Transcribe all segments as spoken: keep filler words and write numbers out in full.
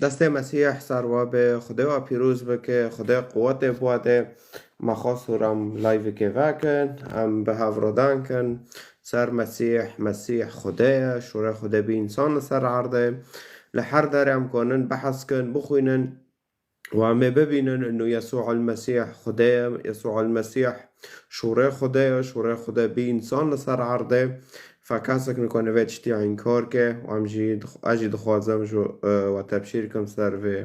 Destê Mesîh ser we be, Xwedê we pîroz bike, Xwedê quwetê bi we de. Me xwest hûram liveekê vekin, em bi hev re dankin ser Mesîh. Mesîh Xwedê ye, şûrê Xwedê bî însan li ser erdê. Li her derê em konin behs kin, bixwînin û em ê bibînin inu Yesû el-Mesîh Xwedê ye, Yesû el-Mesîh şûrê Xwedê ye, şûrê Xwedê bî însan li ser erdê. Fe kesek nikane vê tiştî înkar ke û em jî dix-, ez jî dixwazim ji, e, we tebşîr kim ser vê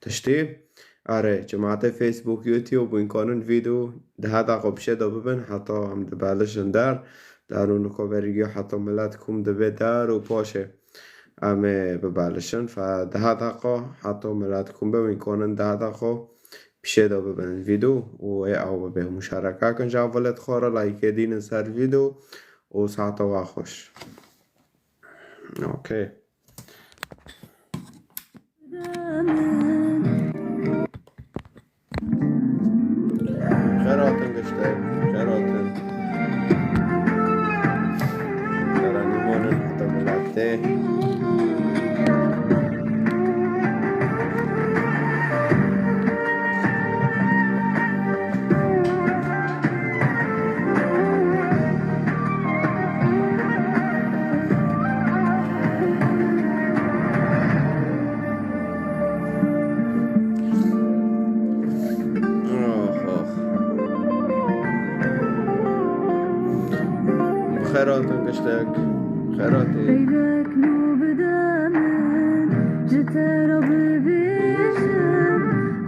tiştî. Erê, cemaetê Facebook, YouTube, wîn kanin vîdeo di heda xwe pişê de bibin, heta em dibelişin der. Dar û niko berî heta milet kom dibe der û paşê em ê bibelişin. Fe di heda xwe heta milet kom be, wîn kanin di heda xwe pişê de bibin vîdeo û ê ew bibe. Muşareke kin ji ev welêt xwe re, layîkê dînin ser vîdeo û saeta we xweş. Okey. Xêr hatin giştek, xêr hatin. Xêr hatin, heta miletê. Ox, ox. Bi xêr hatin giştek. Xêr hatî. Peywek nû bide min, ji te re bibêjim.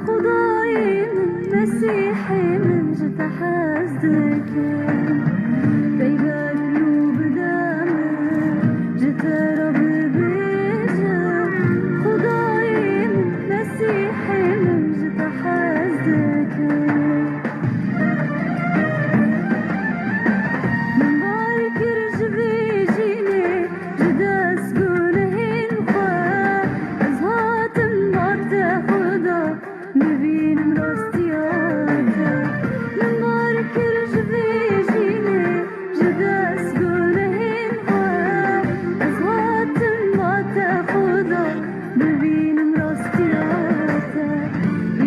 Xwedayê min, Mesîhê min, ji te hez dikim. Peywek nû bide min, ji te re bibêjim. Xwedayê min, Mesîhê min, ji te hez dikim. Min bar kir ji vê jînê, ji dest gunehên xwe. Ez hatim ba te Xuda, bibînim rastiya te. Min bar kir ji vê jînê, ji dest gunehên xwe. Ez hatim ba te Xuda, bibînim rastiya te.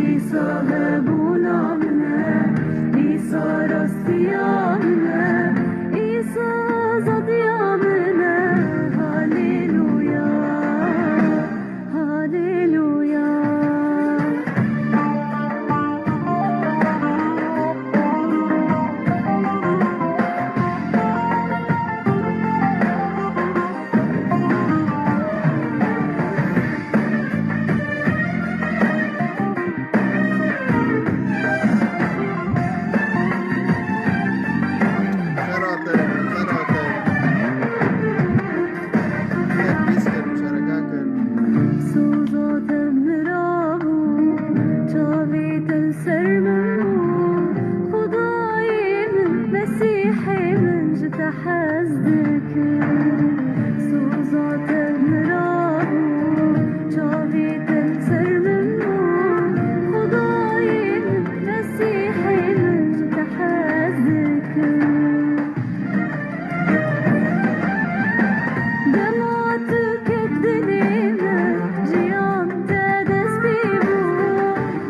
Îsa hebûna min e, Îsa rastiya min e, Îsa azadiya min e. Haleluya, haleluya. Xêr hatin, xêr hatin. Xêr bîst kin, muşareke kin. Soza te min re bû, çavê te li ser min bû. Xwedayê min, Mesîhê min, ji te hez dikim. Soza te min re bû, çavê te li ser min bû. Xwedayê min, Mesîhê min, ji te hez dikim. Dema tu ket dilê min, jiyan te dest pê bû.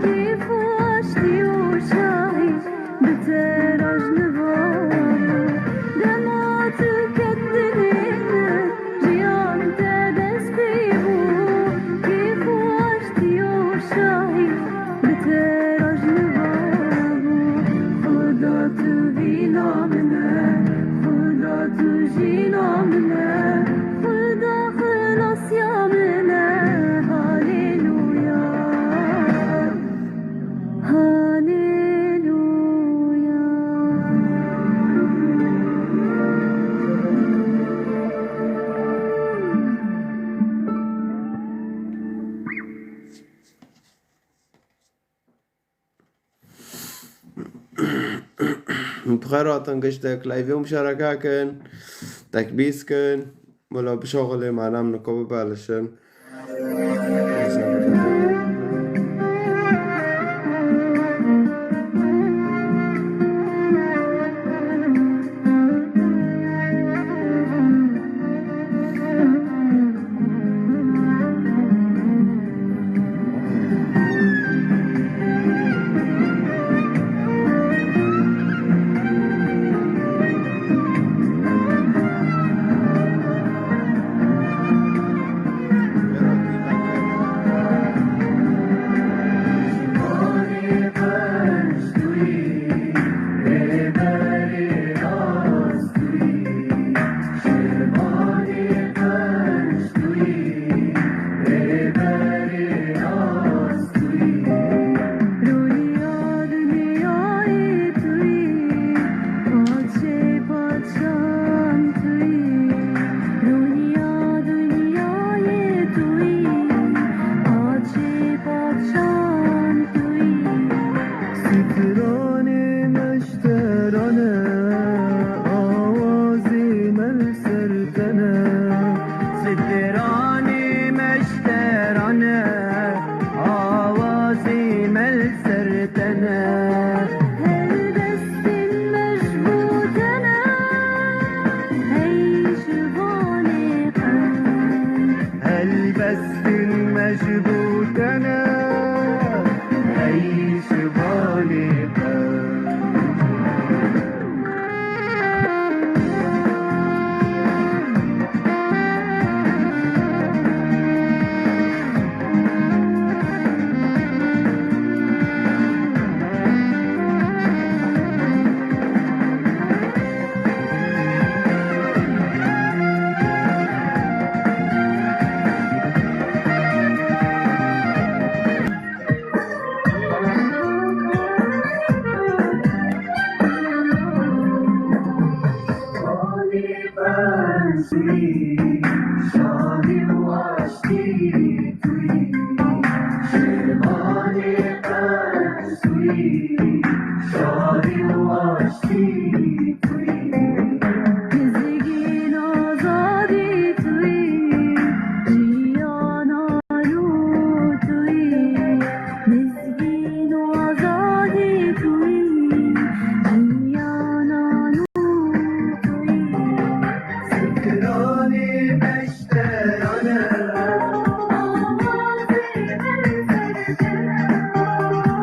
Kêf û aştî û şahî bi te re ji niva bû. Dema tu ket dilê min, jiyan te dest pê bû. Kêf û aştî û şahî bi te re ji niva bû. Xuda tu vîna min e, Xuda tu jîna min e, Xuda xilasiya min e. Haleluya, haleluya. Bi xêr hatin giştek, live muşareke kin, tekbîs kin, wela bişaxilê, me nem niko bibelişin.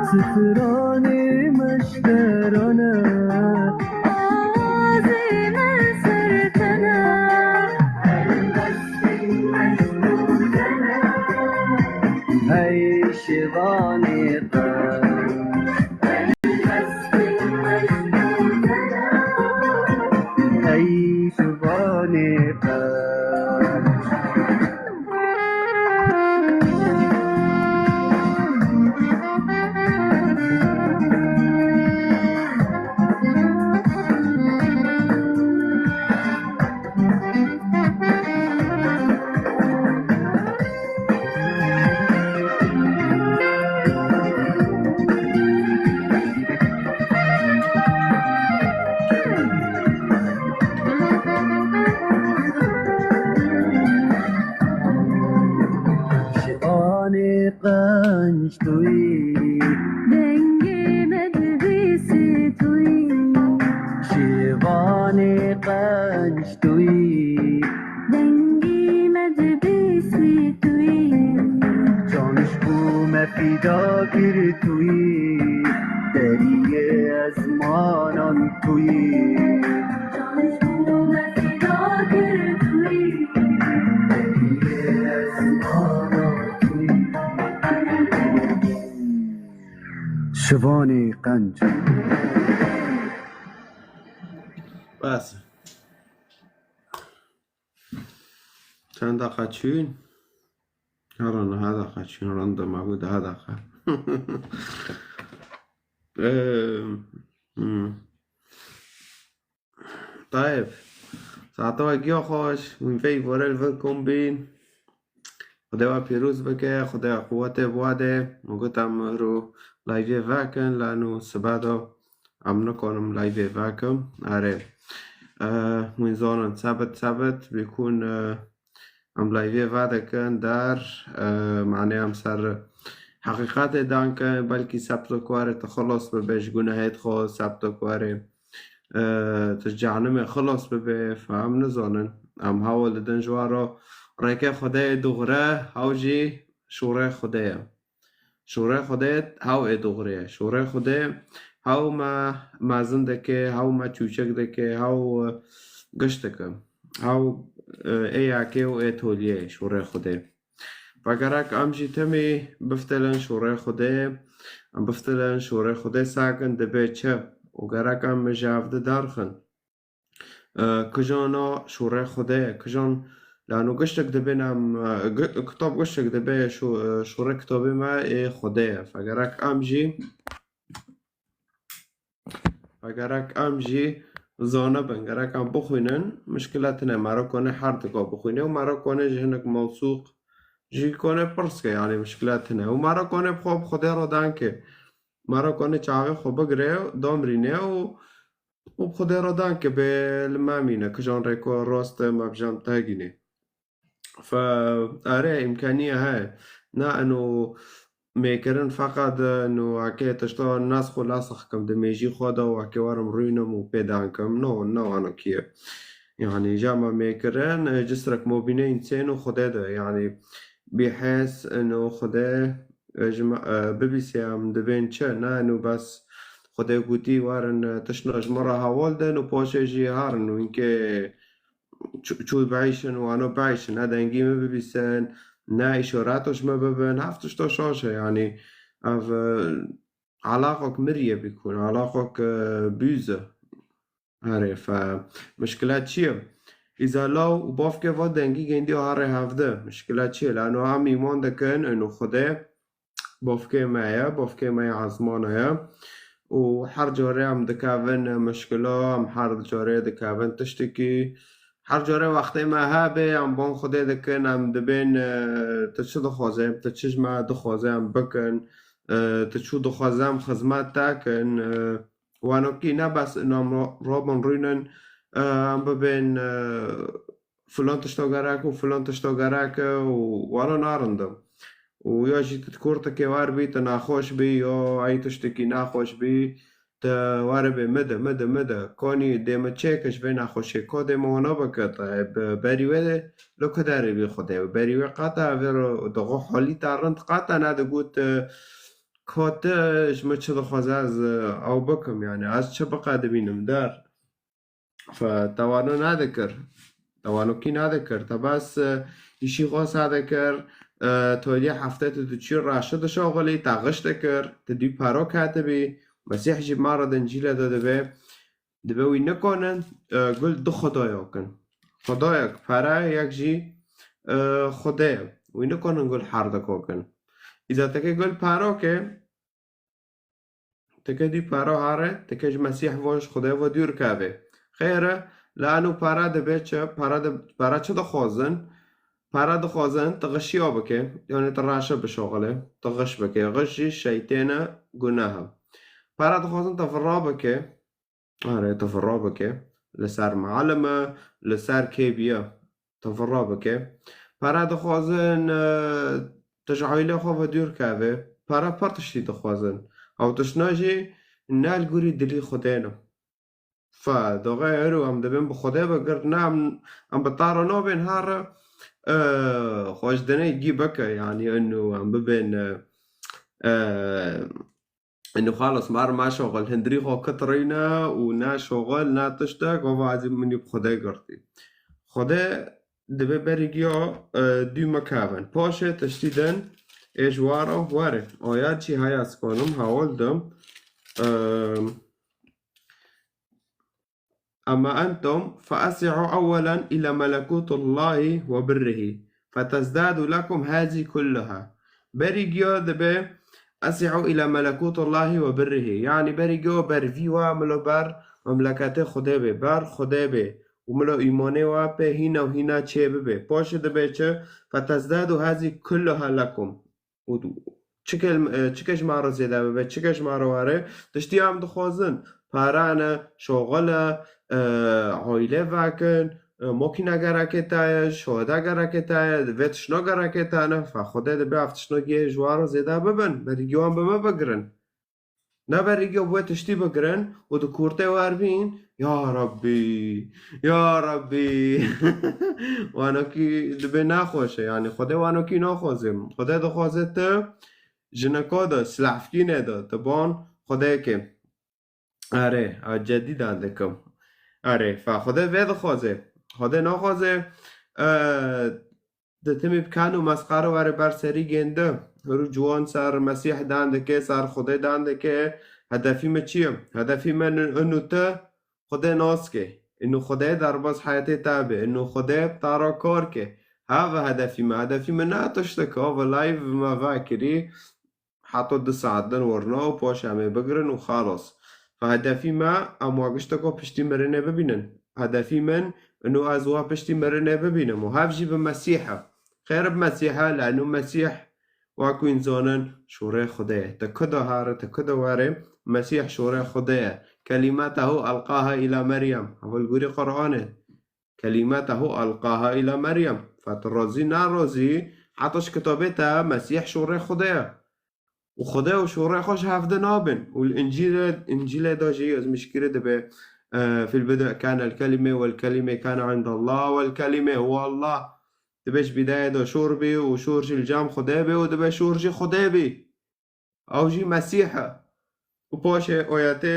Stranê me ji te re ne. Awazê me ser te ne. Hey şivanê qenc. Hey şivanê qenc. Şivanê qenc tu yî. Dengê me dibîsî tu yî. Şivanê qenc tu yî. Dengê me dibîsî tu yî. Can ji bo me fîda kir tu yî. Deriyê ezmanan tu yî. Can ji bo me fîda kir tu yî. Deriyê ezmanan tu yî. Şivanê qenc. Bes. Çend deqa çûn? Hera niha deqa çûn, random bû, daha deqa. Eee, hmm. Tayeb, saeta we giya xweş, hûn vey vore li vir kom bîn. Xwedê we pîroz bike, Xwedê we quwetê bi we de. Min got em îro layvê vekin, lano sibe de em nikanim layvê vekim. Erê. Eh, hûn zanin sebit sebit bîkûn, eh, em layvê vedikin der, eh, manê em ser heqîqetê dankin, belkî sebto kuarê tu xilas bibe ji gunehêt xwe, sebto kuarê, eh, tu ji cehenimê xilas bibe, fe em nizanin. Em hewl didin ji we re rêkê Xwedê ye dûxre, hew jî şûrê Xwedê ye. Şûrê Xwedê hew ê dûxrê ye. Şûrê Xwedê hew me mezin dike, hew me çûçik dike, hew, eh, giş dike. Hew, eh, ê yekê û ê toliyê ye şûrê Xwedê. Ve gerek em jî temî biftilin şûrê Xwedê, em biftilin şûrê Xwedê sakin dibe çi û gerek em ji hev de derxin. Eh, kijan a şûrê Xwedê ye, kijan lano giştek dibên em, eh, gi-, kitab giştek dibe şû-, eh, şûrê kitabê me ê Xwedê ye. Fe gerek em jî Ve gerek em jî zane bin, gerek em bixwînin, mişkile tine. Mero kone her dika bixwîne û mero kone ji hinek mewsûq jî kone pirs ke, yanî mişkile tine. Û mero kone bi xwe bi Xwedê re danke. Mero kone çavê xwe bigire, damrîne û, û bi Xwedê re danke bê li me mîne. Kijan rêko rast e, me bi jem tegîne. Fe, erê, îmkaniye heye. Na eno mêkirin feqet eno eke tişta nas xwe lasax kim di mêjî xwe de û eke werim rûynim û pê dan kim. No, ne wano kiye. Yanî, ja me mêkirin, e, cisrek mobîne însên û Xwedê de. Yanî, bîhes eno Xwedê, e, ji me, e, bibîse em dibên çi? Na eno bes Xwedê gotî werin, e, tiştna ji me re heval din û paşê jî herin û hinkê çû, çû bieyşin û ano bieyşin, ne dengî me bibîsin, ne îşareto ji me bibin, hev tişta şaş e, yanî ev, e, elaqok miriye bîkûn, elaqok, e, bûz e. Erê, fe, mişkile çi ye? Îza law û bavkê va dengî gendiya herê hevdi. Mişkile çi ye? Lano em îman dikin, ino Xwedê, bavkê me ye, bavkê me ya ezmana ye. Û her carê em dikevin mişkila, em her carê dikevin tiştekî. Her carê wextê me hebe, em ban Xwedê dikin, em dibên, e, tu çi dixwaze, tu çi ji me dixwaze, em bikin. E, tu çû dixwaze, em xizmet te kin. E, wanokî ne bes ina em ro-, robin rûnin, e, em bibên, e, filan tişta gerek û filan tişta gerek e û wala narindim. Û ya jî tu kurtekê wer bî, tu nexweş bî, ya ey tiştekî nexweş bî, tu were bê mide, mide, mide. Konî dê min çêke ji vê nexweşê, ko dê min wana bike, te bi berî wê de lo ku derê bî Xwedê. Berî wê qata vê ro dixwe holî te rind qata nedigot, e, Ka tu ji min çi dixwaze ez, e, ew bikim, yani ez çi biqedimînim der. Fe te wano nadikir. Te wanokî nadikir. Te bes, e, îşî xwe sade kir. E, toliyê hefte tu diçî reşî dişoxilî, te xiş dikir. Tu dû pero ketibî. Mesîh jî ma re di Încîlê de dibe. Dibe wî nikonin, e, gul du xwedaya kin. Xwedayek pere, yek jî, e, Xwedê ye. Wî nikonin gul her du kokin. Îza teke gul pero ke, teke dî pera here, teke ji Mesîh ve, ji Xwedê ve dûr keve. Xêr e, la eno pera dibe çi? Pera di-, pera çi dixwazin? Pera dixwazin tu xişiya bike, yani tu reşe bişoxile, tu xiş bike. Xiş jî şeytên e, gunah e. Pera dixwazin tu vira bike, are, tu vira bike. Li ser mialime, li ser kê biye, tu vira bike. Pera dixwazin, e, tu ji aîlê xwe ve dûr keve. Pera pir tiştî dixwazin. Ew tiştna jî ne li gorî dilî Xwedê ne. Fe, doxê ero em dibin bi Xwedê ve girt, ne em, em bi taro nabên here, e, xwe ji dinê gî bike, yani eno em bibên, e, e, eno xalas mar ma şoxil hindirî xwe kitirîne û ne şoxil, ne tiştek, gava ezî min ê bi Xwedê girtî. Xwedê dibe berî giya, e, dû me kevin. Paşê tiştî din ê ji wara were. Ayet jî heye ez kanim hewil dim. E, أما أنتم فاسعوا أولا إلى ملكوت الله وبره فتزداد لكم هذه كلها. Berî giya dibe اسعوا إلى ملكوت الله وبره. Yani berî giya ber vî wa milo ber memleketê Xwedê bê, ber Xwedê bê. Û milo îmanê wa pê hîna û hîna çê bibe. Paşê dibe çi? فتزداد هذه كلها لكم. Û çi kel-, e, çi ke ji ma re zêde bibe, çi ke ji ma re were, tiştî em dixwazin. Pare ne, şoxil e, e, aîle vekin, e, makîne gereke te ye, şohda gereke te ye, vê tiştna gereke te ne. Fe Xwedê dibe ev tiştna gê ji wa re zêde bibin, berî giya wan bi me bigirin. Ne berî giya bi wê tiştî bigirin û di kurtê wer bîn, ya Rabbî, ya Rabbî. Wanokî dibe nexweş e, yani Xwedê wanokî naxwaze. Xwedê dixwaze tu jinika de, silahfkînê de, tu ban Xwedê ke. Erê, a cedî dan dikim. Erê, fa Xwedê vê dixwaze. Xwedê naxwaze, e, di timî bi kan û mesqara were ber serî gêndi. Rû ciwan ser Mesîh dan dike, ser Xwedê dan dike. Hedefî me çi ye? Hedefî me inu te Xwedê nas ke. Inu Xwedê derbas heyatê te be. Inu Xwedê bi te re kar ke. Hava hedefî me. Hedefî me ne tiştek, hava live me vekirî. Heta du saet din werna û paşê em ê bigirin û xalas. Fa hedefî me, em wa gişteka piştî mirinê bibînin. Hedefî min, ino ez wa piştî mirinê bibînim û hev jî bi Mesîh e. Xêr bi Mesîh e, leno Mesîh, wekû însanin, şûrê Xwedê ye. Ti ku de here, ti ku de were, Mesîh şûrê Xwedê ye. كلمته ألقاها إلى مريم. Heval gorî Qur'anê. كلمته ألقاها إلى مريم. Fa tu razî, ne razî, heta ji kitabê te Mesîh şûrê Xwedê ye. Û Xwedê û şûrê xwe ji hev de nabin. Û li Încîlê, Încîlê de jî ez mişkîrê dibe, e, في البدء كان الكلمة والكلمة كان عند الله والكلمة هو الله. Dibe ji bîdayê de şûr bî û şûr jî li cem Xwedê bî û dibe şûr jî Xwedê bî. Ew jî Mesîh e. Û paşê oyetê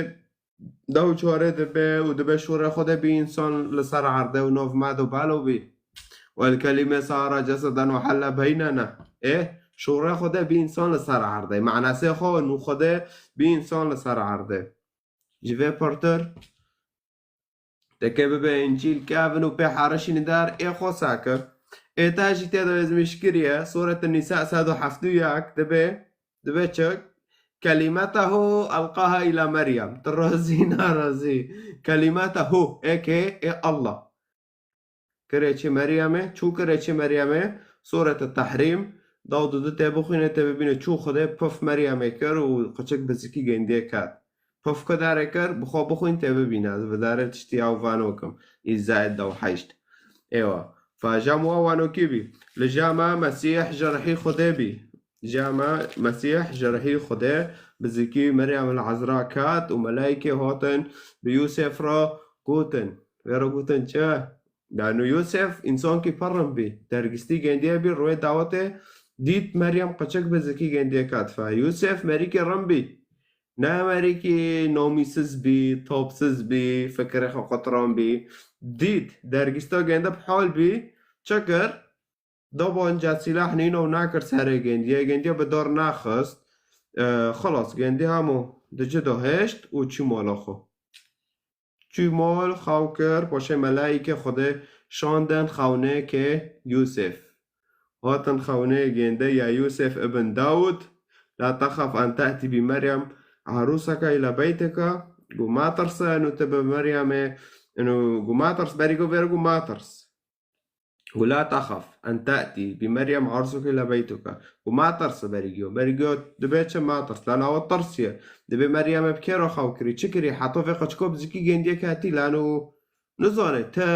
deh û çarê dibe û dibe şûrê Xwedê bî însan li ser erdê û nav me de balo bî. والكلمة صار جسدا وحل بيننا. Ê, şûrê Xwedê bî însan li ser erdê. Manasê xwe nû Xwedê bî însan li ser erdê. Ji vê pirtir, Teke bibe Încîl kevin û pê herişîne der, ê xwe seke. Ê te jî tê de ezmîş kiriye, Sûret Nîsa sed û heft û yek dibe, dibe çi? كلمته ألقاها إلى مريم. Tu razî, narazî. كلمته, ê kê, ê Allah. Kirêçî Meryemê, çû kirêçî Meryemê, Sûret Tehrîm, daw dudu tê bixwîne, tê bibîne çû Xwedê pif Meryemê kir û qiçik bi zikî gêndiyê ket. Pif ku derê kir, bi xwe bixwîn tê bibîne, ez bi derê tiştî ew vano kim. Îzaet da û heşt. Êwa. Fa cem wa wanokî bî. Li cem me Mesîh ji rihî Xwedê bî. Cem me Mesîh ji rihî Xwedê bi zikî Meryem el Ezra ket û melaykê hatin bi Yûsef re gotin. Vê re gotin çi? Lano Yûsef însankî pir rind bî. Dergistî gendiye bî, rûyê dawetê Dît Meryem qeçek bi zikî gendiye kat fe. Yûsef merîkê rind bî. Ne merîkî nomîsiz bî, topsiz bî, fikirê xwe qutiran bî. Dît dergîsta gende bi hol bî. Çi kir? Da banca sîlah nîno û nakir serê gendiye. Gendiye bi dar naxist. E, xilas, gendiye hemû di ci de hişt û çû mala xwe. Çû mal, xew kir, paşê melayîkê Xwedê şandin xewnêkê Yûsef. Hatin xewnê gênde ya Yûsef ibn Dawud, "La texef en te'tî bi Meryem arûseke île beyteke." Gu metirse, inu te bi Meryemê, inu gu metirs, berî gu vêr gu metirs. Gu la texef en te'tî bi Meryem arûseke île beyteke. Gu metirse berî giyo. Berî giyo dibe çi metirs? La nawe tirsiye. Dibe Meryemê bi kê re xew kirî? Çi kirî? Heta vê qeçko bi zikî gêndiye ketî. La nu nizane. Te,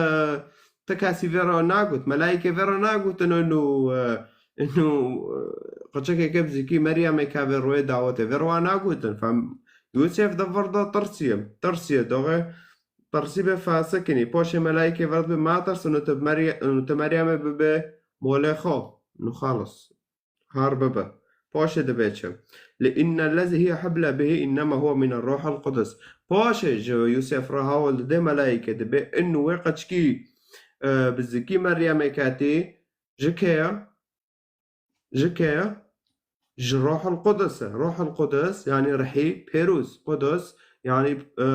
te kesî vê re nagot. Melayîkê vê re nagot. Inu, inu, e, inu, e, qeçekeke bi zikî Meryemê ke vê royê dawetê. Vê re wa nagotin. Fem, Yûsef de vir da tirsiye. Tirsiye. Doxê tirsî be fasikinî. Paşê melayîkê vir dibe metirs, inu te Merye-, inu te Meryemê bibe molê xwe. Nu xalis. Har bibe. Paşê dibe çi? Li innellezî hiye huble bihî innema huwe mine ruhil qudus. Paşê ji Yûsef re hawil dide melayîkê dibe inu wê qeçkî, e, bi zikî Meryemê ketî ji kê ye? Ji kê ye? Ji Ruhul Qudus e. Ruhul Qudus, yanî rihî pêrûz. Qudus, yanî, e,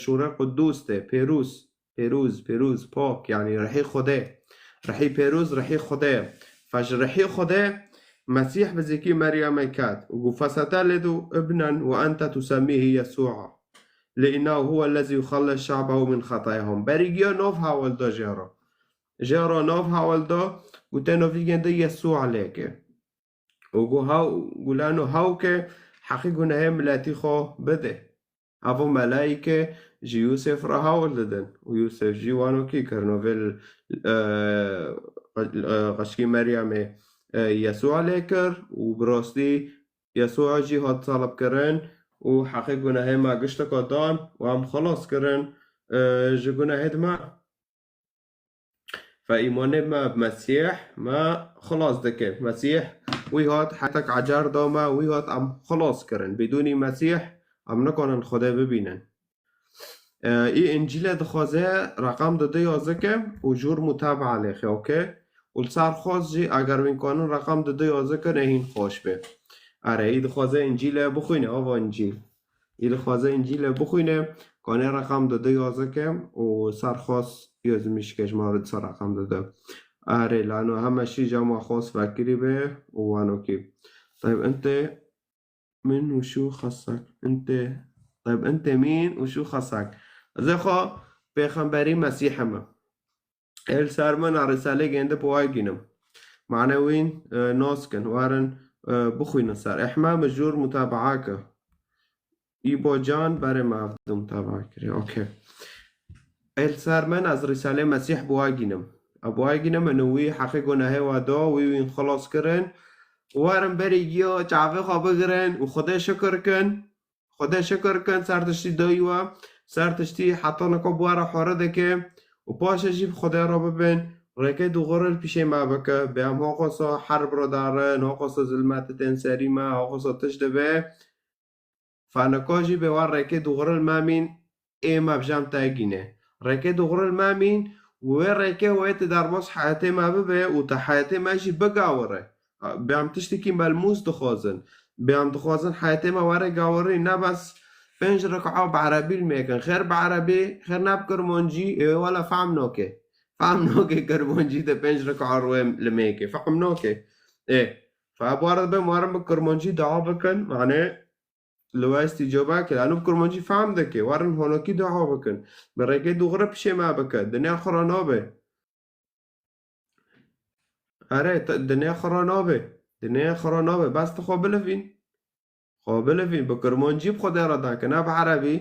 şûrê qudûs tê. Pêrûz, pêrûz, pêrûz, pak, yanî rihî Xwedê. Rihî pêrûz, rihî Xwedê. Fe ji rihî Xwedê Mesîh bi zikî Meryemê ket. Û gu fesetelidu ibnen we ente tusemmîhî Yesû'a. Li innehu huwellezî yuxellis şe'behu min xetayahum. Berî giya nov hawil da jê re. Jê re nav hawil da, gote novî gende Yesû lêke. Û gu haw-, gu lano hawke heqî gunehê miletî xwe bide. Evo melayîke ji Yûsef re hawil didin. Û Yûsef jî wanokî kir, novê, e, e, qeçkî Meryemê, e, Yesû lê kir û bi rastî Yesû jî hat salibkirin û heqê gunehê me gişteka dan û em xilas kirin, e, ji gunehê me. Fe îmanê me bi Mesîh me xilas dike. Mesîh wî hat hetek ecer da me, wî hat em xilas kirin. Bidûnî Mesîh em nikanin Xwedê bibînin. E, î Încîlê dixwaze reqam dudu yazike û jûr mutabaa lêxe, okey? Û li ser xwaz jî eger wîn kanin reqam dudu yazike ne hîn xweş be. Erê, î dixwaze Încîlê bixwîne, ava Încîl. Î dixwaze Încîlê bixwîne, kanê reqam dudu yazike û ser xwaz yazimîşke ji ma re ser reqam dudu. Erê, lano heme şî cama xwaz vekirî be û wanokî. Tayb, ente min û şu xasak. Ente, tayb, ente min û şu xasak. Ez ê xwe pêxemberî Mesîh me. Ê li ser min a Rîsalê gêndi bi wa gînim. Mane wîn, e, nas kin, werin, e, bixwînin ser. Ehma mijûr mutabaa ke. Îbo can berê me ev du mutabaa kiriye. Okey. Ê li ser min ez Rîsalê Mesîh bi wa gînim. A bi wa gînim, min wî heqê gunehê wa da, wî wîn xilas kirin. Werin berî giya çavê xwe bigirin û Xwedê şikir kin. Xwedê şikir kin, ser tiştî dayî we, ser tiştî heta nika bi we re xware dike û paşê jî bi Xwedê re bibin, rêkê dûxurê li pişê me bike, bê em hoqosa herb re darin, hoqosa zilmete tên serî me, hoqosa tişt dibe. Fe nika jî bê we rêkê dûxurê li me mîn, ê me bi jem te gîne. Rêkê dûxurê li me mîn, wê rêkê wê ti derbas heyetê me bibe û ti heyetê me jî bigawire. Bê em tiştekî melmûs dixwazin. Bê em dixwazin heyetê me were gawirî, ne bes pênc reka bi erebî li me kin. Xêr bi erebî, xêr ne bi kirmancî, ê wele fehm nake. Fehm nake kirmancî de pênc reka rûyê li me ke. Fehm nake. Ê, fe bi were dibe, werin bi kirmancî dua bikin, yani li we îstîcaba kir. Eno bi kirmancî fehm dike. Werin honokî dua bikin. Bi rêkê dûxurê pişê me bike. Dinya xwe re nabe. Erê, te, dinya xwe re nabe. Dinya xwe re nabe. Bes tu xwe bilivîn. Xwe bilivîn. Bi kirmancî bi Xwedê re dake. Ne bi erebî.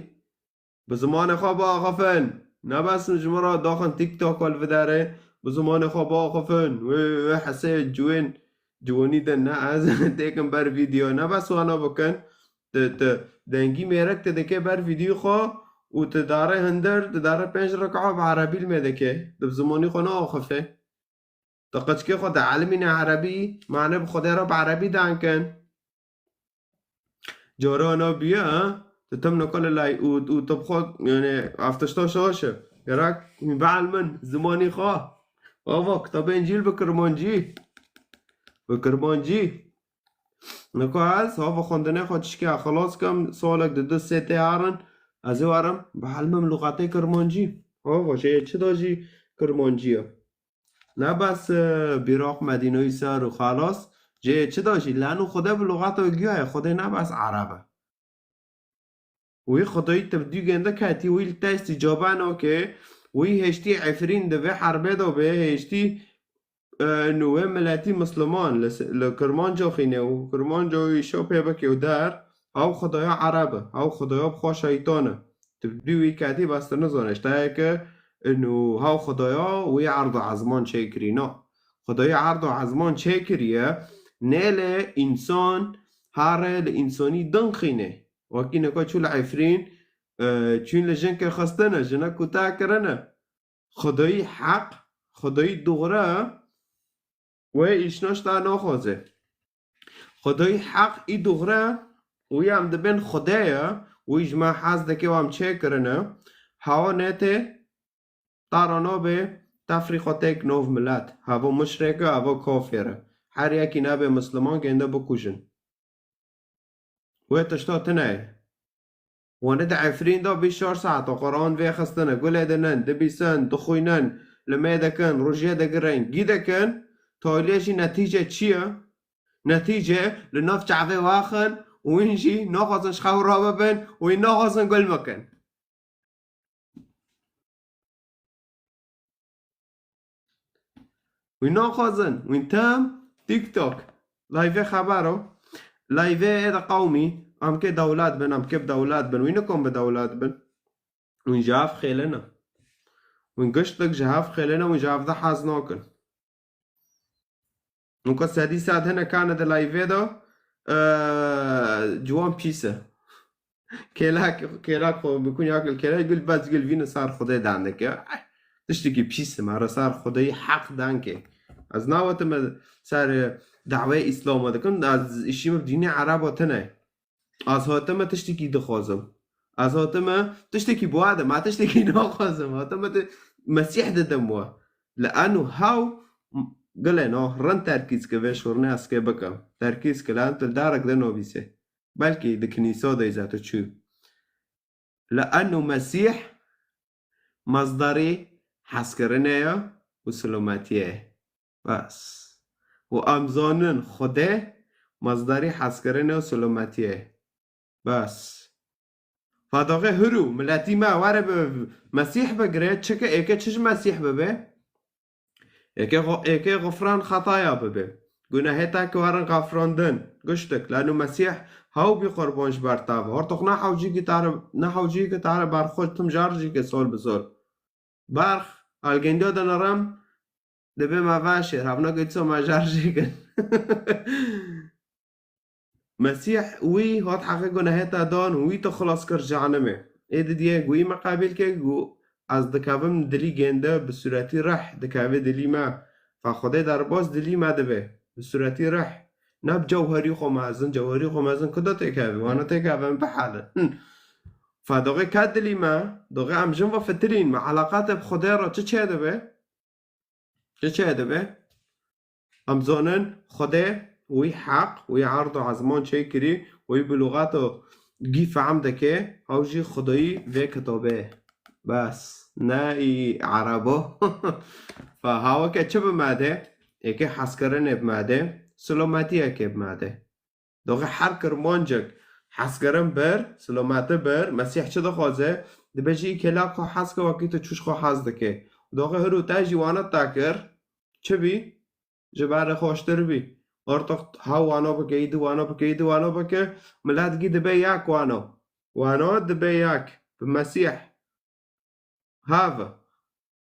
Bi zimanê xwe biaxifin. Ne bes ji min re daxin TikTok li videre. Bi zimanê xwe biaxifin. Wê, wê hesê ciwên, ciwanî de ne ez têkim ber vîdeo. Ne bes wana bikin. Tu, tu dengî mêrek tu dike ber vîdeo xwe û tu dare hundir, tu dare pênc reka bi erebî li me dike. Tu bi zimanî xwe naaxife. Tu qeçkê xwe de elimîne erebî, mane bi Xwedê re bi erebî dan kin. Cara na bûye, ha? Tu tim naka li lay û, û tu bi xwe, yani, ev tişta şaş e. Gerek hûn bielmin zimanî xwe. Ava kitabê Încîl bi kirmancî. Bi kirmancî. Nika ez hava xwendinê xwe tişkî xilas kim, salek di du sê tê herin, ez ê werim bielmim luxetê kirmancî. Ava jê çi da jî kirmancî ye. Ne bes, e, bîraq Medînoyî ser û xelas. Jê çi da jî, leno Xwedê bi luxeta giya ye, Xwedê ne bes ereb e. Wî Xwedayî te bi dû gende ketî, wî li te îstîcabe nake, wî hêştî Efrîn di vê herbê de be, hêştî, e, nû wê miletî Misliman li se-, li Kirmanca xîne û Kirmanca wî şo pê bike û der, ew Xwedaya ereb e, ew Xwedaya bi xwe şeytan e. Tu bi dû wî ketî bes tu nizane, ji te ye ke, û hew Xwedaya wî erd û ezman çêkirî. Na. Xwedayî erd û ezman çêkiriye, nê lê însan here li însanî din xîne. Wekî nika çû li Efrîn, e, çûn li jinkê xistine, jinek kuta kirine. Xwedayî heq, Xwedayî dûxre, wê îşna ji te naxwaze. Xwedayî heq î dûxre, wî em dibên Xwedê ye, wî ji me hez dike û em çêkirine. Hewa nêtê, tara nabê, tefrîqatêk nav milet. Heva muşrek e, heva kafir e. Her yekî nabê Misliman gênde bikujin. Wê tişta tune ye. Wane di Efrîn de bîst çar saet Quran vêxistine, gulê dinin, dibîsin, dixwînin, limê dikin, rojiyê digirin, gî dikin, taliyê jî netîce çi ye? Netîce li nav çavê waxin û wîn jî naxwazin ji xew rabibin û wî naxwazin gul bikin. Wî naxwazin, wî tim TikTok. Layvê xebero. Layvê ê de qewmî, em kê dewlet bin, em kê bi dewlet bin, wî nikom bi dewlet bin. Wîn ji hev xêlin e. Wîn giştik ji hev xêlin e, wîn ji hev de hez nakin. Nuka sedî sed hene kane de layvê de, e, ciwan pîs e. Kêlak, kêlak xwe bikun ya gul, kêlak gul bes gul vîne sar Xwedê dan dike. Eh, tiştekî pîs e, mara sar Xwedê heq dan ke. Ez nawetim sar, e, dawê Îslama dikim, ez îşî min dînê Ereba tine. Ez hatime tiştekî dixwazim. Ez hatime tiştekî biwadim, ez tiştekî naxwazim. Hatime tu Mesîh didim we. Li eno hew gile no rind terkîz ke vê şûrnê ez kê bikim. Terkîz ke li en tu li darek de navîse. Belkî di kinîsa de îze tu çû. Li eno Mesîh mezdarî hezkirinê ye û silometiyê ye. Bes. Û em zanin Xwedê mezdarî hezkirinê û silometiyê ye. Bes. Fedoxê hür û miletî me were bi Mesîh bigire, çike êke çi ji Mesîh bibe? Êke xo-, êke xufran xetaya bibe. Gunehê te ki werin xafrandin. Giştik, leno Mesîh hew bî qurban ji ber te ve. Hortoq ne hewcî ki tare, ne hewcî ki tare berxwe tim jar jî ke sol bi sol. Berx, algendiya de neram, dibe me veşêr, hevna gitso me jar jî kin. Mesîh wî hat heqê gunehê te dan û wî te xilas kir ji cehenimê. Ê didiyê ku wî me qebîl ke ku ez dikevim dilî gênde bi sûretî rih dikeve dilî me. Fa Xwedê derbas dilî me dibe bi sûretî rih. Ne bi cewherî xwe mezin, cewherî xwe mezin ku da têkeve, wana têkeve em bihelin. Hin. Fa doxê ke dilî me, doxê em jin ve fitirîn me, eleqate bi Xwedê re çi çêdibe? Çi çêdibe? Em zanin Xwedê wî heq, wî erd û ezman çêkirî, wî bi lûxeto gî fehm dike, ew jî Xwedayî vê kitabê. Bes, ne î erebo. Fa haweke çi bi me de? Êkê hezkirinê bi me de, silometiyekê bi me de. Doxê her kirmancek hezkirin bir, silometi bir, Mesîh çi dixwaze? Dibe jî î kêlak xwe hez ke wekî tu çûş xwe hez dike. Doxê hir û te jî wana te kir, çi bî? Ji berê xweştir bî. Ortoq ha wana bike, î di wana bike, î di wana bike, milet gî dibe yek wana. Wana dibe yek. Bi Mesîh. Have.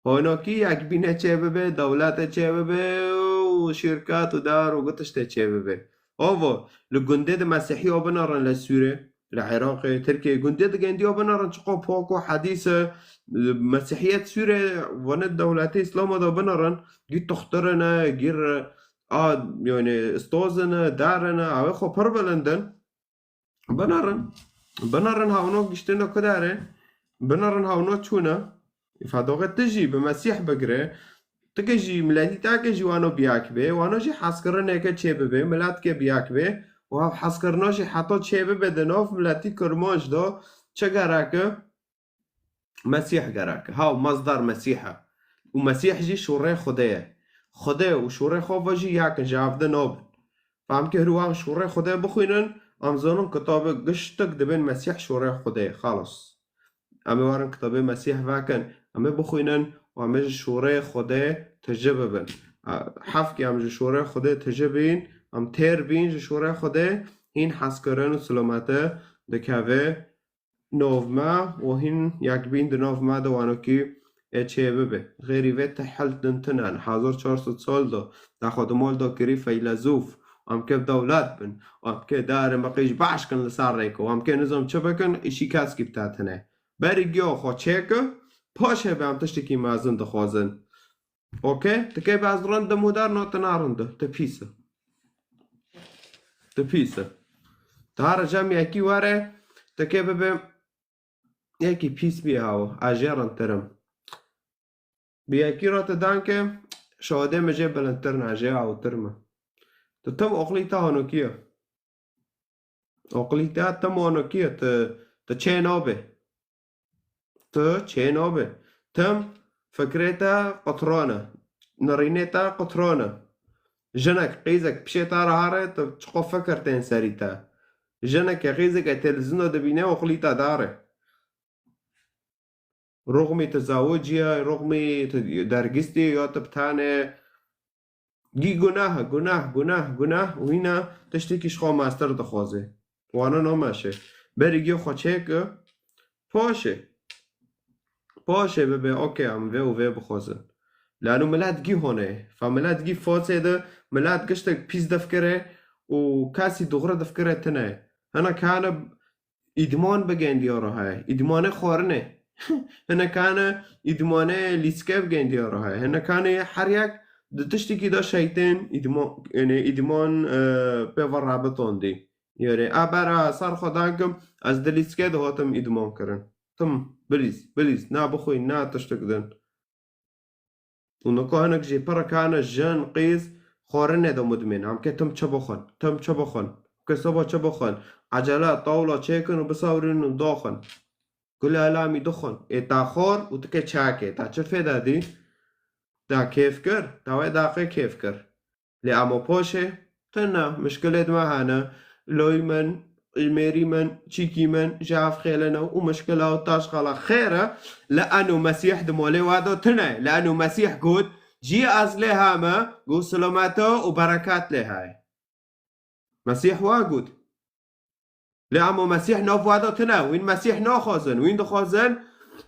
Honokî yekbîne çêbibe, dewlete çêbibe û şîrket û dar û gu tiştê çêbibe. Ovo, li gundê de Mesîhî o binerin li Sûrê. Li Iraqê, Tirkiyê, gundê digendiya binerin, çiqo pok û hedîs e, Mesîhiyet Sûrê, vane dewletê Îslama de binerin, gî tuxtirine, gî re-, a, yani, istozine, darine, ew ê xwe pir bilind in. Binerin. Binerin hawno giştine ku dare. Binerin hawno çûne. Îfadoxê tu jî bi Mesîh bigire. Tu ke jî miletî te ke jî wano biyak be. Wano jî hezkirineke çê bibe. Miletke biyak be. Û ev hezkirina jî heta çê bibe di nav miletî Kurmanc de çi gerek e? Mesîh gerek e. Haw, Mezdar Mesîh e. Û Mesîh jî şûrê Xwedê ye. Xwedê û şûrê xwe ve jî yek in, ji hev di nabin. Em ke her wext şûrê Xwedê bixwînin, em zanin kitabê giştik dibên Mesîh şûrê Xwedê ye. Xalas. Em ê werin kitabê Mesîh vekin, em ê bixwînin û em ê ji şûrê Xwedê tije bibin. Hevkî em ji şûrê Xwedê tije bîn, em têr bîn ji şûrê Xwedê, hîn hezkirin û silamete dikeve nav me û hîn yekbîn di nav me de wanokî ê çê bibe. Xêrî vê ti hel din tune ne. Hezar çar sed sal de te xwe di mal de kirî feylezûf. Em ke dewlet bin. Em ke darê me qîj baş kin li ser rêko. Em ke nizam çi bikin, îşî keskî bi te tune. Berî giya xwe çêke, paşê be em tiştekî mezin dixwazin. Okey? Ti kê be ez rind im û der, no, ti ne rind e. Ti pîs e. Ti pîs e. Ti here cem yekî were, ti kê bibe yekî pîs bî hawo. Ez jê rindtir im. Bi yekî re ti danke, şahidê min jê bilindtir ne, jê awtir me. Tu tim oqlî te hanokî ye. Oqlî te tim hanokî ye, tu, tu çê nabe. Tu çê nabe. Tim fikrê te qutran e. Nirînê te qutran e. Jinek, qîzek pişê te re here, tu çiqo fikir tên serî te. Jineke, qîzeke televîzyonda dibîne, oqlî te dare. Roxmî tu zawicî ye, roxmî tu dergistî ye ya tu bi tane. Gî gunah e, gunah, gunah, gunah û hîna tiştekî ji xwe mestir dixwaze. Wana nameşe. Berî gî xwe çêke, paşê. Paşê bibe, okey, em vê û vê bixwazin. Lano milet gî hone. Fa milet gî fosê de, milet giştek pîs difkire û kesî dixure difkire tine. Hinek hene îdman bi gendiya re heye. Îdmanê xwarinê. Hinek hene îdmanê lîske bi gendiya re heye. Hinek hene her yek di tiştekî de şeytên îdman, yani îdman, e, pê ve rabitandî. Yani, a bera ser xwe dakim, ez di lîske de hatim îdman kirin. Tim, bilîz, bilîz, na bixwîn, na tiştek din. Û nika hinek jî pirek hene jin, qîz, xwarinê de mudmîn. Em ke tim çi bixwin, tim çi bixwin, ke seba çi bixwin. Ecele tawla çêkin û bisawirînin û daxwin. Gule elamî dixwin. Ê te xwar û tu ke çakê, te çi fêda dî? Te kêf kir, te wê daqê kêf kir. Lê ema poşê, tune, mişkilêt me hene, loy min, mêrî min, çîkî min, ji hev xêlin e û mişkila û taşxala xêr e, li eno Mesîh di molê we de tune. Li eno Mesîh got, cî ez lê heme, got silamete û bereket lê heye. Mesîh wa got. Lê ema Mesîh nav we de tune. Wîn Mesîh naxwazin. Wîn dixwazin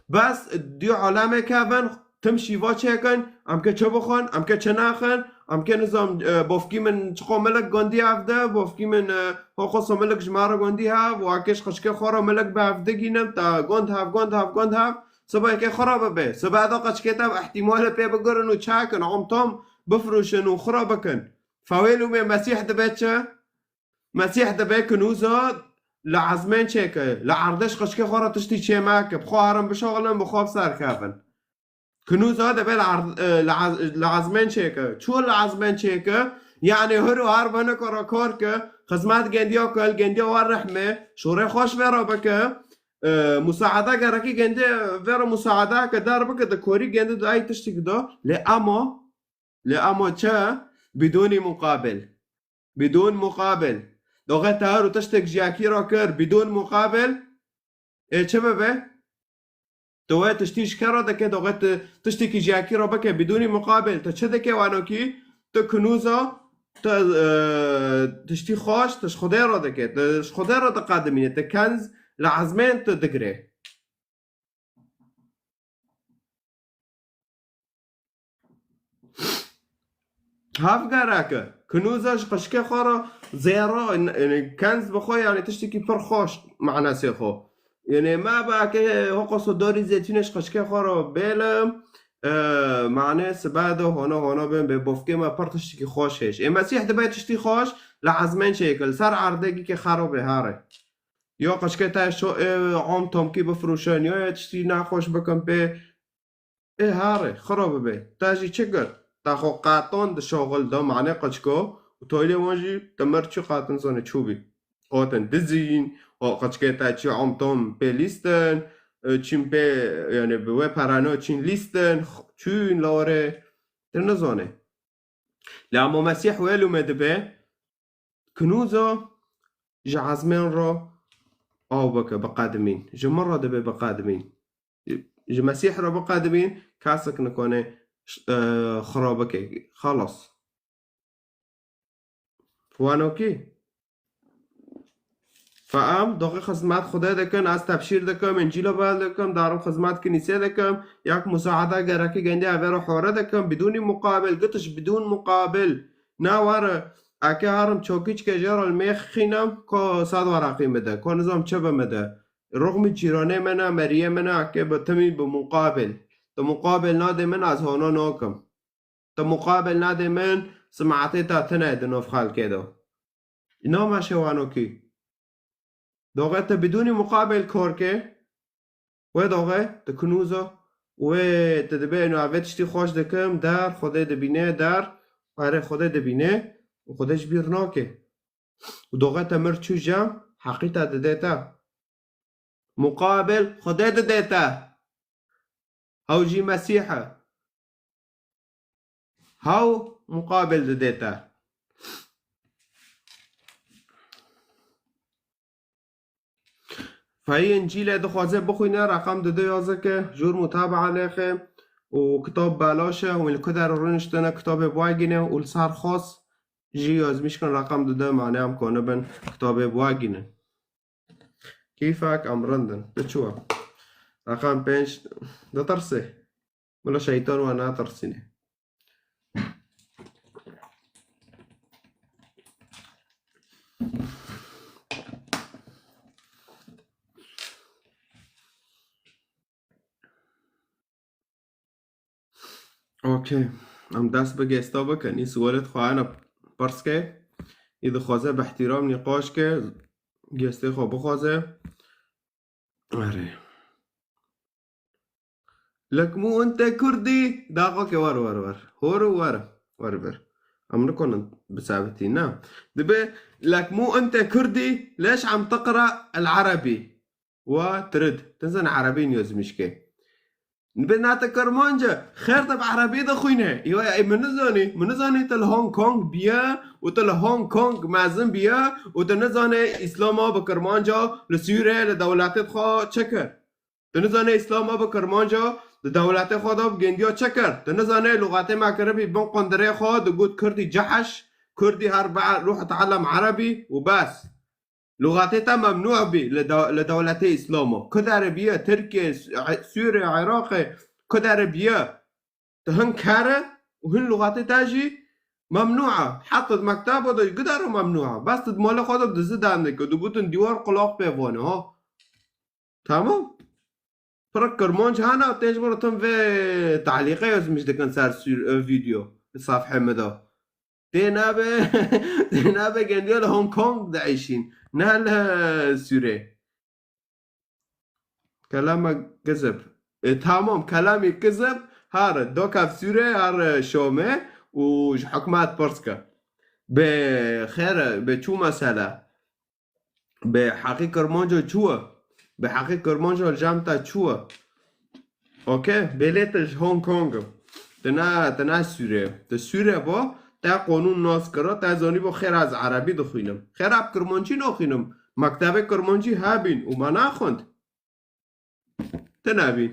bes dî alemê kevin, tim şîva çêkin, em ke çi bixwin, em ke çi naxin, em ke nizam, e, bofkî min çiqo milik gondî hev de, bofkî min, e, hoqoso milik ji me re gondî hev, û akê ji xişkê xwe re milik bi hev digînin, ta gond hev, gond hev, gond hev, siba yekê xwe re bibe. Siba da qeçkê te bi ihtimalê pê bigirin û çakin, om tom bifroşin û xwe re bikin. Fewê lûmê Mesîh dibe çi? Mesîh dibe kinûza li ezmên çêke, li erdê ji xişkê xwe re tiştî çê meke, bi xwe herin bişoxilin, bi xwe bi ser kevin. Kinûza dibe li erd-, e, li ez-, li ezmên çêke. Çû li ezmên çêke, yanî hir û her bine ku re kar ke, xizmet gendiya ke, li gendiya we rehme, şûrê xweş vê re bike, e, musaada gerekî gendi vê re musaada ke, der bike, di korî gendi di ay tiştî de, lê ema, lê ema çi? Bidûnî muqabil. Bidûn muqabil. Doxê te her û tiştek ji yekî re kir, bidûn muqabil. Ê çi bibe? Tu wê tiştî ji ke re dike, doxê tu tiştekî ji yekî re bike, bidûnî muqabil. Tu çi dike wanokî? Tu kinûza, tu, e, tiştî xweş, tu ji Xwedê re dike. Tu ji Xwedê re diqedimîne, tu kenz li ezmên tu digire. Hev gerek e. Kinûza ji qeçikê xwe re zêra, yani kenz bi xwe, yani tiştekî pir xweş manasê xwe. Yani me bake hoqo so dorî zeytûnê ji qeçikê xwe re bêlim, e, mane sibe de hona hona bên bê bofkê me pir tiştekî xweş hêj. Ê Mesîh dibe tiştî xweş li ezmên çêkir. Li ser erdê gikê xero bê hare. Ya qeçikê te şo, ê, om tomkî bifroşin, ya, ya tiştî naxweş bikin pê. Ê, harê, xira bibe. Te jî çi kir? Te xwe qeton di şoxil de, mane qeçiko, û toylê wan jî te mir çi qetin zane çû bî. Hatin dizîn, o qeçikê te çi om tom pê lîstin, e, çîn pê, yani bi wê perano çîn lîstin, x-, çûn lawrê. Te nizane. Lê ama Mesîh wê lûmê dibe, Kinûza ji ezmên re aw bike, biqedimîn. Ji min re dibe biqedimîn. Ji Mesîh re biqedimîn, kesek nikane, e, xira bike. Xelas. Wanokî. Fe em doxê xizmet Xwedê dikin, ez tebşîr dikim, Încîla bel dikim, darim xizmet kinîsê dikim, yak musaada gerekî gendî evê re hore dikim, bidûnî muqabil, gitiş bidûn muqabil. Na were, eke herim çokî çike jê re li mêx xînim, ko sed weraqî min de, ko nizam çi bi min de. Ruxmî cîranê min e, meriyê min e, eke bi timî bi muqabil. Tu muqabil nadê min, ez hona nakim. Tu muqabil nadê min, simatê te tune di nav xelkê de. Îna meşe wanokî. Doxê te bidûnî muqabil kor ke, wê doxê te kinûza, wê te dibê, êno, evê tiştî xweş dikim, der, Xwedê dibîne, der, erê, Xwedê dibîne û Xwedê ji bîr nake. Û doxê te mir çû cem, heqî te didê te. Muqabil Xwedê didê te. Hew jî Mesîh e. Hew muqabil didê te. Feyê Încîlê dixwaze bixwîne, reqem dide yazike, jûr mutabaa lêxe û kitab belaş e, hûn li ku der rûniştine kitabê biwegîne û li ser xas jî yazmîş kin, reqem dide, mane em konibin kitabê biwegînin. Keyfek em rind in. Biçû. Reqem pênc ditirsê. Bila şeytan we netirsîne. Okey. Em dest bi gesta bikin. Î sualê xwe hene pirs ke. Î dixwaze bi ihtiram nîqaş ke. Gestê xwe bixwaze. Erê. Lek mû ente Kurdî. Daxo ke wer, wer, wer. Hor û wer. Wer bir. Em nikonin bisabitî, na. Dibe lek mû ente Kurdî, leş em tiqra el Erebî. Wa tirid. Tinzan Erebî niyozmişke. Bi nate Kirmanca, xêr te bi Erebî dixwîne. Yo, ey, min nizanî, min nizanî te li Hong Kong biye û te li Hong Kong mezin biye û te nizane Îslama bi Kirmanca li Sûriyê li dewletê xwe çi kir. Te nizane Îslama bi Kirmanca di dewletê xwe de bi gendiya çi kir. Te nizane lûxatê me kiribî bin qundirê xwe digot Kurdî ceheş, Kurdî her be ruh teellem Erebî û bes. Lûxatê te memnû bî li de-, li dewletê Îslamo. Ku deribiye Tirkiye, Sû-, Sûriye, Iraqê, ku deribiye. Tu hin kere û hin lûxatê te jî memnû e. Heta di mekteba de gidaro memnû e. Bes tu di malê xwe de dizi dendike. Digotin dîwar qulaq pê vane, ha. Tamam. Pira Kirmanc hene, tên ji bo re tim vê talîqe yazmiş dikin ser sür-, e, video, safhê min de. Tê nabe, tê nabe gendiya li Hong Kong dieyşîn. Ne li Sûrê. Kelama kizib. E, tamam, kelamî kizib, har dokev Sûrê, har Şomê û ji hikûmet pirs ke. Bi xêr, bi çû mesele. Bi heqî Kirmanca çû e? Bi heqî Kirmanca li cem te çû e? Okey? Belê te ji Hong Kong e. Te ne, te ne Sûrê. Te Sûrê bo, te qonûn nas kira, te zanî bo xêr ez erebî dixwînim. Xêr ez Kirmancî naxwînim. Mektebê Kirmancî hebîn û me naxwend. Te nebîn.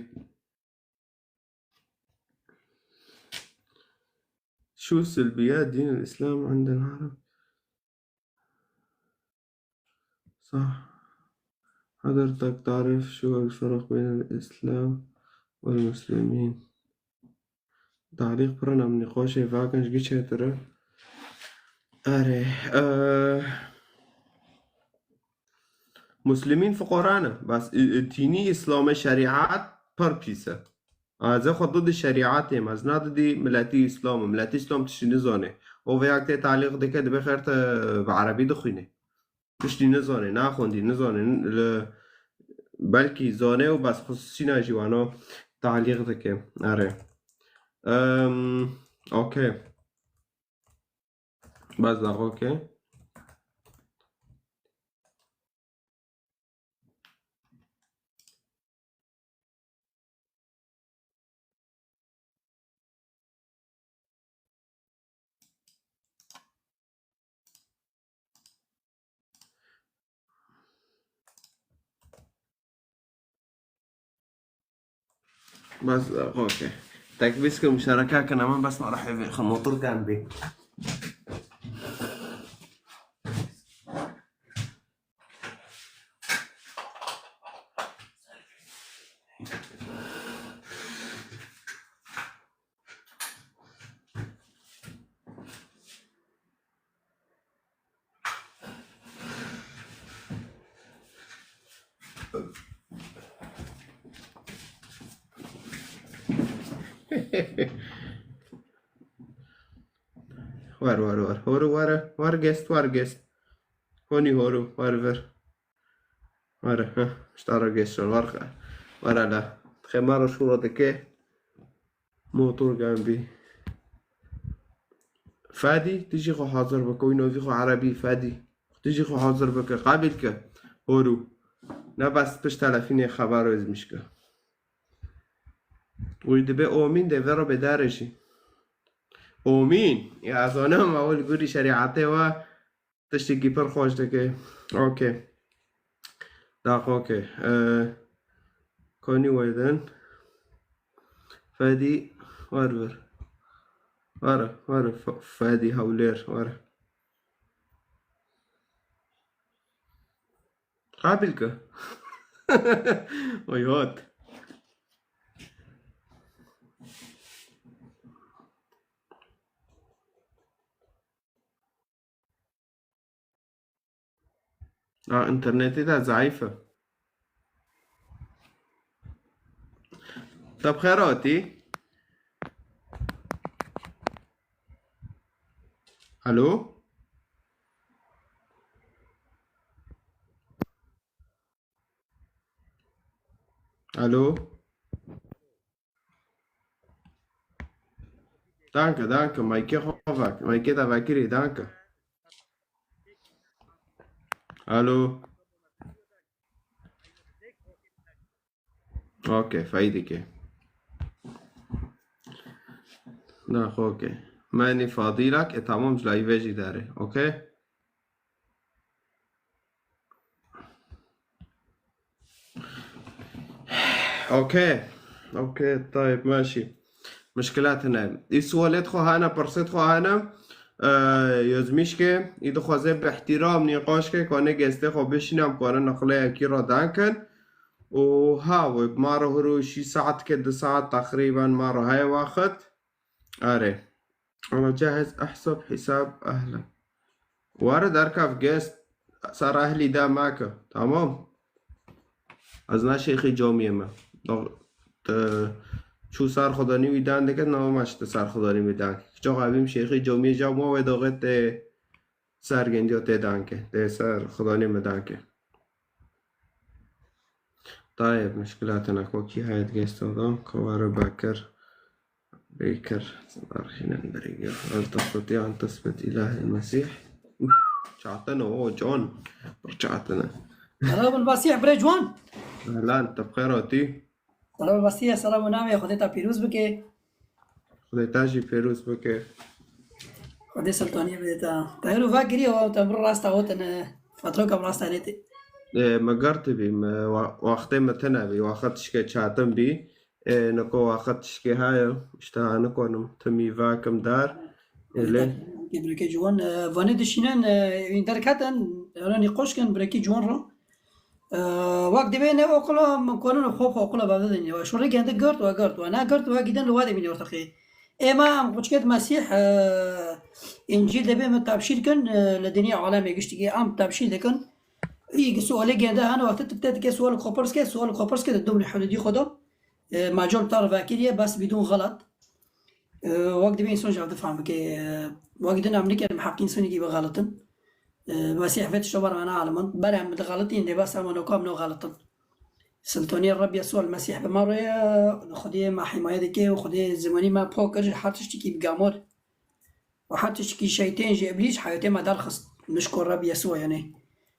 شو سلبيات دين الإسلام عند العرب؟ صح. حضرتك تعرف شو الفرق بين الإسلام والمسلمين؟ Talîq pirin em nîqaşê vekin ji giçê tire. Erê, e, Muslimîn fuqara ne. Bes, e, e, dînî Îslamê şerîat pir pîs e. Ez ê xwe didî şerîatê me, ez nadidî miletî Îslam, miletî Îslam tiştî nizane. O vêyak tê talîq dike, dibe xêr te bi erebî dixwînê. Tiştî nizane, naxwendî, nizane, li, belkî zane û bes xusûsîna jî wana talîq dike. Erê. Em, okey. Bes daxo ke. Bes, okey. Tekbîs ke muştereka kine min, bes ma rehê vê xwe motor kan bê. Wer, wer, wer. Horu were, wer gest, wer gest. Honî horu, wer vir. Were, heh, işte ara geç, wer, wer hele. Xemara şura dike. Motor gembî. Fedî, tu jî xwe hazir bike. Wî navî xwe erebî, Fedî. Tu jî xwe hazir bike. Qebîl ke. Horu. Ne bes pişt telefînê xeber ezmiş ke. Wî dibe omîn de vero bedare jî. Omîn. Ya ez anim, ew li gorî şerîetê we tiştekî pir xweş dike. Okey. Dax, okey. Ee, konî wedin. Fedî, wer vir. Were, were, F-, Fedî Hewlêr, were. Qabil ke. Oy hot. Ha, internetê de zayıf e. Te bi xêr hatî. Alo? Alo? Danke, danke. Maykê xwe vek-, maykê te vekirî, danke. Alo. Okey, fey dike. Na, xwe okey. Menî Fadîlak, e, tamam, ji layî vê jî derê. Okey? Okey. Okey, tayeb, maşî. Mişkilat hene. Î sualêt xwe hene, pirsêt xwe hene. E, yozmîşkê, î dixwaze bi îhtîram nîqaş ke, kane gestê xwe bişîne, em kane naqleyekî re dankin. Û ha, wê bi ma re hiro şî saet ke, du saet teqrîben ma re heye wexit. Erê. Ana cahiz ehsab hisab ehle. Were derkav gest ser ehlî de meke. Tamam. Ez na şêxî camiyê me. Dog-, te çû ser xudanî wî dan dike, na ma işte ser xudanî wî dan. Çok evim şêxî camiyê cam ma wê doxê tê ser gendiyo tê dan ke. Tê ser xudanî me dan ke. Tayeb, mişkilatê ne, kokî heye digê stodan, kovara Bekir, Bekir, Arxînen Berîgir, hel testetiya en tesbet îlahil Mesîh. Uf, çatine o, John. Bir çatine. Merhaba, Mesîh, birê ciwan. Ehlan, te bi xêr hatî. Merhaba, Mesîh, selam û navê Xwedê te pîroz bike. Xwedê te jî pêroz bike. Xwedê siltaniyê bide te. Te hero vekirî, ew te bi rasta gotin, e, fatroka bi rasta nêtê. E, me girtibî, me wa-, wextê me tune bî, wexet tişkê çatin bî. E, niko wexet tişkê heye, işte ha nikonim, timî vekim dar. Êlê. Bireke ciwan, e, vanê dişînin, e, ên derketin, hera nîqaş kin, bireke ciwan re. Ee, wek divê ne okula, min konin xwe xwe okula bavdidin. Wa şûrê gendik girt, wa girt. Wa ne girt, wa gidin li wa de bîne ortaxê. Ê me em quçket Mesîh, e, Încîl dibê min tebşîr kin, e, li dinya alemê giştikî em tebşîr dikin. Î sualê gênde hene wextê tu te dike sual xwe pirs ke, sual xwe pirs ke di dumrî hududî xwe de. E, me col tar vekiriye bes bidûn xelet. E, wek dibê însan ji hev difam bike. E, wek din em nikerim heqî însanekî bixelitin. E, Mesîh vê tişta ber me nealimin. Ber em dixelitin dê bes em wano ku em nexelitin. Siltanî Reb Yesû El Mesîh bi me re ye, Xwedê me hîmaye dike û Xwedê zimanî me pak kir ji her tiştekî bi gamor û her tiştekî şeytên ji îblîs ji heyatê me derxist. Nişko Reb Yesû, yanî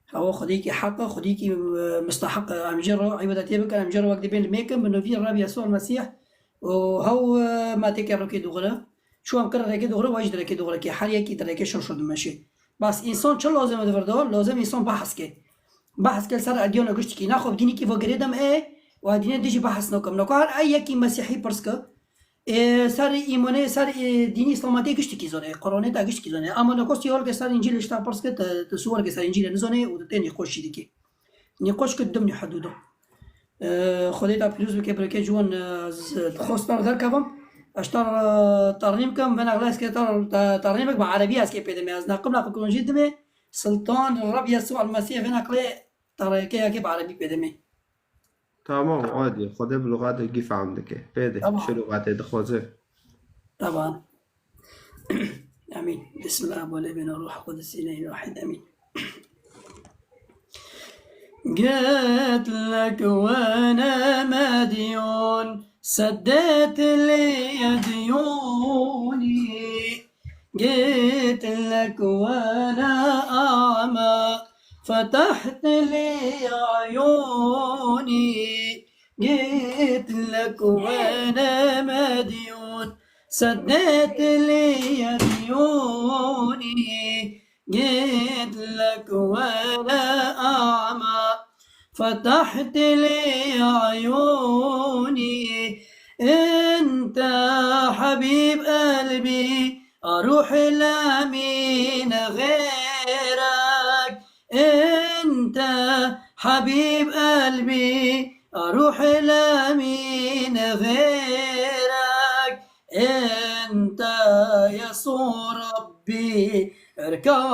hewa Xwedêkî heq e, Xwedêkî, e, misteheq e. Em jê re îbadetê bikin, em jê re wek dibên li mêkin bi novî Reb Yesû El Mesîh û hew, e, me têke rokê dixure. Çu em kir rêkê dixure, we jî di rêkê dixure ke her yekî di rêkê şir şir dimeşê. Bas însan çi lazim e di vir de? Lazim însan behs ke. Behs ke li ser ediyana giştikî. Naxwe bi dînekî ve girêdim ê, û ez dînê dijî behs nakim. Nako her ey yekî mesîhî pirs ke, ê, ser îmanê, ser, ê, dînî îslamatê giştikî zane, Quranê te giştikî zane. Ama nako sual ke ser Încîlê ji te pirs ke, tu, tu sual ke ser Încîlê nizane û tu tê nîqoş jî dikî. Nîqoş ke dimnî hudûda. Ee, Xwedê te pîroz bike, bireke ciwan, e, ez dixwest tar derkevim. Ez tar, e, tarnîm kim, vena xla ez ke tar, ta-, tarnîmek bi erebî ez ke pê demê. Ez neqim neqim jî dimê. Siltan Reb Yesû El Mesîh vena xlê tareke yekê bi erebî pê demê. Tamam, adî. Xwedê bi lûxatê gî fehm dike. Pê de, Tamam. Çi lûxatê dixwaze. Tamam. Amîn. Bismillah, Abu Levin, Ruh Qudus, İlahi Wahid, Amîn. قلت لك وانا مديون، سديت لي ديوني. قلت لك وانا اعمى، فتحت لي عيوني. قلت لك وانا مديون، سديت لي ديوني. قلت لك وانا اعمى، فتحت لي عيوني. انت حبيب قلبي، اروح لمين غيرك؟ انت حبيب قلبي، اروح لمين غيرك؟ انت يسوع ربي، اركع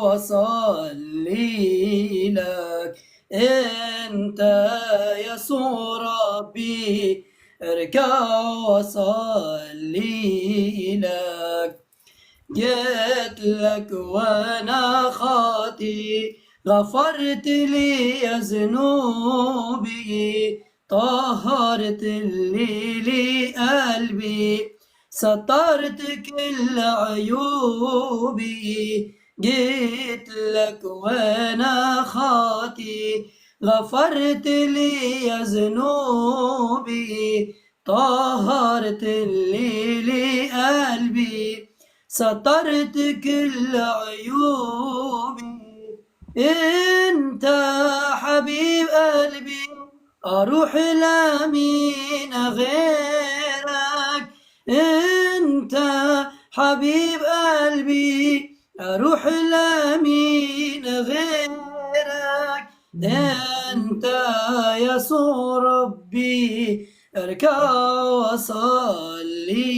وصلي لك. انت يسوع ربي، اركع وصلي لك. جيت لك وانا خاطي، غفرت لي ذنوبي، طهرت لي، لي قلبي، سترت كل عيوبي. جيت لك وانا خاطي، غفرت لي ذنوبي، طهرت لي، لي قلبي، سترت كل عيوبي. انت حبيب قلبي، اروح لمين غيرك؟ انت حبيب قلبي، اروح لمين غيرك؟ انت يسوع ربي، اركع وصلي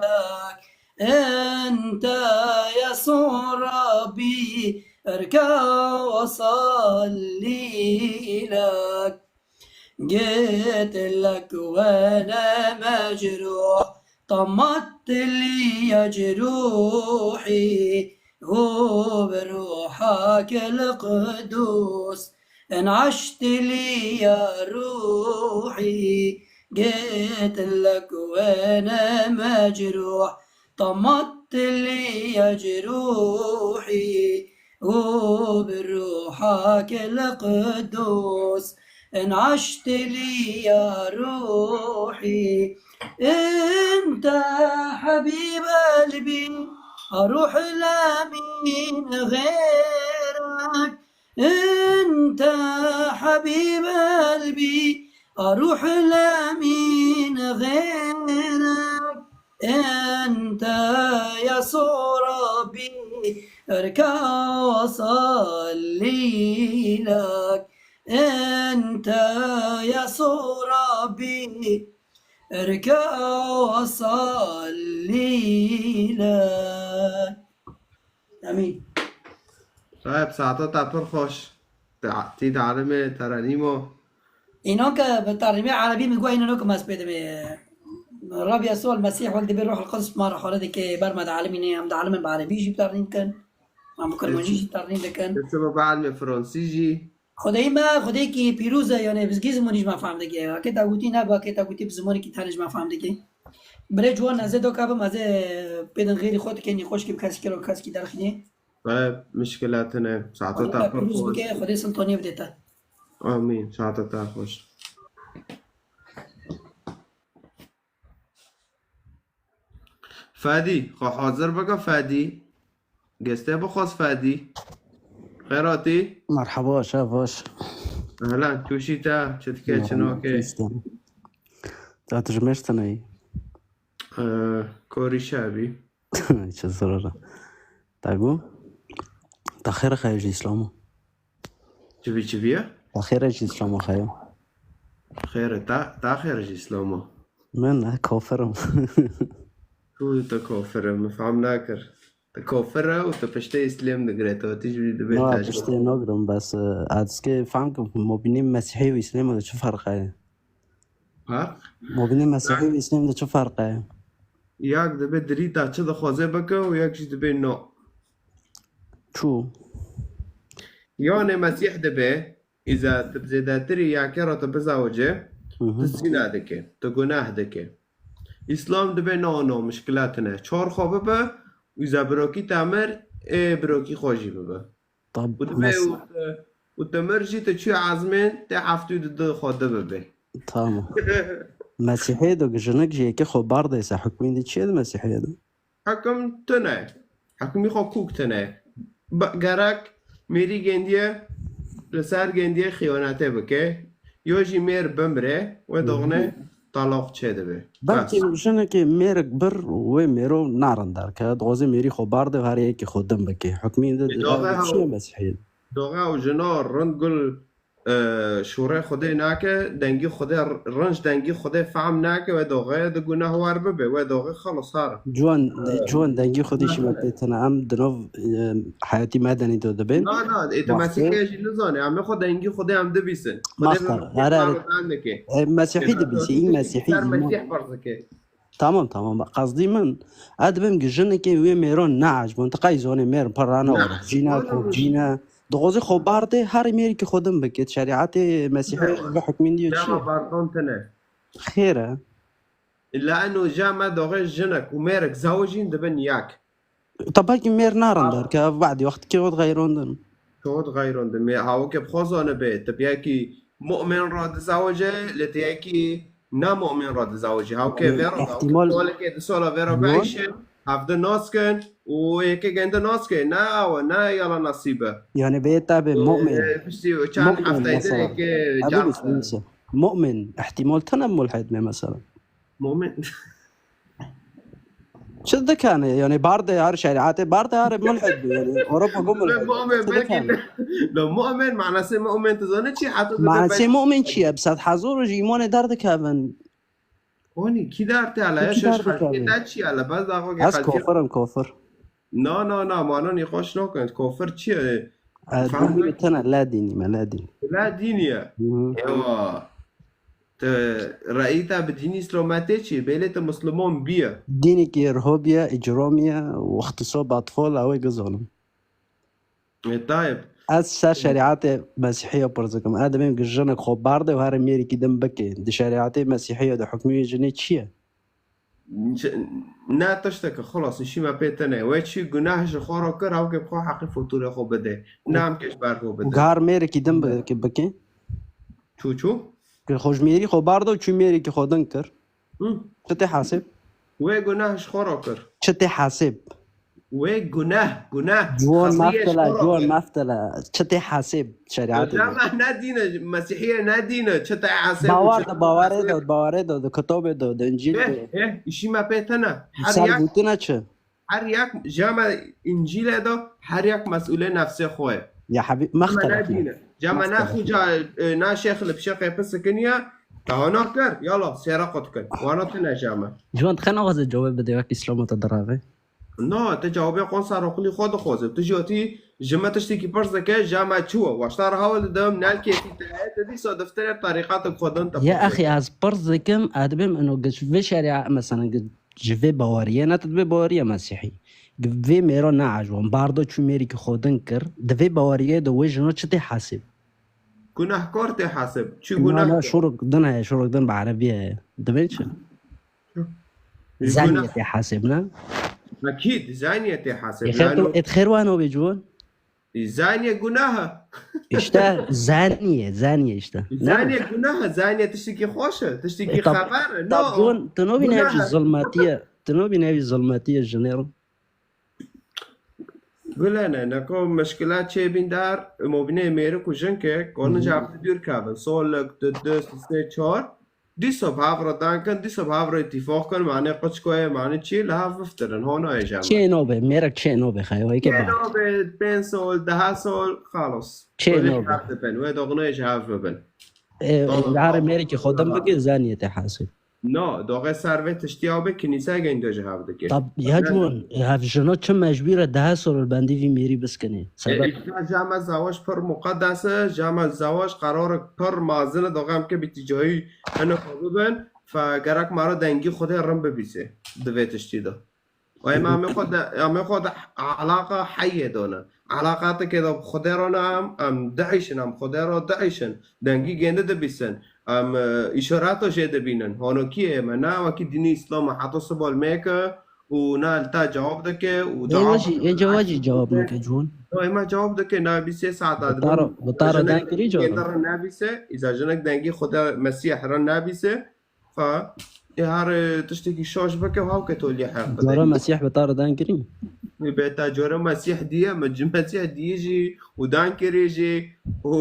لك. انت يسوع ربي، اركع وصلي لك. جيت لك وانا مجروح، طمت لي جروحي، وبروحك القدوس انعشت لي يا روحي. جيت لك وانا مجروح، طمت لي جروحي، وبروحك القدوس انعشت لي يا روحي. انت حبيب قلبي، اروح لمين غيرك؟ انت حبيب قلبي، اروح لمين غيرك؟ انت يسوع ربي، اركع وصلي لك. انت يسوع ربي، اركع وصلي لك. Amîn. Sahib, saeta te pir xweş. Te, tî de alimê terenîmo. Înan ke bi terîmê erebî min got, înan ke mez pê dibê. Rabia Sol Mesîh wek dibê Ruhul Quds ma re xware dike, ber me de alimî ne, em de alimên bi erebî jî terîm dikin. Em bi kurmancî jî terîm dikin. Te çi bi alimê fransî jî? Xwedayî me, Xwedayekî pîroz e, yanê bi zgî zimanî ji me fehm dike. Eke te gotî nebe, eke te gotî bi zimanekî tenê ji me fehm dike. Birê ciwan, ez ê doka bim, ez ê pê din xêrî xwe dike, nîqoşkî bi kesekî re kesekî derxînê. Te mişkile tine, saeta te Xwedê te pir pîroz xweş. Bike, Xwedê siltaniyê bide te. Amîn, saeta te xweş. Fedî, xwe hazir bike Fedî. Gestê bixwaz Fedî. Xêr hatî. Merhaba, şev baş. Ehlen, tu jî te, çi dike, çi nake? Te tu ji mêr tine yî? Ee, korî şevî. Çi zirara. Te got? Te xêr xeye ji Îslamo. Çi bî, çi bîye? Te xêr e ji Îslamo xeye. Xêr e, te, te xêr e ji Îslamo. Min, e, kafir im. Tu te kafir e, min fehm nakir. Te kafir e û te piştê Îslêm digire, te tî jî dibê. Na, te piştê nagirim, bes, e, ez dikê fehm kim, mobînê Mesîhî û Îslêmê de çi ferq heye? Ferq? Mobînê Mesîhî û Îslêm de çi ferq heye? Yek dibe dirî te çi dixwaze bike û yek jî dibe no. Çû? Yanê Mesîh dibe, îza tu bi zêdetirî yekê re tu bizawice, Hı hı. Tu zîna dike, tu guneh dike. Îslam dibe no, no, mişkile tine. Çar xwe bibe, îza birokî te mir, ê birokî xwe jî bibe. Tab-, û dibe mes- û te, û te mir jî te çû ezmên, te heftû di du xwe de bibe. Tamam. Mesîhê de jinik jî yekê xwe bar de se hukmî de çi ye di Mesîhê de? Hekim tune. Hekimî xwe kûk tune. Ba-, gerek mêrî gendiye, li ser gendiye xiyonetê bike. Yo jî mêr bimre, we Hı hı. doxne talaq çêdibe. Belkî Bes. Jinekê mêrik bir wê mêro narin derke. Dixwaze mêrî xwe bar de û her yekê xwe din bike. Hukmî de Ê, doxe çi ye ew, Mesîhê? Doxe ew jina rind gul, e, şûrê Xwedê nake, dengî Xwedê r-, rinc dengî Xwedê fehm nake, we doxe di guneh wer bibe, we doxe xelas har. Ciwan, E, ciwan dengî Xwedê şî me pê tine. Em di nav, e, heyatî medenî de dibin. Na, na, ê, tu Mesîhiye jî nizane, em ê xwe dengî Xwedê em dibîsin. Xwedê Maxtar, bi here, here. Fehm nake. E, Mesîhî dibîsî, î Mesîhî, ser îman. Mesîh ferz dike. Tamam, tamam, bak, qasdî min, ez dibêm ki jinekê wê mêro neecibon, tu qey zonê mêr pir rana were. Cîna, kop cîna. Dixwaze xwe bar de, herî mêrikî xwe din bike. Şerîetê Mesîhê ve hukmîn diyo çi ye? Dema bardan tine. Xêr e. Illa eno ja me doxê jinek û mêrik zewicîn dibin yek. Te belkî mêr narin derke, ev wedî wextikê we dixeyrondin. Te we dixeyrondin. Mê hawikê bi xwe zanibe. Te bi yekî mu'min re dizawice, lê te yekî ne mu'min re dizawice. Hawikê vê re, hawikê ihtimal kolekê di sola vê re bieyşin, hevdi nas kin û yekê gende nas ke. Ne awe, ne yala nesîbe. Yani bê te be mu'min. Piştî çend hefteyê de yekê car. Mu'min, ihtimal tine mulhid me mesela. Mu'min. Çi dikane? Yani bar de har şerîetê, bar de har mulhid bû. Yani Ewropa bû mulhid. Mu'min belkî ne. Lo mu'min, manasê mu'min tu zanî çi? Heta manasê mu'min çi ye? Bi sed hezar ji îmanê derdikevin. Onî kî derdikeve? Ya şaş xelkê te çi ye? Le bes daxo ke. Ez kofir im, kofir. Na, na, na, mano nîqaş nakin. Kofir çi ye? Dînî tene, la dînî me, la dînî. La dînî ye. Ewa. Te reyî te bi dînî îslametê çi? Bêlê te musliman bîye. Dînekî irhobiye, îcramiye, wextiso batfol, ew ê gizonim. E, tayeb. Ez ser şerîetê Mesîhiya pirs dikim. Ez dibêm ki jinek xwe barde û here mêrikî din bike. Di şerîetê Mesîhiya de hukmê jinê çi ye? Ne tişteke, xelas, îşî me pê tine. We çi guneh ji xwe re kir, ew ke bi xwe heqê fotûrê xwe bide. Ne em ke ji ber xwe bide. Gar mêrekî din bike, bike. Çû çû? Kir xwe ji mêrî xwe barda û çû mêrekî xwe din kir. Hı. Çi tê hesêb? Wê guneh ji xwe re kir. Çi tê hesêb? Wê guneh, guneh. Ciwan meftele, ciwan meftele. Çi tê hesêb şerîetê? Dema ne dîne, Mesîhiye ne dîne. Çi tê hesêb? Bawer de, bawerê de, bawerê de, di kitabê de, di Încîl de. Eh, eh, îşî me pê tine. Her yek. Ser gotine çi? Her yek, ja me Încîlê de her yek mesûlê nefsê xwe ye. Ya hebî, mextele. Ja me ne xwe ca, e, na şêx li pişê qêpin sikiniye, Te hana kir, yala, sêra xwe dikin. Wana tune ji me. Ciwan, te naxwaze cewabê bide, wek Îslama te dirave. Na, te cewabê qon ser oqilî xwe dixwaze. Tu jî hatî ji me tiştekî pirs dike, ji me çi we? Waşta re hewl didim, ne kêfî te heye, te dîsa defterê terîqatek xwe din te. Ya pirs axî, dike. Ez pirs dikim, ez dibêm ino gi ji vê şerî, mesela gi ji vê baweriyê, ne tu dibê baweriya Mesîhî. Gi vê mêra ne ecwan, bardo çû mêrikî xwe din kir, di vê baweriyê de wê jino çi tê hesib? Gunehkar tê hesib. Çi Na, guneh na, kir? Şorok din heye, şorok din bi erebî heye. Dibê çi? Guneh. Zaniye tê hesib, ne? Ekîd, zaniye tê hesib. Ê xêr Yani tu, ê xêr wan o bê ciwan? Zaniye gunah e. İşte zaniye, zaniye işte. Ne? Zaniye gunah e, zaniye tiştekî xweş e, tiştekî E, tab-, xeber e. tab No, ciwan, tu nobî ne gunah jî e. Zilmetiye, tu nobî ne jî zilmetiye jinê re. Gulene, neko mişkila çêbîn der, mobînê mêrik û jinkek, Hı konin hı. ji hev dûr kevin. Solik, du, du, sê, çar. Dîsa bi hev re dan kin, dîsa bi hev re îtîfaq kin, mane qiçkoye, mane çi, li hev biftirin, ho nayê ji me. Çê nobe, mêrek çê nobe, xeyo, eke Çê ba. Nobe, pênc sol, deh sol, xalos. Çê Wê nobe. Hev dibin, wê doxunayê ji hev bibin. E, Tamam, e, harê tamam. Mêrekî xwe din Tamam. Bike, zaniye tê hesib. No, doxê ser vê tiştiya bê kinîse gendo ji hev dike. Tab-, ya Ne? Ciwan, e, hev jina çi mecbûr e deh sol li bendî vî mêrî biskinê? E, Sebeb? Îşte ji me zewac pir muqedes e, ji me zewac qerarek pir mezin e, doxê em ke bi tîcahî hene xwe bibin, fe gerek me re dengî Xwedê rin bibîsê di vê tiştî de. Û em, em ê xwe de, em ê xwe de alaqa heyê done. Alaqateke de bi Xwedê re ne em, em diişin, em Xwedê re diişin. Dengî gêndi dibîsin. Em, e, îşareta jê dibînin. Honokiyê me ne wekî dînî Îslam e. Heta siba li mêke û ne li te cewab dike û Ê cewab wajî, ê cewajî cewab nake, Cûn. Ê me cewab dike, ne bîsê saeta Bi taro, bi taro dan kirî cewab. Gêndi re nebîse, îza jinek dengî Xwedê Mesîh re nebîse, Fa, ê her, e, tiştekî şaş bike, hawke tolî heq bide. Cara Mesîh bi te re dan kirî? Bê te cara Mesîh diye, min ci Mesîh diyî jî û dan kirî jî û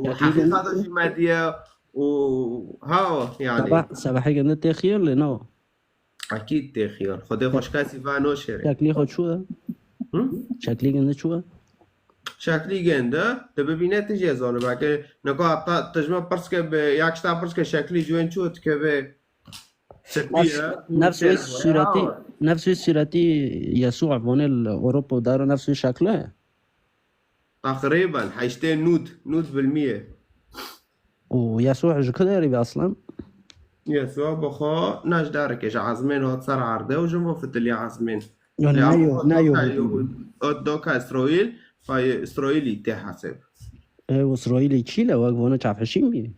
Şeklî heqîqeta jî me diye û ha, yani. Seba-, sebehê gende tê xiyar lê ne? Ekîd tê xiyar. Xwedê xwe ji kesî ve noşêrê. Şeklî xwe çû e? Hı? Şeklî gende çû e? Şeklî gênde, tu bibîne tu jê zanî. Belkî nika heta tu ji min pirs ke bi, ya kişta pirs ke şeklî ciwên çi dikeve? Çi Nefs, ye? Nefs wê Çi ye? Sûretî, nefs wê sûretî Yesû vonê li Ewropa daro nefs wê şekle ye. Teqrîben heştê nûd, nûd bilmî ye. Û Yesû ji ku derê bî aslan? Yesû bi xwe ne ji dereke, ji ezmên hat ser erdê û jin bo fitilî ezmên. Yani Lê ne em yo-, ne doka Yehûdî bû. Ot doka Îsraîl, fayê Îsraîlî tê hesêb. Ê, û Îsraîlî çî le wek vana çavhişîn bî?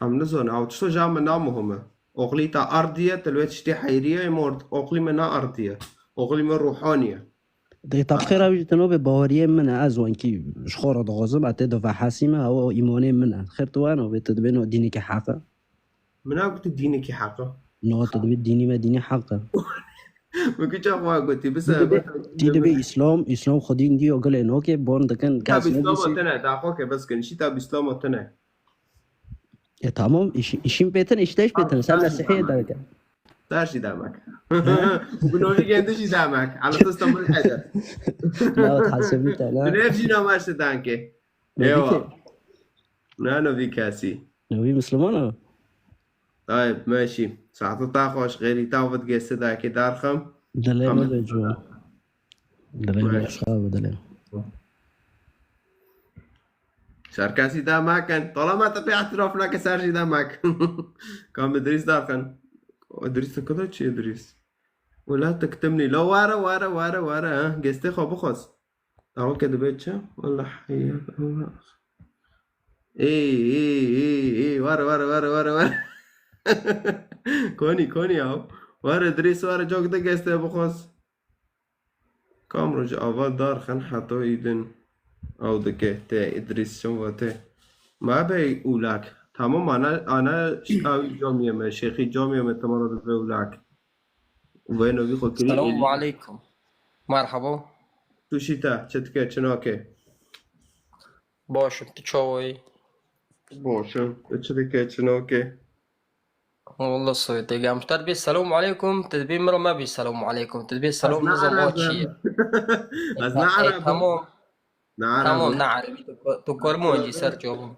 Em nizanin, ew tişto ji min ne muhim e. Oxlî te ardiye, tu li wê tiştê heyriye, ê mord, oxlî min ne ardiye. Oxlî min ruhanî ye. Dê tab xêra wî ji tino bê baweriyê min e, ez wenkî ji xwe re dixwazim, ez tê de vehesîme, ew îmanê min e. Xêr tu weno bê, tu dibê no dînekî heq e? Min nagotî dînekî heq e. No, tu dibê dînî me dînî heq e. Min kî çax wa gotî, bisa Tî dibê, gotî, tî dibê dibê. Îslam, Îslam xwedî diyo gilê nokê, bon dikin, kes Tab Îslama nebîsî. Tine, daxo ke bes kin, şî tab Îslama tine. E, tamam, iş-, işin bêtin, işleş bêtin. Sen Mesihiyê derken. Ser jî demek. He? Bi novî gêndi jî demek. Ala tu stamil hede. Ya, hesibî te, la. Bi nev jî namaşte danke. Novî Ewa. Ke? Ne novî kesî. Novî Müslüman o. Tayeb, meşî. Saete ta xweş, xêrî ta vid geste dakê darxim. Dilê Tamam. Me de ciwan. Dilê me Meşî. Sağ ol, dilê. Serkesî de mekin. Talama te pê etiraf neke ser jî de mek. Kam Idrîs derxin. Idrîs te kida çi Idrîs? Wela te kitim nî. La were, were, were, were, ha. Gestê xwe bixwaz. Ew ke dibe çi? Wela heyya, wela. Ê, ê, ê, ê, were, were, were, were, were. Konî, konî ya. Were, Idrîs were, cok de gestê bixwaz. Kam roj ava darxin heta îdin ew dike te Idrîs çawa te. Ma bey ulak. Tamam, ana, ana ew camiyê me, şêxî camiyê me, tamam, be ulak. Vê novî xwe kirî Selamu elî. Aleykum. Merhaba. Tu şî te, çi dike, çi nake? Baş im, tu çawa yî? Baş im. Tu çi dike, çi nake? Wallah, Sovyet Egam. Te dibê selamu aleykum, te dibê min re me bî selamu aleykum. Te dibê selam nizam o çi ye. Ez ne Ereb im. Tamam. Ne Ereb im. Tamam, ne Erebî, tu, tu kurmancî ser çavan.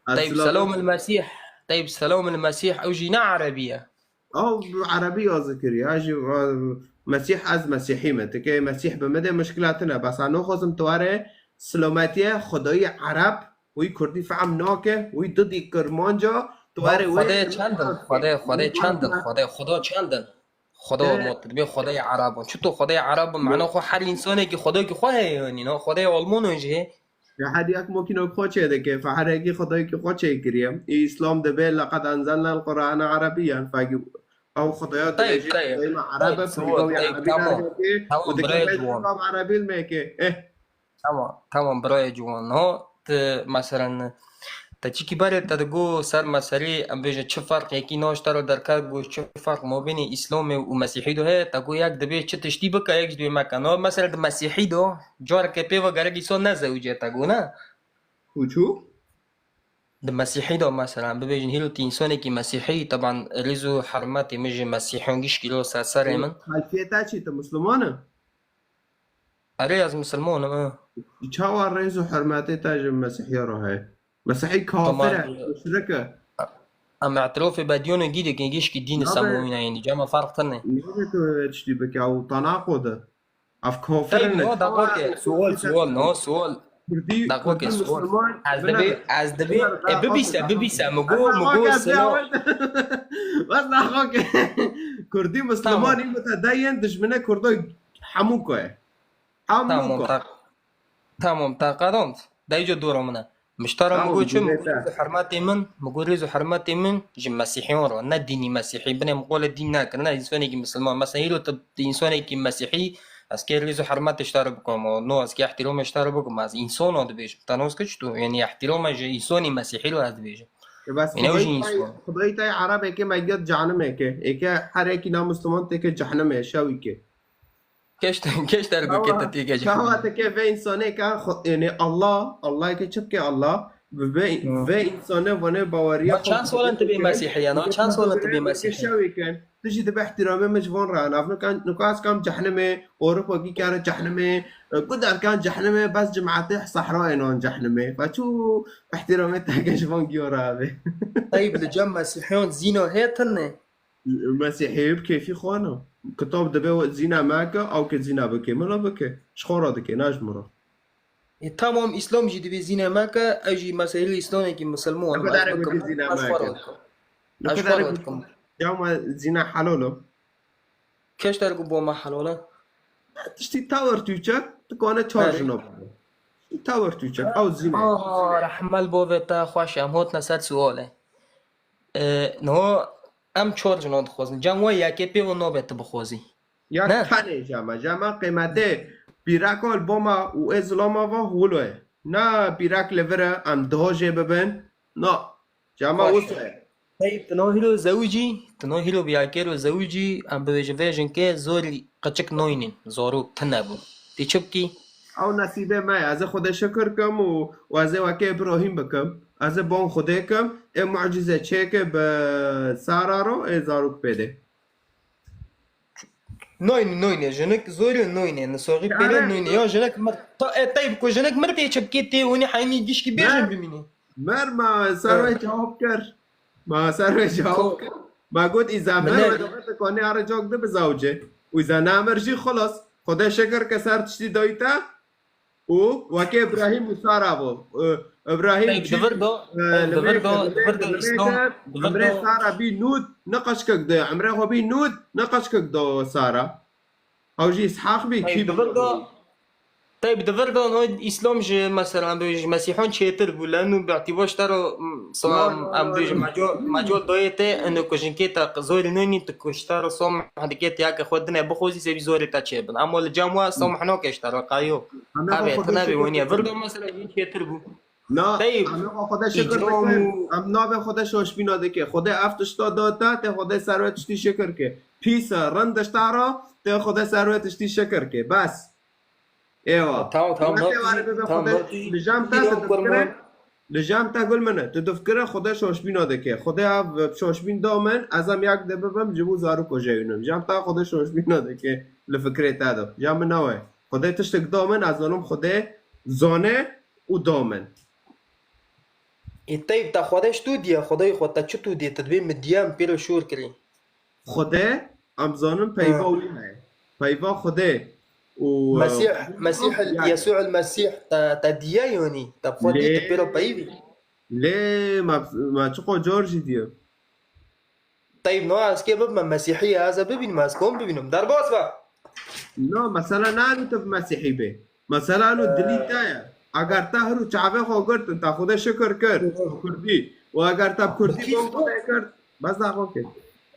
Ez Teyb, selam. Selam el Mesîh. Teyb, selam li Mesîh, ew jî ne Erebî ye. Ew Erebî yazî kiriye, jî, e, Mesîh, ez Mesîhî me. Tikê Mesîh bi min de mişkila tune. Bes ez naxwazim tu were silametiye Xwedayê Ereb, wî Kurdî fehm nake, wî didî Kirmanca, tu were wê Xwedê çend in? Xwedê, Xwedê çend in? Xwedê, Xudo çend in? Xudo E, mot, dibê Xwedê Ereb in. Çito Xwedê Ereb in? Mano xwe her însanekî Xwedekî xwe heye, yanî, no? Xwedê Almanon jî heye. Ya her yek makîna xwe çê dike, fe her yekî Xwedayekî xwe çê kiriye. Ê Îslam dibê, "Leqed enzelnel Qur'ane Erebiyyen", fegî ew Xwedaya Teyb, dibêje, teyb, "Xwedayê me Ereb teyb, e, siwol, peygamê teyb, Erebî tamam. Derkete, Tamam, û dike birayê ciwan. Peygamê Erebî meke." Eh. Tamam, tamam, birayê ciwan. No, tu, meselen, te çikî berê te digo ser meselê, em bêje çi ferq yekî naş te re derket, got çi ferq mabênê Îslamê û Mesîhî de heye, te got yek dibê çi tiştî bike, yek jî dibê meke. No, meselen di Mesîhî de, careke pê ve gerek îson nezewicê te got, ne? Û çû? Di Mesîhî de, meselen, bibêjin hîro tu însanekî Mesîhî, teban rêz û hurmetê min ji Mesîhiyan gişkî lo ser serê min. Xelfiyê te çi, tu Misliman e? Erê, ez Misilman im, e. Çawa rêz û hurmetê te ji Mesîhiya re heye? Mesîhî kafir e, muşrik e. Em îtirafê bediyonê gî dikin, gişkî dîn Nabe, Semawî ne, yanî cema ferq tune. Nabe tu tiştî bike, ew tanaqud e. Ev kafir Teyb, ne. No, daqiqe, sual, sual, no, sual. Kurdî, Daqiqe, Kurdî sual. Misilman, Ez dibê, ez dibê, e, bibîse, bibîse, mi go, mi go, silo. Bas daqiqe. Kurdî Misilman, Tamam. Î mutedeyên dijmine Kurdo hemû koye. Hemû Tamam, ko. tak-, tamam, taqadont. Dayco dora min e. Miştara min Tamam, got çi, min got dinlete. Rêz û hurmetê min, min got rêz û hurmetê min ji Mesîhiyan re, ne dînî Mesîhî. Binê min qolê dîn nekir, ne însanekî Misilman. Mesela îro tu, tu însanekî Mesîhî, ez kê rêz û hurmetê ji te re bikim, no, ez kê îhtîramê ji te re bikim, ez însana dibêjim. Te nas kir çito, yanî îhtîrama ji însanî Mesîhî re ez dibêjim. Ya bas Yanî ew jî Xwedayî te, însan. Xwedayî te Erebekê me giya cehenimekê. Êke her yekî na Misilman têke cehenimê, şewîkê. Keşt-, keşt ergo ke te têke Çawa, çawa te ke vê însanê ke xwe, yani Allah, Allah ke çi bike Allah, ve, Hı. Ve însanê vanê baweriya Ya xwe çend solan tu bê Mesîhî ya, na çend solan tu bê Mesîhî? Şewê ken, tu jî dibe ihtiramê min ji van re, nav nuka, nuka ez kam cehnimê, Ewropa gî kare cehnimê, e, ku derkan cehnimê, bes cemaetê sehra ênan cehnimê. Ve çû ihtiramê te ke ji van giyo re avê. Teyb li cem Mesîhiyan zîna hê tune. Mesîhî bi kêfî xwe ne. Kitab dibe we zîna meke, ew ke zîna bike, mila bike. Ji xwe re dike, ne ji min re. E, tamam, Îslam jî divê zîna meke, ew jî meselê Îslamekî Misilman, Li ez kudarê bikim, gotî zîna ez xwe re meke. dikim. Li Ez xwe kudarê re gotî dikim. Cama zîna helal o. Keşt ergo bo me helal e. Tiştî tawir tu çek, tu kane çar Erê. jino bike. Tiştî tawir tu çek, ew zîna. Aha, rehmel bo ve te xweş, em hotne ser sualê. E, niho em çar jinan dixwazin. Cem we yekê pê ve nabe tu bixwazî. Ya Ne? tenê cema. Cema qîmetê pîreka li boma û ê zilama va wilo ye. Na pîrek li vir e, em diho jê bibin. Na. Cema Xweş. wisa ye. Hey, tu no hîro zewicî, tu no hîro biyakêro zewicî, em bibêjin vê jinkê zorî qeçik noynîn, zorok tune bû. Tê çi bikî? Ew nesîbê me ye. Ez ê Xwedê şikir kim û, û ez ê wekê Îbrahîm bikim. Ez ê ban Xwedê kim, ê mucîze çêke bi Sara ro, ê zarok pê dê. Noyne, noyne, jinik zorî noyne, nisoxî pêre Yare. noyne. Ya jinik mir, ta, e, teyb ku jinik mir tê çi bikê tê, hûnî heynî gişkî bêjin Mer. bimînî. Mer ma ser Evet. wê cewab kir. Ma ser wê cewab Ko- kir. Ma got îza Min mer ne- wê dixwe te konê are cok de bi zawce. Û îza namer jî xelas. Xwedê şikir ke ser tiştî dayî te. Û weke Îbrahîm û Sara bû. Û Îbrahîm Hey, çi, di vir de, e, di vir de, di vir de Îslam, di vir de. Emrê Sara bî nûd, ne qeçkek de. Emrê xwe bî nûd, ne qeçkek de Sara. Ew jî Îshaq bî, Hey, kî di vir de, Teyb, di vir de no Îslam ji, mesela, em bêjin, ji Mesîhan çêtir bû. Leno bi îtibar ji te re, m, so, Na, em, na, em na, bêjin, na. mecol, mecol doyê te, eno ku jinkê te zorî nînî, tu ku ji te re som dikê te yake xwe dine bixwezî, sê bî zorê te çêbin. Ama li cem we som heno ke ji te re qayo. Heme Hebe, xwe tu Xwedê nebê şikir weniye. bikin. Vir de, mesela, jin çêtir bû. Na, Teyb, heme xwe Xwedê şikir îcram bikin. û Em navê Xwedê şoşbîna dike. Xwedê ev tişta da te, tê Xwedê ser wê tiştî şikir ke. Pîs e, rind e ji te re, tê Xwedê ser wê tiştî şikir ke. Bes. Êwa. Tamam, tamam, Xwedê no, were bibe tamam, Xwedê no, li cem te, îcram tu difikire, kurban. li cem te gul min e. Tu difikire Xwedê şoşbîna dike. Xwedê ev şoşbîn da min, ez em yek de bibim, ji bo zarok jewînim. Cem te Xwedê şoşbîna dike. Li fikrê te de. Cem min nawe. Xwedê tiştek da min, ez zanim Xwedê zane û da min. Ê teyb, te Xwedê ji tu diye, Xwedayê xwe te çi tu diye, te dibê min diye, min pê re şûr kirî. Xwedê, em zanin peyva wî heye. Peyva Xwedê û, e, Mesîh, Mesîh, yani. Yesû el Mesîh te, te diye yanî, te bi xwe dî, tu pê re peyivî. Lê me, me çiqo car jî diye. Teyb, no, ez kê bibime Mesîhî, ez ê bibînim, ez kom bibînim. Derbas be. No, mesela nanu tu bi Mesîhî bê. Mesela nu dilî te ye. Eger te hiru çavê xwe girtin, te Xwedê şikir kir, bi Kurdî. Û eger te bi Kurdî bang Xwedê kir, bes daxo kir.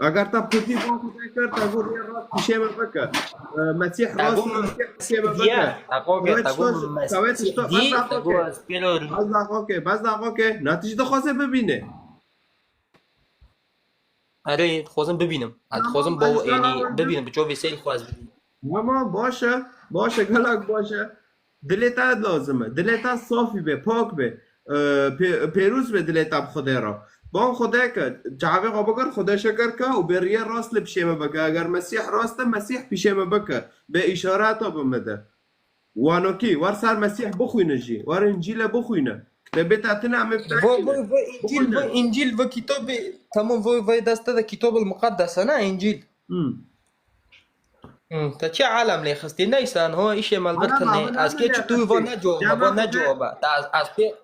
Eger te bi Kurdî bang Xwedê kir, te got rê rast pişê me bike. E, Mesîh rast, Mesîh pişê me bike. Te got Mesîh diye, te got Mesîh diye. Bes daxo kir, bes daxo kir. Na tu jî dixwaze bibîne. Erê, dixwazim bibînim. Ez dixwazim baw-, yanî bibînim, bi çavê serî xwe ez bibînim. Tamam, baş e. Baş e, gelek baş e. Dilê te lazim e. Dilê te safî be, pak be. E, pê-, pêrûz be dilê te bi Xwedê re. Ban Xwedê ke, çavê xwe bikir, Xwedê şikir ke û bê riyê rast li pişê me bike. Eger Mesîh rast e, Mesîh pişê me bike. Bê îşareta bi min de. Wanokî, wer ser Mesîh bixwîne jî, wer Încîle bixwîne. Kitêbê te tine em ê Vo, vo, vo Încîl, vo Încîl, vo kitabê, tamam, vo, vo deste de Kitab el Muqaddes e, ne Încîl. Hmm. Hmm, te çi alem lê xistî? Neyse, ho, îşê me li vir tine. Ez kê çi tu va ne cewab, va ne cewab. Ta ez, ez pê,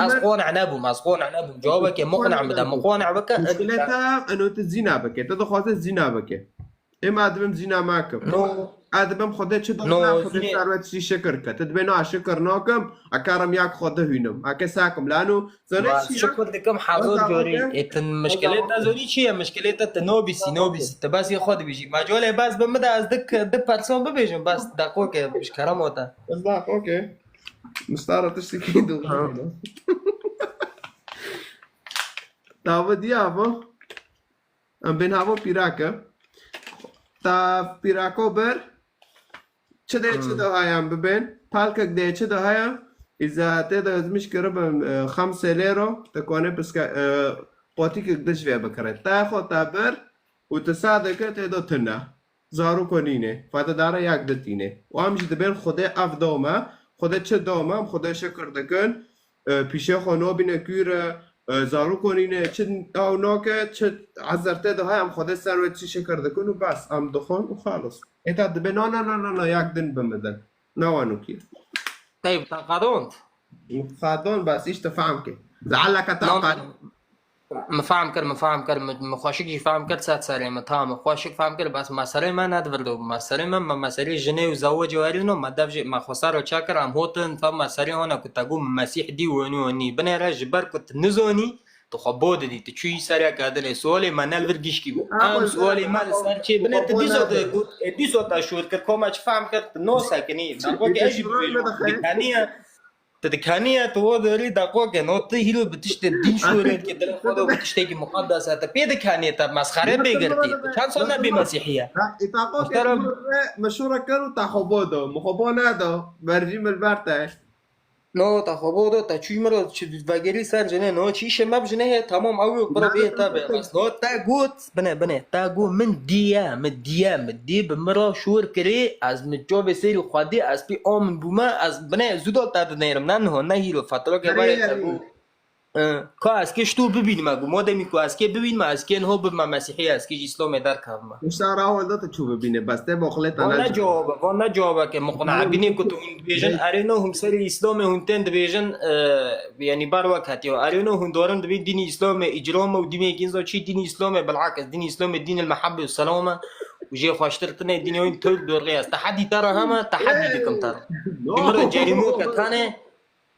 ez qonic nebûm, ez qonic nebûm. Cewabekê muqnic bide, min qonic bike. Muşkilê te, eno tu zîna bike. Te dixwaze zîna bike. Ê ma dibim zîna makim. No. A dibim Xwedê çi dana, Xwedê ser we tiştî şikir ke. Tu dibê na şikir nakim, a karim yak Xwedê hûnim. A ke sakim lano. Zane çi ya? Şikir dikim hazor corî. Ê tin mişkilê te zorî çi ye? Mişkilê te tu nobîsî, nobîsî. Tu besî xwe dibêjî. Ma colê bes bi min de ez dik, di person bibêjim. Bes deqo ke, ji keremo te. Ez deqo ke. Mistara tiştekî dixwînim. Tavi diya bu. Em bên havo pîrake. Ta pîrako ber. Çi dê çi de haya em bibên. Palkek dê çi de haya. Îza tê de ezmiş kiribin, e, xam selêro. Te kone piske, e, qotîkek diş vê bikire. Ta xo ta ber. Û tu sade ke tê de tune. Zaroko nîne. Fate dare yak ditîne. Û em jî dibên Xwedê ev dome. Xwedê çi dome? Em Xwedê şikir dikin. E, pîşê xwe nobîne kûr e, e, zarok konîne, çi ew nake, çi ezertê diha, em Xwedê ser wê çi şikir dikin û bes, em dixwin û xalis. Êta dibe, na, na, na, na, na, yak din bimidin. Na wanokî. Teyb, te qadond? Qadon, bes, îşte fehm ke. Lealeke te qadon. Min fehm kir, min fehm kir, min, min xweşik jî fehm kir, ser serê min, tamam, min xweşik fehm kir, bes meselê me ne di vir de bû. Meselê me, me meselê jinê û zewicê werîno, me dev jê, me xwe ser re çekir, em hotin, fe meselê hona ku te got min Mesîh dî û hûn û hûn nî. Binêre ji ber ku tu nizanî, tu xwe bo didî, tu çûyî ser yeka dinê. Sualê me ne li vir gişkî bû. Em sualê me li ser çê binê, tu dîsa te got, ê dîsa te şûr kir, ka me çi fehm kir, tu nosekinî. Daqo ke ez jî bibêjim, dikeniye. Tu dikaniye, tu wo derî daqoke, no tu hîro bi tiştê dîn şûrê dike, dilê xwe de bi tiştekî muqeddes e, tu pê dikaniye, te mesxere bê girtî. Tu çend sal nebî mesîhî ye? Îtaqoke, min şûre kir û te xwe bo do, min xwe bo nedo, berjî min ber te. No, te xwe bo do, te çûyî min re çi vegerî ser jinê, no çi îşê me bi jinê heye, tamam, ew yok, bira bê te be. Bes no te got, Binê, binê, te got min diye, min diye, min dî bi min re şûr kirî, ez min çavê serî xwe dî, ez pî amin bûme, ez binê zû dal te dinêrim, ne niho, ne hîro, fetroke berê te got. E, ka ez kê ji tu bibînime, got, mademî ku ez kê bibînime, ez kê niho bibime mesîhî, ez kê ji îslamê derkevime. Muştara hol da te çû bibîne, bes te boxlê te. Van ne cewab e, van ne cewabeke muqna. Binê ku tu hûn dibêjin, erê no hûn serî îslamê hûn tên dibêjin, e, yanî bar wek hetiyo. Erê no hûn dorin dibîn dînî îslamê îcram e û dînê kînzo çi dînî îslamê bilakis. Dînî îslamê dîn el mehabbe û selame û jê xweştir tine dînê wîn tewk dorgê ez. Tehedî te re heme, tehedî dikim te re. Min re cerîmoke tane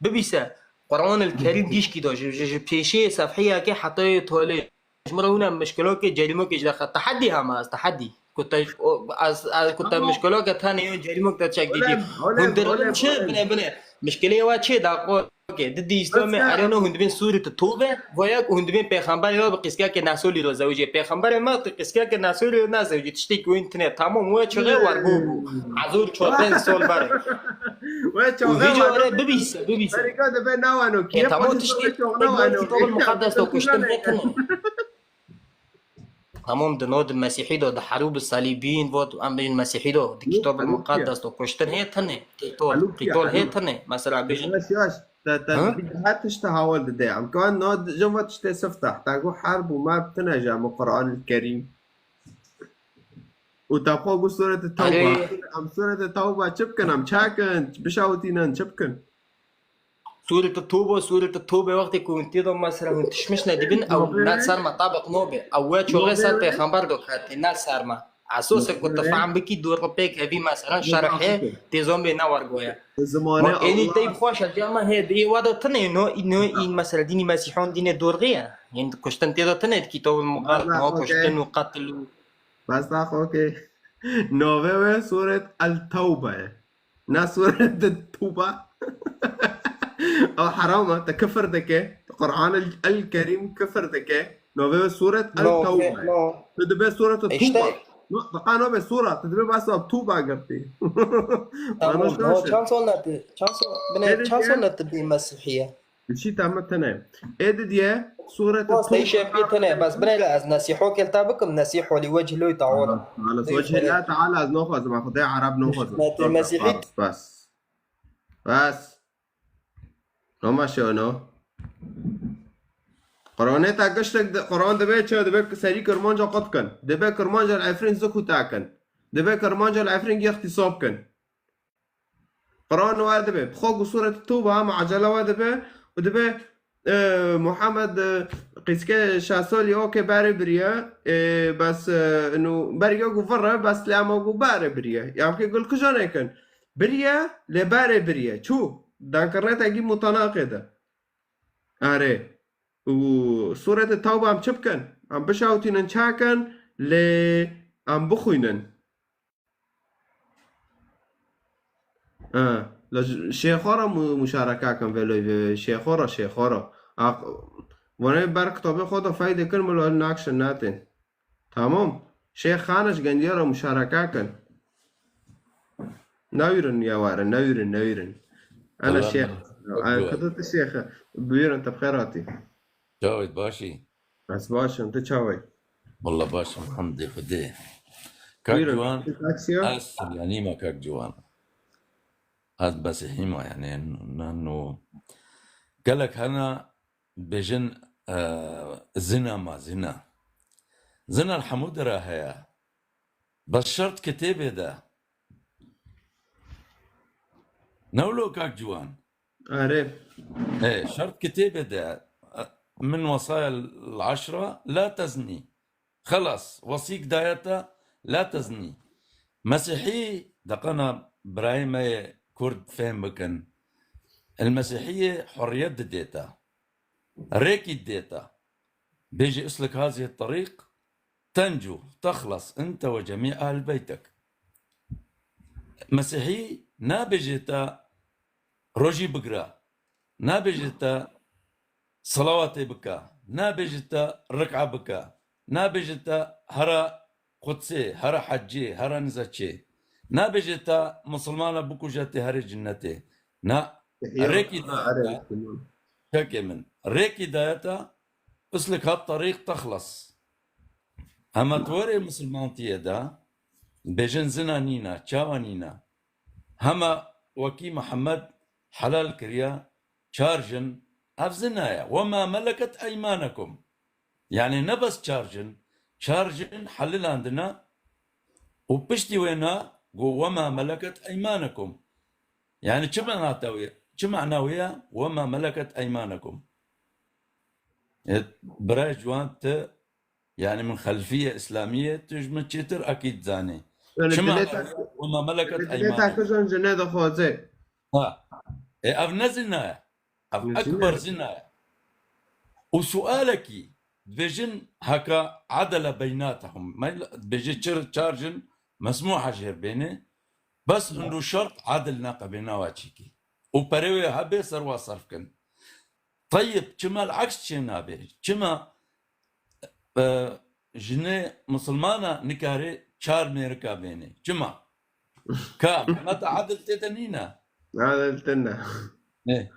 bibîse. Quran el Kerîm gişkî do ji, ji, ji pêşê sefhiyeke heta yê tolê. Ji min re hûn em mişkilokê cerîmokê ji derxe. Tehedî hema ez, tehedî. Ku te, o, ez, ez, ku te mişkiloke tane yon cerîmok te çek dîtî. Hûn dirin çi? Bine, bine. Mişkilê wa çi? Daqokê. Didî îslamê erêno hûn dibên sûrî tu tûbe. Voya ku hûn dibên pêxemberê wa bi qîskeke nesolî ro zewicê. Pêxemberê me tu qîskeke nesolî ro nezewicî. Tiştekî wîn tine. Tamam we çixe war bû bû. Hezûr çor pênc sol ber. We çaxe war. Bibîse, bibîse. Berîka dibe nawano. E, tamam tiştê. Kitabul Muqaddes de kuştin hêtin. Tamam, di no di Mesîhî do, di herû bi salîbîn vot, em bêjin Mesîhî do, di Kitab el Muqaddes do kuştin hê tine, qîtol, qîtol hê tine. Mesela bêjin. Yaş, yaş. Te, te, Ha? Her tiştê hawil dide. Em kan na jin ve tiştê siftah. Te got herb û merb tine ji em Quran el Kerîm. Û te xwe got Sûret Tewba. Erê. Em Sûret Tewba çi bikin? Em çakin, bişawitînin, çi bikin? Sûret Tewba, Sûret Tewba wextê ku hûn tê de mesela hûn tişmiş nedibin, ew Tewba ne ne? Ser me tabiq nobe. Ew we çoxê Nobe ser ne? Pêxember do kete, ne ser me. Esas e ku tu Nobe ne? Fehm bikî, dûr pêk hevî mesela Nobe şerhê ne? Tê zombê ne wergoye. Zimanê Ênî Allah. Teyb xweş e, ama hê di ê wada tine, no, no, în mesela dînî Mesîhon dînê dorxî ye. Ên kuştin tê de tine, kitab muqal, Bes, no, okey. Kuştin û qetil û Bes, okey. Navê wê Sûret El Tewbe ye. Ne Sûret Tewbe. Ew heram e, te kifir dike. Quran El, El Kerîm kifir dike. Navê wê Sûret El No, Tewbe ye. No. Tu dibe Sûret El Tewbe. No, dika nabe sûra, tu dibe bas Tewbe girtî. Tamam, Ana no, şaşe. Çend sal ne tu, çend sal, bine, Êdî çend sal diye, ne tu bî Mesîhiye? Çi te me tine. Êdî diye Sûret Bas Tewbe. Te şefî tine, bas bine le ez nesîho kel ta bikim, nesîho li wecih loy taala. Halas, halas, wecih la taala ez naxwazim, Xwedê Ereb naxwazim. Ne tu Mesîhî? Bas, bas. Bas. Hema şewno. Quranê te giştek di, Quran dibe çi, dibe serî Kirmanca qut kin. Dibe Kirmanca li Efrîn zikû te kin. Dibe Kirmanca li Efrîn yextîsab kin. Quran wer dibe. Bi xwe ku Sûret Tewba hema ecele we dibe û dibe, e, Muhammed, e, qîske şeş salî okê berê biriye. E, bes, e, inu berge ku virre, bes lê ema ku berê biriye. Ya ki gul kujanê kin. Biriye, lê berê biriye. Çû? Dankirinê te gî mutanaqê de. Erê. Û Sûretê Tewba em çi bikin? Em bişawitînin çakin, lê em bixwînin. Ha, la j-, şêxo re mu-, muşareke kin vê loy vê, şêxo re, şêxo re. Aq-, vane ber kitabê xwe de feyde kin, milo nakşin natin. Tamam. Şêx Xaniş gendiya re muşareke kin. Newîrin ya were, newîrin, newîrin. Ana Selam, şêx. Selam. Ana kıdı şêx. Buyurun, te bi xêr hatî. Çawit başî? Ez baş im, tu çawa yî? Wallah baş im, hemdê Xwedê. Kak Buyurun. Ciwan, Taksiya? Ez Siryanî me, kak Ciwan. Ez Mesîhî me, yani, n-, n-, no. Gelek hene bêjin, e, zina ma, zina. Zina li hemû dera heye. Bes şert kitêbê de. Ne wilo kak Ciwan? Erê. Ê, şert kitêbê de, e, min wesaya l-eşra la teznî. Xelas, wesîk daye te la teznî. Mesîhî, deqena birayê me yê Kurd fêm bikin. El Mesîhiyê hurriyet didê te. Rêkî didê te. Bêjî islik hazihi terîq tencû, texles ente ve cemî ehl beytek. Mesîhî nabêje te rojî bigre, nabêje te selawatê bike, nabêje te rik'a bike, nabêje te here Qudsê, here hecê, here nize çê. Nabêje te misilmana bikuje tê herê cinnetê. Na, Rêkî daye te, çekê min. Rêkî daye te, islik hat terîq texles. Hema tu werê misilmantiyê de, bêjin zina nîne, çawa nîne? Hema wekî Mihemed helal kiriye, çar jin, ev zina ye. Wema meleket eymanekum. Yani ne bes çar jin, çar jin helilandine û piştî wê na got, "Wema meleket eymanekum." Yani çi mena te wê? Çi mena wê ye? "Wema meleket eymanekum." E, birayê ciwan, tu, yani min xelfiye îslamî ye, tu ji min çêtir ekîd zanî. Yani çima dilê te, "Wema meleket eymanekum." Dilê te kijan jinê dixwaze. Ha. E, ev ne zina ye. Ev ekber zina ye. Û sualekî, dibêjin heka adele beynatehum. Meyl, dibêje çir, çar jin mesmûha jêr bêne. Bes indu şert adil neqebê nawa çîkî. Û perê wê hebê ser wa serf kin. Teyib, çima el-aks çê nabe? Çima, e, jinê misilmana nikare çar mêrika bêne? Çima? Ka, meta adil tê de nîne. Adil tê ne. Ne.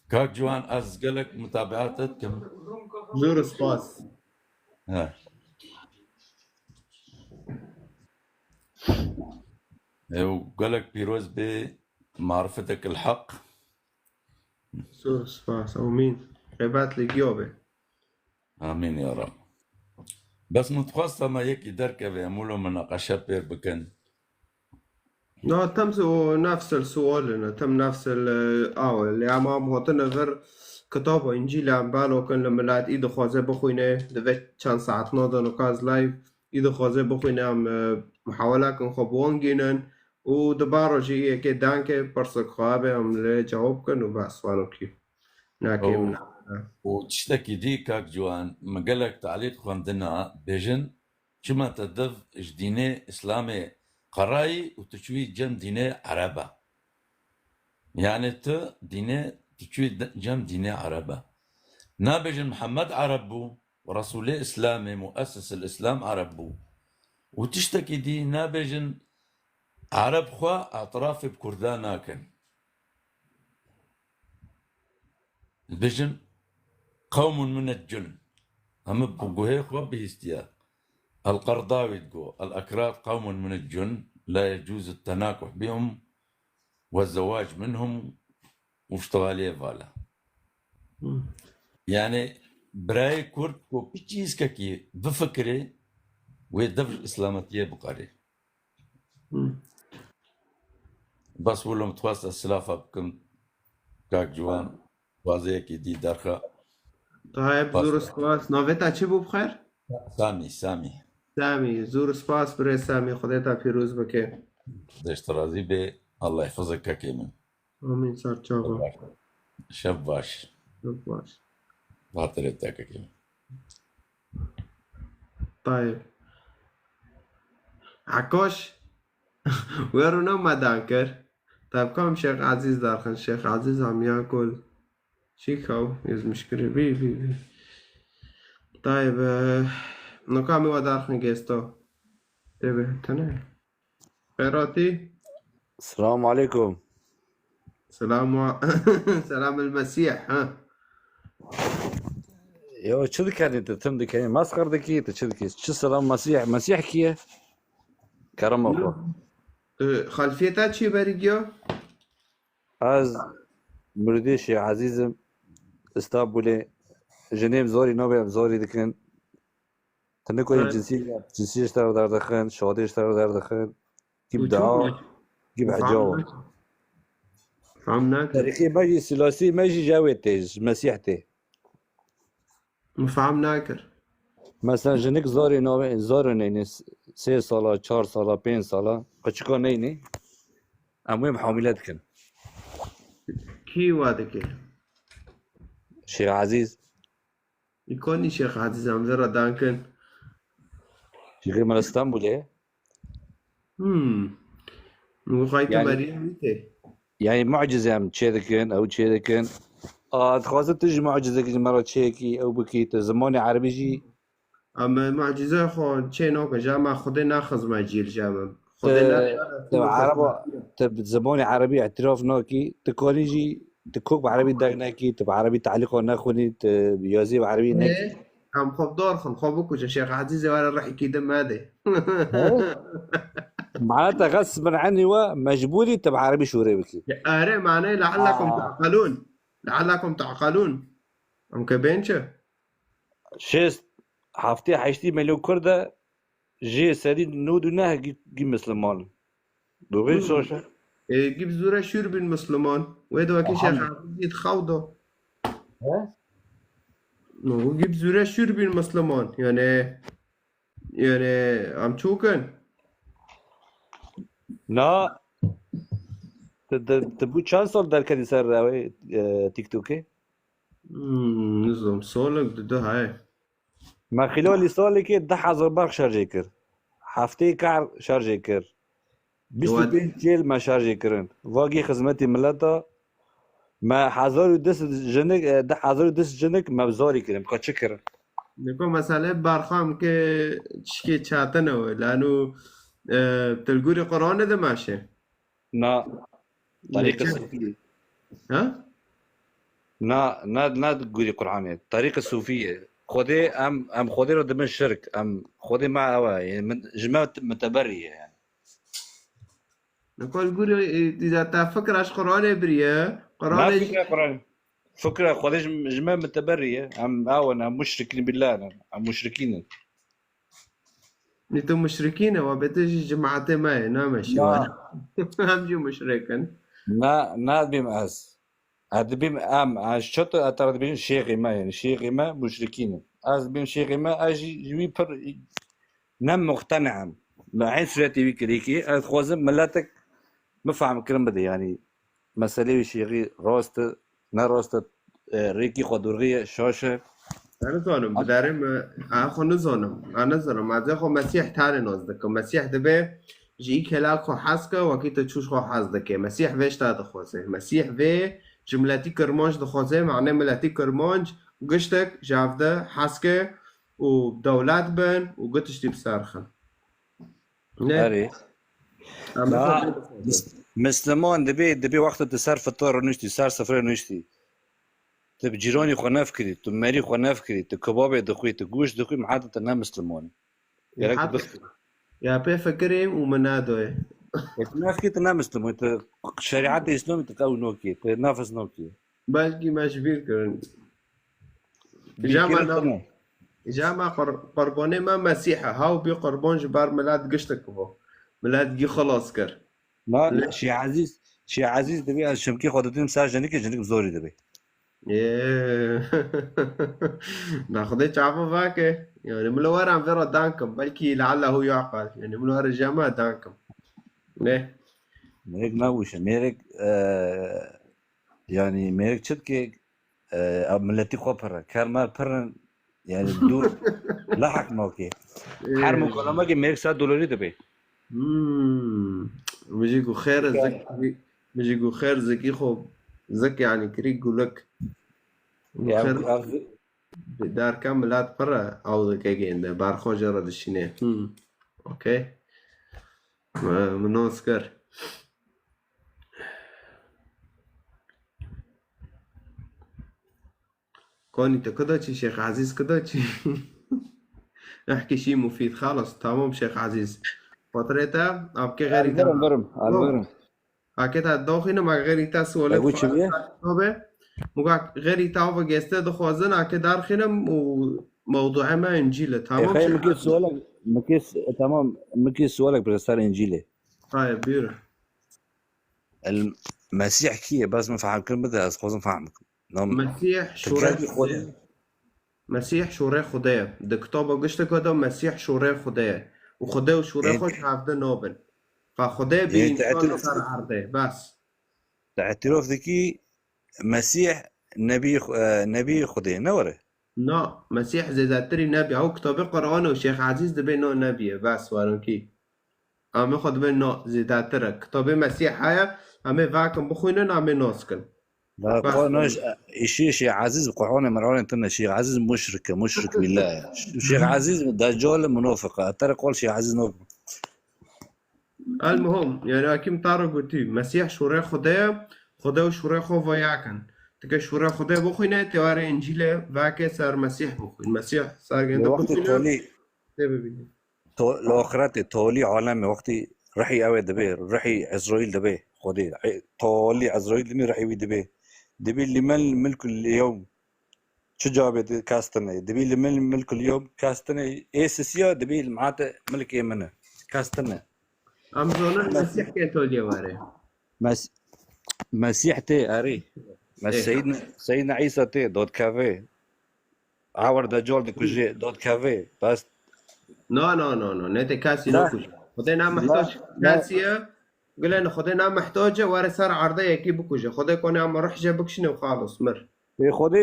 Kak Ciwan, ez gelek mutabeat dikim. Zor spas. He. Ew gelek pîroz bê. معرفتك الحق. Zor spas, amîn. Xêbat li giyo be. Amîn ya Rab. Bes min dixwest me yekî derkeve, em wilo minaqeşe pêr bikin. Na, tem o nefsel sualin, tem nefsel, e, awel. Lê em am hotine vir kitaba Încîl em balo kin li milet, î dixwaze bixwîne, divê çend saet nadin û kaz live, î dixwaze bixwîne, em, e, muhawela kin xwe bi wan gînin û di baro jî yekê danke pirsik xwe be, em lê cewab kin û bes, wano kî. Nakêm Û, na. û tiştekî dî, kak Ciwan, min gelek talîq xwendina, bêjin, çima te div ji dînê Îslamê qerayî û tu çûyî cem dînê Ereba? Yani tu dînê, tu çûyî de-, cem dînê Ereba. Nabêjin Mihemed Ereb bû, Resûlê Îslamê, muessis el Îslam Ereb bû. Û tiştekî dî nabêjin Ereb xwe etirafê bi Kurda nakin. Dibêjin qewmun min el-cun. Hemî bi guhê xwe bihîstiye. El-Qerdawî digo, el-Ekrad qewmun min el-cun, la yecûz el-tenakuh bihum ve zewac minhum û ştigaliyê vala. Hmm. Yani birayê Kurd ku piçîskekî bifikirê, wê dev ji Îslametiyê biqerê. Hmm. Bes wilo min dixwest ez silafa bikim, kak Ciwan, dixwaze yekî dî derxe. Tayyip, Bas. Zor spas. Navê te çi bû bixêr? Samî, Samî. Samî, zor spas birê Samî. Xwedê te pîroz bike. Dest razî be, Allah yehfazek kekê min. Amîn, ser çava. Şev baş. Çok baş. Xatirê te kekê min. Tayyip. Ekoş. Wero ne medan kir. Tabkam Şêx Ezîz derxin. Şêx Ezîz hemiya kul. Çî kaw, yazmış kiri. Bî, bî, bî. Tayyip, e, nukamî wa derxin gesto. Tebe, tene. Beratî. Selamu aleykum. Selam wa-, selam el Mesîh, ha. Ya çi dikenî tu, tim dikenî? Mesxir dikî, tu çi dikî? Çi selam Mesîh? Mesîh kî ye? Kerema xwe. E, xelfiyeta çi berî giya? Ez Mirdê Şêx Ezîz im. Îstanbulê. Jinêm zorî nabê, em zorî dikin. Tine ku Evet. cinsiyê, cinsiyê ji te re derdixin, şadê ji te re derdixin. Gib Û dua, çû gib Fam hecawa. nakir. Fam nakir. Terîxê me jî, silasî me jî ji ew ê tê, ji Mesîh tê. Min fam nakir. Mesela jinik zarê navê, zarê neyne, sê sala, çar sala, pênc sala, qeçika neyne. Em wê hamîle dikin. Kî wa dike? Şêx Ezîz. Îkonî Şêx Ezîz em zira dankin. Şêxê me li Stenbolê. Hmm. Min xayte Yani- Meryem wî tê. Yani mucize em çê dikin, ew çê dikin. A, dixwazin tu jî mucizekî ji me re çêkî, ew bikî, tu zimanê erebî jî. Em mucize xwe çê nakin, ji me Xwedê naxizme cîl ji me. Xwedê Te- ne- te ereba, te bi zimanê erebî îtiraf nakî, tu kanî jî, tu kok bi erebî deng nekî, tu bi erebî tehlîqa nexwinî, tu yazî bi erebî nekî. Ê, em xwe bi dar xin, xwe bikujin. Şêx Ezîzê were rihekî din me dê. Mana te xes min enî we mecbûrî tu bi erebî şûrê bikî. Erê, manê leallekum Aa. ta'qilûn. Leallekum ta'qilûn. Em ke bên çi? Şêst, heftê, heştê milyon Kurd e, jê sedî nod û neh gî, gî Misliman. Doğru Hmm. soşe. Ê, gî bi zûre şûr bîn Misliman. Wê de wekî Şêx Elhamdülillah. Ezîz xew do. He? No, gî bi zûre şûr bîn Misliman. Yani, yani, em çûkin. Na, te, te, te bu çend sal derketî ser rewê, e, TikTokê? Hmm, nizam, solek di du heye. Me xîlalî salekê deh hezar berx şerjê kir. Heftê kar şerjê kir. Bîst û pênc çêl me şerjê kirin. Vagî xizmetî mileta. Me hezar û du sed jinik, e, deh hezar û du sed jinik me bi zarî kirin. Ka çi kirin? Niko mesele berxam ke çikê çatine we. Lanu, e, tilgûrê Qur'anê de meşe. Na. Tarîqê Neçe? Sufî. Ha? Na, na, na gurî Qur'anê. Tarîqê Sufî ye. Xwedê em, em Xwedê re dibin şirk. Em Xwedê me ew e. Yani min, ji me muteberî ye yani. Niko li gorî, e, dîza te fikra ji Qur'anê biriye. Na Qur'anê jî fikra Qur'anê. Fikra Xwedê ji, ji me miteberî ye. Em awen, em muşrikîn billah ne. Em muşrikîn in. Nî tu muşrikî ne, wa bê tu jî cemaetê me ye, name şî Na. wan. Em jî muşrik in. Na, nadibîm ez. Ez dibîm em, ez çi tu, ez te re dibînim şêxê me, yani şêxê me muşrikî ne. Ez dibîm şêxê me, ez jî ji wî pir ne muqtene em. Li eyn sûretê wî kirîkî, ez dixwazim miletek bifehm kirin bide, yani meselê wî şêxî rast e, ne rast e, e, rêkî xwe durxiye, şaş e. Ez nizanim, bi derê me, ez xwe nizanim, ez nizanim, ez ê xwe Mesîh tenê nas dikim. Mesîh dibe ji î kela xwe hez ke, wekî tu çûş xwe hez dike. Mesîh vê ji te dixwaze. Mesîh vê ji miletî Kirmanc dixwaze, mane miletî Kirmanc giştek ji hev de hez ke û dewlet bin û gu tiştî bi ser xin. Ne? Erê. Em Na, bizanin. Mis-, Misliman dibê, dibê wexta tu ser fitar nuştî, ser sifre nuştî. Tu bi cîranî xwe nefkirî, tu merî xwe nefkirî, tu kebabê dixwî, tu goşt dixwî, mehete tu ne Misliman î. Gerek tu Hak bifkirî. Ya pê fikirê û min nadoye. E, tu nefkirî, tu ne Misliman î, tu şerîetê Îslamî tu qew nokî, tu nefis nokî. Belkî me ji bîr kirin. Bîr Îja me kirin na-, tune. Îja me qur-, qurbanê me Mesîh e. Haw bî qurban ji ber milet giştek bo. Milet gî xilas kir. Na, Lê Şêx Ezîz, Şêx Ezîz dibê ez çimkî xwe didim ser jinikê, jinik bi zorî dibê. Ê. Na Xwedê çava vake. Yani min li weran vê re dan kim. Belkî leallehu yaqal. Yani min li were jema dan kim. Ne? Mêrik nabûşe. Mêrik, e, yani mêrik çi dike, e, ev miletî xwe pir e. Ker mer pir in. Yani dûr lehek nake. Her Ê. mukalemekê mêrik sed dolarî dibe. Hmm. Min jî gu xêr e, Ker- zik, min jî gu xêr zikî xwe zik yani kirî gulik. Gu Ya, xêr ev, Bi derke milet pir e, ew dike gênde, berxwe jê re dişîne. Hmm. Okey. Me, min nas kir. Konî tu kuda çî, Şêx Ezîz kuda çî? Ehkî şî mufîd, xalas, tamam Şêx Ezîz. Fatirê te, apke xêrî te. Elverim, verim, Tamam. elverim. Ake te doxînim, ake xêrî te sualek Ebu çi biye? Tabe. Muga xêrî te ava geste dixwazin, ake darxînim û mewduê me Încîl e. E, Tamam, xeyr, Şêx mikî Ezîz. sualek, mikî s-, e, tamam, mikî sualek bi ser Încîlê. Hayır, buyurun. El Mesîh kî ye? Bes min fehm kirin bide, ez xwazim fehm bikim. Nam Mesîh tu şûrê gelkî Xwedê. Xwedê. Mesîh şûrê Xwedê ye. Di kitaba gişteke de Mesîh şûrê Xwedê ye. Û Xwedê û şûrê Ê, xwe ji hev de nabin. Fa Xwedê bî Ê, te însan li etir-, ser erdê. Bes. Te îtirof dikî Mesîh nebî, e, nebî Xwedê ne were? Na, Mesîh zêdetirî nebî. Ew kitabê Qur'an û Şêx Ezîz dibê no nebî ye. Bes, werinkî. Em ê xwe dibê no zêdetir e. Kitabê Mesîh heye, em ê vekin bixwînin, em ê nas kin. La Bas. Qo-, no, îşî Şêx Ezîz bi Qur'anê Mir'anê tune. Şêx Ezîz muşrik e, muşrik billah e. Şêx Ezîz deccal e, munafiq e. Tere qol Şêx Ezîz no. El muhim, yani hakim taro gotî, Mesîh şûrê Xwedê ye, Xwedê û şûrê xwe ve yakin. Tike şûrê Xwedê bixwîne, tê were Încîlê veke ser Mesîh bixwîn. Mesîh ser Lê gende wextê bixwîne, tolî, tê bibîne. To-, li axretê tolî alemê wextî rihî ew ê dibe, rihî Ezraîl dibe, Xwedê, e, tolî Ezraîl dimî rihî wî dibe. Dibê lîmen milkul yewm. Çi cavabê di kes tine? Dibî li min milkul yom kes tine. Ê sisiya dibî li mehate milkê min e. Kes tine. Em zonin Mesîh kê toliyê were. Mes-, Mesîh tê erê. Mes Ê. Seyyidna, Seyyidna Îsa tê, dot kevê. Awar Deccal dikujê, dot kevê. Bes. No, no, no, no. Ne tê kesî Ne. nakujê. Xwedê na Ne, mehtac ne. kesî ye. Gule ne Xwedê na mehtac e, were ser erdê yekî bikuje. Xwedê konê ama ruh jê bikişine û xalos, mir. Ê Xwedê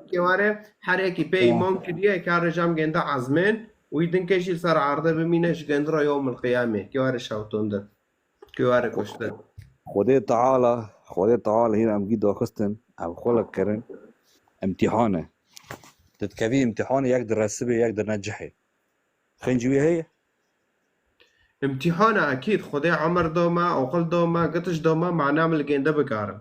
Kê were her yekî pê Ya. îman kiriye, kare jam gende ezmên, wî din ke jî li ser erdê bimîne ji gende re yewmil qiyamê. Kê were şewtundin. Kê were kuştin. Xwedê Teala, Xwedê Teala hîn em gî daxistin, em xwe li kirin. Îmtîhan e. Tu dikevî îmtîhanê, yek diresibê, yek dinecihê. Xêncî wî heye? Îmtîhan e, ekîd. Xwedê emir da me, aqil da me, gitiş da me, mane em li gênde bikarin.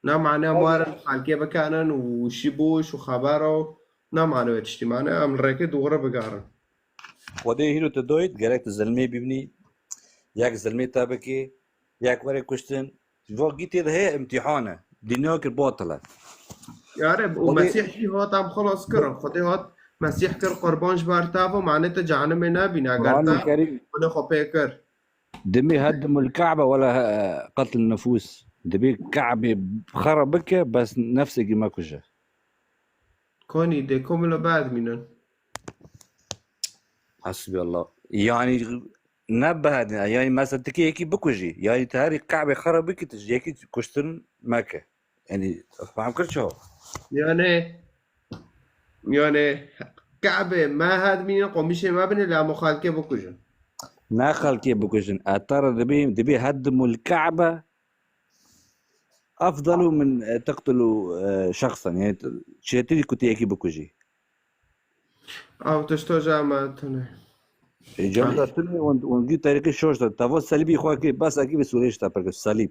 Na mane em Tabii. werin xelkê bikanin û şî boş û xebera û na mane wê tiştî mane em li rêkê dûre bigarin. Xwedê hîro te doyt, gerek tu zilmê bibnî, yek zilmê te bikê, yek were kuştin. Ji bo gîtê de heye imtîhan e. Dinya kir batil e. Yare, û Xwedê Mesîh jî hat em xelas kir. Xwedê hat Mesîh kir qurban ji ber te ve, mane te cehenimê nebîne. Eger Quranê te Kerîm. Xwedê xwe pê kir. Dimê heddimul Kabe wela he-, qetl nufus. Dibê Kabe xera bike, bes nefsekî mekuje. Konî dê komilo berdmînin. Hasbiyallah. Yani ne bihedin. Yani mesela tikê yekî bikujî. Yani te herî Kabe xera bikî, tu yekî kuştin meke. Yani fam kir çawa? Yani yani Kabe me hedmînin, qomişê me bine, la em xelkê bikujin. Ne xelkê bikujin. Etara dibê, dibê heddimul Kabe afdalu min, e, teqtulu, e, şexsen. Yani çêtir ku tu yekî bikujî. Ew tişto ji me tune. E, cem de tune û, û gî terîqî şoş de. Tava selîbî xwe kê, bes ekî bi Sûrê ji te pir kir. Selîb.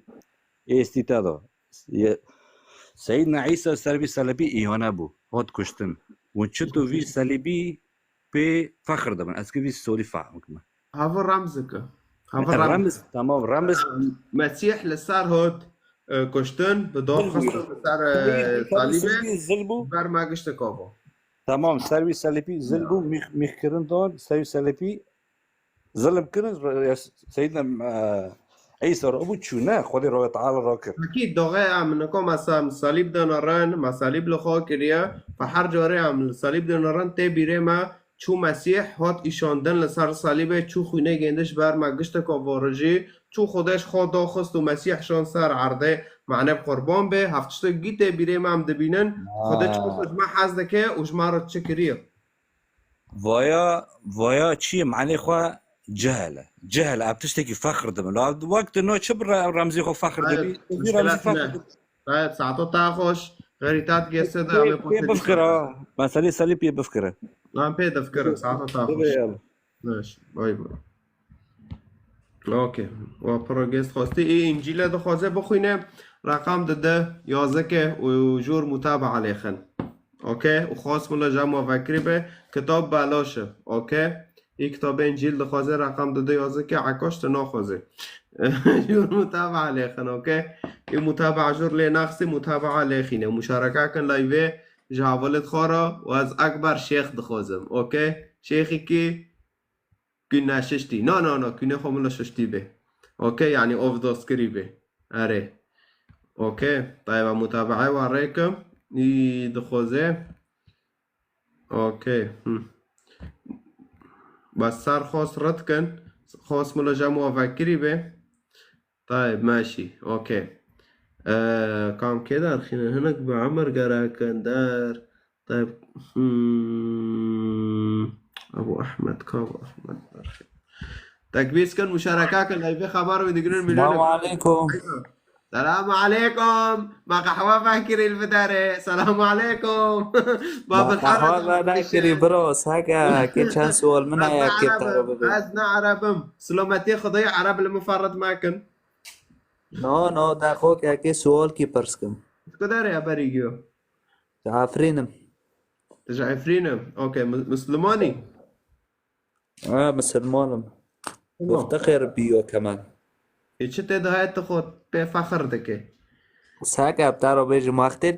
Ê estî te da. Ye-, Seyyidina Îsa ser vî selîbî îhane bû. Hat kuştin. Û çi tu vî selîbî pê fexr dibin. Ez ki vî sorî fehm kime. Hava remzike. Hava remz. Remz, tamam, remz. Mesîh li ser hat, e, kuştin, bi dor xistin li ser, e, salîbê, Zil bû. Ber me giştek ava. Tamam, ser vî selîbî zil bû, mîx, mîx kirin dan, ser vî selîbî zilim kirin, re-, ya Seyyidina, e, Îsa re bû çû, ne, Xwedê re Teala rakir. Ekîd, doxê em niko me sa-, salîb dana rin, me salîb li xwe kiriye, fe her carê em li salîb dana rin, tê bîrê me, çû Mesîh hat îşandin li ser salîbê, çû xwînê gêndi ji ber me giştek ava rijî, çû Xwedê ji xwe daxist û Mesîh şand ser erdê, mane bi qurban bê, hev tiştek gî tê bîrê me em dibînin, Xwedê çi ji me hez dike û ji me re çi kiriye. Vaya, vaya çi ye? Mane xwe cehel e. Cehel e. Ev tiştekî fexr dibin. La wek tu no çi bi re-, remzî xwe fexr dibî? Tu vî remzî fexr dibî. Saeto te xweş. Xerîtat geste de. Pê, pê bifkire ha. Meselê selî pê bifkire. Lan pê difkirim. Saeto te xweş. Baş. Bay bay. Okey. Wa piro gest xwestî. Ê Încîle dixwaze bixwîne. Reqam dide yazike û jor mutabaa lêxin. Okey. Û xas mila jam wa vekirî be. Kitab belaş e. Okey. Ê kitabê Încîl dixwaze, reqam dide yazike, Ekaş te naxwaze. Jor mutabaa lêxin, okey? Ê mutabaa jor lê naxse, mutabaa lêxîne. Muşareke kin layvê ji hevalê dixwara û ez Ekber Şêx dixwazim, okey? Şêxî kî kûne şiştî. Na, na, na, kûne xwe mila şiştî be. Okey, yani overdose kirî be. Erê. Okey. Tayê ve mutabaê wa rêkim. Ê dixwaze. Okey. Hm. Bas ser xwest red kin. Xwest mila jam wa vekirî be. Tayeb, meşî. Okey. Ee, kam kê derxînin? Hinek bi Emer gerekin der. Tayeb. Hmm. Ebu Ahmed, ka Ebu Ahmed derxîn. Tekbîr kin, muşareka kin, layvê xebar wî digirin milyon. Selamu aleykum. Selamu aleykum. Ma qehwe vekirî li bidere. Selamu aleykum. Ma bi qehwe vekirî bro, seke, ke çend sual min heye ke te re bibê. Ez ne Ereb im. Silametiyê Xwedayê Ereb li min ferret mekin. No, no, daxo ke ke sual kî pirs kim. Ku derê berî giyo? Ji Efrîn im. Tu ji Efrîn im. Okey, Muslimanî? Ha, misilman im. Wexte xêr biyo Kemal. Ê çi tê dihayê tu xwe pê fexir dike? Seke bi te re bêjim, wextê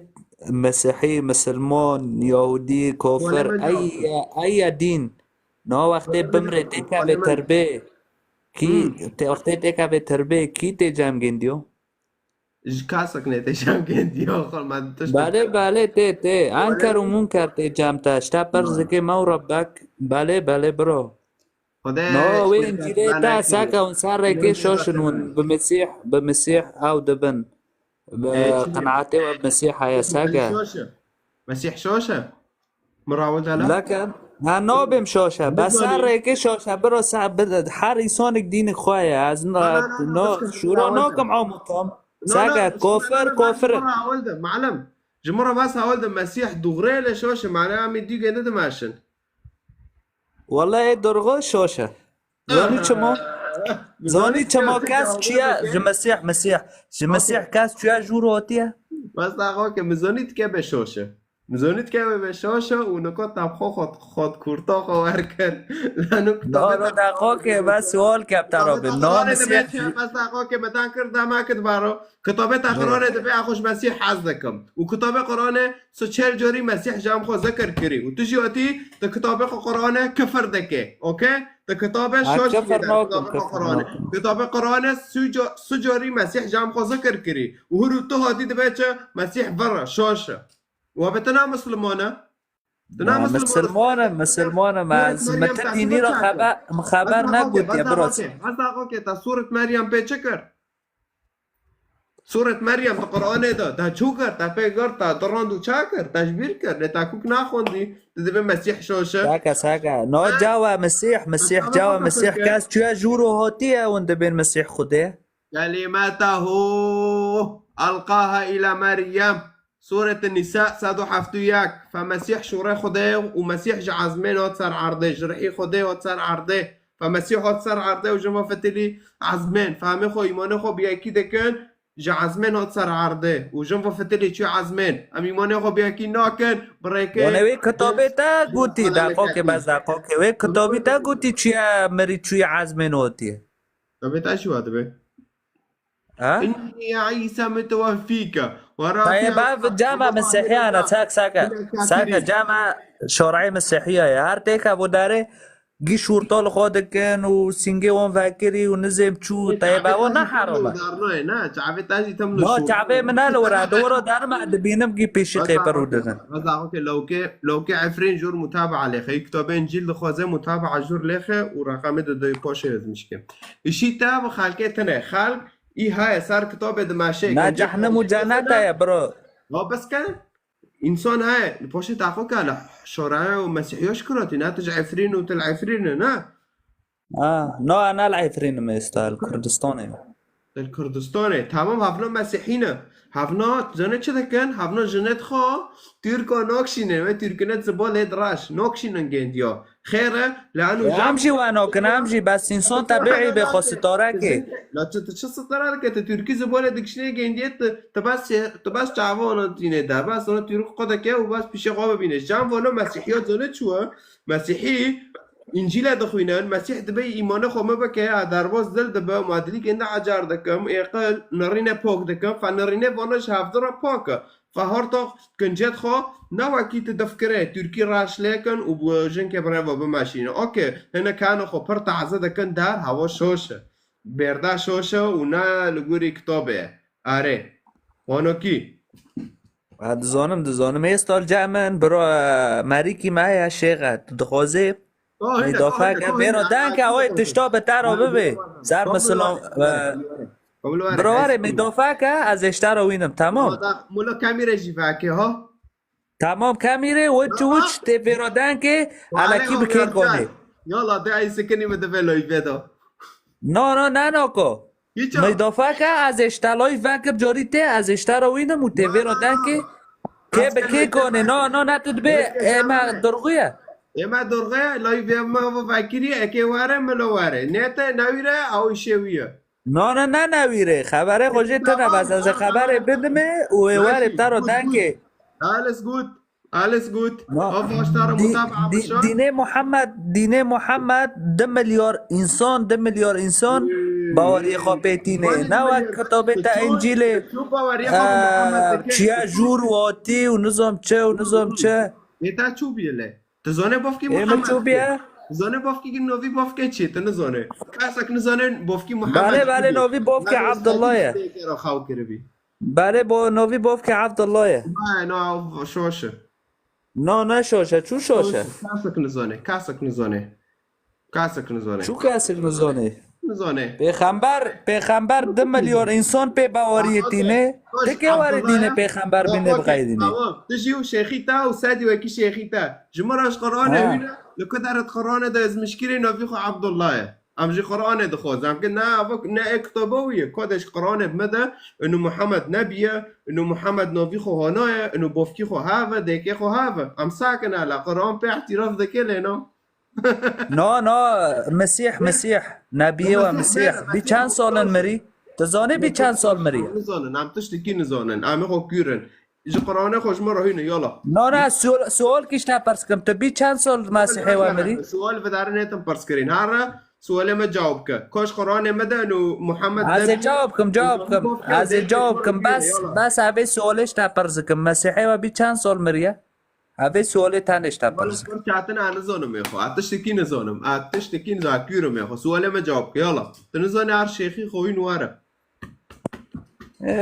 Mesihî, misilman, Yahudî, kofir, ey, ey dîn. No wextê bimrê têkevê terbê. Kî, tê wextê têkevê terbê, kî tê cem gêndiyo? Ji kasek ne tê cem gêndiyo, xwe me tişt. Belê, belê, tê, tê. Enker û munker tê cem te. Ji te pirs dike me û Rebbek. Belê, belê, bro. Xwedê No, wê Încîlê te seke hûn ser rêkê şoş in hûn. Bi Mesîh, bi Mesîh ew dibin. Bi qenaetê we bi Mesîh heye seke. Mesîh şoş e? Min rawil dana? Lekin, ha, nabêm şoş e. Bes ser rêkê şoş e. Biro se-, bi-, her îsonik dînik xwe ye. Ez no, no, şûro nakim am û tam. Seke, kofir, kofir. Min rawil de, malim. Ji min re bes hawil de Mesîh dûxrê le şoş e. Mane em ê dû gêne dimeşin. Wele ê durgo şoş e. Zanî çima? Zanî çima kes çiye? Ji Mesîh, Mesîh. Ji Mesîh kes çiye jûr hatiye? Bes daxo ke min zanî dike be şoş e. Nizanî dike wê be şaş e û nika te xwe xwe xwe kurta xwe wer kir. Lano kitabê Daro te daxokê be sual ke te ra Kitabê bim. Qur'anê dibe Namisiye çi? Bes daxokê me dan kir dema kir dibaro. Kitabê te Qur'anê dibe, a xwe ji Mesîh hez dikim. Û kitabê Qur'anê si çel carî Mesîh ji em xwe zikir kirî. Û tu jî hatî te kitabê xwe Qur'anê kifir dike. Okey? Te kitabê Ha, şaş kifir dike, nakim, kitabê xwe kifir Qur'anê. Nakim. Kitabê Qur'anê su ca-, su carî Mesîh ji em xwe zikir kirî. Û hûrû tu hatî dibe çi? Mesîh vir e, şaş e. Wa be tu na Misliman e? Tu na Ma Misliman e? Misilman im, Misilman im. Sûret Ez Meryem min te dînî çi ra kir? Xeber, min xeber Bes daxokê, bes negotiye, bro. Daxokê, bes daxokê, te Sûret Meryem pê çi kir? Sûret Meryem di Qur'anê de, te çû kir, te pê kir, te dirand û ça kir, te ji bîr kir, lê te kûk naxwendî, tu dibê Mesîh şaş e. Saka, saka. No Ha? Cawa Mesîh, Mesîh, Tamam, cawa tamam, Mesîh, tamam. Kes çûye jûr û hatiye, hûn dibên Mesîh Xwedê. كلمته ألقاها إلى مريم. Sûret Nîsa sed û heft û yek. Fe Mesîh şûrê Xwedê û Mesîh ji ezmên hat ser erdê, ji rihî Xwedê hat ser erdê. Fe Mesîh hat ser erdê û jin ve fitilî ezmên. Fe hemê xwe îmanê xwe bi yekî dikin, ji ezmên hat ser erdê û jin ve fitilî çû ezmên. Em îmanê xwe bi yekî nakin, bi rêkê Wane wê kitabê te gotî, Qur'anê daxokê kekî. Bes daxokê. Wê kitabî te gotî çûye mirî çûye ezmên hatiye. Kitabê te çi wa dibe? Ha? إني عيسى متوفيك ورافعك Tayê bav cama Mesihiyana, çak saka. Saka cama şorayê Mesihiyayê. Her têka bu dare gîş hurtal xwe dikin û singê wan vekirî û nizêm çû. Tayê bavo ne harama. Darnayê, ne, çavê te jî tem No, çavê min ne li wira, li wira darma dibînim gî pêşî qêpir û dixin. Veza xwe ke lewkê, lewkê Efrîn jûr mutabaa lêxe. Kitabê Încîl dixwaze mutabaa jûr lêxe û reqemê de doyê paşê ez mişke. Îşî te bi xelkê tine. Xelk î heye ser kitabê dimeşe. Na cehnem û cennet heye, bro. Ha, bes ke însan heye. Li paşê te xwe ke li şoraya û mesîhiya şkiratî, ne tu ji Efrîn û tu li Efrîn e, ne? Ah, no, ana li Efrîn me êsta, li Kurdistanê me. Li Kurdistanê. Tamam, hevna mesîhî ne. Hevna, zanê çi dikin? Hevna jinê xwe Tirka nakşînin. Wê Tirkine zibalê diraş. Nakşînin gendiya. Xêr e, li eno E, jam em jî weno kin, em jî bes însan tebiî bê xwe sitare ke. La tu, tu çi sitare dike? Tu Tirkî zibalê dikişînê gêndiyê, tu, tu bes, tu bes çava ona tînê de. Bes ona Tirk xwe dike û bes pişê xwe bibîne. Jam vano Mesîhiya zone çû e? Mesîhî Încîle dixwînin, Mesîh dibê îmanê xwe me bike, ya derbas dil dibe, ma dilîkên de ecar dikim, êqil nirîne pok dikim, fe nirîne vana ji hevdi re pak e. Fe her tax kincet xwe ne wekî tu difikirê, Tirkî reş lêkin û bi jinkê bi rêva bimeşîne. Okê, hinek hene xwe pir taze dikin der, hewa şoş e. Bêrde şoş e û ne li gorî kitabê ye. Erê. Wanokî. Ha, dizanim, dizanim. Êsta li cem min, biro, e, merîkî me heye şêxe. Tu dixwazî? Oh, hine, Mîdafek, oh, hine, hine, bêro hine, denke, hine, oy hine. Tişta bi te re Hine, bibe. Hine, Ser hine. Misilon, Hine, e, hine. Hine, biro hine. Were, mîdafek e, ez êşte re wînim, tamam? Mula, mula kamîre jî veke, ha? Tamam, kamîre, wiç, Tamam. Wiç, tê bêro denke, Hale, elakî hale, bi kê hale. Konê. Yala, de ay sekinî mi dibe loy vedo. No, no, ne, no, ko. Hiç o. Mîdafek e, ez êşte live vekir carî tê, ez êşte re wînim û tê vê re denkê. Kê bi kê konê? No, no, ne tu dibê, ê me durxuye. Ê me durxuye, live me vekirî, eke were, milo were. Ne te newîre, ew şewiye. No, no, ne newîre. Xeberê xwe jê tine bes, ez ê xeberê bidimê û ê were te re denkê. Alles gut. Alles gut. No. Ev başta re Dî-, mutabaa dî-, bişa. Dînê Muhammed, dînê Muhammed du milyar însan, du milyar însan Ee, baweriyê xwe pê tîne. Wî Ne wek milyar kitabê te însan, Încîlê, tu baweriya xwe bi Muhammed e, dike. Çiya jûr û hatî û nizam çi û nizam çi. Ê te çû bîye le? Tu zanê bavkî Ê min Muhammed çû bîye? Tu zanê bavkî ki novî bavkê çi? Tu nizanê. Kesek nizanê bavkî Muhammed Bale, bale, çû bîye. Novî bavkê Abdullah ye. Bale, bo novî bavkê Abdullah ye. Ne, ne, şoş e. No, ne şoş e, çû şoş e? Kesek nizane, kesek nizane. Kesek nizane. Çû kesek nizane? Nizane. Pêxember, pêxember du milyar însan pê baweriyê tîne. Ti kê werê dîne pêxember bîne bixeydîne? Tamam. Tu jî û şêxî te û sedî wekî şêxî te. Ji min re ji Qur'anê wîne, li ku deret Qur'anê de ez mişkirê navî xwe Abdullah e. Em jî Qur'anê dixwazin. Em ki ne, ev ne ê kitaba wî ye. Ka de ji Qur'anê bi me de, inu Muhammed nebî ye, inu Muhammed navî xwe hanaye, inu bavkî xwe have, dêkê xwe have. Em sakin e, la Qur'an pê îtîraf dike lê na. No, no, Mesîh, Mesîh. Nebiyê we Mesîh. Bî çend sal in mirî? Tu zanî bî çend sal mirî? Nizanin, em tiştekî nizanin. Em ê xwe kûr in. Ji Qur'anê xwe ji min re hîne, yala. No, no, sual, sual kî ji te pirs kim. Tu bî çend sal Mesîhê we mirî? Sual vidarî nêtin pirs kirîn. Here, sualê me cewab ke. Koş Qur'anê me de û Muhammed Ez ê Nebî cewab kim, cewab kim. Ez ê cewab kim. Bes, bes evê sualê ji te pirs kim. Mesîhê we bî çend sal miriye? Evê sualê tenê ji te pirs kim. Pir çetin a nizanim ê xwe. A tiştekî nizanim. A tiştekî nizanim. Kûrim ê xwe. Sualê me cewab ke. Yala. Tu nizanî her şêxî xwe hîn were.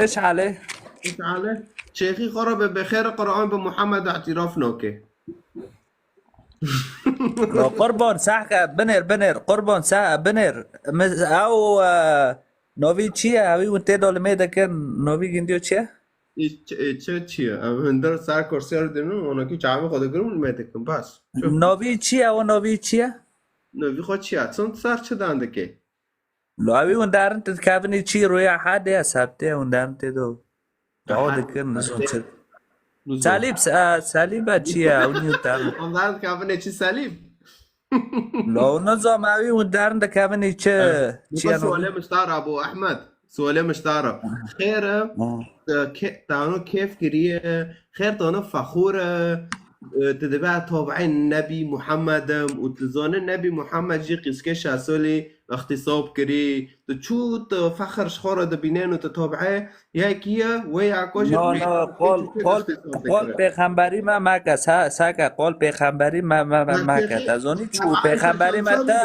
Eş hale. Eş hale. Şêxî xwe re bi, bi xêr Qur'an bi Muhammed îtiraf nake. Lo qurban sahke binêr, binêr, qurban sa binêr. Ew, e, novî çi ye? Ewî hûn tê de li mê dikin, novî gindiyo çi ye? Ê, çi, ê, çi, çi ye? Em hundir ser kursiyê dinin, onakî çavê xwe digirin û li mê dikin. Bas. Çi? Novî çi ye? O novî çi ye? Novî xwe çi ye? Çend ser çi dan dike? Lo ewî hûn derin tu dikevin çi rûya hedê ya sebtê hûn derin tê do. Dawa dikin, nizam çi. Salîb, e, salîb e çi ye? Ew nî derin. Hûn derin dikevin çi salîb? Lo nizam ewî hûn derin dikevin çi? Çi ye? Sualê min ji te re, Abu Ehmed. Sualê min ji te re. Xêr e, e, ke-, tano kêf kiriye, xêr tano fexûr e, e, tu dibe tabi'ê Nebî Muhammed im û tu zane Nebî Muhammed jî qîzkê şesolî îxtîsab kirî. Tu çû tu fexr ji xwe re dibînên û tu tabi'ê yekî ye, wê ya ku jî No, no, qol, qol, qol pêxemberî me meke, sa-, seke, qol pêxemberî me, me, me, meke. Te zonî çû pêxemberî me te,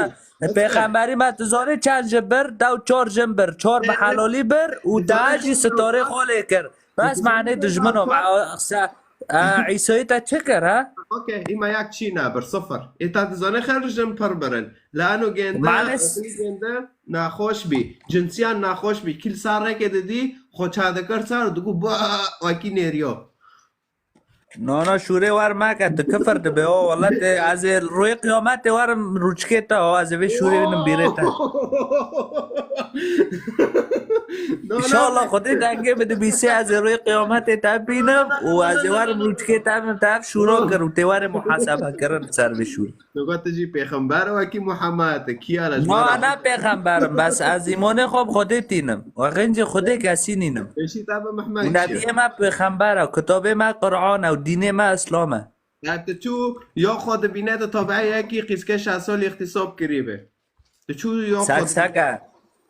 pêxemberî me tu zonî çend jin bir, dew çar jin bir, çar bi helalî bir û te jî sitarê xwe lê kir. Bes manê dijmin o, ma-, se-, e, Îsayî te çi kir, ha? Okey, îma yek çî nebir, sifir. Ê te dizane xêr jin pir birin. Lano gênde, Maalesef. Gênde naxweş bî. Cinsiyan naxweş bî. Kil sar reke didî, xwe çadikir sar û digu, ba, wekî nêriyo. No, no, şûrê wer meke, tu kifir dibe, o, wela te, ez ê rûyê qiyametê werim rûçikê te, o, ez ê vê şûrê bînim bîrê te. No, no. Înşallah Xwedê dengê min dibîsê, ez ê rûyê qiyametê te bînim û ez ê werim rûçikê te bim, te ev şûro kir û tê werê muhasebe kirin ser vê şûrê. Tu got tu jî pêxember wekî Muhammed, kî ya le ji Na, me re? Ne pêxember im, bes ez îmanê xwe bi Xwedê tînim. We xêncê Xwedê kesî nînim. Pêşî te bi Mehmed Û çi ye? Nebiyê me pêxember e, kitabê me Qur'an e û dînê me Îslam e. Ya tu çû ya xwe dibîne tu tabi'ê yekî qîzkê şeş salî îxtîsab kirî be. Tu çû ya Sek xwe sek e.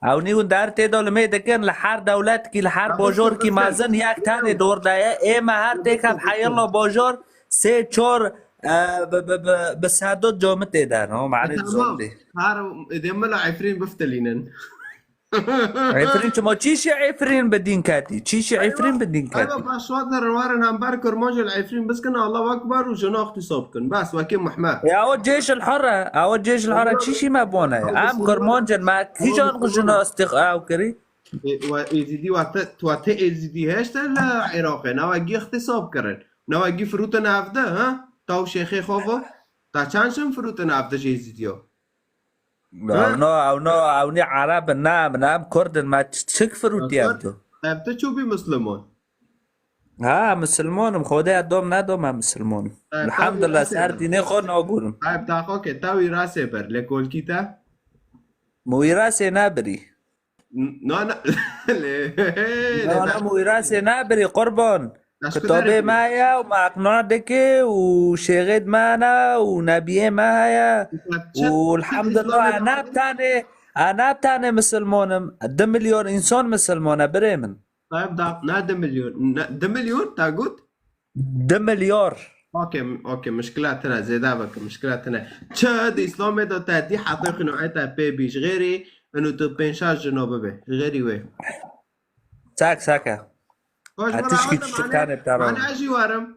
Ew nî hûn der tê de li mê dikin, li her dewletkî, li her bajorkî mezin yek tenê dor de ye. Ê me her têke bi heyirla bajor sê çar, e, bi, bi, bi, bi sedot camî tê de, no, mane Tamam. zor dê. Her êdî min li Efrîn biftilînin. Efrîn çima? Çîşî Efrîn bi dîn ketî? Çîşî Efrîn bi dîn ketî? Eywa, baş, warin, warin hember Kirmanc li Efrîn biskin, Allahu Ekber û jina îxtîsab kin. Bes, wekî Mehmed. Ya o cêş il hurre, ya o cêş il hurre çîşî me bone? Em Kirmanc in, me kîjan jina îxtîsab kirî? E, we Êzîdî, we te, we te Êzîdî hêşte li Iraqê, ne we gî îxtîsab kirin. Ne we gî firotin evde, ha? Taw şêxê xwe ve. Ta çend şin firotin evde ji Êzîdiyo? Ew no, ew no, ew nî Ereb in, ne, em, ne, em Kurd in, me ç-, çik firûtî ev du? Ev tu çûbî Misliman? Ha, Misilman im, Xwedê dom nedom em Misilman im. Elhamdulillah, ser dînê xwe nagûrim. Ev daxo ke te wîrasê ber, lê kolkî te? Min wîrasê nebirî. N-, na, na, lê, lê Na, na, min wîrasê nebirî, qurban. Kitabê me ye û me iqna dike û şêxêd me ne û nebiyê me heye û elhamdulillah, e ne bi tenê, e ne bi tenê misilman im, du milyon însan misilman e, birê min. Tayyip da, ne du milyon, ne, du milyon te got? Du milyar. Okey, okey, mişkila tine, zêde bike, mişkila tine. Çi di Îslamê de te dî heta xînoyê te pê bî, ji xêrî inu tu pênc şeş jino bibe, ji xêrî wê. Çak, çak e. Koş, Hatiş bira, ki hadi, çiçek mane, tane bir tane mane var. Jî warim.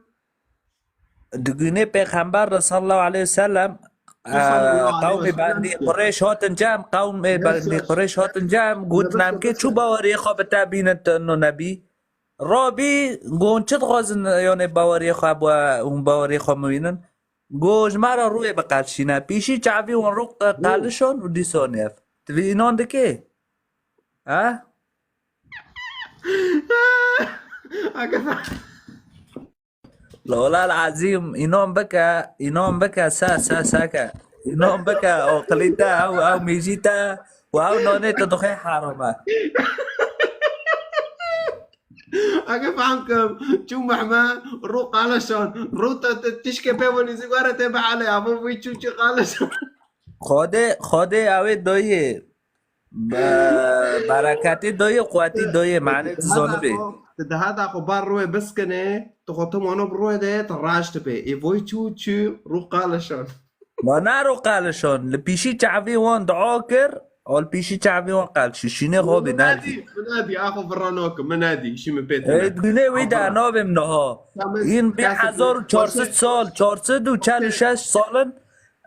Digînê Pêxember re sallallahu aleyhi ve sellem, Sallallahu aleyhi ve sellem. Qewmê Bendî Qureyş hatin cem, qewmê Bendî Qureyş hatin cem, gotin, "Em kê çû baweriyê xwe bi te bînin tu no nebî?" Rabî, gon çi dixwazin, yanê baweriyê xwe bo hûn baweriyê xwe bibînin? Go ji me re rûyê biqelşîne. Pîşî çavî wan rû qe-, qelişan û dîsanê ev. Tu vî înan dikê? Ha? Lola Azîm, înan bike, înan bike, se, se, seke. Înan bike, oqilî te, ew, ew mîjî te, û ew nanê tu dixê heram e. Eke fehm kim, çû mehme, rû qaleşan, rû te, te tişke pê ve nîzî were tê be ele, ya bu çû çû qaleşan. Xwedê, Xwedê ew ê doyê. Be-, bereketê doyê, quwetî doyê, manê tu zonibê. Te daha da xwe bar rûê biskine, tu xwe tim wano bi rûê de, tu raşt be. Ê voy çû çû, rû qaleşan. Ma ne rû qaleşan, li pîşî çavê wan dua kir, ol pîşî çavê wan qal şî-, şînê xwe bî, Min nadî, nadî. Min nadî, axo viranokim, min nadî, işî min pê tune. Ê, gune wî de nabim niha. Tamam. În bî hezar û çar sed sal, çar sed û çel û şeş salin,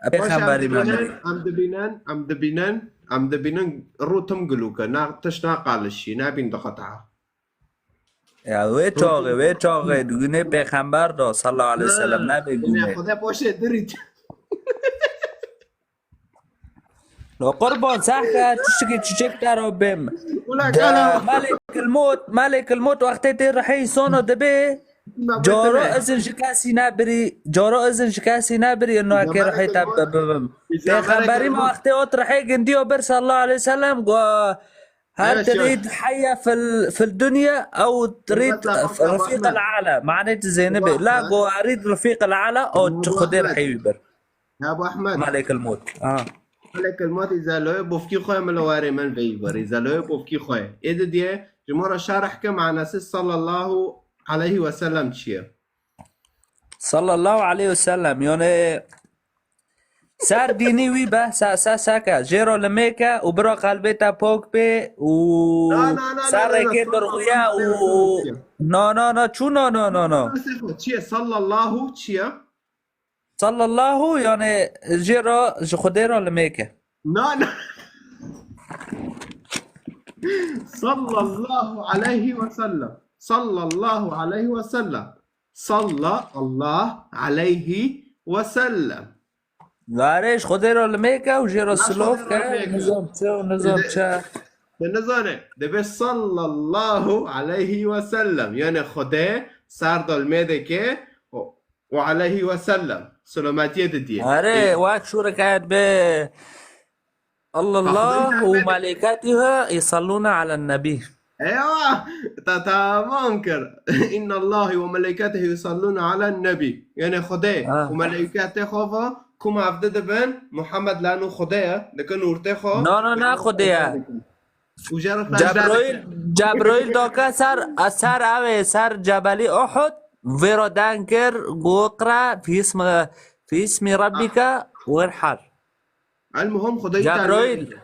Baş em pêxemberî me dibînin, mirî. Em dibînin, em dibînin, em dibînin, rû tim gilûke, na tiş naqalişî, nabîn diqeta. Ya, wê çaxê, wê çaxê, gune pêxember da, sallallahu aleyhi ve sellem, nebê gune. Xwedê poşê dirît. Lo qurban, sehke, tiştekî çiçek te re bêm. Ula De, gala. Melekil Mot, Melekil Mot wextê tê rihê îsano dibê, Ma caro bêtine. Izin ji kesî nebirî, caro izin ji kesî nebirî, ino Îza eke rihê te Melekil Mot, bibim. Îza Pêxemberî Melekil ma Mot. Wextê ot rihê gindiyo bir sallallahu aleyhi ve sellem, go her Evet, evet. Tirîd heyye fil, fil dunya, ew tirîd Mutlak, mutlak, Rafiq mutlak. El-A'la. Manê tu zênibê. Mutlak. La, go erîd Rafiq El-A'la, o Mutlak. Xwedê rihê wî bir. Ya Ebu Ahmed. Melekil Mot. Ha. Melekil Mot îzaloyê bofkî xwe min li warê min veyî bir. Îzaloyê bofkî xwe. Ê di diye, ji me re şerh ke manası sallallahu aleyhi ve sellem çi ye? Sallallahu aleyhi ve sellem, yani ser dînî wî be, se, se, seke, jê re limê ke û bira qelbê te pok bê û Na, na, na, ser na, na, rêkê sallallahu dirxuye aleyhi ve sellem û çi ye? Na, na, na, çû na, na, na, na. Çi ye? Sallallahu çi ye? Sallallahu, yani, jê re, ji Xwedê re limêke. Na, na. Sallallahu aleyhi ve sellem. Sallallahu aleyhi ve sellem. Salla Allah aleyhi ve sellem. Gare ji Xwedê re limêke û jê re Na, silof Xwedê re ke, limêke. Nizam çi û nizam Dibê, çi. Te nizane, dibê sallallahu aleyhi ve sellem. Yani Xwedê ser de limê dike, o, û aleyhi ve sellem. Selametiyê didiye. Erê, Ê. Wek şûrek ayet be. Allah Xwedayî Allah û te melekatiha yusallûne alen nebî. Eywa, te tamam kir. Inna Allahi ve melekatihi yusallûne alen nebî. Yani Xwedê Ha. Û melekatê xwe ve ku mevde dibin, Muhammed lanu Xwedê ye, dikin ortê xwe. No, no, na Xwedê ye. Û jê re Cebraîl, Cebraîl doke ser, ser ew ê, ser Cebelî Uhud, vê re deng kir, got, "Iqra fi ismi, fi ismi rabbike werhal." El muhim Xwedayî Cebraîl. Te li me dike.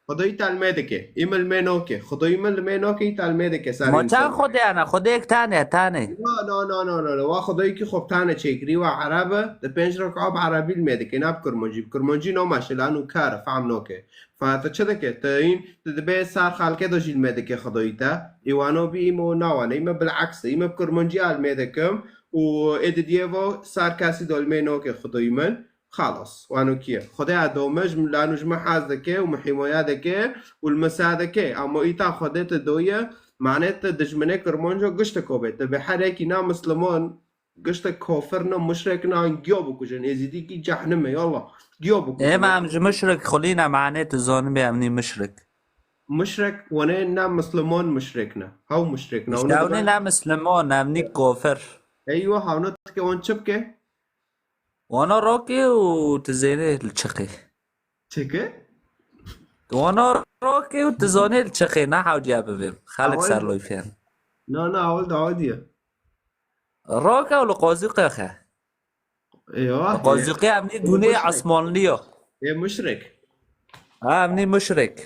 Xwedayî te li me dike. Î min li me noke. Xwedayî min li me noke, î te li me dike ser Ma çend însan. Xwedê hene? Xwedêk tane, tane. No, no, no, no, no, no. Wa Xwedayî ki xwe bi tane çêkirî, wa Ereb e, di pênc reka bi Erebî li me dike, ne bi Kurmancî. Bi Kurmancî namaşe, lanu kar e, fehm noke. Fa te çi dike? Te hîn, te dibê ser xelkê de jî li me dike Xwedayî te. Îwano bî îme û nawane. Îme bileks e. Îme bi Kurmancî a li me dikim û ê didiyê vo ser kesî de li me noke Xwedayî min. Xelas. Wano kiye? Xwedê a domij, lanu ji min hez dike û min hîmaya dike û li min sa dike. Ama îta Xwedê te doye, mane te dijminê Kurmanco gişteko be. Te be her yekî na Misliman, Giştek kafir ne, muşrik ne, an giya bikujin. Êzîdî kî cehnime, yallah. Giya bikujin. Ê, me em ji muşrik xulîne, manê tu zanibê em nî muşrik. Muşrik, wane ne Misliman muşrik ne. Hew muşrik ne. İşte Wane ew nî dibe ne Misliman, em nî kafir. Eywa, hewna dike wan çi bike? Wana rokê û tu zênê li çiqê. Çi ke? Wana rokê û tu zanê li çiqê, ne hewciya bibê. Xelk Awil ser loy fên. Na, na, awil de awil diye. Roke û li qozîqê xe. Eywa, Li qozîqê em nî gunê muşrik. Esmanlî yo. Ê muşrik. Ha, em nî muşrik.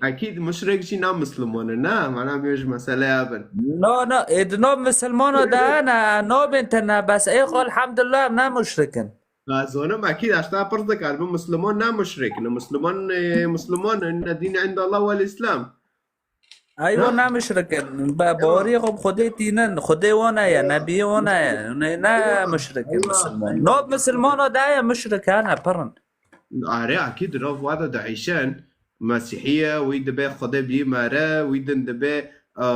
Ekîd muşrik jî na Misliman e, ne? Mana em ê ji meseleya bin. No, no, ê di nav Misilmana de ne, nabên tine, bes ê xwe elhamdulillah em ne muşrik in. Ha, zonim ekîd eşta pirs dikar, bi Misliman ne muşrik ne. Misliman, e, Misliman in, ne dîn indallah wel Îslam. Eywa, ne muşrik in. Be, bawerî xwe bi Xwedê tînin. Xwedê wan heye, nebiyê wan heye. Ne, ne muşrik in Misilman. Nav Misilmana de ye muşrik hene, pir in. Are, akîd, rov wada dieyşin, Mesîhiye, wî dibe Xwedê bî mere, wî din dibe, e,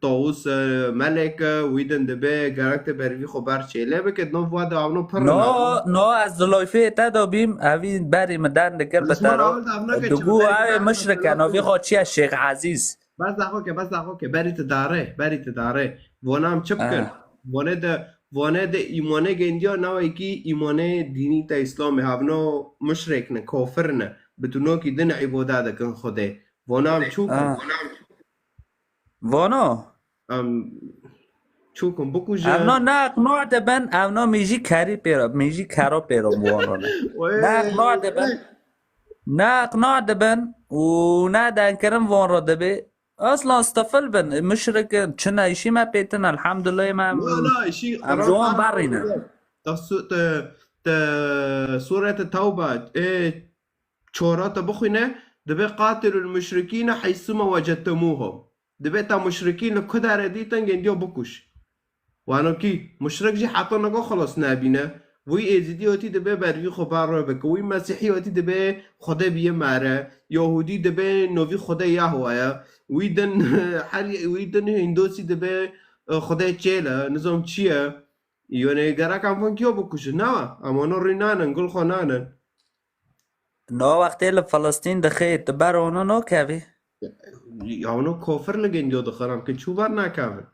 tawus, e, melek, e, wî din dibe gerek te bervî xwe ber çêlê bike, nov wada avno pir. No, no, ez di loyfê te de bîm, evî berî min den dikir bi te re. Digu ew ê muşrik e, novî xwe çi ye, Şêx Ezîz. Bes daxo ke, bes daxo ke, berî tu darê, berî tu darê. Vona em çi bikin? Vone de, vone de îmone gendiya navekî îmone dînî te Îslamê, havno muşrek ne, kofir ne. Bi tu nokî din îboda dikin Xwedê. Vona em çû kin? Vona? Em çû kin bikujin. Evno ne iqna dibin, evno mêjî kerî pêro, mêjî kero pêro bi wan re ne. Ne iqna dibin. Ne iqna dibin û ne denkirin van re dibê. Aslan stifil bin, muşrik in, çi ne îşî me pêtin, elhamdulillah me. La, la, îşî em ji wan berîne. Te su-, te, te Sûrete Tewbe, ê, çora te bixwîne, dibe qatilul muşrikîne heysuma wecedtumuhum. Dibe ta muşrikîn li ku derê dîtin gendiyo bikuş. Wano kî? Muşrik jî heta niha xilas nebîne. Wî êzidî otî dibe bergî xwe bar re bike. Wî mesîhî otî dibe Xwedê biye mere. Yahûdî dibe novî Xwedê Yahwe ye. Wî din her wî din Hindosî dibe, e, Xwedê çêl e. Nizam çi ye? Yone gerek em van kiyo bikujin? Newa. Em wana rî nanin, gul xwe nanin. No wextê li Filistîn dixê, tu ber wana nakevî? Ya wana kofir li gendiyo dixin, em ki çû ber nakevin.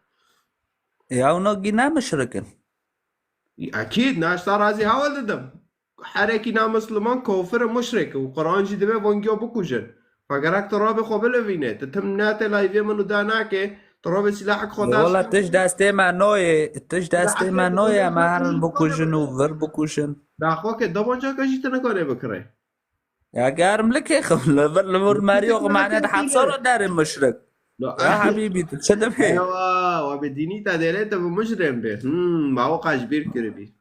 Ya wana gî ne muşrik in? Ekîd, ne ji te razî hewl didim. Herekî ne misliman kofir û muşrik û Quran jî dibe van giyo bikujin. Fe gerek tu rabê xwe bilivîne. Tu tim nete layvê min û da nake, tu rabê silahek xwe da. Wala tu ji destê me noyê, tu ji destê me noyê, em herin bikujin û vir bikujin. Daxwa ke dabanca ke jî tu nikarê bikirê. Ya germ li kê xim, li vir, li vir meriyo xim, mane di hepsa ro derê muşrik. Ya hebîbî, tu çi dibê? Ewa, wa bi dînî te dêrê te bi mujrim bê. Hmm, ma o qaj bîr kiribî.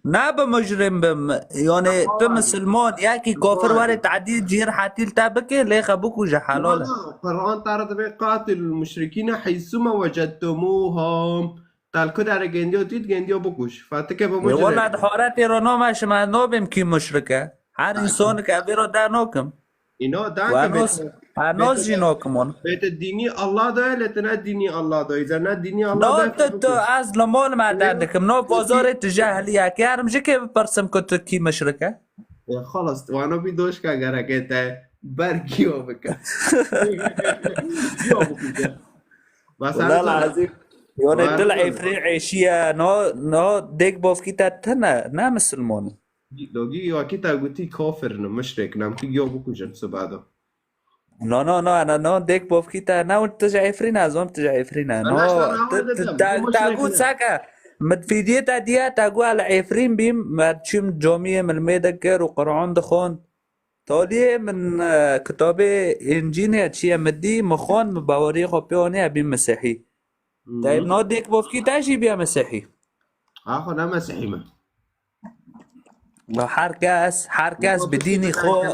Ne bi mujrim bim, yani tu misilman, yekî kofir were tedî cîr hetil te bike, lê xe bikuje helal e. Quran te re dibe qatil muşrikîne heysuma wecettumuhum. Te li ku derê gendiyo dît, gendiyo bikuş. Fatike bi mujrim. Wala di horetê re name şima nobim kî muşrik e. Her însonik evê re danokim. Îno, danke. Her nos jî nokim on. Bête dînî Allah da, lê te ne dînî Allah da. Îza ne dînî Allah da. No, tu, tu, ez li mol me den dikim. No, bozorê tu cehliye. Kerim ji kê bipirsim ku tu kî muşrik e? Ya, xalas, wano bî doşka gereke te ber giyo bike. Giyo bike. Wala lazim. Yone dil efrî eşiye. No, no, dek bofkî te tine. Ne misilmon. Logî wekî te gotî kafir ne, muşrik ne, em ki giyo bikujin siba do. No, no, no, no, no, dek bofkî te ne, tu ji Efrîn e, zom tu ji Efrîn e. No, tu, tu, te, te got seke, min fîdiyê te diye, te got el Efrîn bîm, me çûm camiyê min mê dikir û Quran dixwend. Toliyê min, e, kitabê Încînê çiye min dî, min xwend, min baweriyê xwe pê anî, e bîm Mesîhî. Te no dek bofkî te jî biya Mesîhî. Axo ne Mesîhî me. Her kes, her kes bi dînî xwe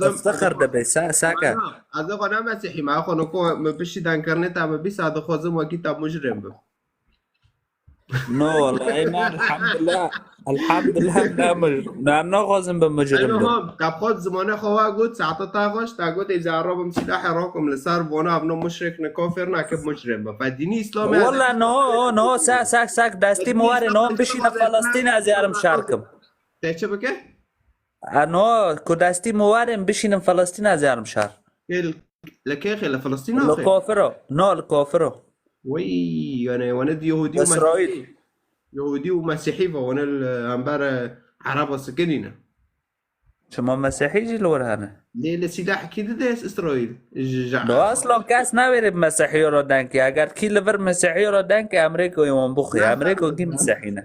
iftixir dibe, se-, seke. Ez xwe ne Mesîhî me, axo noko min piştî denkirinê te min bîsa dixwazim wekî te mujrim bim. No, wallahî ne, elhamdulillah. Elhamdulillah, ne mujrim. Ne, em naxwazin bi mujrim bin. Elmuhim, te xwe zimanê xwe wa got, saeta te xweş, te got, êzî erabim silahê rakim li ser vana, ev no muşrik ne, kafir ne, ke mujrim be. Fe dînî Îslamê ez. Walla no, no, sek, sek, sek, destî min were, no, bişîne Filistîn, ez ê herim şer kim. Te çi bike? E, no, ku destî min were, bişînim Filistîn, ez ê herim şer. Li kê xê, li Filistîn axê? Li kofiro. No, li kofiro. Wey, yani, wane di Yahudî û Mesîhî. Yahudî û Mesîhî ve, wane li hember, e, Ereba sikinî ne. Çima Mesîhî jî li wir hene? Lê li sîlahekî dide Îsraîl. Ji, ji. Do aslan kes navêrê bi Mesîhî re denkê. Eger kî li vir Mesîhî re denkê, Amerîka wan bixwe. Amerîka kî Mesîhî ne.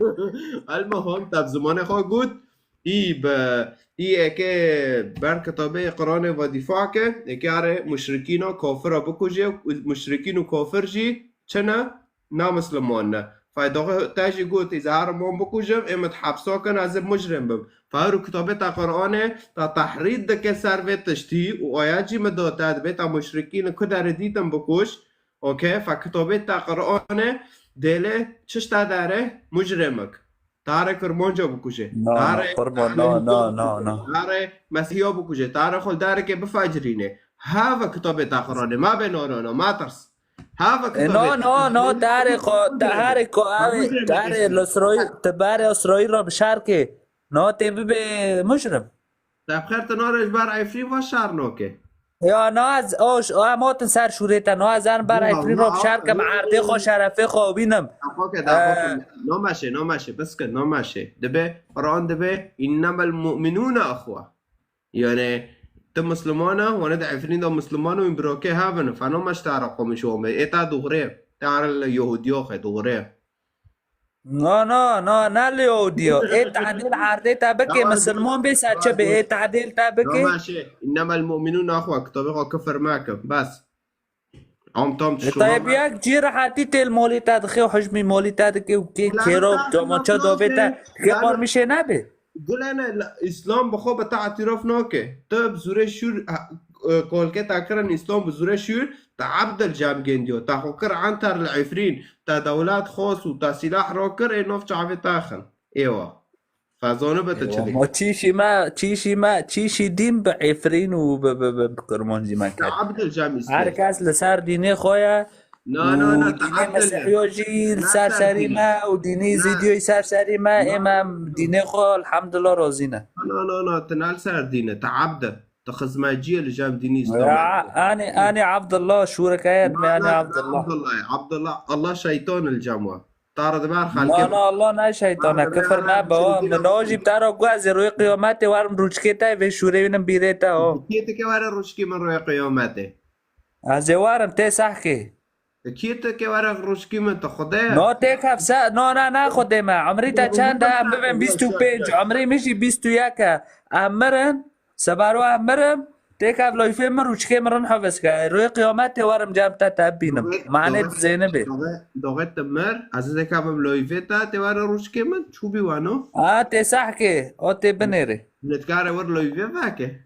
Elmuhim, te bi zimanê xwe got, Î bi, î eke ber kitabê Quranê ve dîfa ke, eke are muşrikîna kafira bikuje, muşrikîn û kafir jî çi ne? Namisliman ne. Faydaxwe te jî got, îza herim wan bikujim, ê min di hepsa kin, ez ê mujrim bim. Fayro kitabê te Quranê, te tehrîd dike ser vê tiştî û ayet jî min da te, dibê te muşrikîn ku derê dîtin bikuş. Okey, fe kitabê te Quranê, dêlê çi ji te dere? Mujrimek. Tarê Kirmanca bikuje. No, no, Tarê qurban, no, no, no, no. Tarê Mesîhiya bikuje. Tarê xwe li darekê bifecirîne. Hava kitabê te Quranê. Ma bê no, no, no, ma tirs. Hava E, kitabê no, te no, no, Quranê. Tarê xwe, tarê xwe, avê, tarê li Îsraîl, te barê Îsraîl re bi şer kê. No, tê bibe mujrim. Te bi xêr, tu nare ji ber Efrîn ve şer nake. Ya naz, o ş-, o em hatin ser şûrê te, naz, em ber Efrîn ro bişer kim, erdê xwe, şerefê xwe bînim. Daxoke, daxoke. Nameşe, nameşe, biskin, nameşe. Dibe, Quran dibe, innemel mu'minûne axwe. Yani, ti Muslimana, wane de Efrîn de Musliman û birokê hevin, feno meştara komîş ome. Ê ta doğru, ta li Yahudiyo xe doğru. No, no, no, ne li Yahudiyo. Ê tadil erdê te bike, Misilman bê, se çi bê, ê tadil te bike. Nameşe, innemel mu'minûn axwe, kitabê xwe kifir meke. Bes. Am tam E, tayeb, yek cî rehetî tê li molî te dixê û hijmî molî te dike û kê kêro, tomaça dovê te dikê, qormîşê nebê. Gulene, la-, Îslam bi xwe bi te îtiraf nake. Tu bi zûrê şûr, ha, e, kolke te kirin Îslam bi zûrê şûr, te ebd li cem gendiyo. Te xwe kir entar li Efrîn, te dewlet xwest û te sîlah rakir, ê nov çavê te xin. Êwa. Fezane be te çi dikî. Ma çîşî me, çîşî me, çîşî dîn bi Efrîn û bi, bi, bi, bi Kurmancî me kir. Te ebd li cem Îslam. Her kes li ser dînê xwe ye. Na, na, na, û dînê Mesîhiyo jî li ser serî me û dînê Zîdiyo jî ser serî me, ê me dînê xwe elhamdulillah razî ne. Na, na, na, tu ne li ser dîn e, tu ebd e. Tu xizmetçî ye li cem dînê Îslamê. Ya, anê, anê Abdullah, şûreke ye, me anê Abdullah. Abdullah, Abdullah, Allah şeytan li cem we. Tara diber xelkê. Na, na, Allah ne şeytan e, kifir me be, o, min o jî bi te re got, ez ê royê qiyametê werim rûçkê te, vê şûrê wînim bîrê te, o. Kê dike were rûçkê min royê qiyametê. Ez ê werim, tê sehkê. Kî tu ke were rûçkî min, tu Xwedê ye? No, têk hevse, no, na, na, Xwedê me. Umrî te çend e? Em bibin bîst û pênc. Umrî min jî bîst û yek e. Em mirin, sebaro em mirim, têk hev loyfê min rûçkê min rin hevs ke. Royê qiyametê werim cem te, te bînim. Manê tu zêni bê. Doxê, doxê tu mir, ez ê têk hev loyfê te, tê were rûçkê min, çû bî wano? A, tê sehkê, o tê binêrê. Netkare wer loyfê veke.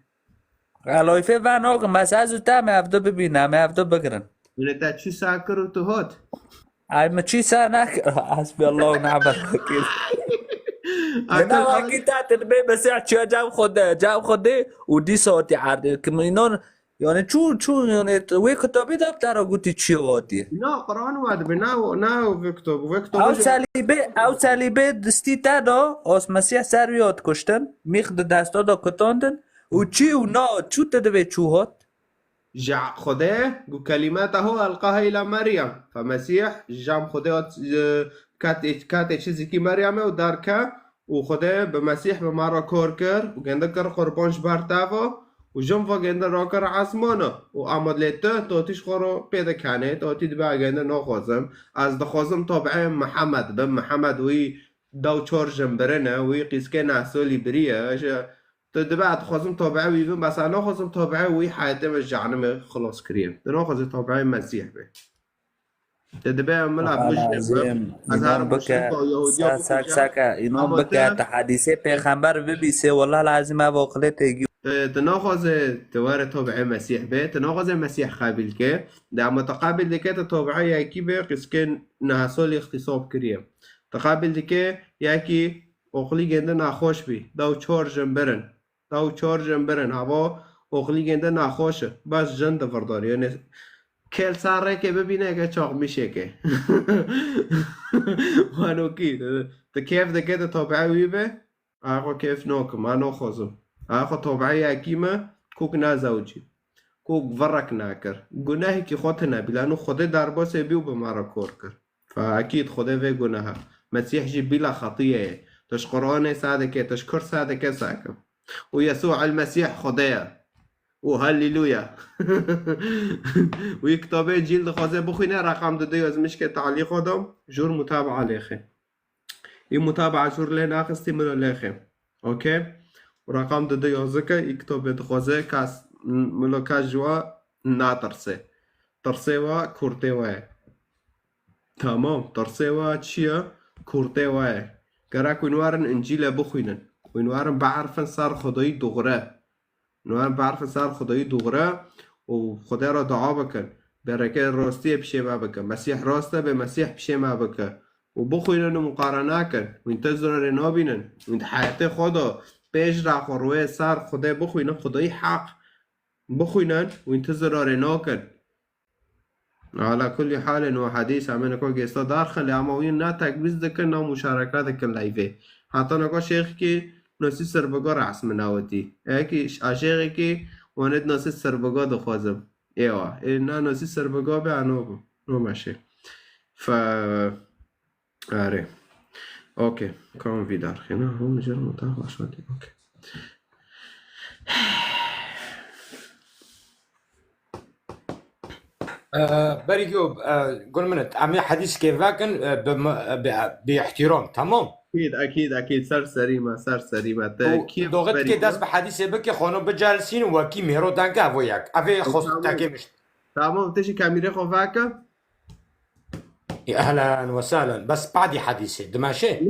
Aloyfê vano ki mesaj û te em ê ev du bibîne, em ê ev du bigirin. Yine te çi sa kir û tu hot? Ay, min çi sa nekir. Hasbiyallah ve ni'mel vekîl. Yine wekî te tu dibê Mesîh çiya cem Xwedê, cem Xwedê û dîsa hatî erdê. Ki min înan, yani çû, çû, yani wê kitabê de bi te re gotî çi hatî. Na, Quran ve dibe, na, na vê kitab, vê kitab. Ew selîbê, ew selîbê distî te da, os Mesîh ser wî hat kuştin, mîx di desta da kutandin. Û çi û na, çû tu divê çû hot? Ji Xwedê got, "Kelimetahu elqaha ila Meryem." Fe Mesîh ji cem Xwedê hat, e, katê, katê çi zikî Meryemê û derke û Xwedê bi Mesîh bi me re kor kir û gende kir qurban ji ber te ve û jin ve gende rakir esmana û ama lê tu, tu tî ji xwe re pê dikenê, tu tî dibe gende naxwazim. Ez dixwazim tabi'ê Mihemed bim. Mihemed wî dew çar jin birine, wî qîskê neh solî biriye. Ji Tu dibe ez dixwazim tabi'ê wî bim, bes ez naxwazim tabi'ê wî heyetê min ji cehenimê xilas kiriye. Tu naxwazî tabi'ê Mesîh bê. Tu dibe em mila bijî bim. Ez her bişim ku Yahudiya bikujim. Seke, înan bike, tu hedîsê pêxember bibîsê, wela lazim ev aqilê têgî. Tu, tu naxwazê tu were tabi'ê Mesîh bê, tu naxwazê Mesîh qebîl ke. De ama tu qebîl dike, tu tabi'ê yekî bê, qîskê neh solî îxtîsab kiriye. Tu qebîl dike, yekî Oxlî gêndin nexweş bî. Dew çor jin birin. Dew çor jin birin. Hava oxlî gêndin nexweş e. Bes jin di vir dar. Yani kêl ser rêkê bibîne ke çaxmîşêkê. Wanokî. Tu kêf dike tu tabi'ê wî be. Axa kêf nakim. Ez naxwazim. Axa tabi'ê yekî me kuk nezewcî. Kuk virek nekir. Gunehekî xwe tine bî. Lano Xwedê derbasê bî û bi me re kor kir. Fe ekîd Xwedê vê guneha. Mesîh jî bîla xetiyê ye. Tu ji Quranê se dike, tu ji kur se dike, se ke. Û Yesû el Mesîh Xwedê ye. Û Hallelûya. Wî kitabê Încîl dixwaze bixwîne, reqam dide yazmişke talî xwe dam, jûr mutabaa lêxe. Î mutabaa jûr lê naxistî milo lêxe. Okey? Û reqam dide yazike, î kitabê dixwaze kes, milo kes ji wa natirse. Tirsê wa kurtê wa ye. Tamam, tirsê wa çi ye? Kurtê wa ye. Gerek hûn werin Încîlê bixwînin. Hûn werin biarfin ser Xwedayî dûgre. Hûn werin biarfin ser Xwedayî dûgre û Xwedê re dua bikin. Bê rêkê rastiyê pişê me bike. Mesîh rast e, bê Mesîh pişê me bike. Û bixwînin û muqarene kin. Hûn ti zirarê nabînin. Hûn di heyetê xwe de pêş re xwe rûyê ser Xwedê bixwînin, Xwedayî heq bixwînin, hûn ti zirarê nakin. Ala kulî halên, we hedîs em ê niko gêsta darxin, lê ama wî ne tekbîz dikin, ne muşareke dikin leyvê. Heta niko şêxekî nosî sir bi gor esminawitî. Ekî ş-, a şêxekî Wan ê dinasî serbega dixwazim. Êwa. Ê na nasî serbega be, ano bû. No meşe. Fe, erê. Okey. Kan vî darxîne. Hûn jêr mutah başa kê. Okey. Berî ku, e, gul min, em ê hedîskê vekin, e, bi, bi, bi îhtîram, tamam? Ekîd, ekîd, ekîd. Ser serî me, ser serî me. Te kî doxit ke dest bi hedîsê bike, xwe no bicelsîn û wekî mêro denge evo yek. Ev ê xwe tekê mişt. Tamam, tu jî kamîrê xwe veke. Ehlen we sehlen. Bes badî hedîsê. Dimeşe?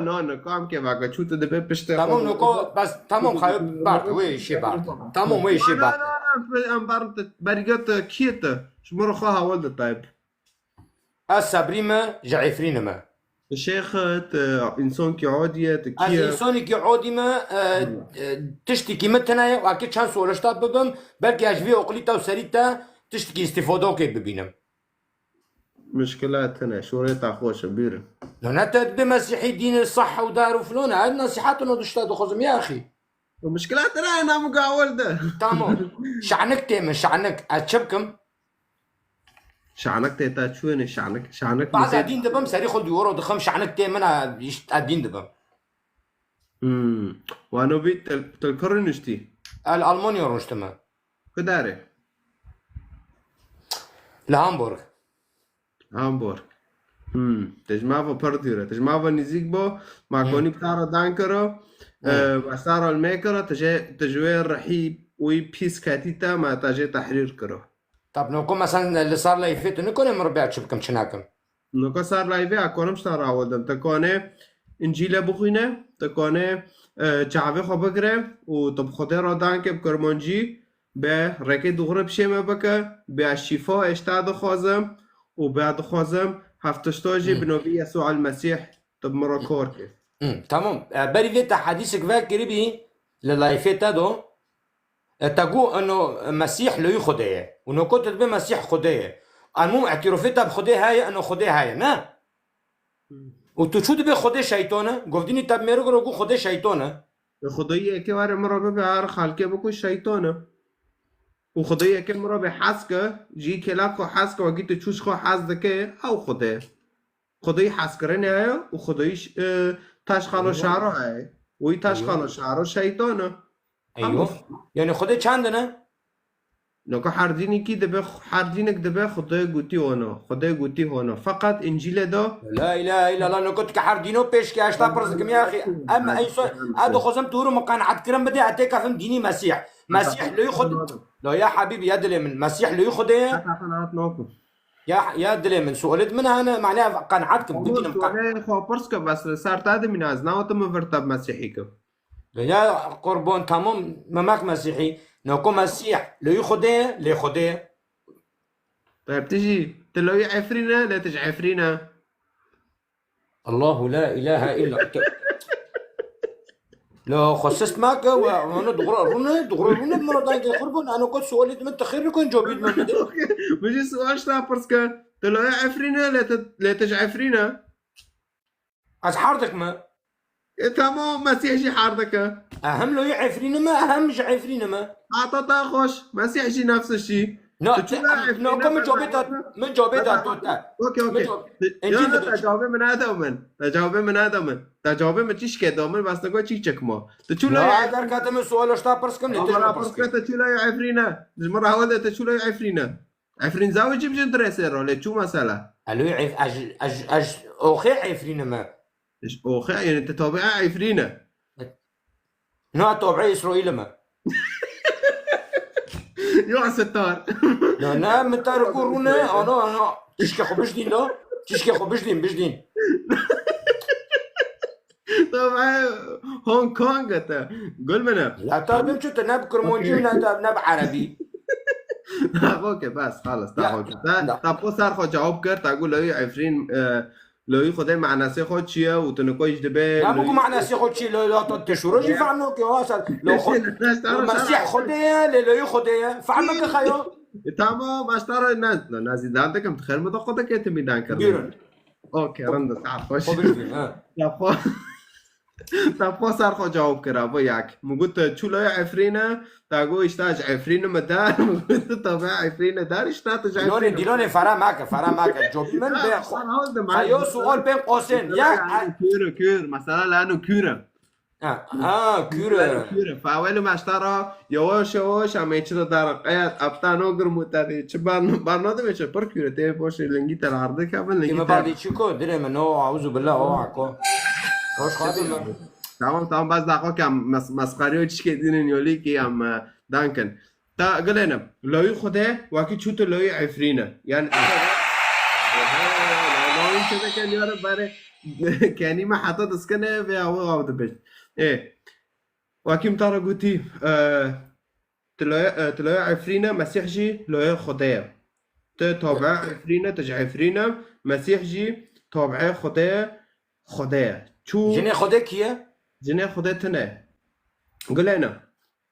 No, no, kam ke veke. Çû tu dibe piştê xwe. Tamam, no ko, bes, tamam, xayot bard. Wê işê bard. Tamam, wê işê bard. No, no, no, em bar berî ke tu kî tu? Ji min re xwe hawil de tayb. Ez Sebrî me, ji Efrînê me. Şêx, tu însankî odî ye, tu kî ye? Ez însanekî odî me, e, e, tiştekî min tune ye, wekî çend solişta bibim, belkî ez ji vê oqilî te û serî te tiştekî îstîfadokê bibînim. Mişkila tune, şorê te xweş e, bîrin. No ne te dibê Mesîhî dînê sehh û dar û filon e, ez nesîhet û no tişta dixwazim ya axî. Mişkila tune ye, namû gawir de. Tamam. Şanik tê min, şanik. Ez çi bikim? Şanik tê te çûyê ne şanik? Şanik mi Baz tê? Edîn dibim, serî xwe dîworo dixim, şanik tê min a, îşt edîn dibim. Hmm. Wano bî tel, tel kir rûniştî? El Almanya rûniştime. Ku darê? Li Hamburg. Hamburg. Hmm. Te ji mava pir dûr e. Te ji mava nîzîk bo, ma konî bi te re dan kiro, e, we sara li me kiro, te jê, te ji wê rihî wî pîs ketî te, ma te jê tehrîr kiro. Tab no ku mesela li sar leyfê tu nikone min ribê çi bikim, çi nakim? Nika sar leyfê a konim ji te re awildim. Te kone Încîle bixwîne, te kone, e, çavê xwe bigire û tu bi Xwedê re danke bi Kurmancî, be rêkê dûxurê bi şê me bike, be şîfa ê ji te dixwazim û be dixwazim heftişto jî bi novî Yesû el Mesîh tu bi min re kor ke. Tamam. E, berî vê te hedîsek vekiribî li leyfê te do. E, te got, eno Mesîh loyî Xwedê ye. Û no ku tu dibê Mesîh Xwedê ye. Almûm îtirofê te bi Xwedê heye, eno Xwedê heye, ne? Û tu çû dibê Xwedê şeytan e? Govdînî te bi mêrik re got Xwedê şeytan e. E, Xwedayî eke were min re bibe her xelkê biko şeytan e. Û Xwedayî eke min re bê hez ke, jî kêlek xwe hez ke, wekî tu çû ji xwe hez dike, ew Xwedê ye. Xwedayî hezkirinê heye û Xwedayî ş-, e, taş xalo şaro heye. Wî taş xalo şaro şeytan e. Eyyo. Yani Xwedê çend in e? Noko her dînekî dibe, her dînek dibe Xwedê gotî ono. Xwedê gotî ono. Feqet Încîlê de La ilahe illallah, noko tu ki her dîno pêş ke, heta pirs dikim ya axî. Em, eyso, ez dixwazim tu hûrû min qenaet kirin bide, ez têkefim dînî Mesîh. Mesîh loyî Xwedê. La ya habîbî, ya dilê min. Mesîh loyî Xwedê ye. Heta qenaet nakim. Ya, ya dilê min, sualê min hene, mane qenaet kim, bibînim qe- Sualê xwe pirs ke, bes li ser te dimîne, ez nawetim min vir te bi Mesîhî kim. Ya qurban, tamam, memek Mesîhî. Noko Mesîh, loyî Xwedê ye, lê Xwedê ye. Te tu jî, tu loyî Efrîn e, lê tu ji Efrîn e. Allahu la ilahe illa. La xwe sist make we, wana dixwire rûne, dixwire rûne, min re dayke qurban, ano kot sualê min te xêr bikun, cobî min bide. Min jî sual ji te pirs kir. Tu loya Efrîn e, lê tu, lê tu ji Efrîn e. Ez her dikim. E, tamam, Mesîh jî her dike. E, hem loyê Efrîn im, hem ji Efrîn im. Hata te xweş. Mesîh jî nefs şî. Na, tu çû la Efrîn na, min cobê da, min cobê da to te. Okey, okey. Encî de. Te cawabê min neda min. Te cawabê min neda min. Te cawabê min çîşkê da min, bes te got çîçek ma. Tu çû la. Ya, derkete min sual uşta pirs kim, ne tu pirs kim. Te çû la Efrîn e. Ji min re hewal de te çû la Efrîn e. Efrîn zawicî bi jin diresê re lê çû mesela. Elo, ez, ez, ez oxê Efrîn im. Ji oxê, yani te tabi'a Efrîn e. Na, tabi'a Îsraîl im. Yo, Settar. Na, na, min te re got rûne, ana, ana. Çişkê xwe bijdîn la. Çişkê xwe bijdîn, bijdîn. Tabii Hong Kong e te. Gul min e. La ta bim çu te ne bi kurmancî û ne de, ne bi erebî. Okey, bes, xalas, ta Ya, xwe. Ta, ya. Ta po ser xwe cewab kir, ta got lewî Efrîn, e, lewî Xwedê manasê xwe çi ye û tu niko jî dibe Ya, lewî- bu manasê xwe çi ye, lo, lo, to te şûro jî Ya. fam no ki, ha, sen, lo xwe, Efrîn, ne, lo sen, Mesîh sen, Xwedê ye, lê lewî Xwedê ye. Fam ki xeyo. E, tamam, başta re ne, ne, ne, zîdan dikim, tu xêr mi de Xwedê ke tu mîdan kir. Buyurun. Okey, rind e, saet xweş. Xwe bijdîn, ha. Ya, xwe. Te xwe ser xwe cewab kira, bo yek. Min got, "Tu çû loya Efrîne?" Te got, "Îşte ji Efrîne me der." Min got, "Tu tabe Efrîne der, îşte tu ji Dîlonê, Efrîne." Dîlonê fere meke, fere meke. Cobî min Ya, bê xwe. Sen hal de Xeyo mecbur. Sual pên qosên. Mesela Ya, yani kür, kür. Mesela lanu kür. Ha, ha, kür. Kür, kür. Fawel maştara, yavaş yavaş, ama içine dar, qeyat, aptan o gir mutadi. Çi bar, bar ne demek, çi pir kür. Te boş lingî ter ardı kabin, lingî Kime ter. Badi çiko, dire mi, no, auzu billah, o ako. Hoş kadın mı? Tamam, tamam, bas daxo ke em mes-, mesxariyo çişkê dînin yolî ki em, e, dankin. Ta gilênim, lawî Xwedê wekî çû tu lawî Efrîne. Yani, lawî çêdeke niyara bare kenî me heta diskine ve awe aw dibêjt. Ê, wekî min te re gotî, e, tu lawî, e, tu lawî Efrîne, Mesîh jî lawî Xwedê ye. Tu tabi'a Efrîne, tu ji Efrîne, Mesîh jî tabi'a Xwedê ye, Xwedê ye. Çû Jinê Xwedê kî ye? Jinê Xwedê tune. Gilêne.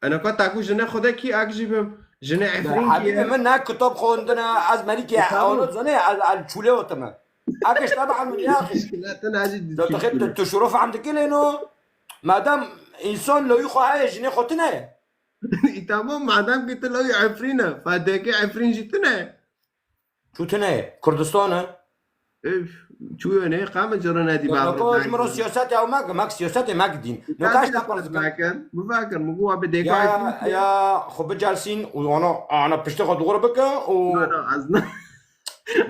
Ena ka taku jinê Xwedê kî, ak jî bim. Jinê Efrîn kî Habîbê ye? Min ne kitap xwendine, ez merîkê E, tamam. Awlo zone, ez, ez çûlê otime. Ak işte bihal min ya axî. Muşkile tune jî Tu, tu, tu, tu şuru fehm dikî lê no? Madem însan loyî xwe heye, jinê xwe tune ye. E, tamam, madem ki tu loyî Efrîn e, fadeke Efrîn jî tune ye. Çû tune ye? Kurdistan e? Üf, çûyo ne, qame cere nedî Noko ji min re siyaset ya, mek, mek siyasetê mek dîn. Noko ji te parz bikin. Bivakin, bivakin, min got, abi dêka Ya, ya, xwe bicelsîn û ana, ana piştê xwe dûr bike û No, no, ez ne.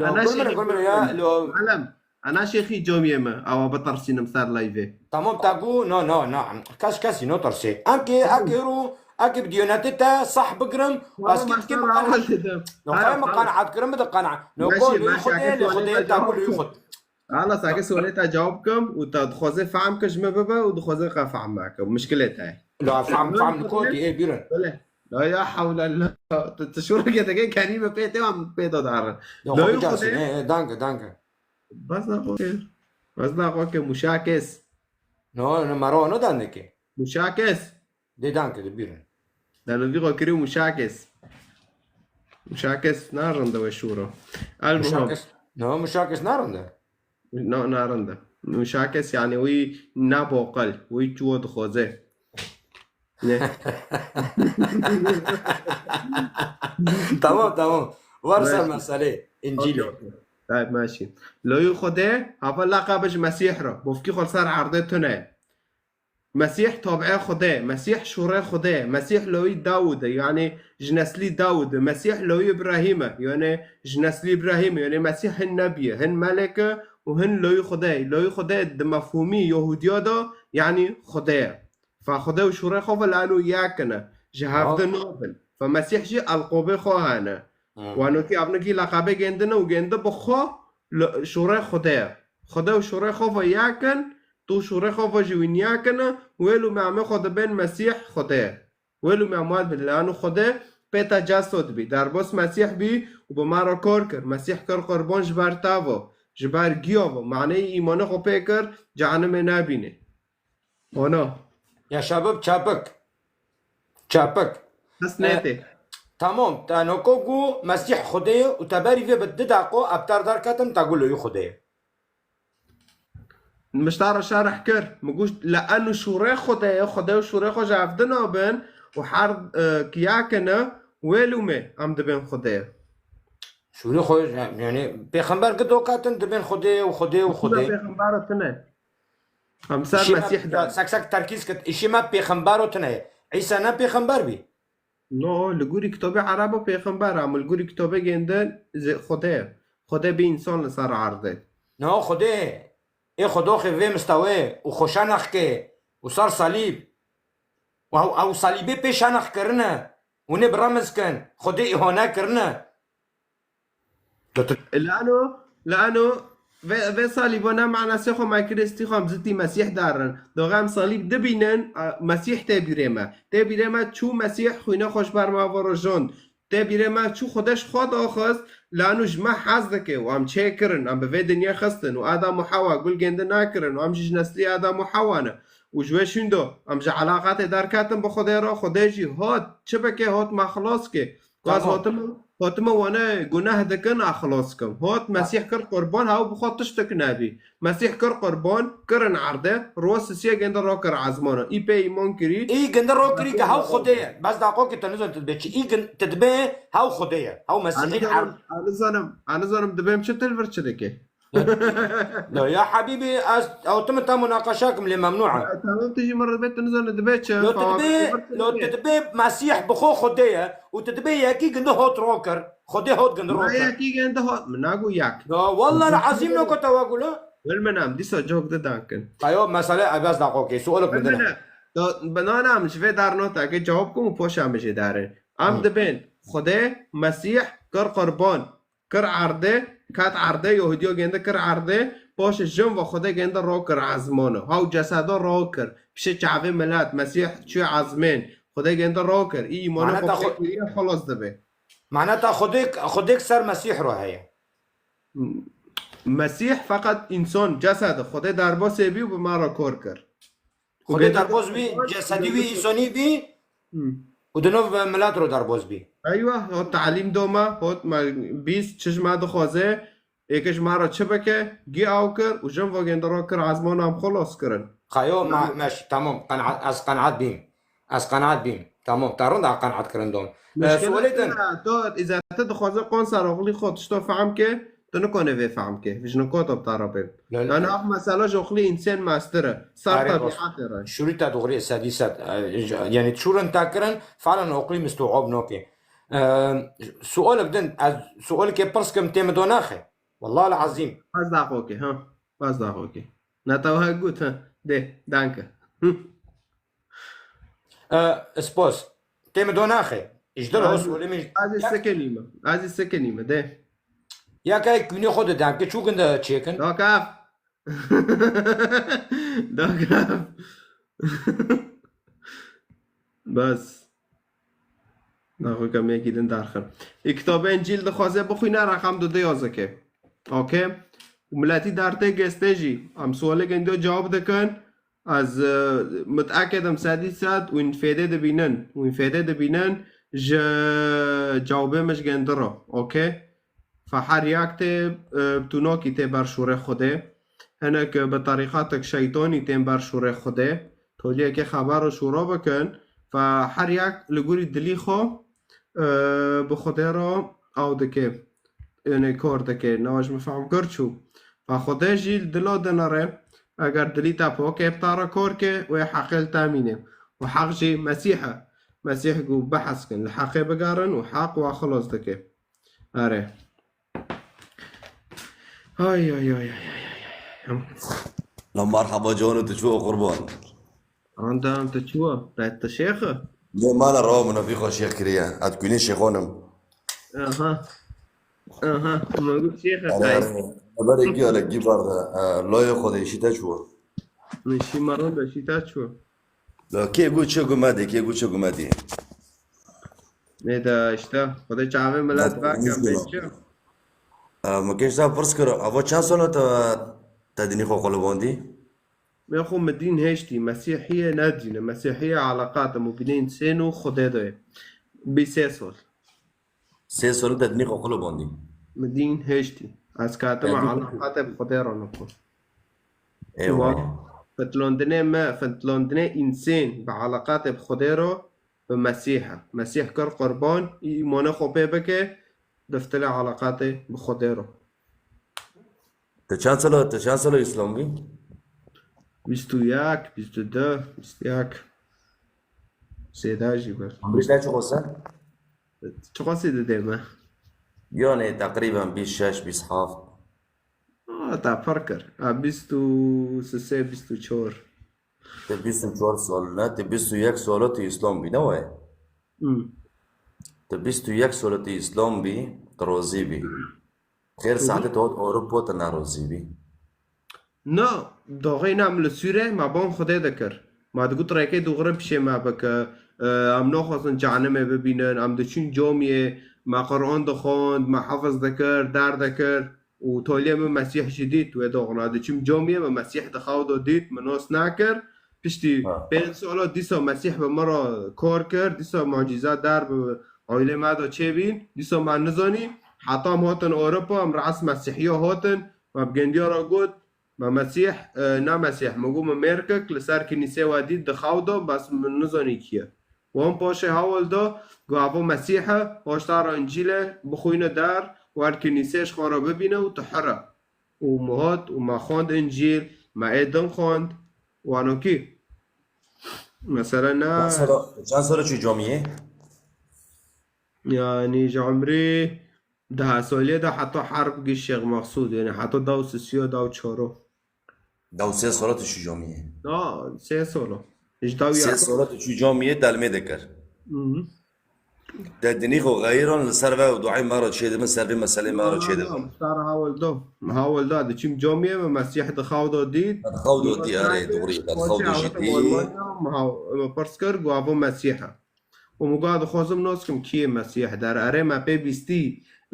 Ya, Ana gurmire, şêxî gurmire ya, comiyê me. Lo. Alem, ana şêxî comiyê me, awa bitirsînim ser live. Tamam, ta gu, no, no, no. Kes, kesî no tirsê. Em ki, Tamam. Ek êro, ek bi diyonetê te sah bigirim, Tamam, baskî dikim, maşallah, qana-, awal dedim. No, Hara, xwe me hara. Qanaat kirim, bi de qana-, no, Meşî, ko, lûyî meşî, xwe eke dê, lê xwe sualê dê, te ta ku cewab lûyî kim. Xwe. Hala sake sualê te cewab kim û te dixwaze fehm ke ji me bibe û dixwaze qe fehm nake. Muşkilê te ye. La, fehm, Lûyî fehm xwe dê. Kotî, ê, bîrin. Bele. La ya hewle la. Tu, tu şûreke dike kenî me pê tê, em pê de darin. Ya, Lûyî xwe bicelsîn, dê. Ê, ê, danke, danke. Bas da xwe ke. Bas da xwe ke muşakes. No, no, mero no dandeke. Muşakes. Dê danke, dê bîrin. Delvî xwe kiriyo muşakes. Muşakes narinde we şûro. El muhim. Muşakes, no, muşakes narinde. No, narinde. Muşakes yani wî naboqil, wî çûyo dixwaze. Ne? Tamam, tamam. Var ser Meşî. Meselê, Încîlê. Okey, okey. Tayyip, meşî. Lûyî Xwedê, hava laqabê ji Mesîh re. Bofkî xwe ser erdê tune. Mesîh tabi'ê Xwedê, Mesîh şûrê Xwedê, Mesîh lawî Dawûd e, yanî ji neslî Dawûd e, Mesîh lawî Îbrahîm e, yanî ji neslî Îbrahîm e, yanî Mesîh hin nebî ye, hin melek e û hin lawî Xwedê ye. Lawî Xwedê di mefhûmî Yehûdiya de, yanî Xwedê ye. Fa Xwedê û şûrê xwe ve lano yek in e, ji hevde Ha. nabin. Fa Mesîh jî elqobê xwe hene. Hmm. Wanokî avnokî leqabê gêndine û gêndi bi xwe li şûrê Xwedê ye. Xwedê û şûrê xwe ve yek in, tu şûrê xwe ve jî wî niyek in, wêl û memê xwe dibên Mesîh Xwedê. Wêl û memwad bin lano Xwedê pê te cesto dibî. Derbas Mesîh bî û bi me re kar kir. Mesîh kir qurban ji ber te ve, ji ber giya ve. Maneyê îmanê xwe pê kir, cehenimê nebînê. Ana. Ya şebab çapik. Çapik. Bes E, nêtê. Tamam, te noko gu Mesîh Xwedê ye û te berî vê bi du daqo ebtar derketin, te gu lûyî Xwedê ye. Min ji te re şerh kir. Min got, le enu şûrê Xwedê ye, Xwedê û şûrê xwe ji hev di nabin û her, e, kiyakine wê lûmê em dibên Xwedê ye. Şûrê xwe, yani, pêxember gi dokatin dibên Xwedê ye û Xwedê û Xwedê. Pêxember tune. Em ser Îşê me Mesîh de. Sek sek terkîz kit. Îşê me pêxembero tune ye. Îsa ne pêxember bî? No, li gorî kitabê Erebo pêxember e, em li gorî kitabê gêndin zê Xwedê ye. Xwedê bî însan li ser erdê. No, Xwedê. Ê Xwedoxê vê mistewê û xwe şenex ke û ser salîb. Û ew, ew salîbê pê şenex kirine. Hûn ê bi remiz kin. Xwedê îhane kirine. Lano, lano, vê, vê salîbo ne manasê xwe me kirê stî xwe em zitî Mesîh darin. Doxa em salîb dibînin, a, Mesîh tê bîrê me. Tê bîrê me çû Mesîh xwîna xwe ji ber me ve rojand. Tê bîrê me çû Xwedê ji xwe daxist, lano ji me hez dike û em çêkirin, em bi vê dinyê xistin û Adam û Hewa gul gêndi nakirin û em jî ji neslî Adam û Hewa ne. Û ji wê şûn do, em ji eleqatê derketin bi Xwedê re, Xwedê jî hat, çi bike hat me xilas ke. Gaz Tamam. hatime, hatime wane guneh dikin, a xilas kim. Hot Mesîh kir qurban, hew bi xwe tiştek nebî. Mesîh kir qurban, kirin erde, ro sisiye gende ro kir ezmana. Î pê îman kirî. Î ginde ro kirî ke hew Xwedê ye. Bes daqo ke te nizan tu dibê çi. Î gin-, tu dibê hew Xwedê ye. Hew Mesîhî erd. Anizanim, anizanim dibêm çi til vir çi dike. La ya hebîbî, ez ew tu min te munaqeşa kim lê memnû e. Tamam, tu jî min ribê tu nizane dibê çi. Lo tu dibê, lo tu dibê Mesîh bi xwe Xwedê ye û tu dibê yekî ginde hot ro kir. Xwedê hot ginde ro kir. Yekî gende hot. Min nago yak. Ya wallah el azîm no kota wa gulo. Wil min em dîsa cok de dankin. Ayo mesele ebez da kokê. Sualek min dine. Bina em ji vê dar nota ke cewab kum û poşa min jê darin. Em dibên Xwedê Mesîh kir qurban. Kir erdê, ket erdê, Yahudiyo gende kir erdê, paşê jin ve Xwedê gende ro kir ezmana. Haw ceseda ro kir, pişê çavê milet, Mesîh çû ezmên, Xwedê gende ro kir, î îmana xwe pê kiriye, xelas dibe. Maneta Xwedê, Xwedê ser Mesîh ro heye. Mesîh feqet însan, cesed, Xwedê derbasê bî û bi me re kar kir. Xwedê derbas bî, cesedî wî, însanî bî û di nav milet ro derbas bî. Eywa, hot talîm do me, hot me bîst çi ji me dixwaze, êke ji me re çi bike, gî ew kir û jin vagên de ro kir, ezmana em xelas kirin. Xeyo, me, me, tamam, qenaet, ez qenaet bîm. Ez qenaet bîm. Tamam, te rind a qenaet kirin dom. E, sualê din. Tu îzete dixwaze qon ser oxlî xwe tişto fehm ke, tu nikone vê fehm ke. Ji niko to bi te re bêm. Yani ev mesela ji oxlî însen mestir e. Ser tebîatê re. Şurîta doğru sedî sed. E, j-, yani çûrin te kirin, falan oxlî mistuab noke. E, sualek din, ez sualekê pirs kim tê min do naxe. Wallah el azîm. Bas daxoke, ha. Bas daxoke. Netewa got, ha. De, danke. E, spas. Tê min do naxe. Ji dil o sualê min. Ez ê sekinîme. Ez ê sekinîme, de. Ya kay künê xwe de dem ke çû ginde çêkin. Dakaf. Dakaf. Bas. Daxwe ke mekî din derxin. Ê kitabê Încîl dixwaze bixwîne, reqem dide yazike. Okey. Û miletî dertê geste jî. Em sualê gendiyo cewab dikin. Ez, e, mut'eked im sedî sed wîn fêdê dibînin. Wîn fêdê dibînin ji cewabê min ji gêndi re. Okey? Fe her yak tê, e, tunokî tê ber şûrê Xwedê. Hinek, e, bi terîqatek şeytanî tên ber şûrê Xwedê. Toliyekê xeber û şûro bikin. Fe her yak li gorî dilî xwe, e, bi Xwedê re ew dike. Yanê kar dike. Newa ji min fehm kir çû. Fa Xwedê jî li dilo dinere, eger dilî te pok e, bi te re kar ke, wê heqê li te mîne. Û heq jî Mesîh e. Mesîh got, behs kin, li heqê bigerin û heq we xilas dike. Erê. Ay, ay, ay, ay, ay, ay, ay. La merhaba cano, tu çû qurban? Andam, tu çû? Qet tu şêx e? Lê mala rawa min vî xwe şêx kiriye. Ez kûnê şêxon im. Aha. Aha. Ma got şêx e. Erê, erê. Xeberê gî alek gî barde. E, loyê xwe de şî te çû? Min şî meron de şî te çû? La kê got çi got me dê, kê got çi got me dê. Nê de işte. Xwedê çavê milet vekin bê çi? E, min kêşta pirs kir, ava çend sala te, te dinî xwe qulibandî? Min xwe min dîn hêştî, Mesîhiyê nedîne, Mesîhiye eleqate mubînê însên û Xwedê de ye. Bîst sê sal. Sê sal te dinî xwe qulibandî? Min dîn hêştî. Ez katim eleqate bi Xwedê re niko. Eyvallah. Fitlandinê me, fitlandinê însên bi eleqate bi Xwedê re bi Mesîh e. Mesîh kir qurban, îmanê xwe pê bike, diftilê eleqatê bi Xwedê re. Te çend sala, te çend sala Îslam bî? Bîst û yek, bîst û du, bîst û yek. Sêda jî ber. Bîst çiqas e? Çiqasî didê me? Yanê teqrîben bîst şeş, bîst heft. A, te pir kir. A, bîst û sê, bîst û çar. Te bîst û çar sal ne, te bîst û yek sala tu Îslam bî, ne wayê? Hmm. Te bîst û yek sala tu Îslam bî, tu rozî bî. Xêr saetê te hot Ewropa, tu nerozî bî. Na, daxê ne em li Sûrê me ban Xwedê dikir. Me digot rêkê dûxurin pişê me bike, e, em naxwazin cehennemê bibînin, em diçûn camiyê, me Quran dixwand, me hefiz dikir, der dikir. Û toliyê min Mesîh jî dît wê doxuna. Diçûm camiyê, min Mesîh di xew de dît, min nas nekir. Piştî Ha. pênc sala dîsa Mesîh bi min re kar kir, dîsa mucîze der bi Ailê me de çêbîn, dîsa me nizanî, heta em hatin Ewropa, em reas Mesîhiya hatin, me bi gendiya re got, me Mesîh, e, ne Mesîh, me got me mêrkek li ser kinîsê we dît di xew de, bes min nizanî kî ye. Wan paşê hewl da, got, "Evo Mesîh e, hoşta re Încîl e, bixwîne der, wer kinîsê ji xwe re bibîne û tu hir e." Û me hat û me xwend Încîl, me ê din xwend, wano kî. Mesela ne Çend sala, çend sala çû camiyê? Yani ji umrî deh saliyê de heta herb giş Şêx Mexsûd, yani heta daw sisiyo, daw çoro. Daw sê sala tu çû camiyê? Na, sê sala. Ji daw Sê ya. sala tu çû camiyê telmê dikir. Hı hı. Te dinî xwe xeyiran li ser ve û duayê me re çêdibin, ser vê meselê me re çêdibin. Sar hawil do. Hawil da diçim camiyê me Mesîh di xaw do dît. Di xaw do dî, erê, doğru. Di xaw do jî dî. Me pirs kir, got, "Evo Mesîh e." Û min got, "Dixwazim nas kim kî ye Mesîh der." Erê, me pê bîstî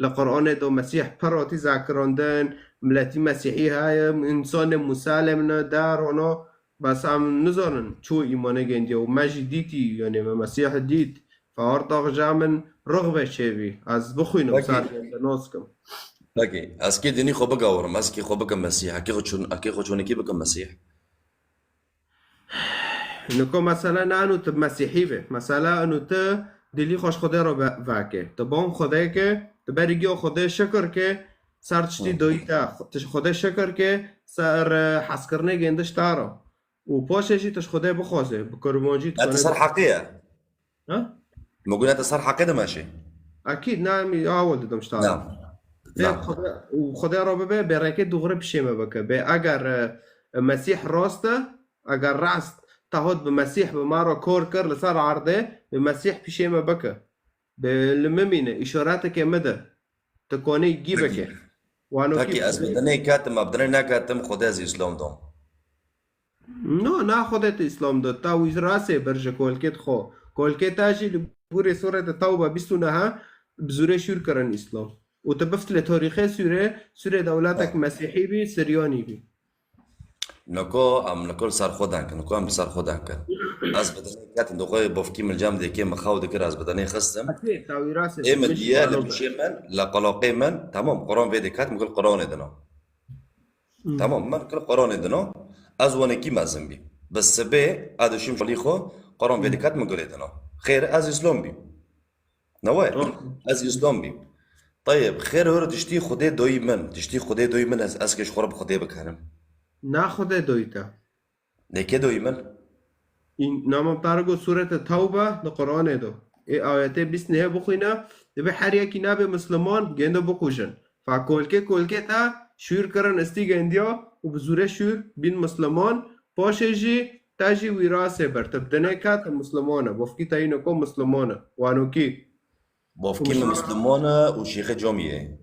li Qur'anê do Mesîh pir hatî zekirandin, miletî Mesîhî heye, însanê Musa lê min e, der, ono, bes em nizanin çû îmanê gendiye û me jî dîtî, yanî me Mesîh dît. Fe her tax ji min rixve çêbî, ez bixwînim, Peki. ser gendiye nas kim. Peki, ez kê dinî xwe bigawirim, ez kê xwe bikim Mesîh, ez kê xwe çûn-, ez kê xwe çûnekî bikim Mesîh. Niko mesele ne eno tu Mesîhî be. Mesele eno tu dilî xwe ji Xwedê re ve-, veke. Tu bang Xwedê ke, tu berî giya Xwedê şikir ke, ser tiştî Hı. doyî te. Tu ji Xwedê şikir ke, ser, e, hezkirinê gêndiş te re. Û paşê jî tu ji Xwedê bixwaze, bi kurmancî tu Heta kane ser heqê ye. Ha? Moguna te ser heqê dimeşê? Ekîd, ne, em awal didim ji te. Na. Bê Na. Xwedê, û Xwedê re bibe, bê rêkê dûxre pişê me bike. Bê eger, e, Mesîh rast e, eger rast te hot bi Mesîh bi me re kor kir li ser erdê, bê Mesîh pişê me bike. Bê li min mîne, îşareteke me de. Tu konê gî Peki. bike. Wano Peki, kî ez bi dinê ketim, ez bi dinê neketim, Xwedê ez Îslam dom. No, na Xwedê tu Îslam do, ta wî rasê bir ji kolkê xwe. Kolkê ta jî li gorî Sûrete Tewbe bîst û neh bi zûrê şûr kirin Îslam. Û tu biftilê tarîxê Sûrê, Sûrê dewletek Ha. Mesîhî bî, Siryanî bî. Niko, em niko li ser xwe dan kin, niko em li ser xwe dan kin. Ez bi dinê ketim, di xwe bofkî min cem dêkê min xew dikir, ez bi dinê xistim. Ê min diye li pişê min, li qaloqê min, tamam, Quran vê dê ket, min kul Quranê dino. Hmm. Tamam, min kul Quranê dino. Ez wanekî mezin bî. Bi sibê, ez dişim şolî xwe, Quran vê dê ket, min gulê dino. Xêr, ez Îslam bî. Ne we? Hı. Ez Îslam bîm. Tayeb, xêr hor tiştî Xwedê doyî min. Tiştî Xwedê doyî min ez, ez kê ji xwe re bi Xwedê bikerim. Na Xwedê doyî te. Nê kê doyî min? În-, nama te re got Sûrete Tewbe di Quranê do. Ê ayetê bîst nehê bixwîne, dibe her yekî nebe Misliman, gêndo bikujin. Fa kolkê kolkê te şûr kirin istî gendiya û bi zûrê şûr bîn Misliman, paşê jî Te jî wî rasê bir, tu bi dinê ket, tu Misliman e. Bofkî te yî niko Misliman e. Wanokî. Bofkî min Misliman e û şêxê camiyê.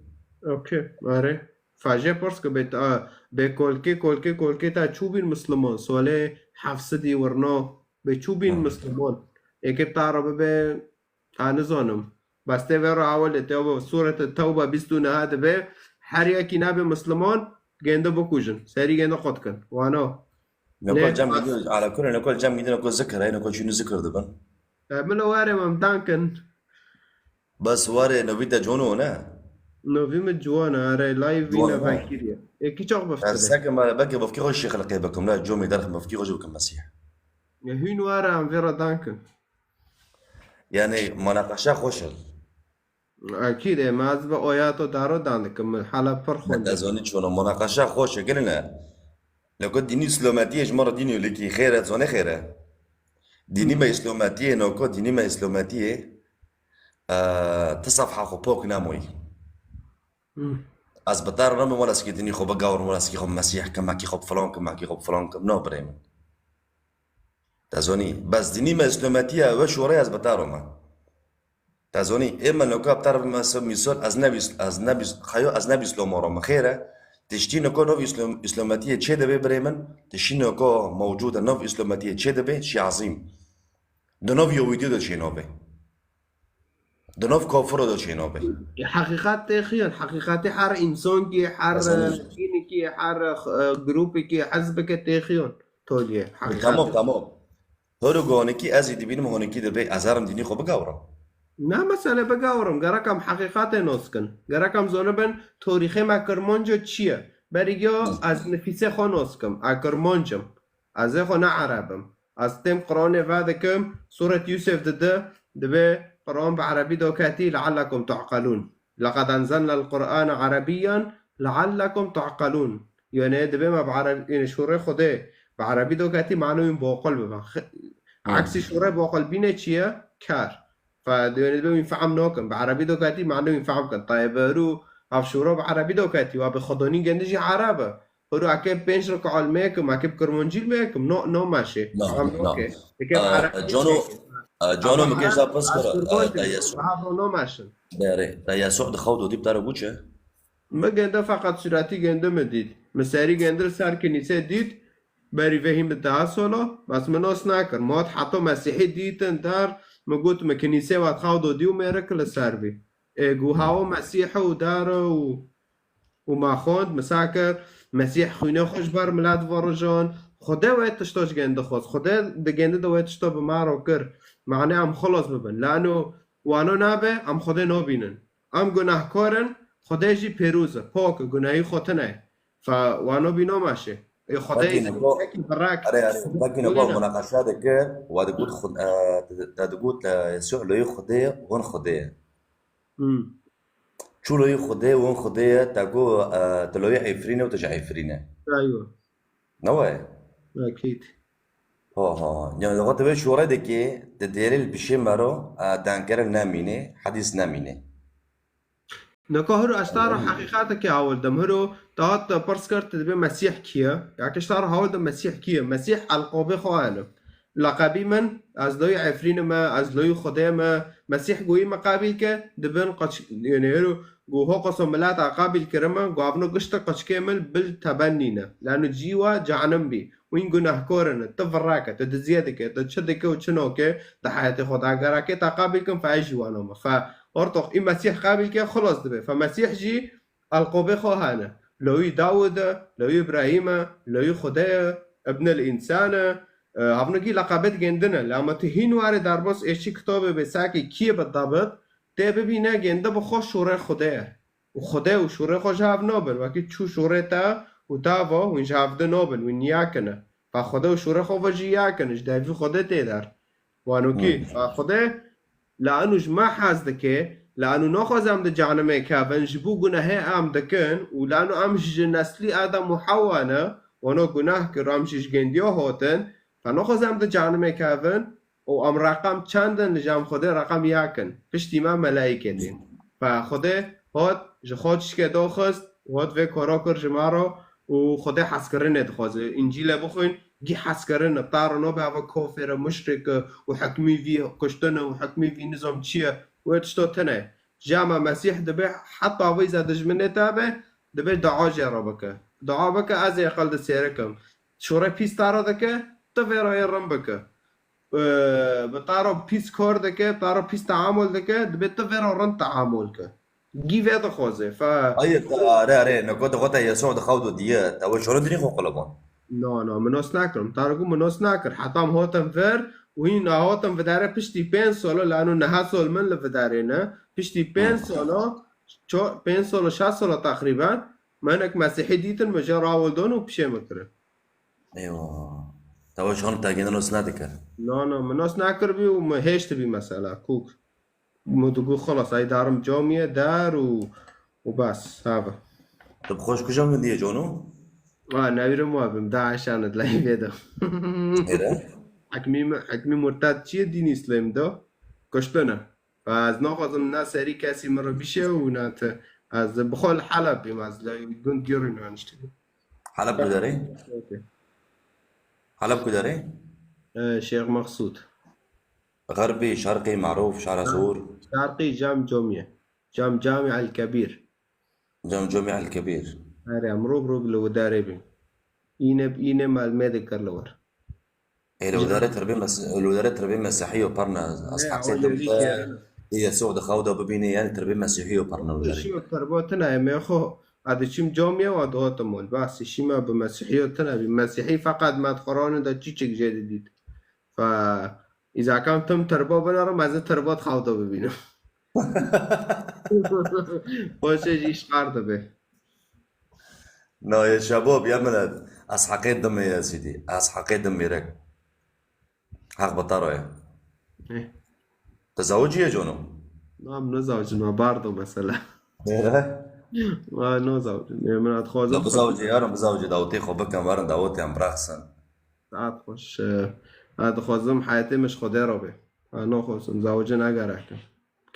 Okey, erê. Fajê pirs ke bê te, bê kolkê, kolkê, kolkê te çû bîn Misliman. Solê heft sedî wirna bê çû bîn Hı. Misliman. Êkê te re bibe, ha, nizanim. Bes tê vê re awelê tê, Sûrete Tewbe bîst û neh dibe, her yekî nebe Misliman, gêndo bikujin. Serî gêndo qut kin. Wano. Niko Lê cem bas- gidin, ala kulê niko cem gidin, niko zikir, hey, niko çûnî zikir dibin. E, min o were mem dankin. Bas were novî te cono ne? Novî min ciwan e, erê, live Ciwan vîne e, ne? Vekiriye. Ê, kî çok bifte Ez de. Seke me, belki bofkî xwe şêxilqê bikim, ne, comê derxim bofkî xwe jî bikim Mesîh. Ya hûn were em vê re dankin. Yani, manaqaşa xweş e. Ekîd e, me ez bi oya to daro dan dikim, min hala pir xwendin. Ez zanî çûna, munaqeşa xweş e, gelin e. Leko dînî îslametiyê ji me re dînê likî xêr e, zanê xêr e. Dînî me îslametiyê, noko dînî me îslametiyê, e, ti sefha xwe pok nemoyî. Hmm. Ez bi te re nabim, wela sikî dînî xwe bigawrim, wela sikî xwe mesîh kim, mekî xwe filan kim, mekî xwe filan kim. No, birê min. Te zanî, bes dînî me îslametiye, we şore ez bi te re me. Te zanî, ê me noka bi te re me se mîsal, ez nebî, ez nebî, xeyo ez nebî îslamo re me. Xêr e, tiştî noko nov îslam-, îslametiyê çê dibe birê min, tiştî noko mewcûd e, nov îslametiyê çê dibe, şî ezîm. Di nov yo wîdyo de çê nabe. Di nav kafiro de çênabe. Heqîqet têxiyan, heqîqetê her însankî, her Mesela dînikî, her, e, grûpekî, hizbeke têxiyan toliyê. Heqîqet. Tamam, tamam. Horo gonekî ez ê dibînim, honekî dibe, ez herim dînî xwe bigawrim. Ne mesele bigawrim, gerek em heqîqatê nos kin. Gerek em zonibin torîxê me Kirmanco çi ye. Berî ya ez nifîsê xwe nos kim, ez Kirmanc im. Ez ê xwe ne Ereb im. Ez têm Quranê vedikim, Sûret Yûsef dide, dibê Quran bi Erebî doketî, "Leallekum tu'qelûn." "Leqed enzelnel Qur'ane Erebiyyen leallekum tu'qelûn." Yani dibê me bi Ereb-, yani şûrê Xwedê bi Erebî doketî, mane wî boqil bibe. Xe-, Hmm. Eksî şûrê boqil bîne çi ye? Ker. Fe, yani dibê wî fehm nakin. Bi Erebî doketî, mane wî fehm kin. Tayyê Behrû, ev şûra bi Erebî doketî, wa bi Xwedonî gende jî Ereb e. Hûrû eke pênc rikal mêkim, eke bi Kirmancî mêkim, no, no meşê. Na, Em na. Noke. Eke bi Ereb Cano, Cano, mi kêşa pirs kir, te Yesû. Havro no meşin. Berê, te Yesû di xew dodî bi te re bû çi? Mi gende feqet sûretî gende mi dît. Mi serî gende li ser kinîse dît, berî vê hîn bi deha solo, bes mi nos nekir. Mi got heta Mesîhî dîtin der, mi got mi kinîsê we di xew dodî û mêrik li ser bî. Ê, gu hawo Mesîh û der û û me xwend, me sa kir, Mesîh xwînê xwe ji ber milet virijon. Xwedê wê tişta ji gende xwest. Xwedê di gende de wê tişta bi me re kir. Mane em xilas bibin. Lano wano nabe, em Xwedê nabînin. Em gunehkar in, Xwedê jî pêroz e, pak e, gunehî xwe tune ye. Fe wano bîno meşe. Ê Xwedê Wekî niko, wekî birek. Are, are, wekî niko Wîne. Munaqeşa dikir, wa digot Xwed-, e, te, te digot, e, Yesû loyê Xwedê ye, hûn Xwedê ye. Hmm. Çû loyê Xwedê, hûn Xwedê ye, te got, e, tu loyê Efrîn e û tu ji Efrîn e. Eywa. Ne we? Ekîd. Ha, ha. Yani, lewqat vê şûre dikê, di dêrê li pişê me ro, e, dengere nemîne, hedîs nemîne. Neka hiro ez ta ro heqîqatekê hawil dim. Hiro te hat te pirs kir, tu dibê Mesîh kî ye? Ya ke ez ta ro hawil dim Mesîh kî ye? Mesîh elqabê xwe hene. Leqebî min, ez loyê Efrîn me, ez loyê Xwedê me. Mesîh goyî me qebîl ke, dibin qeç-, yani hiro go ho qeso milet a qebîl kirime, go avno gişte qeçkê min bil tebennî ne. Lano cî we cehennem bî. Wîn gunehkor in, tu vireke, tu diziyê dike, tu çi dike û çi noke, di heyetê xwe de gereke te qebîl kin, fe ez jî wano me. Fe ortoq î Mesîh qebîl ke, xilas dibe. Fe Mesîh jî elqobê xwe hene. Lewî Dawud e, lewî Îbrahîm e, lewî Xwedê ye, Ibnil Însan e, e, havnigî leqebê digêndine. La me tu hîn warê derbas êşî kitabê bê sekê kiyê bi debit, tê bibîne gênde bi xwe şûrê Xwedê ye. Û Xwedê û şûrê xwe ji hev nabin. Wekî çû şûrê te û te va, hûn ji hev di nabin, hûn yek in e. Fa Xwedê û şûrê xwe ve jî yek in, ji devî Xwedê tê der. Wanokî, Hmm. fa Xwedê, la enu ji me hez dike, la enu naxwaze em di cehennemê kevin, ji bo gunehê em dikin û la enu em ji neslî Adem û Hewa ne, wano guneh kir, em jî ji gêndiya hatin, fa naxwaze em di cehennemê kevin, û em reqem çend in li cem Xwedê? Reqem yek in. Piştî me melaîkê tên. Fe Xwedê hot ji xwe tişkê doxist, hot vê koro kir ji me re û Xwedê hezkirinê dixwaze. Încîlê bixwîn, gî hezkirin e, ta re nabe eva kafir e, muşrik e û hikmî vî kuştin e û hikmî vî nizam çi ye? Wê tişto tune ye. Ji me Mesîh dibe heta vî ze dijminê te be, dibe dua jê re bike. Dua bike, ez ê aqil di sêrikim. Şûrê pîs te re dike, tu vê re yê rin bike. E, bi te re pîs kar dike, te re pîs teamul dike, dibe tu vê re rind teamul ke. Gî vê dixwaze. Fe Hayır, te are, are, niko te xwe te Yesû di xew de diye, te wê şûrê dinî xwe qulibon. No, no, min nos nakirim. Te re got min nos nakir. Heta em hatin vir û hîn hatin vidarê piştî pênc solo, lano neha sol min li vidarê ne. Piştî pênc Hı. solo, ço-, pênc solo, şeş solo teqrîben, me hinek Mesîhî dîtin, min jê re hawil don û pişê min kirin. Eywa. Te wê ji xwe te gêndin nos nedikir. No, no, min nos nekiribî û min hêştibî mesela, kûk. Min digot, xelas, ey darim camiyê der û, û bes, heve. Tu bi xwe ji kuja min diye, Cano? Ha, newîrim wa bim, DAIŞ an di leyvê de. Êre? Hekmî mi-, hekmî murted çi ye dînî Îslam de? Kuştine. Ez naxwazim ne serî kesî min re bişe û ne ti. Ez bi xwe li Heleb bîm, ez li gund Gêrî niştibîm. Heleb ku derê? Okey. Heleb ku derê? Ee, Şêx Mexsûd. Xerbî, şerqî, merûf, şaresûr. Şerqî cem comî ye. Cem Camî El Kebîr. Cem Camî El Kebîr. Erê, em rû bi rû li wê derê bîm. Îne bi îne me mêdê kir li wir. Ê, li wê derê tirbê mes-, li wê derê tirbê mesihî yo perna. Ez Ne, hesê awa dikim yirî te, kere. Ê, Yesû di xew de bibînê, yani tirbê mesihî yo perna li wê derê. Şîyo terbo tine, em ê xo, ez diçim camiyê û ez dihotim ol. Behsî şîme bi mesihî yo tine bî. Mesihî feqet me di Qur'anê de çîçek jê didît. Fe, Îza kam tim tirbo binêrim, ez ê tirbo di xew de bibînim. Xweşê jî îşqar dibe. Na, ya şebab, ya millet. Ez heqê dimê ya Sîdî. Ez heqê dimê rek. Heq bi te re ye. Eh. Tu zewicî ye, cono? Na, em nezewicin, me bardo mesela. Nere? Ma nezewicin. Ê, min dixwazim. Da bizewicî, yarim bizewicî, dawetê xwe bikin, werin dawetê em birexsin. Saet xweş. E, ez dixwazim heyetê min ji Xwedê re be. Ez naxwazim, zewicî ne gerek e.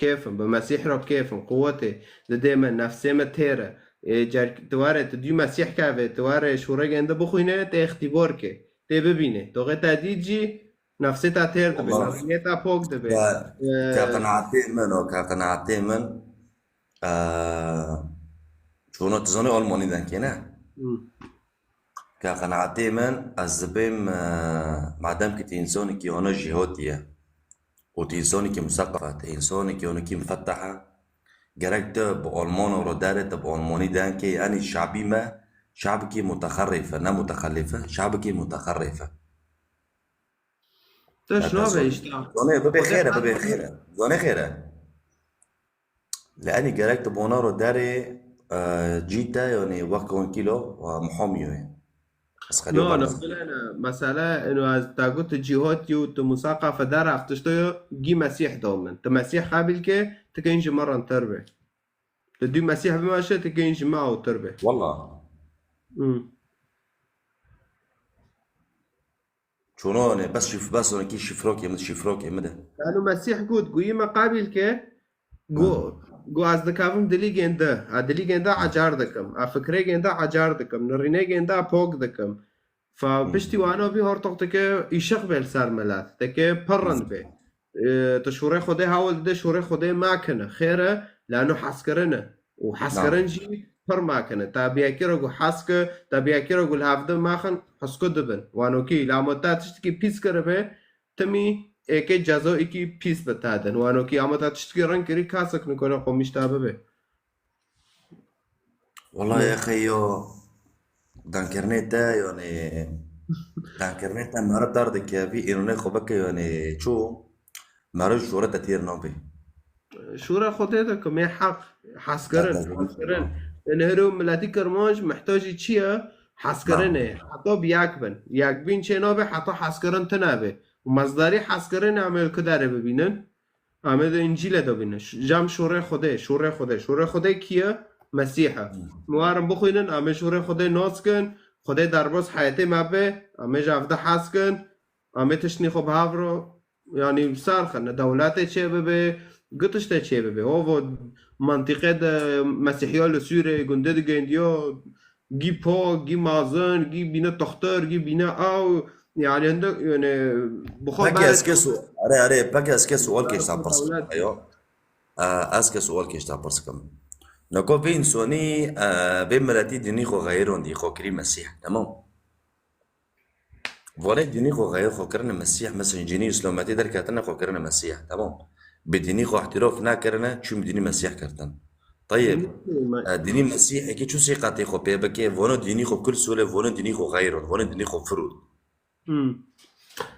Kêfim, bi Mesîh re kêfim, quwetê didê min, nefsê min têr e. Ê, cer-, tu were, tu dû Mesîh kevê, tu were şûrê gêndi bixwîne, tê îxtîbor ke, tê bibîne. Doxê te dît jî, nefsê te têr dibe, Wallah. Nefsê te pok dibe. Ka, Ee, ka qenaetê min o, ka qenaetê min, ee, çûno tu zanî Almanî denkê ne? Hmm. Ka qenaetê min, ez dibêm, ee, madem ki tu însanekî ana jîhotî ye, û tu însanekî museqaf e, tu însanekî onekî mufetteh e, gerek tu bi Almano re derê, tu bi Almanî denkê, yanî şabî me, şabkî mutexerrif e, ne mutexellif e, şabkî mutexerrif e. Te şuna be işte. Zonê bibe xêr e, bibe xêr e. Zonê xêr e. Li enî gerek tu bona ro derê, e, cî te, yanî wek wankîlo, e, muhamî wê. Ez xelî No, no, bilene. Mesele ino ez te got tu cîhotî û tu musaqafe deref tişto yo, gî Mesîh do min. Tu Mesîh qebîl ke, tu kên ji min rintir be. Tu dû Mesîh bimeşe, tu kên ji min awtir be. Walla. Hmm. Çûno ne, bes şif-, bes onekî şifrokê min, şifrokê min de. Yanî Mesîh got, goyî me qebîl ke, go, go ez dikevim dilî gênde. A dilî gênde ecar dikim. A fikrê gênde ecar dikim. Nirînê gênde pok dikim. Fa piştî wano vî hortoq dike îşiq bê li ser milet. Dike pir rind bê. E, tu şûrê Xwedê hewil dide, şûrê Xwedê makine. Xêr e, lano hezkirin e. Û hezkirin jî pir makine. Te bi yekî re ku hez ki, te bi yekî re ku li hevdin maxin, hezku dibin. Wanokî, lamo te tiştekî pîs kiribe, timî êkê cezo îkî pîs bi te din. Wanokî, ama te tiştekî rind kirî, kasek nikole xwe mîşta bibe. Wala ya xeyo, dankirinê te, yanî, dankirinê te meriv derdike, vî îronê xwe bike, yanî, çû, meriv ji şûrê te têr nabe. Şûra Xwedê de ku me heq, hezkirin, hezkirin. Yanî, hero miletî Kirmanc mihtacî çi ye? Hezkirinê. Heta bi yek bin. Yekbîn çê nabe, heta hezkirin tune be. Û mezdarî hezkirinê em ê li ku derê bibînin? Em ê di Încîlê de bînin. Ş-, cem şûrê Xwedê, şûrê Xwedê. Şûrê Xwedê kî ye? Mesîh e. Em warin bixwînin, em ê şûrê Xwedê nas kin, Xwedê derbas heyetê me be, em ê ji evde hez kin, em ê tiştnî xwe bi hev re, yanî ser xin, dewletê çê bibe, gi tiştê çê bibe. Ovo mantîqê de Mesîhiya li Sûrê gundê digêndiya, gî pak, gî mezin, gî bîne toxtir, gî bîne ew. Yani hinde yani bi xwe Peki ez ke su-, are, are, peki ez ke sual keşta pirs kim, ayo. Ee, ez ke sual keşta pirs kim. Nako vê insonî, e, vê miletî dinî xwe xeyirondî, xwe kirî Mesîh, tamam. Volê dinî xwe xeyir xwe kirine Mesîh, mesela cinî Îslamiyetî derketine xwe kirine Mesîh, tamam. Bi dinî xwe îhtirof nakirine, çûn bi dinî Mesîh kirtin. Tayeb, e, dinî Mesîhekî çu sîqetê xwe pê bike, vono dinî xwe kul sûle, vono dinî xwe xeyir, vono dinî xwe firû. Hmm.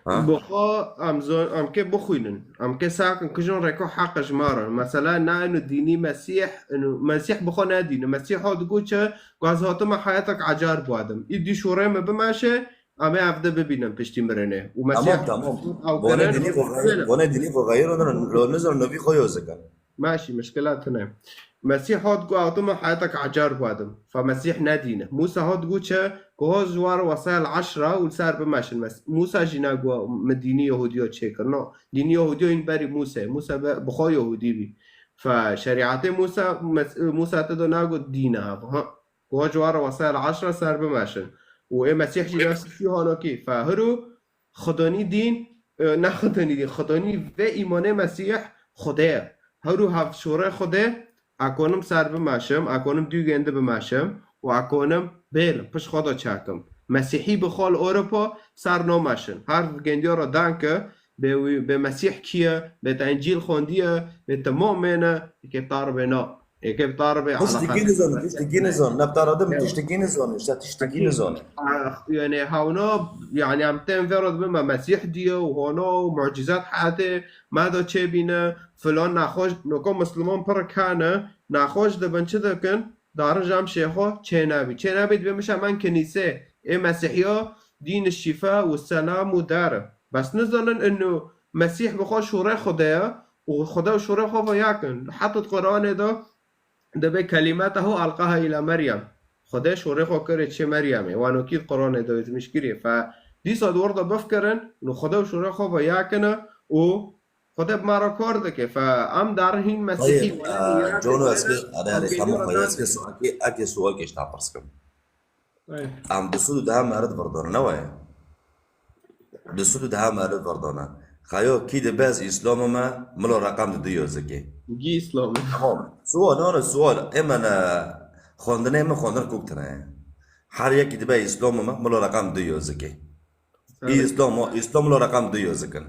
Ha? Bi xwe em zon-, em ke bixwînin. Em ke sakin kijin rêko heq ji me re. Mesela na ino dînî Mesîh, ino Mesîh bi xwe ne dîn. Mesîh hat got çi, ku ez hatime heyetek ecar biwadim. Îdî şûrê me bimeşe, em ê evde bibînin piştî mirinê. Û Mesîh Tamam, tamam. ew Vonê kirin, dinî xwe xeyir, vonê dinî xwe xeyir, lo nizor novî xwe yoz dikin. Maşî, mişkila tune. Mesîh hat got, "Hatime heyetek ecar biwadim." Fa Mesîh ne dîn e. Musa hat got çi? Ku hot ji war wesayel eşra û li ser bimeşin. Mes-, Musa jî ne got, "Mi dînî Yehûdiya çêkir." No, dînî Yehûdiya hîn berî Musa ye. Musa be, bi xwe Yehûdî bî. Fa şerîetê Musa, mes-, Musa te de ne got dîn e. Ha, ku hot ji war wesayel eşra ser bimeşin. Û ê Mesîh jî nefsî hanokî. Fa hiru Xwedonî dîn, e, ne Xwedonî dîn, Xwedonî vê îmanê Mesîh Xwedê ye. Her û hev şûrê Xwedê, a konim ser bimeşim, a konim dû gêndi bimeşim û a konim bêlim, pişt xwe de çakim. Mesîhî bi xwe li Ewropa ser nameşin. Her gêndiya re dan ke bê wî, bê Mesîh kî ye, bê te Încîl xwendiye, bê te momên e, yekê tar bê na. Êkê bi taribê Tiştekî nizon, tiştekî nizon. Ne bi taribê min tiştekî nizon, işte tiştekî nizon. Ah, yani hawna, yani em tên vê re dibin me Mesîh diye û hona û mucîzat heyatê me de çêbîne, filan naxweş, noko Misliman pir kane, naxweş dibin çi dikin? Darin jam şêxo çênabî. Çênabî dibê mişa men kinîsê. Ê Mesîhiya dîn şîfe û selam û dar. Bes nizanin inu Mesîh bi xwe şûrê Xwedê ye û Xwedê û şûrê xwe ve yakin. Heta di Quranê de dibê kelimetehu elqaha îla Meryem. Xwedê şûrê xwe kirê çê Meryemê. Wanokî di Quranê de wê zimîşkirî. Fe dîsa di wir de bifkirin, nu Xwedê û şûrê xwe ve yakine û Xwedê bi me re kar dike. Fe em darin hîn Mesîhî Hayır, wele e, Cono ez ke, are, are, hemû xwe ez ke sualkê, eke sualkê ji te pirs kim. Em du sed û deh merit virdana, ne waya? Du sed û deh merit virdana. Xeyo kî dibe ez Îslamim me, milo reqem di du yazikê. Gî Îslam. Tamam. Sual, no, no, sual. Ê me ne, xwendinê min xwendin kuk tine ye. Her yekî dibe Îslamim me, milo reqem di du yazikê. Î Îslam, Îslam milo reqem di du yazikin.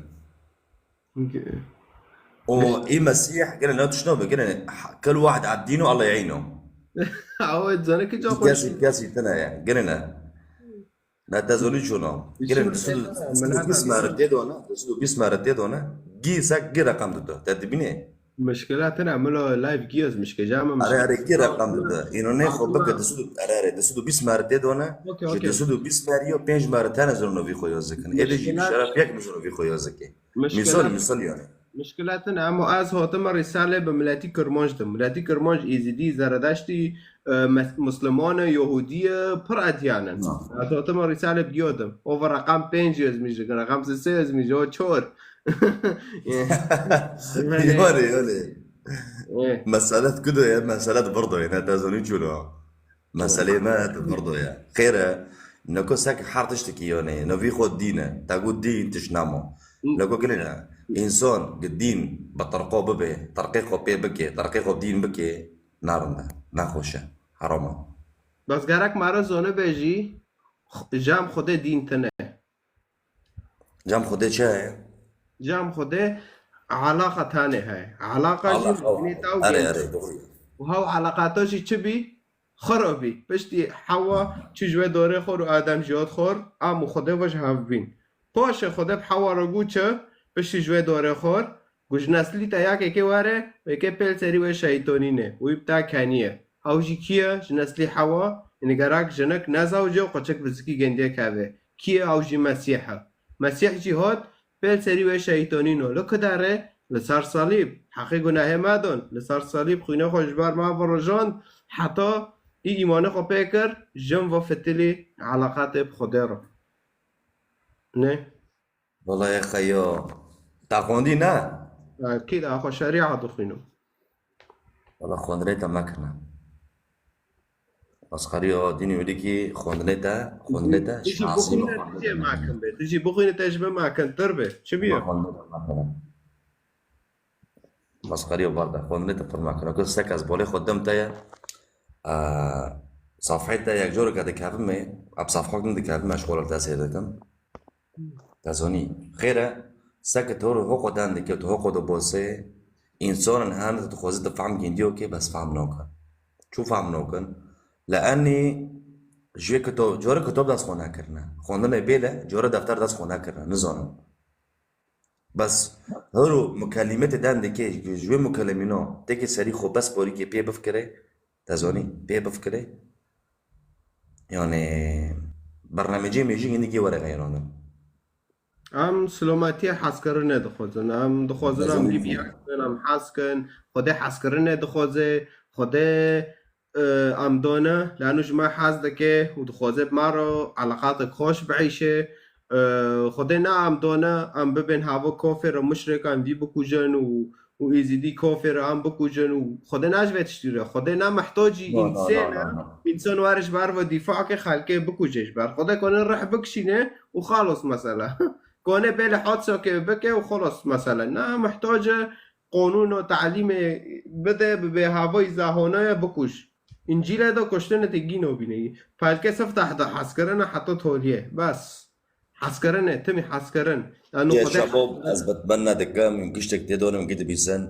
Û î Mesîh gene ne tişt nabe, gene kul wahid ad dînu Allah yeînu. Awe zane ki ca xweş. Kesî, kesî tine ye, gene ne. Ne te zonî çûna. Gene du sed û bîst merit tê done, du sed û bîst merit tê done. Gî sek gî reqem dide. Te dibînê? Mişkila tine, milo live gî ez mişke, cama mişke. Are, are, gî reqem dide. Îno ne xwe bike du sed, are, are, du sed û bîst merit tê done. Ji du sed û bîst meriyo pênc merit tene zirno vî xwe yozikin. Êdî jî şeref yek mi zirno vî xwe yozikin. Misal, misal yani. Mişkila tine, ama ez hatime Rîsalê bi miletî Kirmanc de. Miletî Kirmanc, Êzidî, Zeredeştî, e, mes-, Muslimane, Yahudî ye, pir edyan in. Ez hatime Rîsalê bi yo dim. O ve reqem pênc yazmîş dikin, reqem sê yazmîş, o çor. Yone, yone. Mesele kudo ye, mesele di birdo ye, ne te zonî çûlo. Meselê me di birdo ye. Xêr e, neko sek her tiştekî yone, no vî xwe dîn e. Te got dîn tişt namo. Neko gilê ne. Însan gi dîn bi tirqo bibe, tirqê xwe pê bike, tirqê xwe dîn bike, narin e, nexweş e, heram e. Bes gerek me re zone be jî, xu-, cem Xwedê dîn tine. Cem Xwedê çi heye? Cem Xwedê alaqa tane heye. Alaqa jî Allah, Allah. Nê taw Erê, erê, doğru. Û hew alaqata jî çi bî? Xwe re bî. Piştî Hewa çû ji wê dorê xor û Adem jî hat xor, am û Xwedê ve ji hev bîn. Paşê Xwedê bi Hewa re got çi? Piştî ji wê dorê xor, got ji neslî te yakekê were, wêkê pêl serî wê şeytonîne û wî bi te keniye. Ew jî kî ye? Ji neslî Hewa, yani gerek jinik nezewce û qeçik bi zikî gendiye keve. Kî ye? Ew jî Mesîh e. Mesîh jî hat, pêl serî wê şeytonîno. Li ku derê? Li ser salîb. Heqê gunehê me don. Li ser salîb xwînê xwe ji ber me virijand, heta î îmanê xwe pê kir, jin ve fitilî eleqetê bi Xwedê re. Ne? Wala ye xeyo. Te xwendî ne? Kî de xwe şerîa dixwînim. Wala xwendinê te mekirine. Mesxeriya dînî wêdîkî xwendinê te, xwendinê te, tu jî şinasî bixwîne, tu jê mekin be. Tu jî bixwîne, te ji me mekintir be. Çi bîye? Xwendinê te mekirine. Mesxeriya bar de, xwendinê te pir mekirine. Ku sek ez bolê xwe dim te ye. Eee, safhê te yek coreke dikevim ê, eb safha din dikevim, ez ji xwe re te sêr dikim. Te zanî. Xêr e, seke tu hoqo den dike, tu hoqo dibose, însanan hene tu dixwaze tu fehm gîndiyo ke, bes fehm nakin. Çû fehm nakin? Li enî ji wê kitob, cure kitob dest xwe nekirine. Xwendinê bêle, cure defter dest xwe nekirine. Nizanim. Bes hero mukelîmetê den dike, ji wê mukelîmîno têkê serî xwe bes porîkê pê bifikire, te zanî, pê bifikire. Yani, bernamecê mêjî hinekî were xeyranin. Em silometiyê hezkirinê dixwazin. Em dixwazin em Dixwazin. Hîvî hezkirin, em hez kin. Xwedê hezkirinê dixwaze. Xwedê, e, em dane. Lano ji me hez dike û dixwaze bi me re eleqatek xweş bieyşe. E, Xwedê ne em dane, em bibên hava kafir û muşrik, em vî bikujin û û Êzidî kafir em bikujin û Xwedê ne ji vê tiştî re. Xwedê ne mihtacî No, no, însê no, ne. No, no. Însan were ji ber ve dîfa ke xelkê bikuje ji ber. Xwedê kone rih bikişîne û xalos mesela. Kone bêle hadsakê bike û xalos mesela. Ne mihtace qonûno telîmê bide, bi bêhavayî zahonaya bikuj. Încîlê de kuştine tê gîno bîne. Pelkê siftah de hezkirine heta toliyê. Bes. Hezkirinê, timî hezkirin. Yanî Ya Xwedê şebo, ez betmenna dikim, giştek tê donim, gidibîsin.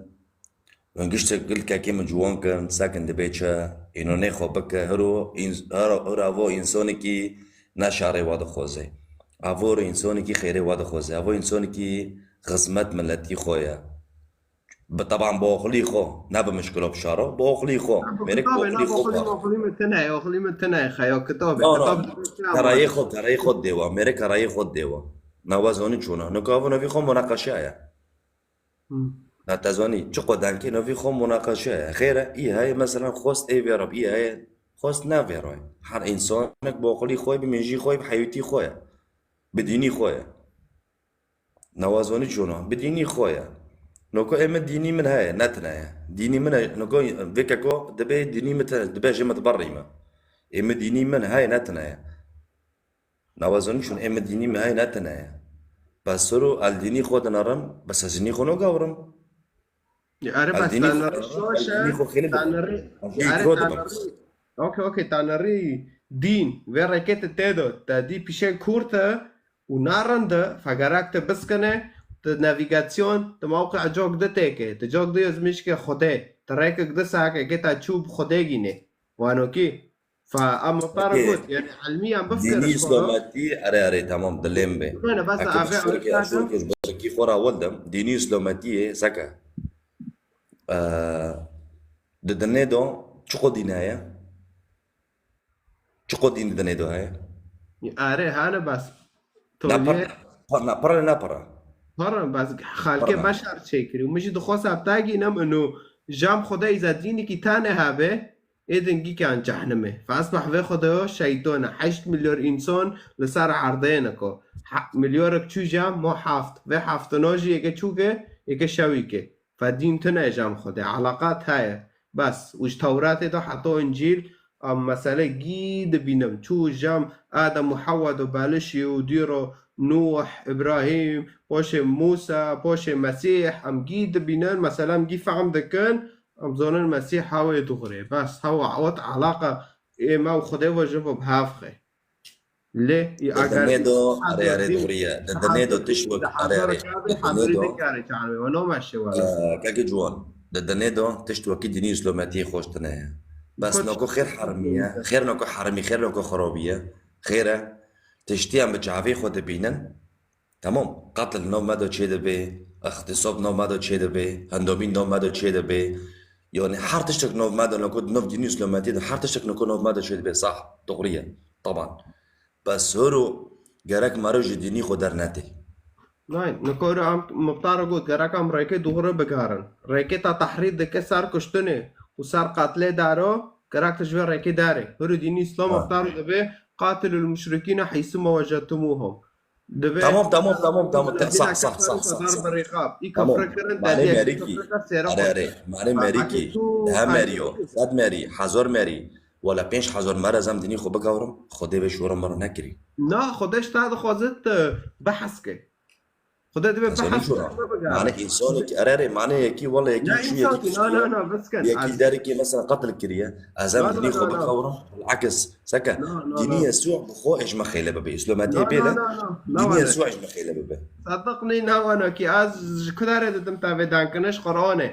Hûn giştek gilkekê min ciwan kirin, sekin dibê çi? Îno nê xwe bike, hiro ins-, hiro, hiro avo însanekî ne şerê we dixwaze. Avo hiro însanekî xêrê we dixwaze. Avo însanekî xizmet miletî xwe ye. Bi teban bi oxilî xwe, ne bi mişkilo bi şaro, bi oxilî xwe. Mêrik bi Tabii, oxilî na xwe oxilî, kar. Oxilî min tine ye, oxilî min tine ye, xeya kitabê. No, no. Kitab dibê çi Kerayê emanet? Xwe, kerayê xwe dêwa, mêrik kerayê xwe dêwa. Na we zanî çûna. Nika avo novî xwe munaqeşe ye. Hmm. Na te zanî, çi qodankê novî xwe munaqeşe ye. Xêre, î heye, mesela, xost ê vê re, î heye, xost ne vê re. Her însanek bi oxilî xwe, bi mêjî xwe, bi heyûtî xwe ye. Bi dînî xwe ye. Nawazanî çûna, bi dînî xwe ye. Noko ê min dînî min heye, ne tine ye. Dînî min e, noko vê keko dibê dînî min tine, dibê jê min diberî me. Ê min dînî min heye, ne tine ye. Nawazanî çûn, ê min dînî min heye, ne tine ye. Bes sero el dînî xwe dinerim, bes ez dînî xwe nogawrim. Ya, are El bas dînî xwe, tanrı el şoşe, dînî xwe xêne tanrı, dibim. Ez dî are kro dibim. Tanrı. Okey, okey, tanrı dîn. Vê rekete te do, te dî pişe kurte, û narinde, fegerak te biskine, tu navigasyon, tu mewqe cok di têke, tu cok di yazmişke Xwedê, tu rêkek di seheke ke ta çû bi Xwedê gîne. Wano kî? Fa em muxtar Peki, got, yani elmiyan dînî bifkir, Îslometî, erê, erê, tamam, dilêm be. Bine, bes Eke ave, bi şirkê ave, eşûr kir, bi şirkî xwe ra weldim, dînî Îslometiyê seke. Eee, di dinê de çiqo dîn heye? Çiqo dîn di dinê de heye? Are, hane bas. Na pir, Tolye. Pir, na pir, na pir. Pir, bas xalke Pir. Beşer çêkirî. Min jî dixwest heptagî nem inu jam Xwedê îza dînekî tane habe, ê dingî kan cehnime. Fa esbah vê Xwedê yo şeytone. Heşt milyar însan li ser erdê ne ko. Ha-, milyarek çû jam mo heft. Vê heftino jî yeke çûke, yeke şewîke. Fe dîn tune jam Xwedê, eleqat heye. Bes, û ji Tewratê de heta Încîl, em mesele gî dibînim. Çû jam Adem û Hewa de belişî û dîro Nuh, Îbrahîm, poşê Mûsa, poşê Mesîh, em gî dibînin, mesele em gî fehm dikin, em zonin Mesîh hewê dixurê. Bes, hewa ewt eleqa ê me û Xwedê ve ji bo bi hev xe. Lê, Di eger dinê do, erê, erê, dixuriye. Di dinê do tişt wek, erê, erê. Di dinê do, e, kekê ciwan. Di dinê do tişt wekî dinî îslometiyê xweş tine ye. Bes noko xêr herimiye. Xêr noko herimî, xêr noko xirobî ye. Xêr e. Tiştî em bi çavê xwe dibînin. Tamam. Qetil nav me de çê dibe. Îxtîsob nav me de çê dibe. Hendomîn nav me de çê dibe. Yani her tiştek nav me de noko, nav dinî îslometiyê de her tiştek noko nav me de çê dibe. Sah. Dixuriye. Taban. Bes horo gerek meriv ji dînî xwe dernetê. Nayê, nikore em muxtara got, gerek em rêkê dûxure bigarin. Rêkê ta tehrîd dike ser kuştinê û ser qetlê daro, gerek tu ji vê rêkê derê. Horo dînî Îslam Ha. Muxtaro dibe, "Qatilul muşrikîne heysu ma wecedtumuhum." Dibe Tamam, tamam, tamam, tamam. Te-, sah, sah, sah, sah, sah. Î Tamam. Kufre kirin, Mane te diye merî kî. Kufre kirin, sera Are, kufre. Are. Mane Ha, merî kî. Akî tu, Dehe Akî merî yo. tu. Sed merî. Hezar merî. Wala pênc hezar merez em dinî xwe bigawrim, Xwedê vê şora me re nekirî. Na, Xwedê ji te dixwaze tu behs ke. Xwedê divê Ez behs anî ke, şora. Xwedê bigawre. Mane însanekî, erê, erê, mane yekî, wala yekî Ne çû, yekî însankî, na, çû, na, na, bisken. Yekî Ez derekê mesela qetil kiriye. Ez em Na, na, dinî xwe na, na. bigawrim, bilakis, seke. Na, na, Dinî na. Yesû bi xwe ej me xêle bibe. Îslometiyê Na, bêle, na, na, na, dinî na, Yesû ne. ej me xêle bibe. Sadiq nî na wana kî ez ji ku derê didim te vê dankine ji Qur'anê.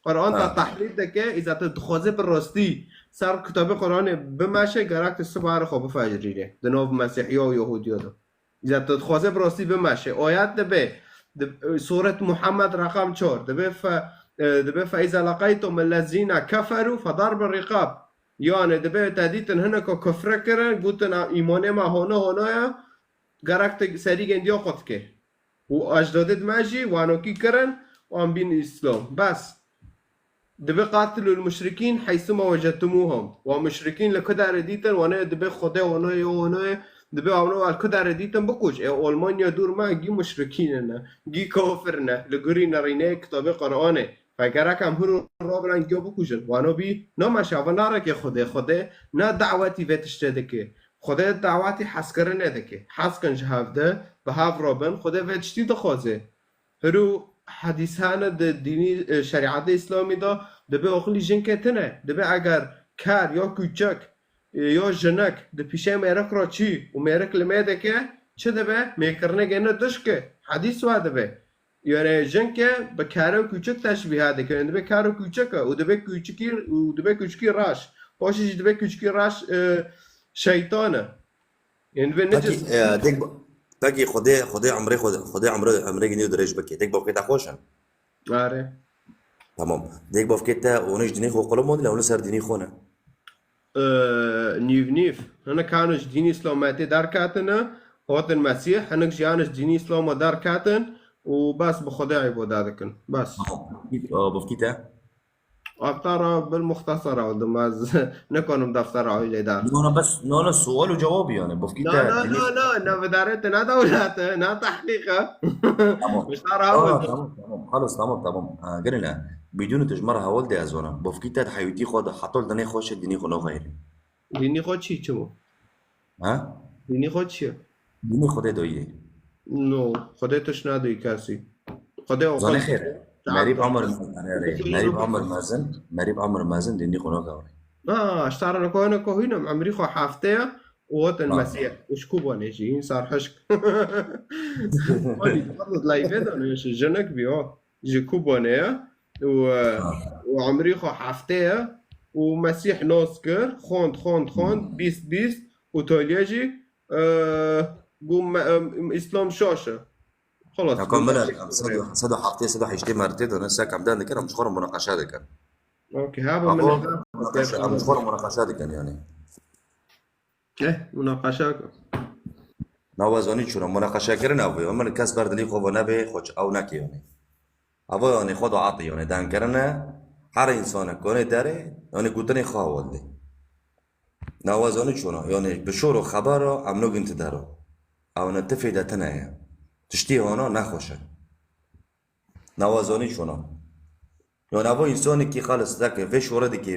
Qur'an te Ha. Tehrîf dike, îza tu dixwaze bi rastî ser kitabê Qur'anê bimeşe, gerek tu sibare xwe bifecirîne. Di nav Mesîhiya û Yahûdiya de. Îza tu dixwaze bi rastî bimeşe. Ayet dibe, di, Suret Muhammed reqam çar, dibe fe, e, dibe fe îza leqeytum ellezîne keferû fe darbe riqab. Yani dibe te dîtin hineko kufre kirin, gotin, "A, îmanê me hona hona ye", gerek tu serî gendiya xwe dike. Û ajdodê me jî wanokî kirin û em bîn Îslam. Bes. Dibe qatilul muşrikîn heysu ma wecedtumuhum. Wa muşrikîn li ku derê dîtin, wane dibe Xwedê, wane ye, wane ye. Dibe ewno el ku derê dîtin bikuş. Ê Almanya dûr me gî muşrikîn ne, gî kafir ne. Li gurî nerîneyê kitabê Qur'anê. Fe gerek em hûr û robin giyo bikujin. Wano bî, nameşe, ava nareke Xwedê. Xwedê ne dawetî vê tiştê dike. Xwedê dawetî hezkirinê dike. Hez kin ji hev de, bi hev robin, Xwedê vê tiştî dixwaze. Hiro hedîs hene di dînî, e, şerîetê Îslamî de, dibe oxilî jinkê tine. Dibe eger ker ya kûçek, e, ya jinek di pîşê mêrik re çî û mêrik li mê dike, çi dibe? Mêkirinê gêne dişke. Hedîs wa dibe. Yani jinke bi karo kûçik teşbîha dikirin. Dibe karo kûçik e û dibe kûçikî, û dibe kûçikî reş. Paşê jî dibe kûçikî reş, e, şeytan e. Yani dibe Peki, necis. e, dek ba-, peki Xwedê, Xwedê emrê Xwedê, Xwedê emrê, emrê ginî dirêj bike. Dek bavkê te xweş e? Are. Tamam. Dek bavkê te û ji dinê xwe qulom le, û ser dinê xwe ne. Ee, nîv nîv. Hinek hane ji dînî Îslamê derketine, hatin Mesîh, hinek jî hane ji dînî Îslamê derketin û bes bi Xwedê îbade dikin. Bes. Tamam. Aa, bavkî te? Deftera bil muxtesera aldim ez. Nikanim deftera aîlê de. No, no, bes, no, no, sual û cewab yani. Bavkî Na, te na, dinê na, na, na, vedarete, na dewlete, na tehqîqe. Tamam. Deftera Tamam, hewil. tamam, tamam. Halos, tamam, tamam. Ha, gelin ha. Bidûnê tu ji me re heval de ez wana. Bavkî te di heyûtî xwe de hetal dinê xwe şe dinê xwe naxeyirî. Dînî xwe çi çi bû? Ha? Dînî xwe çi ye? Dînî Xwedê doyê. No, Xwedê tişt nadoyî kesî. Xwedê o Zanê xwe xêr. Merîb Amr, Merîb Amr Mezin, Merîb Amr Mezin dînî xwe nagewrî. Ha, ji te re niko hine ku hînim, emrî xwe heftê ye û hatin Ha. Mesîh. Û ji ku bonê jî, hîn serhişk. Xwedî, xwedî leyvê de ne, ji jinik bî, o. Ji ku bonê ye? Û, Ha. û emrî xwe heftê ye. Û Mesîh nas kir, xwend, xwend, xwend, Hmm. bîst, bîst. Û tolye jî, e, got me, em, Îslam şaş e. Xelas, Ya got kamil e, Mesîh em sed û, sed û heftê, sed û heştê mertê done, se kam den dikin, em ji xwe re munaqeşe dikin. Okey, ha, Ama min munaqeşe, em ji xwe re munaqeşe dikin yani. Eh, munaqeşe. Na wezanî çûna, munaqeşe kirin ev, min kes ber dilî xwe ve nebe, xwe ç-, ew neke yani. Ev yani xwe da atî yani, den kirine, her insane kone dere, yani gutine xwe hewal de. Na wezanî çûna, yani bi şor û xebera, em nogin ti dero. Ew ne ti fêde tine ye. Tiştî hana nexweş e. Na wezanî çûna. Yanî ava însanekî xalis dike, vê şore dike,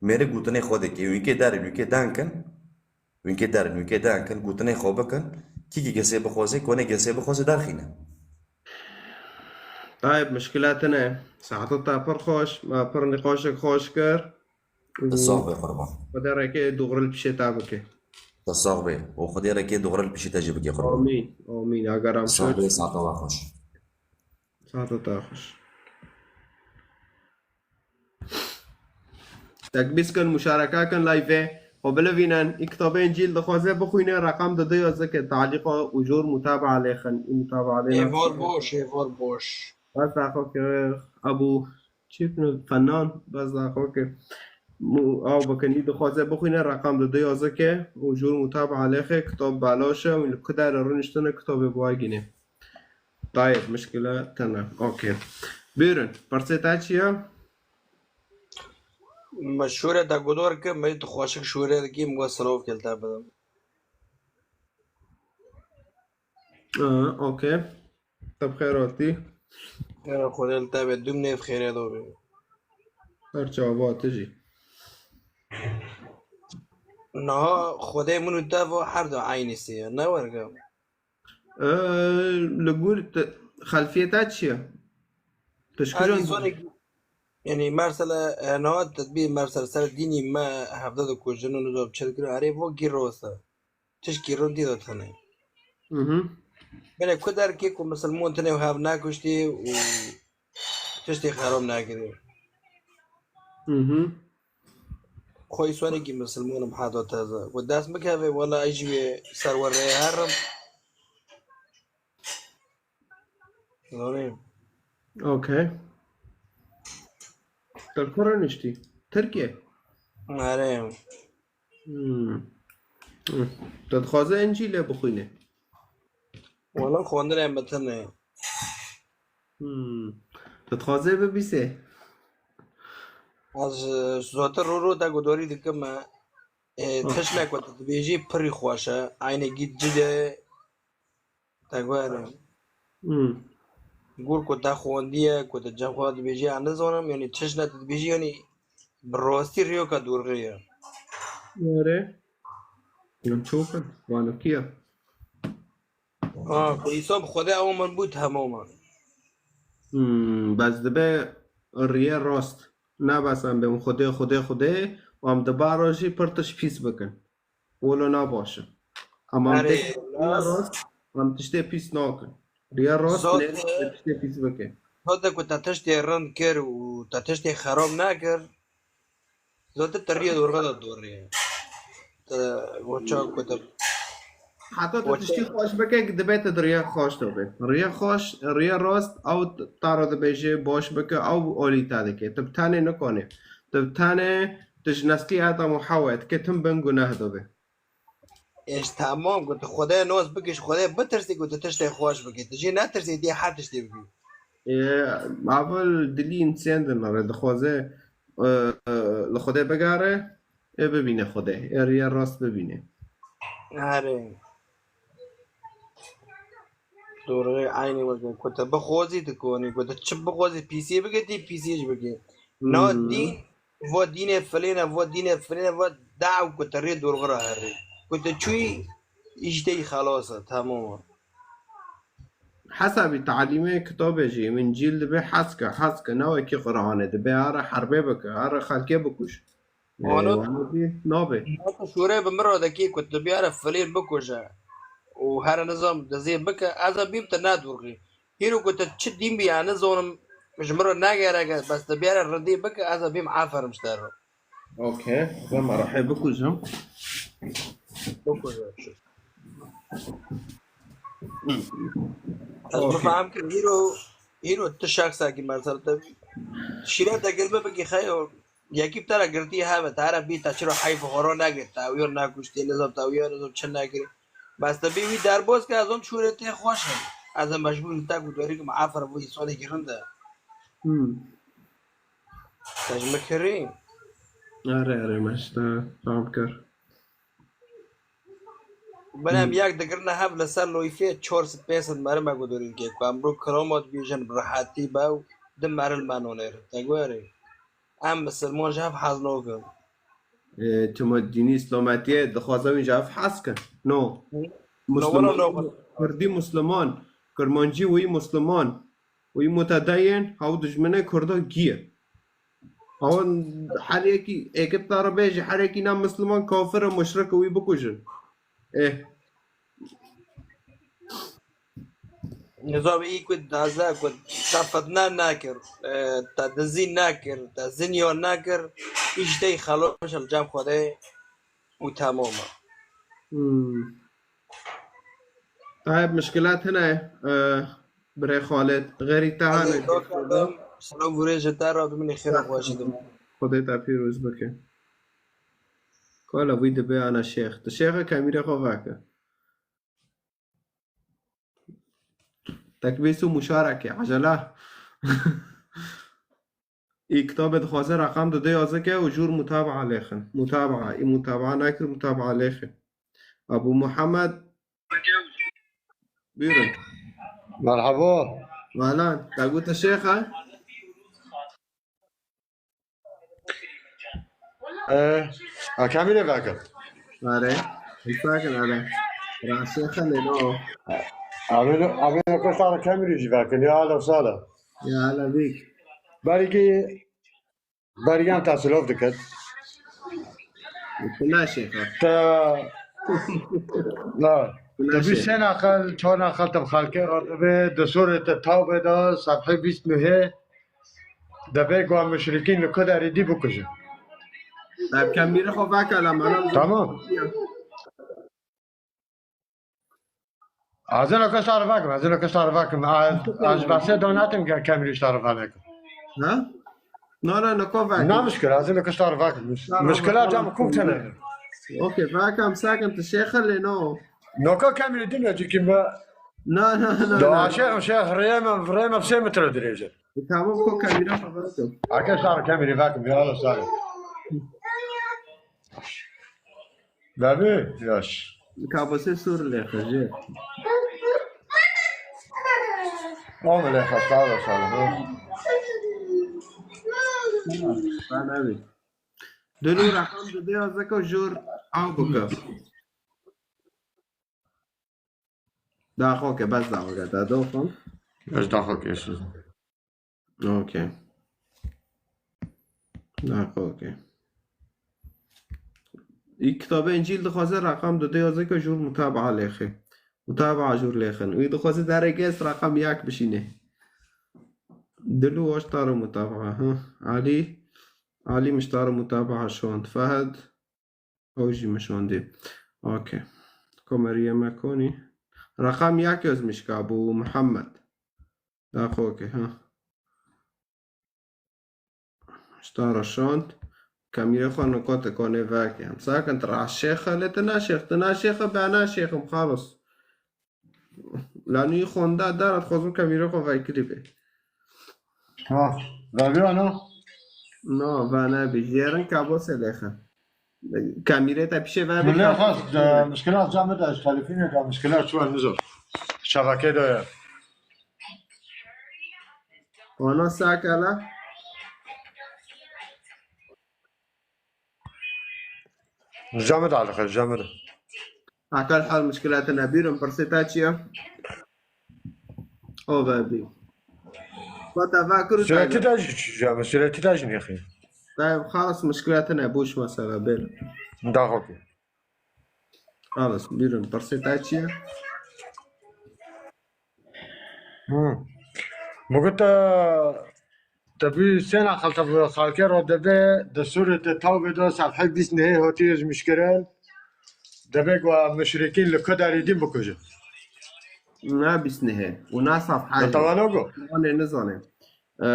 mêrik gotine xwe dike, wînkê derin, wînkê den kin, wînkê derin, wînkê den kin, gotine xwe bikin, kîkî gesê bixwaze, konê gesê bixwaze derxîne. Tayeb, mişkila tine. Saeta te pir xweş, me pir nîqaşek xweş kir. Tu sax be qurban. Xwedê rêkê dûgre li pişê te bike. Tu sax be. Û Xwedê rêkê dûgre li pişê te jî bike qurban. Amîn, amîn. Eger em Sax şûr be, saeta we xweş. Saeta te xweş. Tekbîs kin, muşareke kin live-ê. Xwe bilivînin. Î kitabê Încîl dixwaze bixwîne, reqem dide ya zike, talîqa û jor mutabaa lêxin. Î mutabaa lê Êvar boş, êvar boş. Bes daxo ke Ebû çi bino Fenan, bes daxo ke mu-, ew bikin. Î dixwaze bixwîne, reqem dide ya zike û jor mutabaa lêxe, kitab belaş e, û li ku derê rûniştine kitabê bi we gîne. Tayeb, mişkile tene. Okey. Buyurun. Pirsê te çi ye? Me şûre te gudor kir, me tu xweşik şûre dikî, min got silav kil te bidim. Ee, okey. Te bi xêr hatî. Xêra Xwedê li te be, dûm nêv xêrê do be. Her çawa tu jî. Niha Xwedê min û te ve her du eynî sê ye, ne werge? Ee, li gor te, xelfiyê te çi ye? Tu ji Her kîjan însanekî, yanî, mersele, e, niha te dibî mersele ser dînî me hevde dikujin û nizam çi dikirin, erê, vo gî rost e. Tişkî rûn dî de tune. Mhm. Belê ku derkê ku misilmon tune û hev nekuştî û tiştê xerab nekirî. Mhm. Xwe îswanekî misilmon im heta teze. Ku dest bikeve, wela ez jî wê ser we rê herim. Zanî. Okey. Te li ku rûniştî? Tirkiye? Erê. Hmm. Hmm. Te dixwaze Încîlê bixwîne? Wala xwendinê me tune. Hmm. Te dixwaze bibîse? Ez, e, zotir rû rû te guhdarî dikim me. E, Ah. Tiştek ku tu dibêjî pirî xweş e. Eynekî cide. Te guhere. Hmm. Gur ku te xwendiye, ku te cem xwe dibêjî, ez nizanim, yanî tişt ne tu dibêjî, yanî bi rastî rêyoka dûrxê ye. Erê. Em çi bikin? Wano kî ye? Ha, ku îsan bi Xwedê ew min bû, temam e. Hmm, bes dibe riyê rast. Ne bes em bê hûn Xwedê, Xwedê, Xwedê, em di bara jî pir tişt pîs bikin. Wilo ne baş e. Em, em Erê, tê nas. Em tiştê pîs nakin. Riya rast Zot, nêrî e, tiştê pîs bike. Zot e ku te tiştê rind kir û te tiştê xerab nekir, zot e te riyê dorxe de dorê. Te weça ku te Heta tu weça tiştî xweş bike, dibe tu di riya xweş de be. Riya xweş, riya rast, ew t-, te re dibêje baş bike, ew olî te dike. Tu bi tenê nikanî. Tu bi tenê, tu ji neslî Edem û Hewa dike, tim bin guneh de be. Êş temam ku tu Xwedê nos bikî, ji Xwedê bitirsî ku tu tiştê xweş bikî. Tu jî netirsî, tu yê her tiştê bikî. Ê, ev dilî însan de nare, dixwaze, e, e, li Xwedê bigere, ê bibîne Xwedê, ê riya rast bibîne. Erê. Dorê eynî weke ku te bixwazî dikonî, ku te çi bixwazî pîsî bike, tê pîsî jî bike. Na Hmm. dîn, va dînê filêne, va dînê filêne, va daw ku te rê dorxira herê. Ku te çûyî, îşteyî xelas e, temam e. Hesabî talîmê kitabê jî, Încîl dibe hez ke, hez ke, ne wekî Quranê dibe, ara herbê bike, ara xelkê bikuş. Ê, Wano wana dî nabe. Wano şûrê bi min re dekî ku tu biyare filîn bikuje û here nizam dizî bike, ez ê bîm te nedûrxî. Hîro ku tu çi dîn bî, ya nizonim, ji min re negereke, bes tu biyare rindî bike, ez ê bîm aferim ji te re. Okey, ez ê me rehê bikujim. Bikuje. Ez Okey. bifam ki hîro, hîro tu şexsekî mesela te şîrete girbe bikî xeyo. Yekî bi te re girtî hebe, te re bî te çiro heyf û xoro negir, te wî nekuştî, nizam te wî nizam çi nekirî. Bes te bî wî derbas ke, ez on şûrê tê xweş e. Ez ê mecbûr li te ku dorî kim afer bû îsonê girin de. Hmm. Te ji min kirî. Erê, erê, me ji te fam kir. Binem Hmm. yek digirine hev li ser loyfê çor sed pênc sed merime ku dorî dike. Ku em ro kiromat bîjin bi rehetî be û di meril me nonêr. Te guherî. Em misilman ji hev hez nokin. Ê, tu ma dînî îslametiyê dixwaze wî ji hev hez kin? No. Hı? Musliman, No, no, no. Kurdî musliman, Kirmancî wî musliman, wî mutedeyên, hew dijminê Kurda giye. Hew her yekî êkip te re bêjî, her yekî ne misliman, kafir e, muşrik e, wî bikujin. Ê. Nizam î ku daze ku te fitne nekir, e, te dizî nekir, te zinya nekir, îşteyî xeloş li cem Xwedê û temam e. Hmm. Tayeb, mişkilat hene, e, birê Xalid, xêrî te hane. Selam vurê ji te re, bimînî xêr û xweşî de. Xwedê te pîroz bike. Kala wî dibe ana şêx. Tu şêx e, kemîrê xwe veke. Tekbîs û muşareke, ecele. Î kitabê dixwaze reqam dide yazike û jûr mutabaa lêxin. Mutabaa, î mutabaa nekir, mutabaa lêxin. Abu Muhammed, buyurun. Merhaba. Wehlan, te gote şêx e? Ee, a, kamîrê veke. Are, sakin are. Rastê xelê no. Amino, amino kuştara kamîrê jî veke. Ya ala sala. Ya ala bik. Belki, belki em tesilov diket. Kula şêxa. Te, na. Kula Te bî şêxa. Sê naqel, çar naqel te bi xelkê re dibe, di sorê te tawbe de, sefhê bîst nehê. Debê ku em muşrikîn li ku derê dî bikujin. Ev kemîrê xwe veke la mala. Tamam. Hazir o kuşta re vekim, hazir o kuşta re vekim. Az, az bahse donatim ki kemîrê şta re vekim. Ha? No, no, no, ko vekim. Na muşkil, hazir o kuşta re vekim. Tamam, muşkila tamam. Cam kum tene. Okey, vekim sakin, tu şêxilê no. No ko kemîrê din ya, çünkü me. Na, na, na, Do na. Aşağı şey, reyme, reyme sê metre dirêje. Tamam, ko kamera xwe vekim. Ake sar kamera vekim ya Allah sar. Babi, yaş. Kabasê sor lê xwe jê. Ama lê xwe sar sar. Ben abi. Dönü rakam dide yazıka jor av baka. Daha xwe ke, bes daha xwe ke, daha doxum. Ez daha xwe ke, ez. Okey. Daha xwe, okey. Î kitabê Încîl dixwaze reqam dide yazıka jor mutabaa lêxê. Mutaba jûr lêxin. Wî dixwaze derê gez reqem yek bişîne. Dilu waş taro mutaba. Ha. Ali. Ali miştaro mutaba şond. Fehd. Ew jî min şondî. Okey. Komeriye me konî. Reqem yek ez mişka bû Muhammed. Da xwe ke, ha. Miştara şond. Kamîrê xwe nikote konê veke. Em sakin tu ra şêxe, lê tu naşêx, tu naşêxe, be naşêxim, xalos. Lanî xonda dara dixwazim kamîrê xwe vekirî be. Ha, vebî ana? No, ve nebî. Jêrin kabosê lêxe. Kamîrê te pişê ve Milê xas, e, mişkila camê de, telefînê de, mişkila çû, ez nizam. Şebekê de ye. Wana sakala. Camê de aliqe, camê de. Akal hal mişkila te ne bîrim, pirsê te çi ye? O ve bî. Xwe te vekir û Sureti te de jî çi camê, sureti de jî nexî. Tayeb, xalas mişkila te ne, boş mesele bêl. Da xwe. Xalas, bîrin, pirsê te çi ye? Hmm. Min got, e, te bî sê nexel te bi xalkê re dibe, di sûrê te tewbê de sefhê bîst nehê hatiye ji mişkirin. Dibê ku muşrikîn li ku derê dîn bikujin. Na bîst nehê. Û na sefhayê. Te wana got? Wan ê nizane. Ee,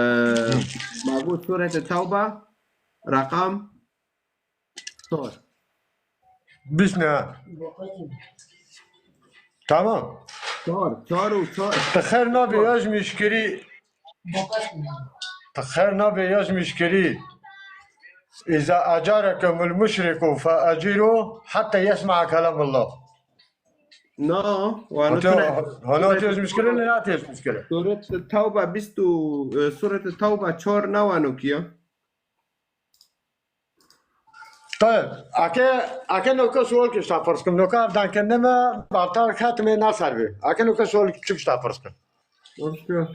ma got sûrete Tewba, reqam çar. Bîst nehê. Tamam. Çar, çar û çar. Te xêr nabe ya ji mişkirî. Te xêr nabe ya ji mişkirî. Îza ecarekum el muşriku fe eciru hatta yesma'a kelam Allah. Na, wano Hatiya, tune. Hana hatiya ji mişkirî ne hatiya ji mişkirî. Suret Tewba bîst û, e, Suret Tewba çar ne wano kiya? Tayeb, ake, ake noka sual kişta pirs kim. Noka evdan kendime, baltar katime nasar bi. Ake noka sual çi kişta pirs kim. Hoşça.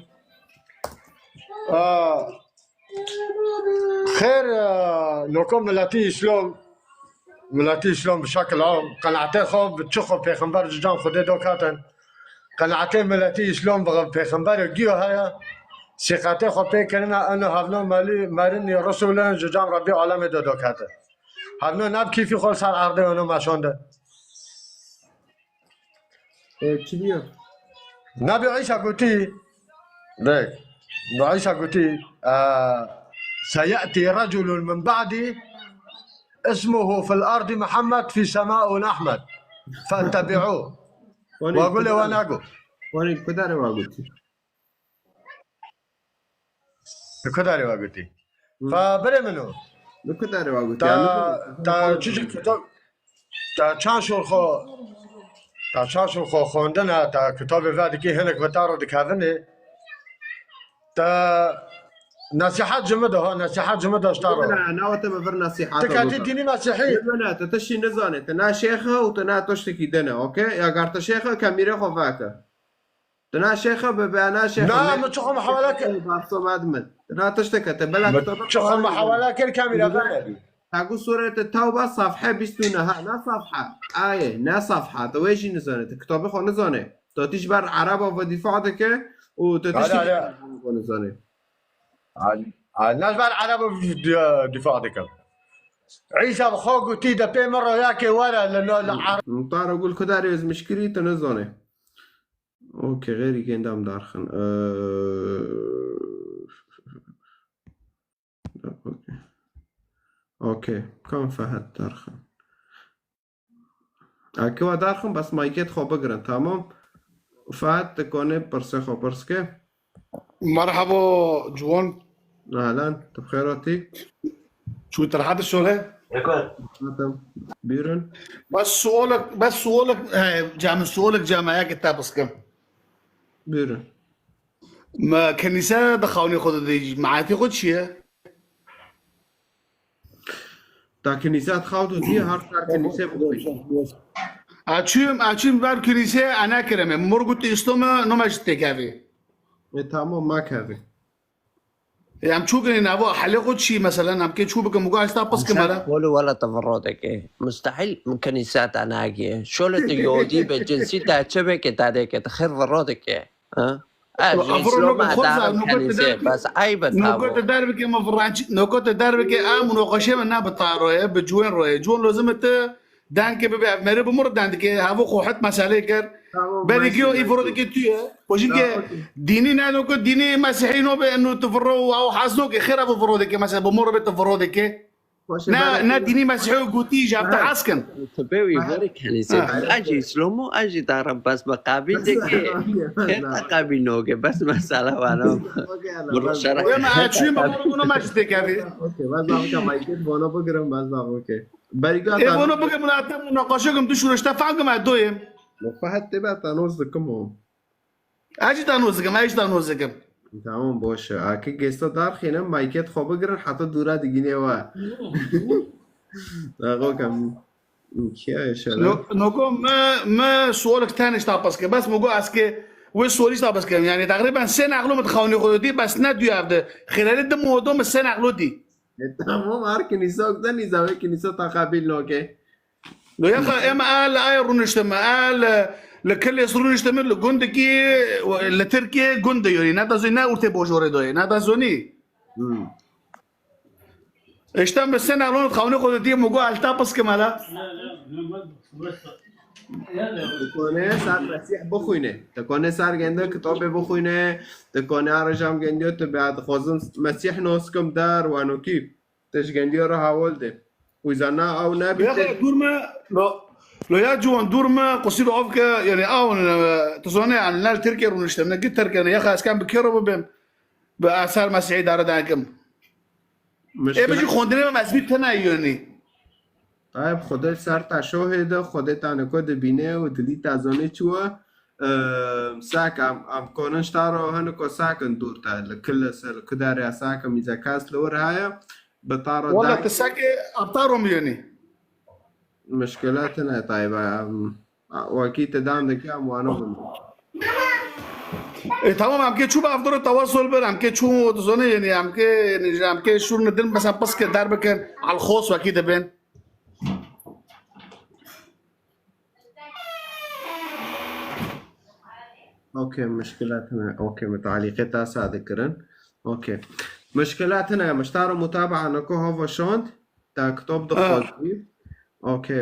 Aa, xêr, aa, noka milletî İslam, milletî İslam bi şekil am, qenaetê xwe bi çi xwe pêxember ji can Xwedê dokatin. Qenaetê miletî Îslam bi pêxemberê giyo heye, sîqetê xwe pê kirine, eno hevno melî merinî Resûlin ji cem Rebbî alemê de dokete. Hevno ne bi kîfî xwe li ser erdê eno meşande. E, çi diyor? Nebî Îsa gotî, bek, bi Îsa gotî, e, "Seyetî reculun min ba'dî, ismuhu fil erdî Muhammed, fî sema'un Ahmed. Fettebi'û." Wa gulê wa nago. Wanî ku darê wa gotî? Li ku darê wa gotî? Hı. Fa birê min o. Li ku darê wa gotî? Ta, ta çi ji kitab, ta çand şor xwe, ta çand şor xwe xwendina, ta kitabê ve dikî hinek ve ta re dikevine. Te nesîhet ji min de ha, nesîhet ji min de ji te re. Ne, ne, te min vir nesîhet. Ti ketî dînî mesîhî. Ne, ne, te tiştî nizane, te ne şêx e û te ne tiştekî din e, okey? Eger te şêx e, kamîrê xwe veke. Te ne şêx e, be, be, ne şêx e. Na, min çi xwe muhawele kir. Bahsa me dimin. Te ne tiştek e, te bela kitabê çi xwe muhawele kir, kamîrê ve nebî. Hegu surete Tewbe safhe bîst û neh, ne safhe. Ayê, ne safhe. Tu wê jî nizane, tu kitabê xwe nizane. Tu tî ji ber Ereba ve dîfa dike û tu tiştî ji ber Ereba nizane. Al, al, ne ji ber Ereba di-, dîfa dike. Îsa bi xwe gotî de pê min royakê were li, li, li Ereb. Min tara gul ku darê ez mişkirî, tu nizane. Okey, xêrî gêndam darxin. Ee, Okey. Okey. Kam Fehd derxin. Eke we derxin, bes maykêt xwe bigirin, tamam? Fehd, tu konê pirsê xwe pirs ke. Merhaba, ciwan. Ehlen, tu bi xêr hatî. Çû te rehat şole? Hatim. Buyurun. Bes sualek, bes sualek, he, cem sualek cem ya ke te piskim. Buyurun. Me kenîse dixewnî xwe didî, meetî xwe çi ye? Ta kenîse dixew didî, her ser kenîse bixwî. Açim, açim ver kenîse, ana kireme. Murgut İslam'ı nome ji tekevî. E, tamam, ma kevî. Em çû kirin nava helê xwe çi, meselen, em kê çû bikin, muga esta pis kim hele. Wala wala te virro dike. Mustehîl min kenîsa te nagiye. Şole te yodî be, cinsî te çi be ke te dike, te xêr virro dike. Ha? Ez Avro Îslam noko xorza, adam noko te kenîse, der-, bes eyb e noko tabo. Te derbike me virrançî, noko te derbike a munaqaşe me ne bi taro ye, bi ciwen ro ye. Ciwen lozim e te Dengke bibe, ev meri bi mir dendike, hevû xwe het meselê kir. Tamam, Berî giyo î viro dike tu ye. Xwe jin ke dînî ne, noko dînî mesîhî no be, enu tu viro û ew hez no ke, xêr ev viro dike, mesela bi mir be tu viro dike. Ne, ne dînî mesîhî û gotî ji ev te hez kin. Tu bê wî veri kenîse. Ha. Ez jî Îslam û ez jî darim bes bi qabil dike. Xêr te qabil no ke, bes mesela vana. Okey, Allah, Bi bes. Şeref. Ema, e, çûyî me viro bunu me jî têkevî. Okey, bes bak, okey, Michael, bunu bigirim, bes bak, okey. Berî Ê, vano bikim, min heta munaqaşe kim, tu şûreşte fam kim, ez doyê. Mufahet tê be, te noz dikim o. Ez jî te noz dikim, ez jî te noz dikim. Tamam, boş ver. Aki gesta darxîne, mayket xwe bigirin, heta dûra digînê we. Dago kam. Kiya yaşa. No-, noko me, me sualek tenê ji te pirs ke. Bes mugo ez ke wê sualî ji te pirs ke. Yani, teqrîben sê nexlo min di xewnê xwe de dî, bes ne du ev de. Xêrelê di modo min sê nexlo dî. E, tamam, her kinîsa de nîza wê kinîsa te qebîl nake. Do ya xwe em a li ay rûniştime, a li, li Kilês rûniştime, li gundekî, li Tirkiyê gund de yonî. Ne da zonî, ne ortê bojorê doyê. Ne da zonî. Hmm. Îşte min sê nexlon xewnê xwe dî, min got, "El ta piskime la." Dikone ser Mesîh bixwîne. Dikone ser gende kitabê bixwîne. Dikone arejam gendiyo tu be, dixwazim Mesîh nas kim der, wanokî. Te ji gendiyo re hawil de. Wî zana ew nebî. Ya xwe dûr me, lo, lo ya ciwan dûr me, qusî lo av ke, yani ew, e, tu zane, yani ne li Tirkiye rûnişte, ne git Tirkiye, ne ya xwe ez kam bi kê re bibêm. Bi eser Mesîhî dare dakim. Ê, bijî xwendinê me mezbî tene yonî. Tayeb, Xwedê ser te şohê de, Xwedê te niko dibîne û dilî te zonê çi we. Eee, sek em, em konin ji te re hiniko sekin dûr te, li Kilês, li Kuderê sekin mîze kes li wir heye, bi te re Wala dek- ti sekê ab te re mi yonî? Mişkile tine Tayeb, em, wekî te dan dike em wano bin. E, tamam, em kê çû bi ev dore tewassul bir, em kê çû dizane, yani, em kê, yani, em kê şûr nedin, mesela, piske derbikin, alxos wekî dibin. Okey, mişkile tine. Okey, min talîqê te sade kirin. Okey. Mişkile tine, miştara mutabaa niko hava şand. Te kitab dixwazî. Okey.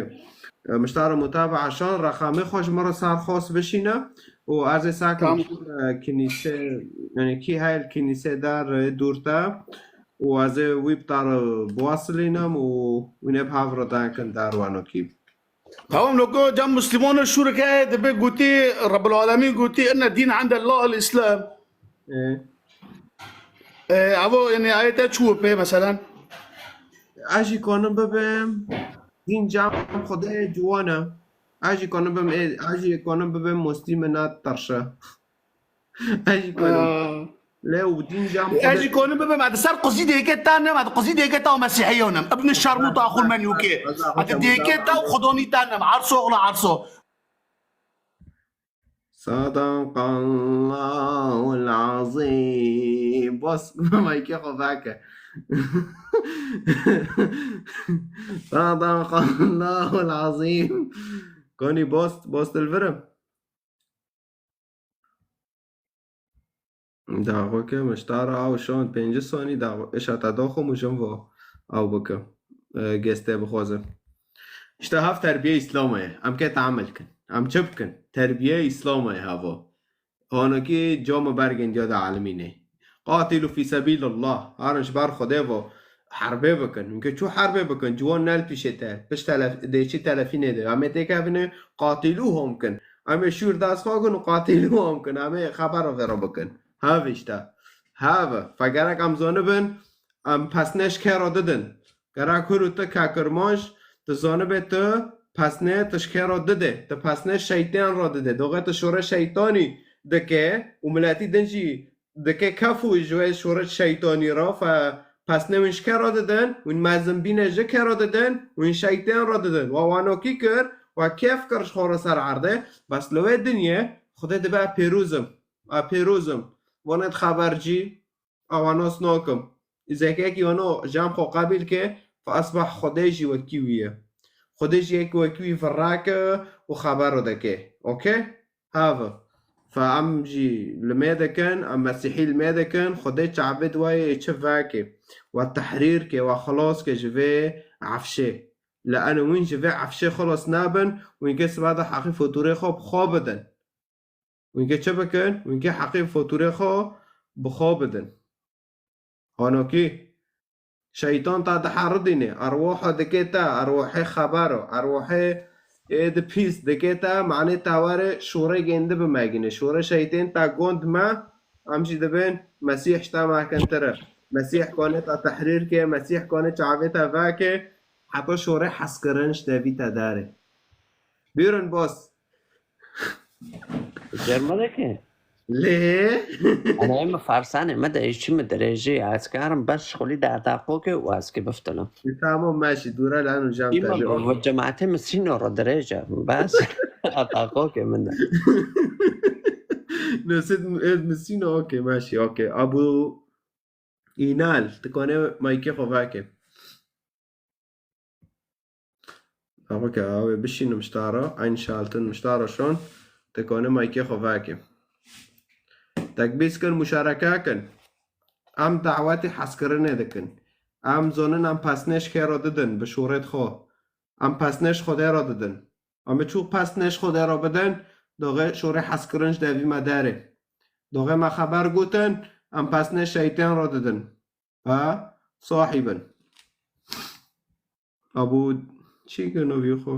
E, miştara mutabaa şan, reqamê xwe ji min re ser xas bişîne û ez ê sakim Tamam. çû, e, kinîse, yani kî heyl kinîse der, e, dûr te û ez ê wî bi te re biwasilînim û wî ne bi hev re denkin der wanokî. Tamam, loko cem Müslümanı şurike de be guti, Rabbul Alemin guti, inne din indellahil İslam. E. E, avo, yani, ayete çû pê, meselen? Ez jî konim bibim, din cem Xwedê ciwan e. Ez jî konim bibim, e, ez jî konim bibim, Muslîm e, ne tirşe. Ez jî konim. Aa. Lê û din cem Ez Xwedê jî konim bibim, ez ser quzî dêke tanim, ez quzî dêke ta Mesîhiyonim. Ibn Şermûta xul men yuke. Ez dêke ta Xudonî tanim, arso oğlu arso. Sadaqallahul azîm. Bas, mayke xwe veke. Sadaqallahul azîm. Konî bost, bost dilvirim. Daxwe ke miştara ew şand pêncî sanî daxwe, îşa te daxwe mijin va ew bike. E, geste bixwaze. İşte hev terbiye Îslamê ye. Em ke teamil kin. Em çi bikin? Terbiye Îslamê ye havo. Hanokî cama bergên diya de alimî ne. Qatilu fî sebîlillah. Harin ji ber Xwedê ve herbê bikin. Hûn ke çû herbê bikin? Ciwan ne li pîşê te. Pişt telef-, dêçî telefînê de. Em ê têkevine qatilûhum kin. Em ê şûr dest xwe kin û qatilûhum kin. Em ê xebera vê re bikin. Hev işte. Hev. Fe gerek em zanibin, em pesnê ji kê re didin. Gerek hûr û tu ke kirmanc, tu zanibê tu pesnê tu ji kê re didê. Tu pesnê şeytên re didê. Doxê tu şore şeytanî dike û miletî din jî dike kef û ji wê şore şeytanî re fe pesnê wîn ji kê re didin, wîn mezinbîne ji kê re didin, wîn şeytên re didin. Wa wanokî kir, wa kêf kir ji xwe re ser erdê, bes li wê dinyê Xwedê dibe pêrûzim, a pêrûzim. Wanê di xebercî, ewa nas nakim. Zekekî wano jam xwe qebîl ke, fe esbah Xwedê jî wekî wî ye. Xwedê jî yek wekî wî virake û xebero deke. Okey? Have. Fe em jî li me dikin, em mesîhî li me dikin, Xwedê çavê di we yê çi veke. We tehrîr ke, we xilas ke ji vê efşê. Li eno wîn ji vê efşê xilas nabin, wînkê siba de heqî fotûrê xwe bi xwe bidin. Wînkê çi bikin? Wînkê heqê fotûrê xwe bi xwe bidin. Hanokî, şeytan ta diheridîne, erwaha dike te, erwahê xebero, erwahê ê di pîs dike te, manê te were şûrê gêndi bimegine. Şûrê şeytên te gond me, em jî dibên Mesîh ji te mekintir e. Mesîh kane te tehrîr ke, Mesîh kane çavê te veke, heta şûrê hezkirin ji te vî te dare. Buyurun boss. Germaneke. Lê. Ana em farsanê me de, çi mi derêjî, ez karim bes şixulî de ataqoke û ez ki biftilim. Tamam, meşî, dûra lan û jam Îma te. Cemaatê min sîno ro derêje, bes ataqoke min de. Nesit ez min sîno, okey, meşî, okey. Abu Înal, tu kone maykê xwe vake. Ama ke awê bişînim ji te re, einschalten, ji te re şon, te kone maykê xwe veke. Tekbîs kin, muşareke kin. Em dawetê hezkirinê dikin. Em zonin em pesnêj kê re didin, bi şûrêt xwe. Em pesnêj Xwedê re didin. Em çû pesnêj Xwedê re bidin, doxê şûrê hezkirin ji devî me derê. Doxê me xeber gotin, em pesnêj şeytên re didin. Ha, sahibin. Abu, çi gino vî xwe?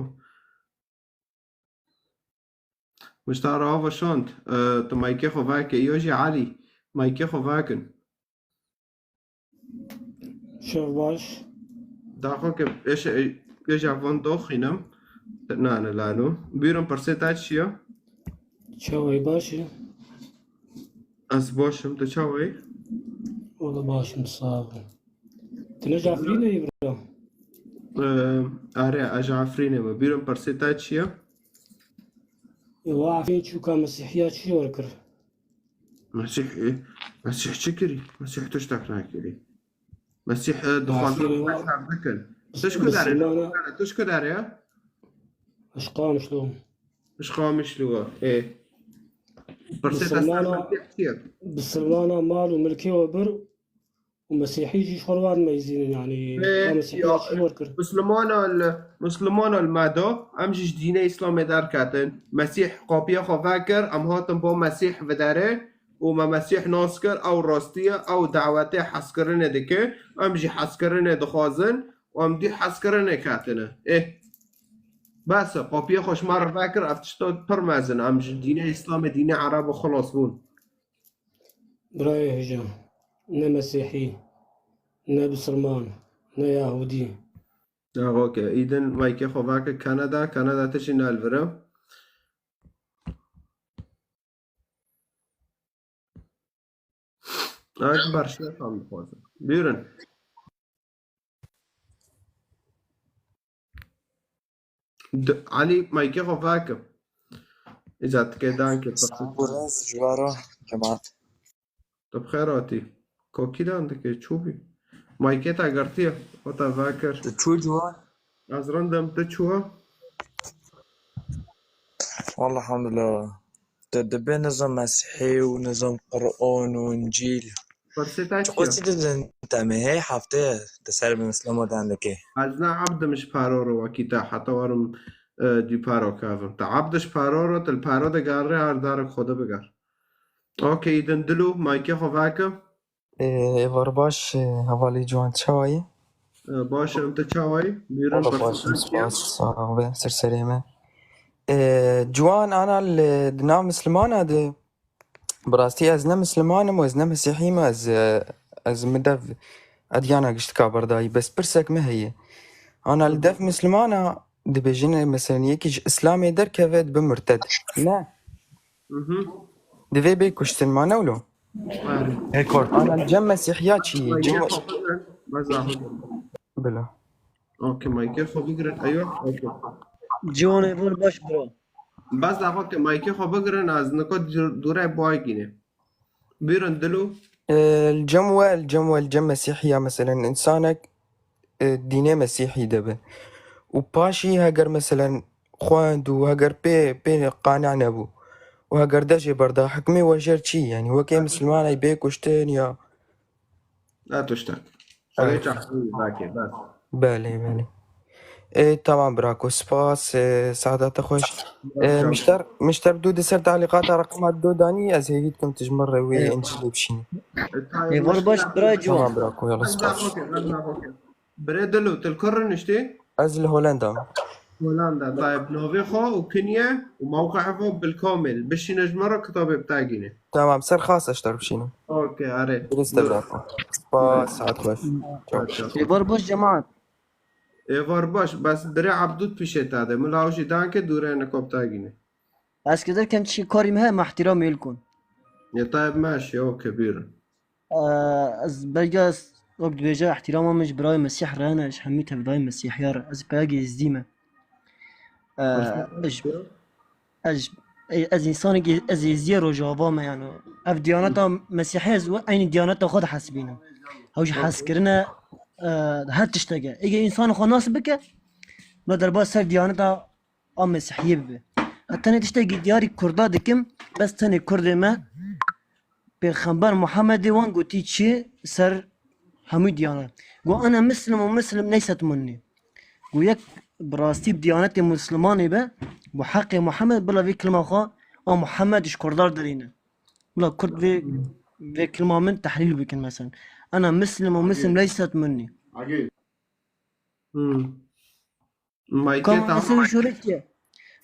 Muştara ava şand, e, tu maykê xwe vake, yo jî Elî, maykê xwe vakin. Şev baş. Daxo ke eş, e, eja van doxînim. Na, ne lalo. Buyurun, pirsê te çi ye? Çawê baş e? Ez baş im, tu çawa yî? Wala baş im, sağ ol. Tu ne ji Efrînê yî, bira? Ee, are, ez ji Efrînê me. Bîra min pirsê te çi ye? Ê, wa Efrîn çûka Mesîhiya çi ji we kir? Mesîh, e, Mesîh çi kirî? Mesîh tiştek nekirî. Mesîh, e, dixwazin Efrînê wa bikin. Tu ji ku derê? Bisilmana. Tu ji ku derê ye? Ez ji Qamişlo. Ji Qamişlo we. Ê. Pirsê te ser Mesîh çi ye? Bisilmana mal û milkê we bir û Mesîhî jî ji xwe re wan meyzînin, yanî, Ê, ya Mesîhiya ya, çi wer kir? Mislimana li, Mislimana li me da, em jî ji dînê Îslamê derketin. Mesîh qapiya xwe vekir, em hatin bo Mesîh viderê û me Mesîh nas kir, ew rastî ye, ew dawetê hezkirinê dike, em jî hezkirinê dixwazin û em dî hezkirinê ketine. Ê, bes e, qapiya xwe ji me re vekir, ev tişta pir mezin e, em ji dînê Îslamê, dînê Erebo xilas bûn. Birayê hêja, ne Mesîhî, ne Bisilman, ne Yahûdî. Ya, okey. Îdin maykê xwe vake Kanada. Kanada, tu jî ne li vir e. Ak berşe tam dixwazim. Buyurun. D-, Elî, maykê xwe vake. Îca dike danke. Sağ ol, ji we re, cemaat. Tu bi xêr hatî. Kokî dan dike, çû bî? Maykê te girtiye, xwe te vekir. Tu çû ciwan? Ez rind im, tu çû? Wallah, elhamdulillah. Tu dibê nizam Mesîhî û nizam Quran û Încîl. Pirsê te çi ye? Çiqo çi didin temê? Hey hefte di ser Mislimo dan dikê. Ez ne ebd im ji paro re wekî te heta werim, e, dî paro kevim. Te ebd ji paro re, tu li paro digerî, her darek xwe de biger. Okey, din Dilo, maykê xwe veke. Ê, êvar baş, ê, hevalê ciwan, çawa yî? E, baş im, tu çawa yî? Bîrin. Wala baş im, spas, sağ be, ser serê me. Ê, ciwan, ana li, di nav Mislimana de, bi rastî ez ne Misliman im û ez ne Mesîhî me, ez, e, ez mi dev edyana giştika berdayî, bes pirsek me heye. Ana li dev Mislimana dibêjin, mesela, yekî ji Îslamê derkeve, dibe murted. Ne. Hı hı. Divê bê kuştin, ma ne wilo? Are. Hê kort. Ana cem Mesîhiya çi ye? Cem Mesîh-, Bes zahmet. Bila. Okey, maykê xwe bigirin. Eyo, okey. Ciwanê bol baş bira. Bes zahmet, okey, maykê xwe bigirin, ez nika dû-, dûre boy gîne. Bîrin Dilo. E, li cem we, li cem we, li cem Mesîhiya, meselen, însanek, e, dînê Mesîhî de be. Û paşî heger, meselen, xwend û heger pê, pê qane nebû û heger de jê berda, hikmê we jêr çi? Yanî wekê misilmanê bê kuştin ya? Ne tiştek. Xwedê çaxî vake, bes. Belê, belê. Ê, tamam birako, spas, ê, saeta te xweş. Ê, Mişter, Mişter, du di ser talîqata reqema du danî, ez hêvî dikim tu ji min re wê Ê. Încîlê bişînî. Ê, var baş, birayê ciwan. Tamam birako, yala spas. Birê Dilo, tu li kur rûniştî? Ez li Holenda me. Holenda, tayeb, navê xwe û kinye û mewqeê xwe bilkamil bişîne ji me re, kitabê bi te gîne. Tamam, ser xas ez ji te re bişînim. Okey, erê. Durust e birako. Spas, saet xweş. Çaw. Çaw, çaw. Ê, var baş cemaat. Ê, var baş, bes birê Ebdû pişê te de. Mila ew jî danke dûre ne kop te gîne. Ez ki derken çi karî me heye, me ihtiramê li kon. Yê tayeb meş, ya, okey, bîrin. Ee, ez belge ez wek dibêje, ihtirama min ji birayê Mesîh re hene, ji hemî tevdayê Mesîhiya re. Ez peyagê Êzdî me. Ee, ez, ez, ez însanekî, ez Êzdiyê Rojava me, yani. Ev diyaneta Mesîhî ez eynî diyaneta xwe dihesibînim. Ew ji heskirine, e, her tişteke. Êgê însan xwe nas bike, bila derbas ser diyaneta a Mesîhiyê bibe. Ez tenê tiştekî diyarî Kurda dikim, bes tenê Kurdê me, Pêxember Muhammedê wan gotî çi ser hemû diyanet. Got, "Ene Muslim û Muslim leyset minni." Got, yek bi rastî bi diyanetê Muslimanê be, bi heqê Muhammed, bila vê kilma xwe a Muhammed ji Kurda re derîne. Bila Kurd vê, vê kilma min tehlîl bikin, mesela. "Ene Muslim û Muslim leyset minni." Hmm. Ka manasê wî şûrê çi ye?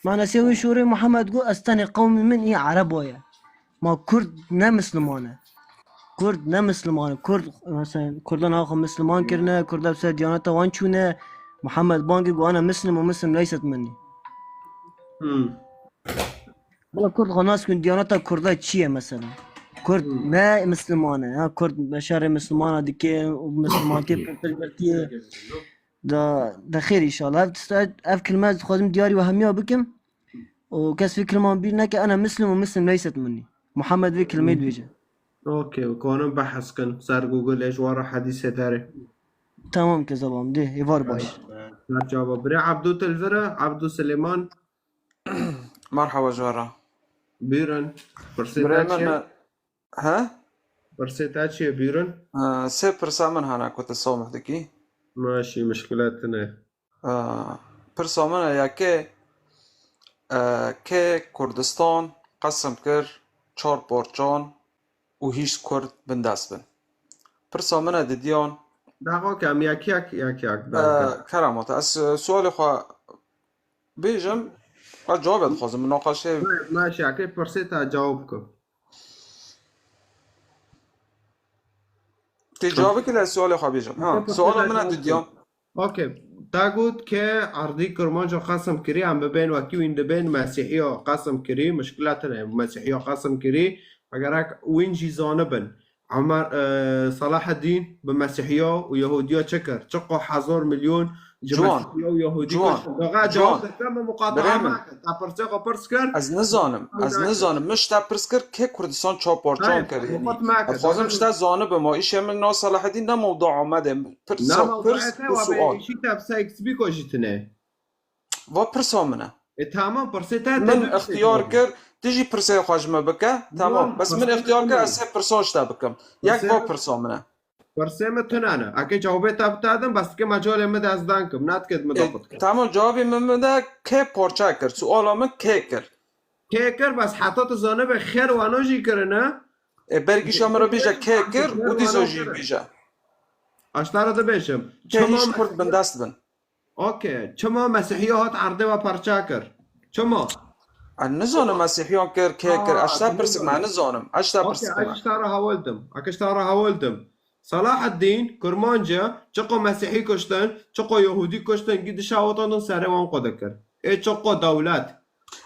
Manasê wî şûrê Muhammed got, "Ez tenê qewmê min î Ereba ye." Ma Kurd ne Misliman e. Kurd ne Misliman e. Kurd, mesela, Kurdan axa Misliman kirine, Kurda ser diyaneta wan çûne. Muhammed bangê got, "Ana Muslim û Muslim leyset minni." Hmm. Bila Kurd xwe nas kin, diyaneta Kurda çi ye mesela? Kurd Hmm. ne Misliman e. Ha, Kurd beşerê Mislimana dike û Mislimantiyê pir pir girtiye. Da, da xêr inşallah. Ev, ev kilme ez dixwazim diyarî we hemiya bikim. Û kes vê kilman bîr neke, "Ene Muslim û Muslim leyset minni." Muhammed vê kilmeyê dibêje. Okey, û kanin behs kin ser Google, ê ji wan re hedîsê derê. Tamam kezabam, dê, êvar baş. Ser cava. Birê Abdû Tilvira, Abdû Silêman. Merhaba ji we re. Bîrin. Pirsê Birê te min, çi ye? He? Pirsê te çi ye, bîrin? Ee, sê pirsa min hene ku tu somih dikî. Maşî, mişkile tune. Ee, pirsa min e yekê, ee, kê Kurdistan qesim kir çar parçan û hîşt Kurd bindest bin. Pirsa min e didiyan. Daxo ke em yek yek, yek yek, ee, belke. Kerem ata, ez, e, sualê xwe bêjim, ez cewabê dixwazim, munaqeşeyê. Maşî, yekê pirsê te cewab ku. Tê cewabê ki lê sualê xwe bêjim. Ha, suala min e didiyan. Okey. Te got ke erdî Kirmanca qesim kirî, em bibên wekî wîn dibên Mesîhiya qesim kirî, mişkile tune ye, Mesîhiya qesim kirî, egerek wîn jî zanibin. Emer, e, Selahedîn bi Mesîhiya û Yehudiya çi kir? Çiqo hezar milyon ji Ciwan. Mesîhiya û Yehudî Ciwan. Kuştin. Daga Ciwan. Cewab dike min muqataha Birê min. Nake. Te pirsê xwe pirs kir. Ez nizanim, ez nizanim. Min ji te pirs kir, kê Kurdistan çar parçan kir, yanî. Hayır, muqat nake. Ez dixwazim ji te zanibim, o îşê min nav Selahedîn ne mewdua me de. Pirsa, pirs û sual. Ne mewduê te, wa bê îşî te bi se eksibîko jî tune. Va pirsa min e. E, tamam, pirsê te. Min ixtiyar kir, tu jî pirsê xwe ji min bike. Tamam. Bes min ixtiyar kir, ez sê pirsan ji te bikim. Yek va pirsa min e. Pirsê min tune ne. Eke cewabê te bi te dim, bes dike mecalê min de ez dan kim, ne dike min de xwe dikim. Tamam, cewabê min min de kê parçe kir? Suala min kê kir? Kê kir, bes heta tu zanibe xêr wano jî kirine. E, bergîşa min re bêje kê kir û dîsa jî bêje. Aştara dibêjim. Kê hîş Kurd bindest bin. Okey. Çima Mesîhiya hat erdê we parça kir? Çima? Ez nizanim Mesîhiyan kir, kê kir. Ez te pirsik me, ez nizanim. Ez te pirsik me. Okey, ez ji te re hewl dim. Ez ji te re hewl dim. Selahaddîn, Kurmanca, çiqo Mesîhî kuştin, çiqo Yehûdî kuştin, gî dişawitandin serê wan xwe dikir. Ê çiqo dewlet.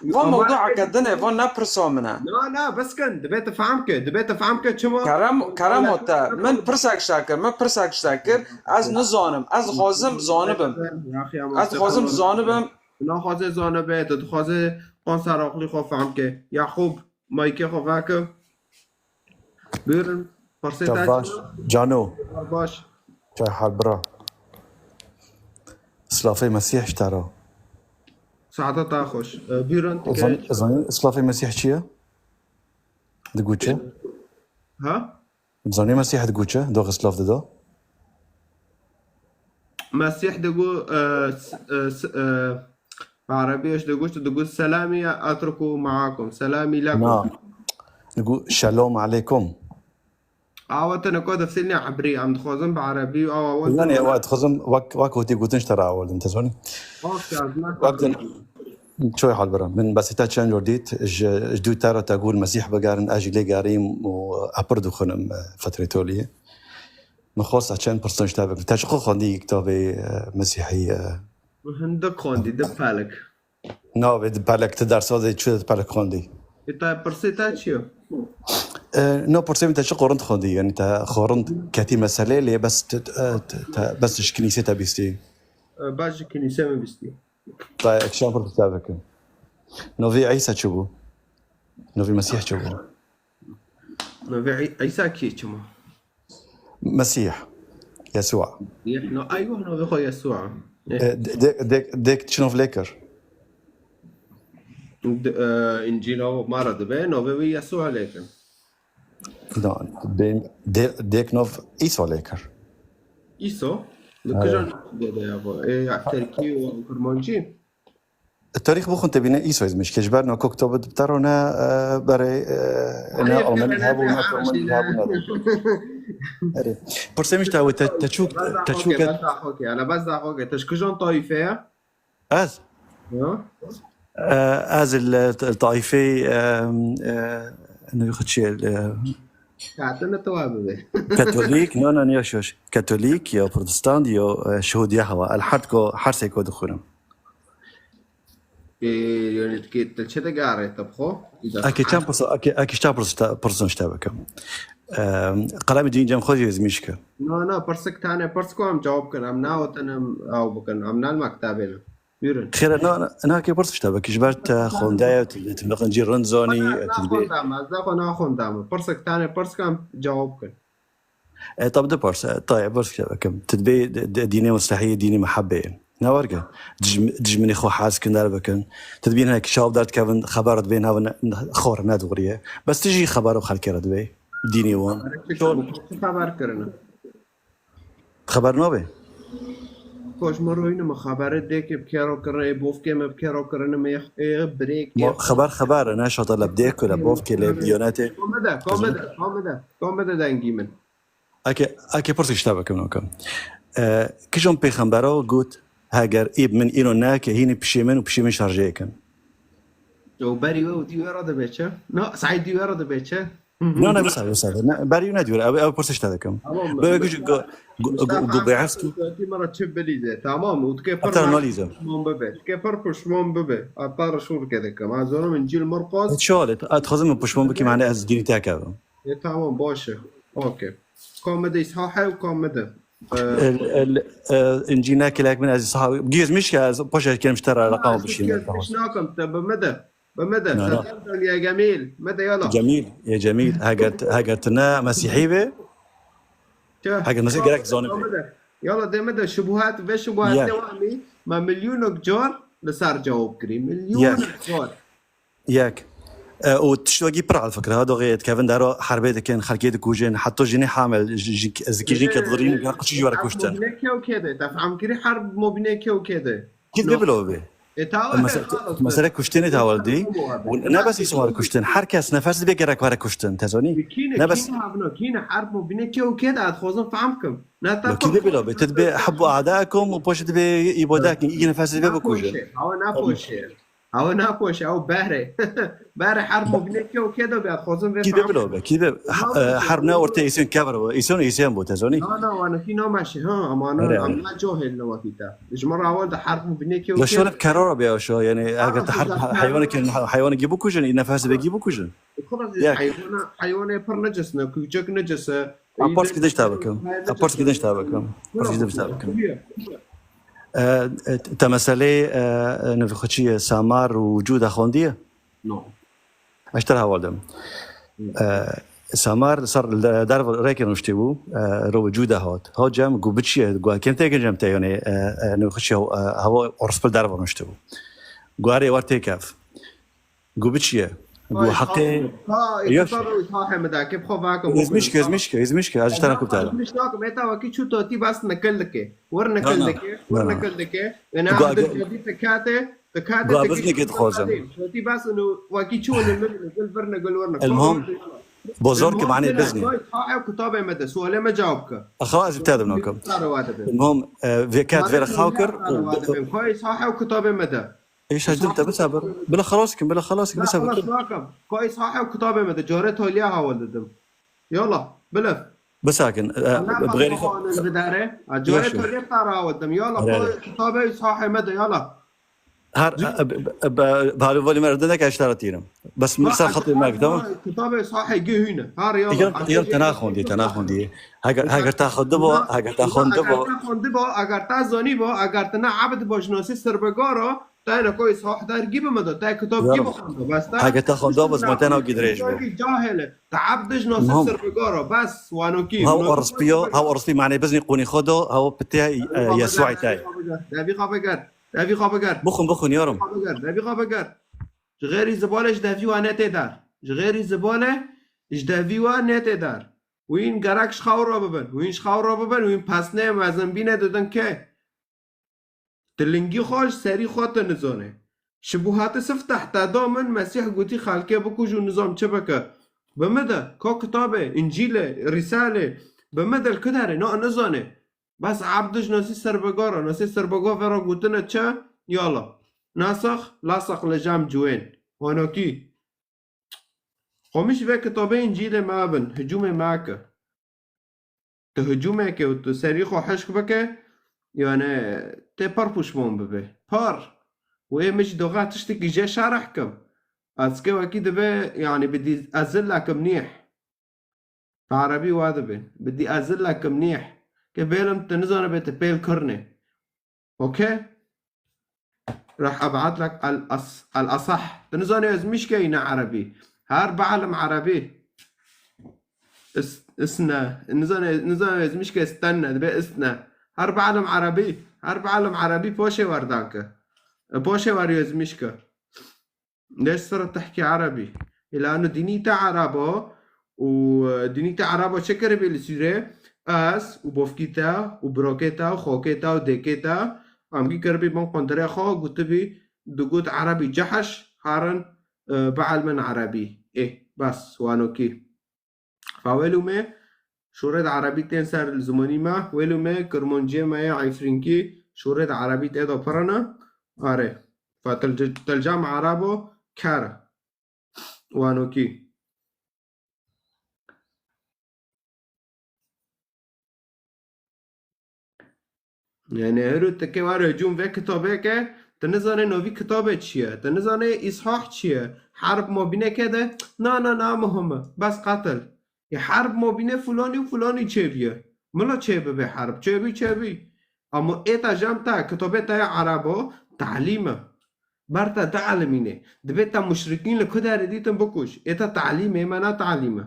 Va mewdueke din e, va ne pirsa min e. Na, na, biskin, dibê tu fehm ke, dibê tu fehm ke çima? Kerem, kerem o te, min pirsek ji te kir, min pirsek ji te kir, ez nizanim, ez dixwazim zanibim. Ez dixwazim zanibim. Tu naxwazê zanibe, tu dixwazê qan ser aqlî xwe fehm ke. Yaqûb, maykê xwe veke. Buyurun. Pirsê te baş. Cano. Baş. Çay hal bira. Silafê Mesîh ji te re. Saeta te xweş. E, bîran dike. Zan-, zanî silafê Mesîh çi ye? Digo çi? Ha? Zanî Mesîh digo çi? Doxê silav dida? Mesîh digo, e, s-, e, s-, e, bi erebî ji digo çi? Digo selamî etruku maakum. Selamî lekum. Na. Digo şelom aleykum. Awa te neka defsêlnê ebrî, em dixwazin bi erebî û awa wan. Yanî, ewa dixwazim wek, wek hotî gotin ji te re awardin, te zanî? Wek din, çoy hal bira. Min besî te çend cor dît, ji, ji dû te re te got Mesîh bigerin, ez jî lê gerîm û epir dixwînim, e, fetrê toliyê. Min xwest ez çend pirsan ji te bikim. Te çiqo xwendî kitabê, e, Mesîhî, e? Min hindik xwendî, di pelek. Navê di pelek, ti dersa de çi di pelek xwendî? Ê, te pirsê te çi ye? E, no pirsê min te çi qorind xwendî? Yanî te xorind ketî meselê lê bes t-, t-, e, t-, te, bes ji kinîsê te bîstî? E, bes ji kinîsê min bîstî. Te ekşan pir te bikim. Novî Îsa çi bû? Novî Mesîh çi bû? Novî Î-, Îsa kî çima? Mesîh. Yesûa. Yeh-, no, eywa, navê xwe Yesûa. Eh. E, de-, de-, dek, dek çi nav lê kir? De-, e, Încîla ma re dibe, navê wî Yesûa lê kir. No, de-, de-, dek nav Îsa lê kir. Îsa? Li kija navê de ya bu? E, ya Tirkî û Kurmancî? Tarîx bixwin te bîne Îsoyê zimîşkê. Ji ber nako kitob di te re ne, e, berê, e, ne Almanî hebû, ne Kurmancî hebû, ne. Erê. Pirsê min ji te, te, te çû, te çû ke. Bes daxoke, ana bes daxoke. Te ji kijan tayîfe ye? Ez? Ya. E, ez li t-, tayîfê, e, e, ne xwe çi ye, e, Katine tu abi be. Katolîk, no, no, yo, şoş. Katolîk, yo, Protestant, yo, e, Şehûdiya hewa. El herd ko, her sê ko dixwînim. Ê, yanî tu kê, tu çi digarê te bi xwe? Îda. Eke çend pirsa, eke, eke çend pirsa, pirsan ji te bikim. Em, qelemê dîn cem xwe jî zimîş ke. Na, na, pirsik tane pirs ku em cewab kin. Em nawetin em ew bikin. Em nal mektabê ne. Buyurun. Xêre, na, na, na, ke pirs ji te bikim. Ji ber te xwendeye, tu, tu biqin cî rind zanî, na, tu dibê. Naxwendame, ez xwe naxwendame. Pirsik tane pirs ku em cewab kin. E, tab de pars, e, tayê, pars kevkim. Tu dibê de, de, dînê Mesîhî, dînê mihebê ye. Ne werge? Dij-, dijminê xwe hez kin, derbikin. Tu dibîn hinek çav derdikevin, xeber dibê navin xor ne doğru ye. Bes tu jî xeber û xelkê re dibê. Dînê wan. Çi xeber kirine? Xeber nabe. Koç me royne me xebere dê ke bi kero kirine, bovkê me bi kero kirine, me, e, birêk, Ma e, xeber xeber, ne şata le bi dê ku le bovkê le biyonete. Komede, komede, komede, komede dengî min. Eke, eke pirsek ji te bikim, nakim. E, kijon pêxembera got, heger ê bi min îro neke, hînî pişê min û pişê min şarjeyê kin. Ew berî we û dî we re dibe çi? No, Saîd dî we re dibe çi? No, ne, wisa, wisa. Ne, berî ne diyor. Ew, ew pirsek ji te dikim. Tamam mı? Böyle gücü go, go, go, go, beyaz ki. Mara çi bilîze. Tamam mı? Utke pir analize. Pişman bibe. Utke pir pişman bibe. Atar şur ke dikim. Ez zonim Încîl Mirqos. Şöyle, at xazım pişman bikim, hani ez dînî te kevim. E, tamam, baş e. Okey. Komedi sahih û komedi. E, el, el, e, Încî ne kelek min ez sahih. Gizmiş ke ez paşa kem ji te re raqam bişînim. Gizmiş nakim, te bi me de. Bi me de. Na, na. Selam ya Cemîl. Me de yala. Cemîl, ya Cemîl. Heger, heger tu ne Mesîhî be. Çe? Heger Mesîh gerek zanî be. Yala de me de şubuhat ve şubuhat dewamî. Me milyonok car li ser cewab kirî. Milyonok car. Yek. E, û tiştekî pir alfikir ha, doxê dikevin dero herbê dikin, xelkê dikujin, heta jinê hamil, ji, ji, zikî jin ke dirîn, ya qişî ji were kuştin. Mobîne kew kê de, te fehm kirî herb mobîne kew kê de. Kî dibê bilo bê? E, tawa mesele kuştinê tawa dî. Ne bes îsmar kuştin, her kes nefes dibê gerek were kuştin, te zanî? Ne bes. Kîne havno, kîne herb mobîne kew kê de, ez xwazim fehm kim. Ne ta. Kî dibê bilo bê? Te dibê hebû adakum û poşê dibê îbodakin, î nefes dibê bikujin. Hawa napoşe. Ew napoşe, ew behrê. Behrê herb mobîne kew kê de be, xwazim vê. Kî de bilo be, kî de, e, herb ne ortê îsyon kever bo, îsyon îsyon bo, te zonî? Na, na, wana kî nameşe, ha, ama na, ama na cahil ne wekî te. Ji me rawan de herb mobîne kew kê. Şöyle bir karar be ya şu, yani, eger te herb, hayvanı ki, hayvanı gibi bukujun, nefesi be gibi bukujun. Hayvana, hayvana pir necisne, küçük necise. A pars gidişta bikim. A pars gidişta bikim. Pars gidişta bikim. E, e, te meselê, e, e, nivxuçiyê Samar û Cûda xwendiye? No. Ez te re heval dem. E, Samar li ser li derve rêkê nuştî bû, e, ro cû de hat. Ha cem, gu biçiye, gu kêm têkin cem te, yanî, e, e, nexweşiya, e, hewa orspil derve nuştî bû. Gu erê wer têkev. Gu biçiye. Gu heqê. Ha, Yoş. Kitabê wî sahê min de, kê bi xwe vake. Ezmişke, ezmişke, ezmişke. Ez ji te re kuptala. Ezmiş nakim, ê te wekî çû totî bas nikil dike. Wir nikil dike, wir nikil dike. Yanî Abdul Cedîd te kate, te kate. Gu te biznike dixwazim. Totî bas û wekî çû û nikil, vir nikil, wir nikil. Elmam. Bozor ki mane bizni. Koy sahê û kitabê me de, sualê me cewab ke. Xelas, ez bi te de nakim. Sare wa de be. Elmam, e, vê ket vê re xaw kir. Koy sahê û kitabê me de. Êş hecdim te bisabir. Bila xelas kim, bila xelas kim, bisabir. Xelas nakim. Koy sahê û kitabê me de, care taliya hawal dedim. Yala, bilef. Bisakin, e, bi xêrî xwe. Bidare. Care taliya te re hawal dedim. Yala, koy kitabê sahê me de, yala. Her, e, e, e, be-, be-, balû volî me redin deke, ji te re tîrim. Bes min ser xetê me, tamam? Kitabê sahê gi hûne. Har ya. Yal, yal te naxwendî, te naxwendî. Heger, heger te xwendibo, heger te xwendibo. Eger te xwendibo, eger te zanîbo, eger te ne ebd bo ji nasê serbegara, te ne koyê sah dergî bi me de, te kitab gi bixwendo, bes te. Heger te xwendibo, bes me te nav gi dirêj bo. Cahil e. Te ebd ji nasê serbegara, bes, wanokî. Haw orspiyo, haw orspi mane bizni qûnî xwe do, haw pitê, e, Yesuay te. Devî xwe veger. Devî xwe biger. Bixwin, bixwin, yarim. Devî xwe biger, devî xwe biger. Ji xêrî zibalê ji devî wa netê der. Ji xêrî zibalê ji devî wa netê der. Wîn gerek ji xew re bibin. Wîn ji xew re bibin. Wîn pesnê mezinbîne didin kê? Ti lingî xwe ji serî xwe ti nizane. Şubuhatê sifteh te da min, Mesîh gotî xelkê bikuj û nizam çi bike. Bi min de, ka kitabê, Încîlê, Rîsalê, bi min de li ku derê, na nizane. Bes ebd ji nasî serbegara, nasî serbega vera gotine çi? Yala. Nasax, lasax li cem ciwên. Honokî. Xwe min ji vê kitabê Încîlê me bin, hicûmê me ke. Tu hicûmeke û tu serî xwe hişk bike, yani tê par puşman bibe. Par. Û ê min ji doxa tiştekî jê şerh kim. Ez ke wekî dibe, yani bi dî ez zillek im nîh. Bi erebî wa dibe. Bi dî ez zillek im nîh. Ke bêlim tu nizane bê tu pêl kirne. Okey? Rah eb'at lek el as-, el asah. Tu nizane ez mişke yine erebî. Her bi'elim erebî. Is-, isne. Nizane, nizane ez mişke istenne. Dibe istne. Her bi'elim erebî. Her bi'elim erebî poşê wer dake. E, poşê wer ez mişke. Lêş sira tehkî erebî. Îlanu dînî te erebo û, e, dînî te erebo çi kiribî li Sûrê? Ez û bofkî te û birokê te û xokê te û dêkê te em gî kiribî bin qundirê xwe, gotibî, digot erebî ceheş, herin, e, bielmin erebî. Ê, bes, wanokî. Fa wêlû me, şûrê de erebî tên ser zimanî me, wêlû me, kirmanciyê me yê Efrînkî, şûrê de erebî tê de pir ne. Are. Fa tel-, telcam erebo ker. Wanokî. Yani, hero teke ware hücum ve kitabeke, te nizane novî kitabe çi ye, te nizane îshah çi ye, herb mabîneke de, na, na, na, muhim e, bes qatil. Ya herb mabîne fulanî û fulanî çêbiye. Mila çêbibe herb, çêbî, çêbî. Ama ê te cem te, kitabê te ya erebo, talîm e. Ber te dielmîne. Dibe te muşrikîn li ku derê dîtin bikuş. Ê te talîm e, me ne talîm e.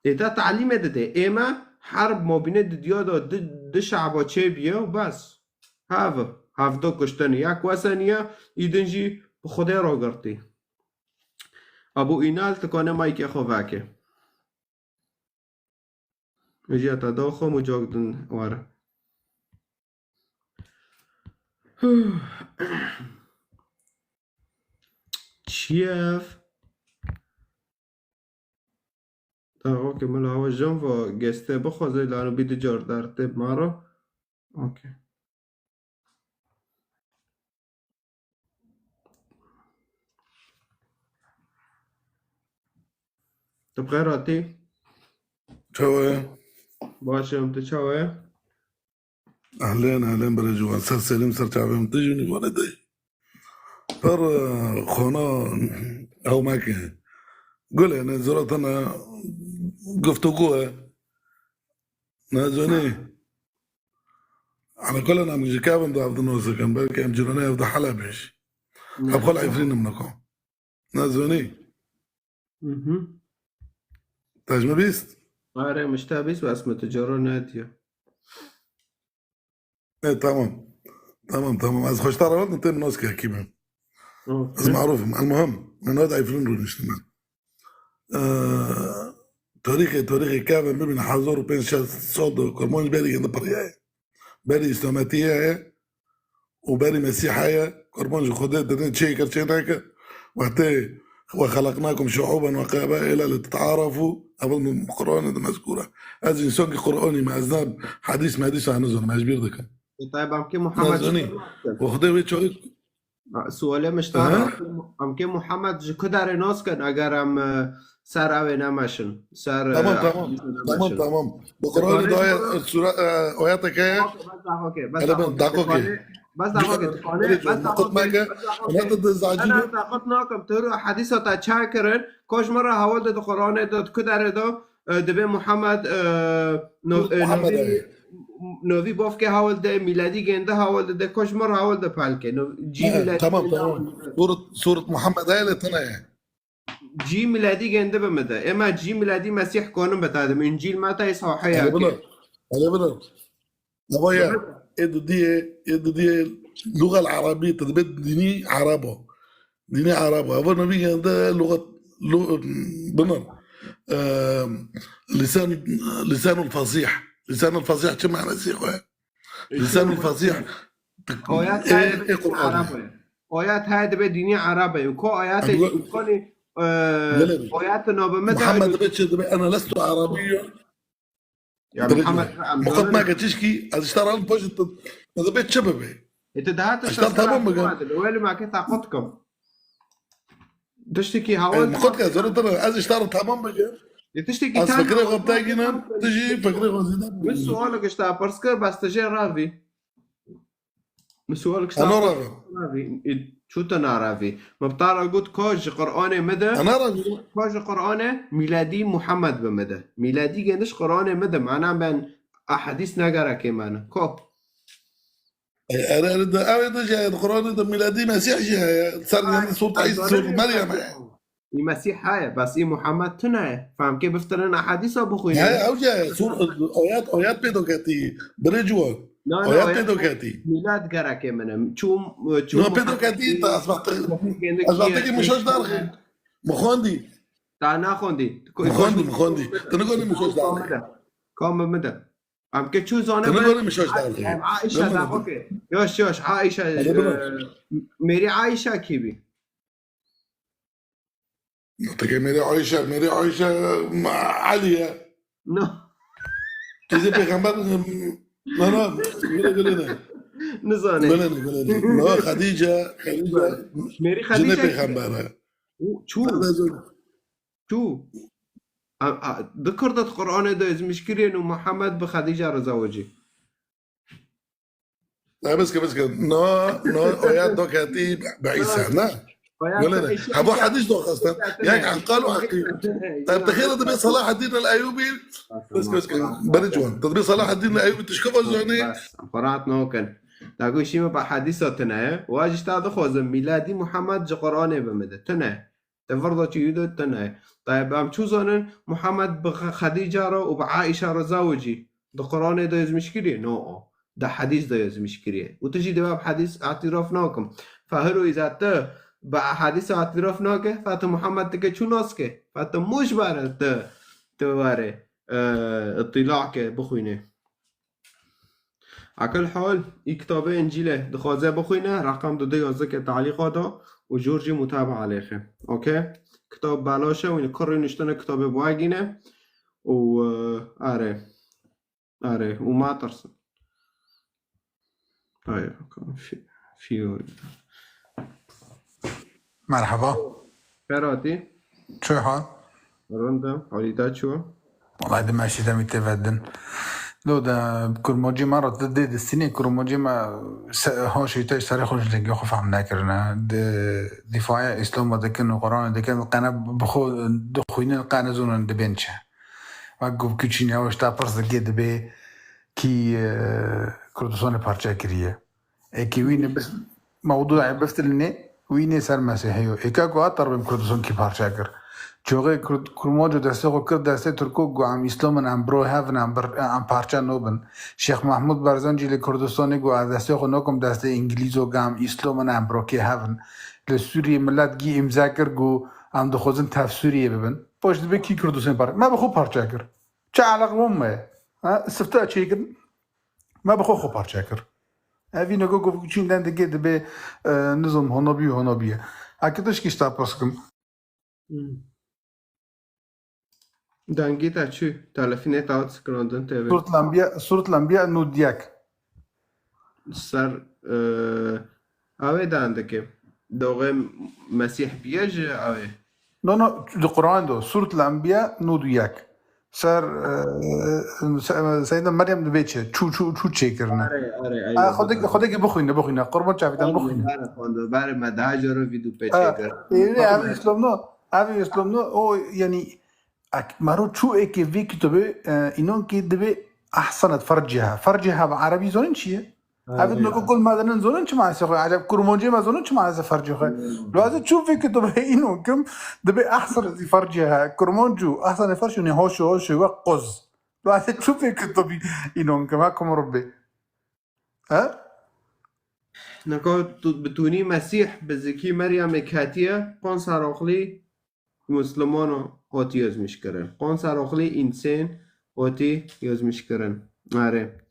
Ê te talîmê dide. Ê me herb mabîne di diya de di, di şaba çêbiye û bes. Hev, hevdo kuştin. Yek wese niye, îdin jî bi Xwedê ragirtî. Abu Înal, tu kane maykê xwe veke. Jiya te da xwe û cok din were. Çi ye ev? Daxo ke min awa jan va geste bixwaze, lano bî du car der tê maro. Okey. Tu bi xêr hatî? Çawa ye? Baş im, tu çawa ye? Ehlên, ehlên, birê ciwan. Ser serî min, ser çavê min, tu jî nîvane de yî. Pir, e, xona ew meke. Gulê, ne zira tene guftûgû e. Ne zonî. Ala kulê, em ji kevin de ev di nosikin. Belkî em cîranê ev di Helebê jî. Ev xwe li Efrînim niko. Ne zonî. Mhm. Te ji min bîst? Are, min ji te bîst û ez min tu cara nediya. E, tamam. Tamam, tamam. Ez xweşta rewandim, têm nas ki hekî bim. Ez marûf im. El muhim, min ned eyfrin rûniştim ben. E, tarîxê, tarîxê kevin bibîne hezar û pênc sed sal de Kurmanc berî gende piriyaye. Berî îslametiyê ye û berî Mesîha ye. Kurban ji Xwedê didin çê kir çê neke. Wextê وخلقناكم شعوبا وقبائل لتعارفوا. Ev min Qur'anê de mezkûr e. Ez însankî Qur'anî me, ez ne hedîs medîs e nizanim, ez bîr dikim. E, tayyib, em kê Muhammed Nezanî. Û Xwedê wê çaxî Sualê min ji te re, Aha. em kê Muhammed ji ku derê nas kin eger em, e, ser ew ê nemeşin? Ser, e, Tamam, tamam. Tamam, tamam. Bi Qur'anê de aya, sura, e, ayeteke ye. Bes daxokê, bes Hele ben, daxokê. Daxokê. Bes daxokê, tu kanê, Bes bes daxokê, bes daxokê. Ana te de zacî Ne, ne, be. Daxot nakim. Tu ru hedîsa te çakirin, ko ji min re hewal de di Qur'anê de, di ku derê de, e, dibê Muhammed, e, no-, Muhammed e, novî, e. novî bavkê hewal de, mîledî gêndi hewal de, de ko ji min re hewal de pelkê. No-, cî He, mîledî tamam, gêndi tamam. hewal de. Suret, Suret Muhammed e, lê tine ye. Cî miladî gêndi bi min de. Ema cî miladî Mesîh konin bi te dim. Încîl Meta, Îsa, Heya Hele ke. Bila. Hele bila. Nava ya, Bila. ê didiyê, ê didiyê lugal Arabî, te dibê dînî Arabo. Dînî Arabo. Eva navî gêndi lugat, lu-, binir. Eee, lisan, lisanul fasîh. Lisanul fasîh çi manasî xwe? Lisanul fasîh. Oyat Ê, heye ê Qur'anê. Arabo ye. Oyat heye dibe dînî Arabo ye. Ko oyatê Abdullah Qur'anê, e, Gelin. Oyatê nabemede Muhammed dibe çi dibe? Ene lestu Arabiyyo. Ya Direkt Muhammed mi? Muqat nake çişkî, ez iştar al poşet, ez dibe çi bibe? E, te daha Iştar tamam mı? Weli ma ke taqot kim. Tiştekî E, hawal Muqat ke, zor tane, ez iştar tamam bike. E, tiştekî Ez tam fikre xwe btagînim, tu jî fikre xwe zîde. Min sualek ji te pirs kir, bes tu jê ravî. Min sualek ji te Ano pirs ravî. ravî. E, çû te naravî? Min bi te re got, ka ji Qur'anê min de, Ana ravî. ka ji Qur'anê mîladî Muhammed bi min de. Mîladî gêniş Qur'anê min de. Mana ben ehadîs negerekê me ne. Ka? E, ere, ere de, ew de jî heye, di Qur'anê de mîladî Mesîh jî heye. Ser Ay, yanî sûreta ay, Îsa, ay, sûreta Meryem heye. Î Mesîh heye, bes î Muhammed tune ye. Fehmkê biftirin ehadîsa bixwîne. Heye, ew jî heye. Sûr-, ayet, ayet pêdo ketî. Birê ciwan. Na, na, Ayet ayet pêdo ketî. Mîlad gerekê min e. Çûm, çûm Na, pêdo ketî, ta ez vextê-, Mîlad ez vextekî min şaş derxî. Min xwendî. Ta naxwendî. Min xwendî, min xwendî. Tu nigonî min şaş derxî. Ka min de. Em ke çû zane Tene ben, gorê min şaş derdê. Em Aişa Bemene. da, okey. Yoş, yoş, Aişa, Hadi bırak. e, Meri Aişa kî bî? Teke Meri Aişa, Meri Aişa, ma, Aliye. No. Teze peygamber, no, no, gülene, gülene. Nizane. Gülene, gülene. No, Hadice, Hadice. Meri Hadice. Cine peygamber. Çû. Çû. A, a, di kir de di Qur'anê de ezmîşkirî û Muhammed bi Xedîce re zewicî. Ne, bes ke, bes ke. No, no, oya do ketî bi Îsa, ne? Oya Gele do ne. Îsa, Hebo Îsa. Hedîs do xestin. Îsa, Yak Îsa. Enqal û heqî. Îsa. Te xêre dibe Salaheddin el Eyûbî. Bes ke, bes ke. Beri ciwan. Te dibe Salaheddin el Eyûbî tişkova zanî. Bes, xwe rahat nakin. Da goşî me bi hedîsa tine ye. Wa jî ta dixwazim mîladî Muhammed ji Qur'anê bi min de. Tine. Te vir de çi yû de tune. Tayyib, em çû zanin Muhammed bi Xe-, Xedîca re û bi Aîşa re zawicî? Di Quranê de ezmîşkirî? No. Di hedîs de ezmîşkirî. Û tu jî dê bi hedîs îtîraf nakim. Fehiro îza tu bi hedîs îtîraf nake, fe tu Muhammed dike çû nas ke? Fe tu mujber e tu, tu were, e, îtîla ke, bixwîne. Akil hal, î kitabê Încîlê dixwaze bixwîne, reqem dide yazike talîqa da û jor jî mutaba lêxe. Okey? Kitab belaş e, wî kurî niştene kitabê bigîne û, e, are. Are, û matirsin. Hayır, fi-, fiyo. Merhaba. Xêr hatî. Çi hal? Rind e. Halî te çi? Wallahî di meşî de mi tê vedin. Do de kurmancî me re di dê di sînê kurmancî me se-, ha şeytay serê xwe ji lengê xwe fehm nekirine. Di dîfaya Îslama dikin û Quranê dikin, qene bi xwe dixwînin, qene zonin dibên çi. Wek ku çîn ya wişta pirs dikê dibê kî, e, Kurdistanê parçe kiriye. Eke wî ne bis-, mewdûyê biftilînê, wî nê ser Mesîhê yo. Eke ku hat terbim Kurdistan kî parçe kir. Çoxê Kurd, Kurmanc û destê xwe kir destê Tirko, got, em Îslam in, em biro hev in, em bir, em parçe nobin. Şêx Mehmûd Berzancî li Kurdistanê got, ez destê xwe nakim destê Îngilîzo, got, em Îslam in, em birokê hev in. Li Sûriyê milet gî îmze kir, got, em dixwazin tev Sûriyê bibin. Paş dibê kî Kurdistan par-, me bi xwe parçe kir. Çi eleq wan me ye? Ha, sifte çêkirin. Me bi xwe xwe parçe kir. Evî nego got çîn den digê dibê, e, nizam hona bî, hona bîye. Eke tişkî ji te pirs kim. Hmm. Dengê te çi? Telefînê te hat skirandin tê vê. Sûret Lembiye, Sûret Lembiye nod yek. Ser, e, ew ê dendikê. Doxê Mesîh biye ji ew ê. No, no, di Quran do. Sûret Lembiye nod yek. Ser, e, se-, Seyda Meryem dibê çi? Çû, çû, çû çêkirine. Are, are, Ha, eyvallah. Xwedekî, xwedekî bixwîne, bixwîne. Qurban çavî te Xwendin, bixwîne. Bare xwendin, bare me daha jaro vî du pê Ha, çêkir. Ê, ê, ev Îslam no, ev Îslam no, o, yanî, ek-, mero çû êkê vê kitobê, e, înan ki dibê ehsenet ferciha. Ferciha bi erebî zonin çi ye? Ev Aynen. Dino ku kul me dinin zonin çi manasê xwe? Eceb kurmancê me zonin çi manasê fercê xwe? Hmm. Lazê çû vê kitobê îno kim dibê ehsen zî fercê he. Kurmanc û ehsenê fercê ne hoş hoş we qoz. Lazê çû vê kitobî îno kim ha kum ribê. He? Neka tu, bi tûnî Mesîh bi zikî Meryemê ketiye, qon seroxlî Muslimano oti yazmiş kirin. Qon seroxlî însen oti yazmiş kirin. Are.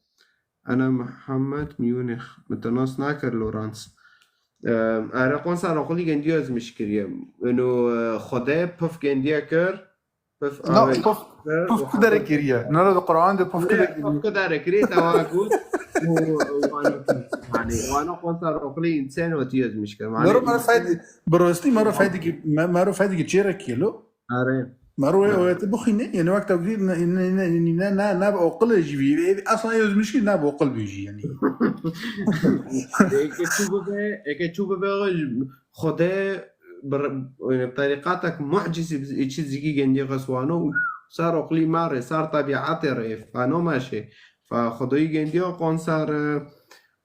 Ana Muhammed Munîx. Min te nas nakir, Lawrence. Em, are qon seroxlî gendiya yazmiş kiriye. Ino, e, Xwedê pif gendiya kir. Pif Na, avê pif, kir. Pif ku dere kiriye. Nara di Quran de pif ku Ne, dere kiriye. Pif ku dere kiriye, te wa got. Û, û wana kir. Yani, wana qon seroxlî însen oti yazmiş kir. Yani, Mero, mero însen faydi, bi rastî mero faydekî, me-, mero faydekî çêre kilo. Are. Mero wê, wê te bixwîne, yani wek te ne, ne, ne, ne, ne, ne bi oqil jî bî. Ev aslan yazmış ki ne bi oqil bî jî yani. Eke çû bibe, eke çû bibe, Xwedê bir, yani, tariqatek mucizî, çi zikî gendiye xeswano û sar oqlî marê, sar tabiatê rê, fano meşê. Fa Xwedayî gendiye qon sar, e,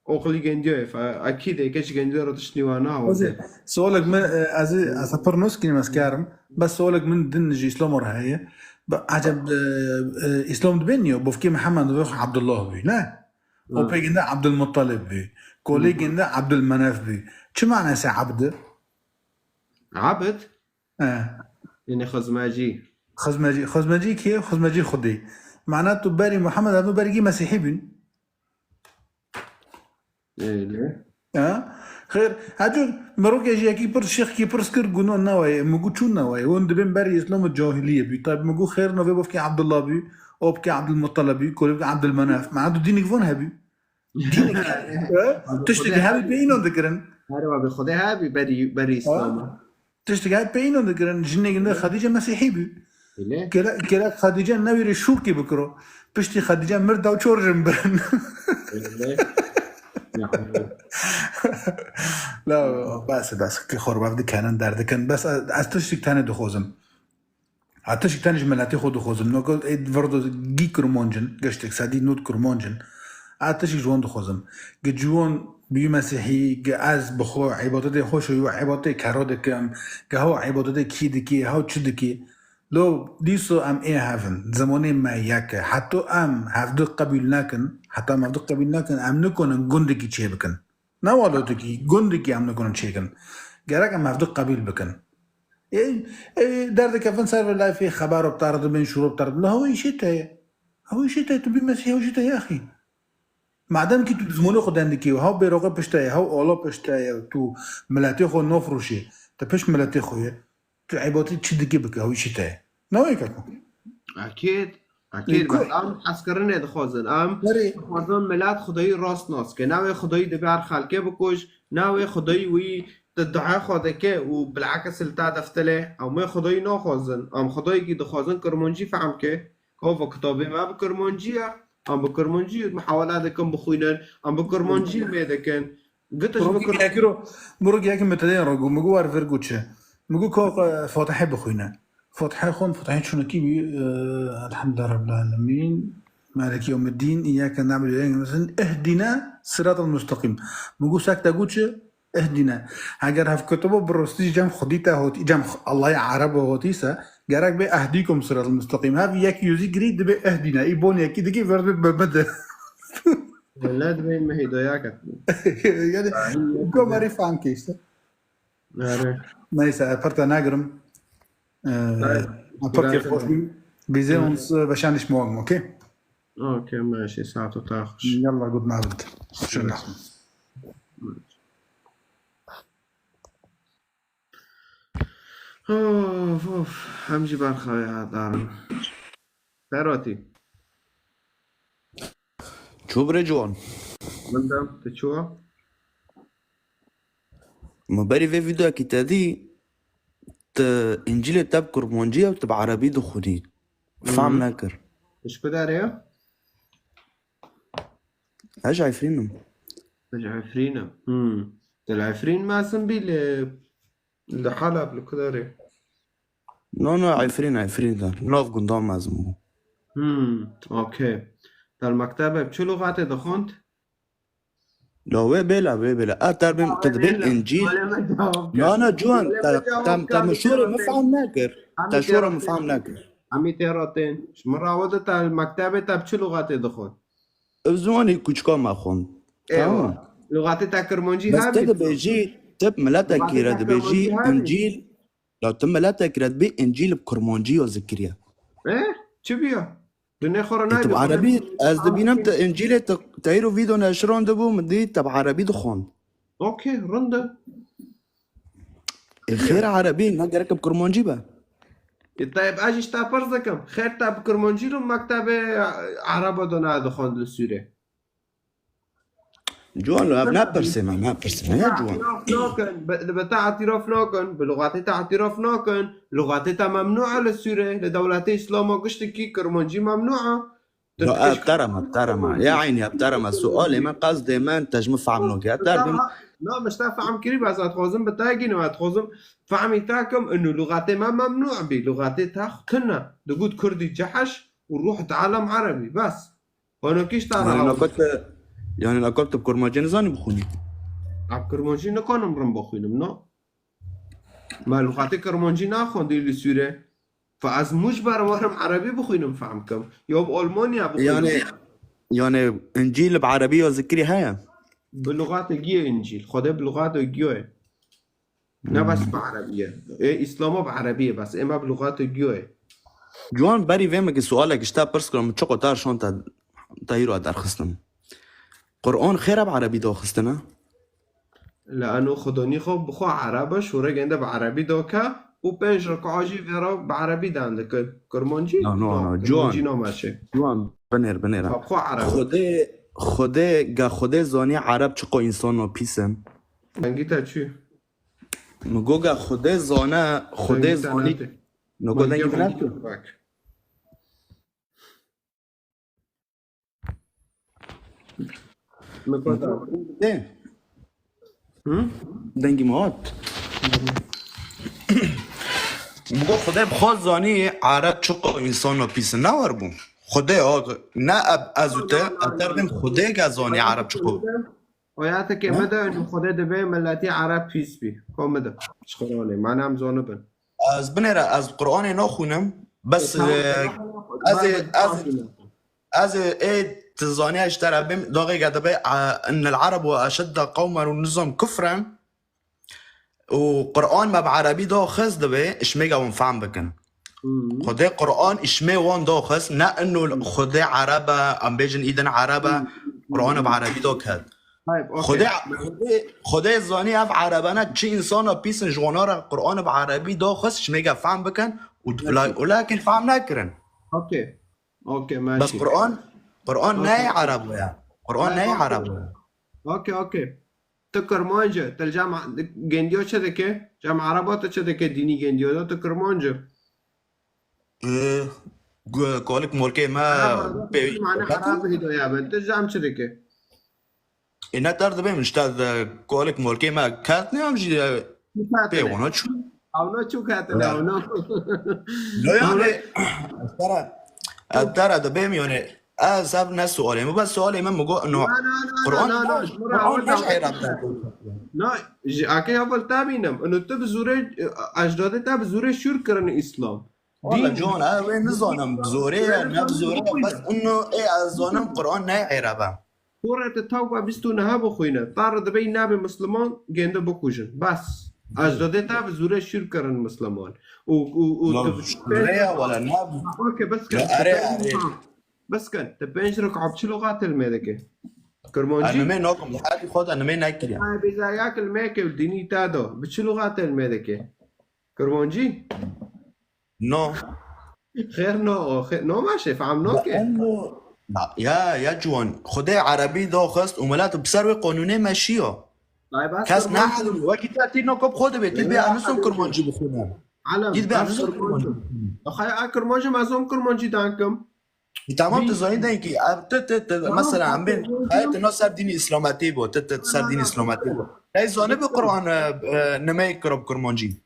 Oxilî gendiyo ye, fa, ekîd ê, keç gendiyo re tiştî wa naho. Xwezê, sualek min, e, ez ê, ez pir nûskînim, ez karim. Bes sualek min din ji Îslamê re heye. Bi eceb, e, e, Îslam dibê niyo, bovkê Mihemed dibê Abdullah bû, ne? O Ha. pê ginde Abdulmuttalib bû. Kolê Hı. ginde Abdulmenef bû. Çi manasê abd? Abd? He. Yanî xizmecî. Xizmecî, xizmecî kê? Xizmecî Xwedê. Mana tu berî Mihemed hevdû bergî Mesîhî bûn. Öyle. Ha? Xêr, hecû, merokê ji yekî pirs, şêxkî pirs kir, gu no newayê, min gu çû newayê. Hûn dibên berî Îslam û cahiliyê bû. Tabi min gu xêr, no vê bovkê Abdullah bû, o bikê Abdulmuttalib bû, kolê bikê Abdulmenaf. Mana tu dînik von hebû. Dînik, ha? Tiştek hebî pê înan dikirin. Her wa bi Xwedê hebî berî, berî Ha? Îslam. Tiştek hebî pê înan dikirin. Jinê ginde Xedîce Mesîhî bû. Öyle. Kere, kere Xedîce newêrê şûkê bikiro. Piştî Xedîce mir daw çor jin birin. Öyle. Ya. La, bes, bes. Ki xorbav dikenin, derdikin. Bes, ez, ez tiştek tenê dixwazim. Ez tiştek tenê ji miletê xwe dixwazim. No, ê vir de gî kurmanc in, giştek sedî nod kurmanc in. Ez tiştek ji wan dixwazim. Gi ji wan bî Mesîhî, gi ez bi xwe îbadetê xwe şoyî û îbadetê kero dikim, gi hew îbadetê kî dikî, hew çi dikî. Lo, dîso em ê hev in, zimanê me yek e. Heto em hevdu qebûl nekin, heta em hevdu qebûl nekin, em nikonin gundekî çêbikin. Ne welatekî, gundekî em nikonin çêkin. Gerek em hevdu qebûl bikin. Ê, ê, derdikevin ser vê layfê, xebero bi te re dibên, şûro bi te re dibên. Hew îşê te ye. Hew îşê te ye, tu bî Mesîh, hew îşê te ye, axî. Madem ki tu bi zimanê xwe dendikî, hew bêroqe pişt te ye, hew ola pişt te ye, tu miletê xwe nafroşê, te pişt miletê xwe ye, tu îbadetê çi dikî bike, hew îşê te ye. Ne wê keko? Akîd, akîd, Ê, ku- bes em hezkirinê dixwazin. Em Berê. Dixwazin milet Xwedayî rast nas ke. Navê Xwedayî dibe her xelkê bikuj, navê Xwedayî wî di dua xwe dike û bilakis li te deftilê. Em wê Xwedayî naxwazin. Em Xwedayîkî dixwazin kirmancî fehm ke. Kova kitabê me bi kirmancî ye. Em bi kirmancî muhawele dikin bixwînin. Em bi kirmancî lê dikin. Gitiş Mirov bikir. Yekiro, mirov yekî min tedê re got, min got, "War vir got çi?" Min got, "Ka, e, Fatihê bixwîne." Fatihê xwend, Fatihê çunekî bî, e, Elhamdulillah Rabbil Alemin, Maliki Yevmiddin, İyyâke na'budu ve iyyâke nestaîn, Ihdina siratal mustaqîm. Min got, "Sek te got çi?" Ehdîne. Heger hevkutibo bi rostî ji cem Xwedî te hotî, cem X-, Allahê Erebo hotî se, gerek bê ehdîkum sirat mustaqîm. Hev yek yuzî girî dibê ehdîne. Î bon yekî digî ver dibê bi min de. Millet bê me hidaya ket. Yani, gomerî fan kê işte. Nare. Neyse, pir te nagirim. Ee, Nare. Pir kêfxweş bû. Wir sehen uns, äh, wahrscheinlich morgen, okay? Okay, ماشي, saet û ta xweş. Yalla, guten Abend. Schönen Abend. Of, of. Em jî berxawê hat darin. Ferhatî. Çû birê ciwan. Min de, tu çû? Min berî vê vîdeoyekî te dî, tu Încîlê te bi kurmancî ye û tu bi erebî dixwînî. Fam Hı. Nekir. Ji ku derê ye? Ez ji Efrîn im. Ez ji Efrîn im. Hmm. Tu li Efrîn mezin bî, li, li Heleb, li ku derê? No, no, Efrîn, Efrîn de. Nav gundan mezin bû. Hmm, okey. Te li mektebê bi çi lûxatê dixwend? La wê bêle, wê bêle. A terbim, tu dibê Încîl. Na, na, ciwan, te, te, te min şûrê min fam nekir. Te şûrê min fam nekir. Em ê tê re tên. Ji min re de te li mektebê te bi çi lûxatê dixwend? Ev ziwanê kuçka me xwend. Tamam. Lûxatê te kirmancî Bes hebî? Te dibêjî, te bi miletekî re dibêjî Încîl. Ya tu miletekî re dibê Încîl bi kurmancî ya zikiriye. E? Çi biya? Dunê xwe re E, tu bi nayê erebî, ez dibînim te Încîlê te, te îro vîdeo neşirandibû, min dî te bi erebî dixwend. Okey, rind e. E, xêr erebî, ne gerek bi kurmancî be. E, tayeb, ez jî ji te pirs dikim. Xêr te bi kurmancî li mektebê ereba de nayê dixwend li Sûrê? Ciwan, ev ne pirsê me, ne pirsê me, ya ciwan. Îtiraf nakin, bi, bi te îtiraf nakin, bi lûxatê te îtiraf nakin, lûxatê te memnû e li Sûrê, li dewletê Îslama giştikî kurmancî memnû e. Tu Ya, dikê ev terema, terema. Ya eynî, ev terema. Sualê me, qesdê me, te ji min fehm nake. Ev terbim. Na, min ji te fehm kirî, bes ez dixwazim bi te gînim, ez dixwazim fehmî te kim, inu lûxatê me memnû bî, lûxatê te tune. Digot kurdî ceheş û ruh di alem erebî, bes. Honokî ji te re Yani hewce. Nakot te, yani Nakot te bi kurmancî nizanî bixwînî? Em kurmancî nikanim rind bixwînim, no? Me lûxatê kurmancî naxwendî li Sûrê. Fe ez mûcber werim erebî bixwînim, fehm kim. Ya bi Almanya bixwînim. Yani, yani Încîl bi erebî ya zikirî heye? Bi lûxatê giyê Încîl. Xwedê bi lûxatê giyo ye. Ne bes bi erebî ye. Ê Îslama bi erebî ye bes. Ê me bi lûxatê giyo ye. Ciwan, berî vê min ki sualek ji te pirs kirim, çiqo te şan te, te îro derxistim. Quran xêr e bi erebî daxistine? Li eno xwedonî xwe bi xwe ereb e, şûre gende bi erebî dake û pênc reka jî vê re bi erebî dan dike. Kurmancî? No, no, No, no, kurmancî Ciwan. nameşe. Ciwan, binêr, binêr. Bi xwe ereb. Xwedê, Xwedê, ga Xwedê zanî ereb çiqo însan pîs in. Dengî te çû? Min got ga Xwedê zane, Xwedê Dengî te zanî. nate. No got dengî Dengê te min nate. bak. Min got. Dê. Hı? Dengî min hat. Min got Xwedê bi xwe zanî ereb çiqo însan pîs in. Ne wer bû. Xwedê o, ne eb-, ez û te, ez terbim Xwedê ga zanî ereb çiqo. Ayatekê Ne? Me de û Xwedê dibê miletî ereb pîs bî. Xwe min de. Ji Quranê. Mane em zonibin. Ez binêre, ez Quranê naxwînim. Bes, Tamam, e, tamam. ez ê, Ben- ez, ez ê, ê, tu zaniye ji te re bêm, daxê ge dibe, e, innel Arab ve eşedde qewmen û nizam kufren. Û Quran me bi erebî daxist dibe, ji mêga wan fehm bikin. Hmm. Xwedê Quran ji mê wan daxist, ne ino Xwedê ereb e, em bêjin îdin ereb e, Quran bi erebî daket. Hayır, okey. Xwedê, Xwedê, Xwedê zanî ev erebane çi însana pîs in, ji wana re Quran bi erebî daxist, ji mêga fehm bikin û Okey. welakin fehm nekirin. Okey. Okey, Bes maşî. Quran, Quran Okey. ne ereb e. Quran ne Hayır, ereb e. Okey, okey. Tu Kurmanc e, tu li cem gendiyo çi dike? Cem ereba tu çi dike dînî gendiyo de? Tu Kurmanc e. Ee, gu-, kolik molkê me pê Mane ereb hidoya be. Tu cem çi dike? Ê, ne ter dibêm, işte, de kolik molkê me ket ne, em jî, e, pê wana çû. Ewna çû ketine, Ya. ewna. No, yani, ez tera, ez tera dibêm, yani, Ez ev ne sualê min, bes sualê min, min got, no, Quran, Quran ne ji Arab te. Na, ji ake ya bal te bînim. Ino tu bi zûrê, e, ecdadê te bi zûrê şûr kirin Îslam. Wala Can, e, wê nizanim, bi zorê ye, ne bi zorê ye, bes ino, ê, ez zanim Quran ne Arab e. Sûrete Tewbe bîst û neh bixwîne. Tar dibê nabê Misliman, gêndi bikujin. Bes. Ecdadê te bi zûrê şûr kirin Misliman. Û, û, û tu bi zûrê ye, wala ne bi- Bak, bes kin, Ya, tu are, pê- are. Bes kin, tu pênc reka bi çi lûxatê li me dike? Kirmancî? Ez nimê nakim, li heyatî xwe de nimê nekiriye. Ay, bêza ya ki li me ke dînî te do. Bi çi lûxatê li me dike? Kirmancî? No. Xêr no, o, xê-, no meşê, fehm nake. Eno, na, ya, ya ciwan, Xwedê erebî daxist û milet bi ser wê qanûnê meşiya. Ay, bas Kes kirmancî. Nehelim, wekî te tî no kop xwe dibê, tî bê Ya, emisim Elem. Kirmancî bixwîne. Elem, Gît bes bes kirmancî. Kirmancî. Axay a kirmancî mezom kirmancî dankim. Tamam, tu zanî de ki, ev, tu, tu, tu, Tamam, mesela, em bên, kirmancî. Hayat no ser dînî İslametî bu, tu, tu, ser dînî Tamam. İslametî bu. Tey zanî bi Quran, e, e, nimey kirab kirmancî.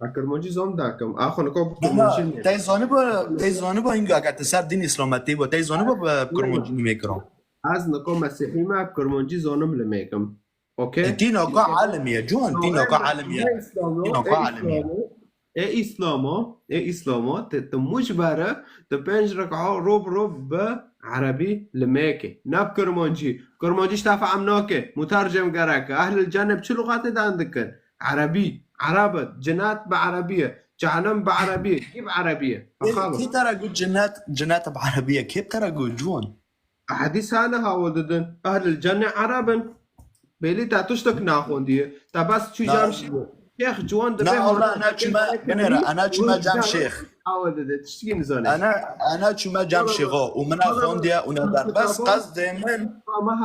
A kirmancî zom dakim. A xwe niko bi kirmancî ne. Tey zanî bu, tey zanî bu hinga ke tu ser dînî İslametî bu, tey zanî bu bi kirmancî nimey kirab. Ez niko Mesîhî me, bi kirmancî zonim li me kim. Okey? E, tîna ka alimiye, ciwan, tîna ka alimiye. Tîna ka alimiye. Ê Îslamo, ê Îslamo, te, te muc bere, te pênc reka ro bi ro bi erebî li mêkê. Ne bi kirmancî. Kirmancî ji te fehm nake. Mutercim gerek. Ehlil cenne bi çi lûxatê dan dikin? Erebî. Ereb e. Cinet bi erebî ye. Cehennem bi erebî ye. Kî bi erebî ye? Kê, kê te re got cinet, cinet bi erebî ye? Kê te re got ciwan? Hedîs hene hawil didin. Ehlil cennê Ereb in. Belî te tiştek naxwendiye. Te bes çû cem şêx. Şêx ciwan dibe. Na, Allah, ana çûme, binêre, ana çûme cem şêx. Hawil dide. Tiştekî nizane. Ana, ana çûme cem şêxa û mina xwendiye û ne derbas. Qezdê min,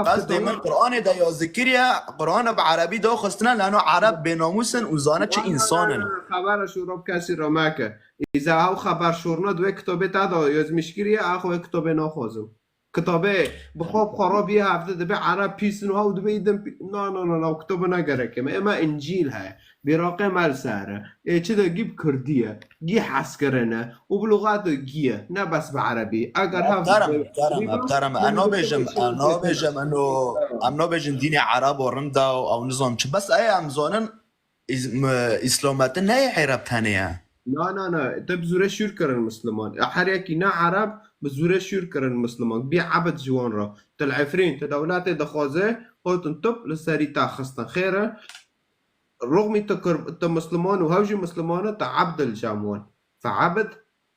qezdê min Qur'anê de ya zikiriye, Qur'ana bi erebî daxistine, lano Ereb bênamûs in û zane çi însan in. Xebera şûro bi kesî re meke. Îza ew xeber şûrna di wê kitobê te de yazmîş kiriye, ex wê kitobê naxwazim. Kitabê bi xwe bi xwe re bîye hevde dibe Ereb pîs in û hew dibe îdin pî-, na, na, na, na, ew kitabo ne gereke me. Ema Încîl heye. Bîraqê me li ser e. Ê çi de gî bi Kirdî ye. Gî hezkirin e. Û bi lûxato gî ye. Ne bes bi Erebî. Eger hev Muhterem, muhterem, muhterem. Em nabêjim, em nabêjim, eno, em nabêjin dînê Erebo rind e û ew nizam çi. Bes ey em zanin, Îs-, m-, Îslamete ne yê Ereb tenê ye. Na, na, na. Te bi zûre şûr kirin Misliman. Ya her yekî ne Ereb bi zûre şûr kirin Misliman. Bî ebid ji wan re. Til Efrîn, te dewletê dixwaze, hatin top li serî te xistin. Xêr e. Rûxmî te kir-, te Misliman û hew jî Misliman e, te ebd li cem wan. Fe ebid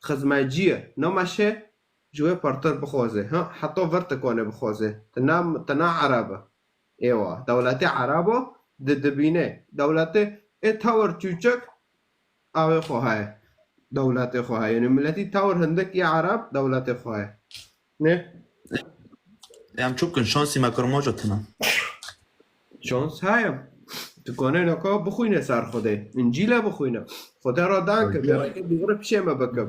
xizmetçî ye. Nameşe ji wê pirtir bixwaze. Ha, heta vir te kane bixwaze. Te ne, te ne Ereb e. Êwa, dewletê Erebo di dibîne. Dewletê ê tewr çûçik avê xwe heye. Dewletê xwe heye. Yanî miletî tewr hindik ya Ereb dewletê xwe heye. Ne? Em çû bikin, şansî me kirmajo tune. Şans heye. Tu kane naka bixwîne ser Xwedê. Încîle bixwîne. Xwedê re dan ke, gereke dûgre pişê me bike.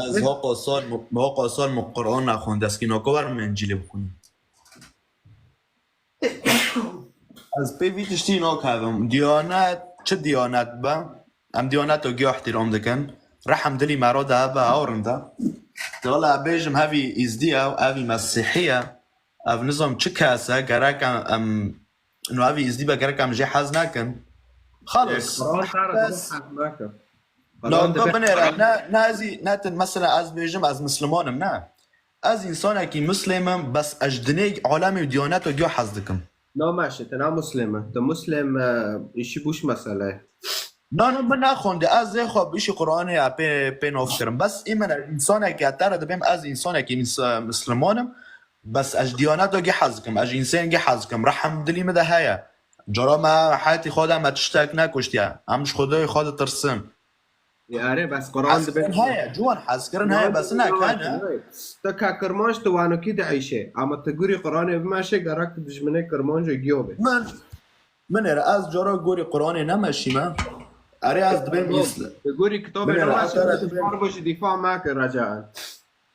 Ez hoqa sal mu-, hoqa sal mu Qur'an nexwend, destî naka werim Încîlê bixwînim. Ez pê vî tiştî nakevim. Diyanet, çi diyanet be? Em diyaneto giya ihtiram dikin. Rehm dilî me re de hebe, ew rind e. Wala bêjim hevî îzdî ye, evî mesîhî ye. Ev nizam çi kes e, gerek em, em, no evî îzdî be, gerek em jê hez nekin. Xalis. Bes. Naka binêre, ne, ne ez, ne tin, mesela ez bêjim ez misliman im, ne. Ez însanekî muslim im, bes ez ji dinê alemê û diyaneto giya hez dikim. Na meşe, te na muslim e. Te muslim, e, îşî bûş mesele ye. Na, na, min nexwendî. Ez ê xwe bi îşî Qur'anê ya pê, pê nav kirim. Bes ê min ez însanekî, ez te re dibêm ez însanekî mis-, misliman im. Bes ez ji diyaneto giya hez dikim. Ez ji însanê giya hez dikim. Rehm dilî min de heye. Cara me heyetî xwe de me tiştek nekuştiye. Em ji Xwedayê xwe ditirsin. Ê, erê, bes Quran dibe. Hezkirin heye, ciwan, hezkirin heye, bes ne kane. Te ka kirmanc, tu wanokî dieyşe. Ama tu gurî Quranê bimeşe, gerek tu dijminê kirmanc û giyo be. Min, min ere, ez cara gurî Quranê nemeşîme. Erê, ez dibêm îsl-, tu gurî kitabê nemeşîme, tu parvo jî dîfa meke, recaen.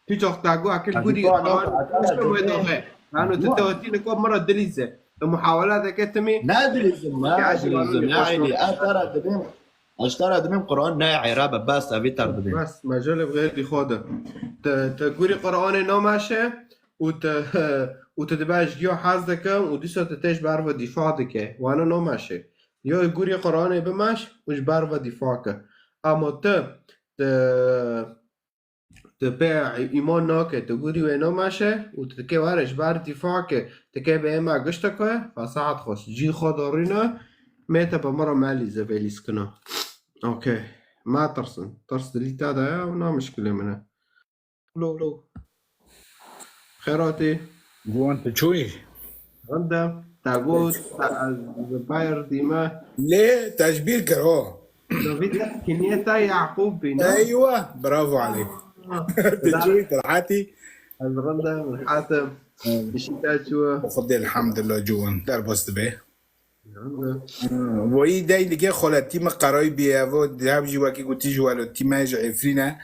Tu çok tagu akil gurî Quran, tu wê doxe. Hano tu tewetî li kop mira dilîze. Tu muhawela deke timî. Ne dilîzim, ne dilîzim, ne dilîzim. Ez tera dibêm. Ez tera dibêm Quran ne Ereb e, bes evî ter dibêm. Bes, mecalê bi xêrî xwe de. Te, te gurî Quranê nameşe, û tu, û tu dibê ji giya hez dikim û dîsa tu tê ji ber ve dîfa dike. Wana nameşe. Ya gurî Quranê bimeş û ji ber ve dîfa ke. Ama tu, tu, tu pê îman nake, tu gurî wê nameşe û tu dikê were ji ber dîfa ke, tu kê bê ême gişteke, fesahet xwest. Cî xwe darîne, mê te bi min re melîze vê lîskina. Okey. Me tirsin. Tirs dilî te de ye û na mişkilê min e. Lo, lo. Xêratî. Guwan, tu çûyî? Rinde. Te got, te ez li bayr dîme. Lê te ji bîr kir, ho. Dovî te kiniyê te Yaqûb bîne. Eywa, bravo aleyk. Ah, tu da- çûyî, tu rehetî? Ez rinde, rehet im. Hmm. Îşî te çû? Xwedê elhamdulillah, ciwan. Derbas dibe. Wayî dey dike xweletî me qerayî bîye, evo dev jî wekî gotî ji welatî me ji Efrîn e.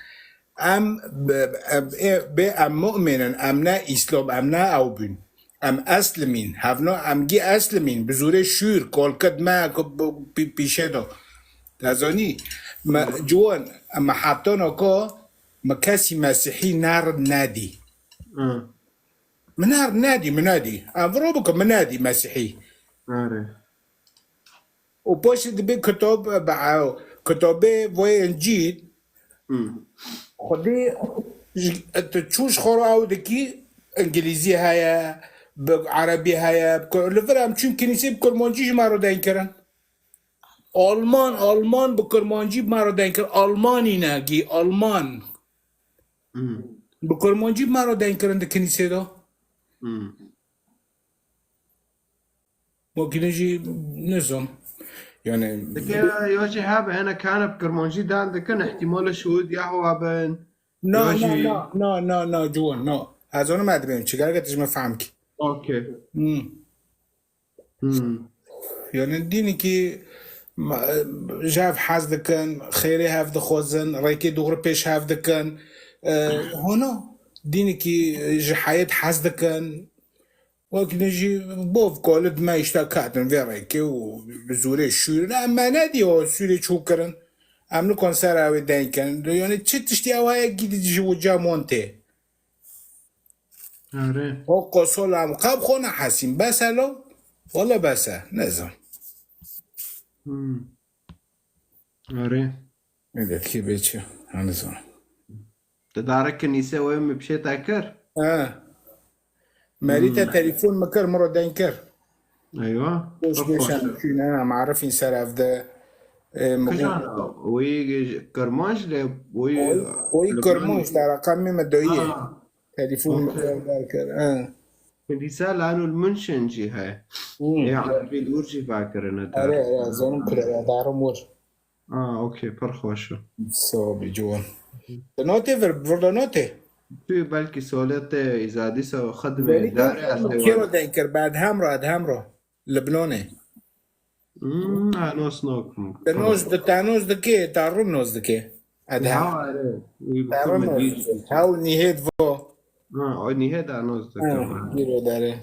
Em bi, em, ê, bê em mu'min in, em ne Îslam, em ne ew bûn. Em eslimîn, hevno em gî eslimîn, bi zûrê şûr, kolkit me, ku, bu, pî-, pîşê do. Te zanî, me, ciwan, me heptana ko, me kesî mesîhî ner nedî. Hı. Min her nedî, min nedî. Em viro bikim, min nedî mesîhî. Are. Û paşê dibê kitab, be, kitabê vê Încîl. Hmm. Xwedî ji, tu çû ji xwe re ew dikî, îngilîzî heye, bi erebî heye, bi kur-, li vir em çûn kinîsê bi kurmancî ji me re deyn kirin. Alman, Alman bi kurmancî bi me re deyn kir. Almanî ne, gî Alman. Hmm. Bi kurmancî bi me re deyn kirin di kinîsê de. Hmm. Makîne jî nizam. Yani Dike ya jî hebe hene kane bi kurmancî dan dikin, ihtimale şûd ya hwa bin. No, Ya no, jî no, no, no, no, ciwan, no. Ez onu me dibêm, çi gerek tu ji me fehm kî. Okey. Hmm. Hmm. Yani dînekî ma-, ji hev hez dikin, xêrê hev dixwazin, rêkê doğru pêş hev dikin. E, hona dînekî ji heyet hez dikin. Wekî din jî bov kolid me îşte ketin vê rêkê û bi zûrê şûrin. Em me nedî o sûrê çû kirin. Em nikon ser ew ê deyn kin. Yani çi tiştî ew heye gîdî ji uca montê. Are. O qosol em qab xwe nehesîn. Bes e lo? Wele bes e. Nezam. Hmm. Are. Ne de ki beçi. Hanizam. Te dare kinîse wê mi pişê te kir? Ha. Merî te Hmm. telefon mi kir, mi ro den kir. Eywa. Boş Çok beşen hoş. Çün ha, marifin ser evde. E, mi Kijan o? Wî Kirmanc le, wî Oy, oy Lubnan. Kirmanc, te raqamê me doyê. Ha. Telefon mi Okey. kir, der kir. Ha. Kilîsa lanul München jî heye. Hmm. Ê Erebî dûr jî vekirine Are, der. Are, zanim kure, ya darim wir. Ah, okey, pir xweş o. Sağ ol, ciwan. Te notê vir, vir de notê? Tu belkî solê te îzadî se xedmê Belî dare te ez ê kêro wan. Den kir, be Edhem ro, Edhem ro. Libnanê. Hmm, ha, nos nakim. Te nos di, te nos dike, te rin nos dike. Edhem. Ha, are. Wî bi Te rin nos Kurmedî. Dike. Hew nîhêd vo. Ha, o nîhêd a nos Ha, dike. Giro dare.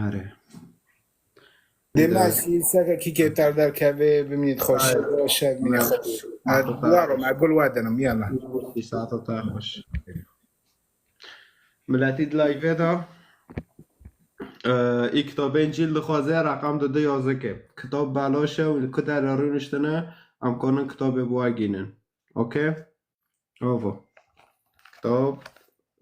Are. Dê me sî seke kî kê ter derkevê, bimînît xweş. Ay. Şev mînî xweş. Ay, dua ro me gul we dinim, yala. Saeta te xweş. Miletî di live de, e, î kitabên cîl dixwaze, reqam di du yazikê. Kitab belaş e û li ku der rûniştine, em kanin kitabê bi we gînin. Okey? Ava. Kitab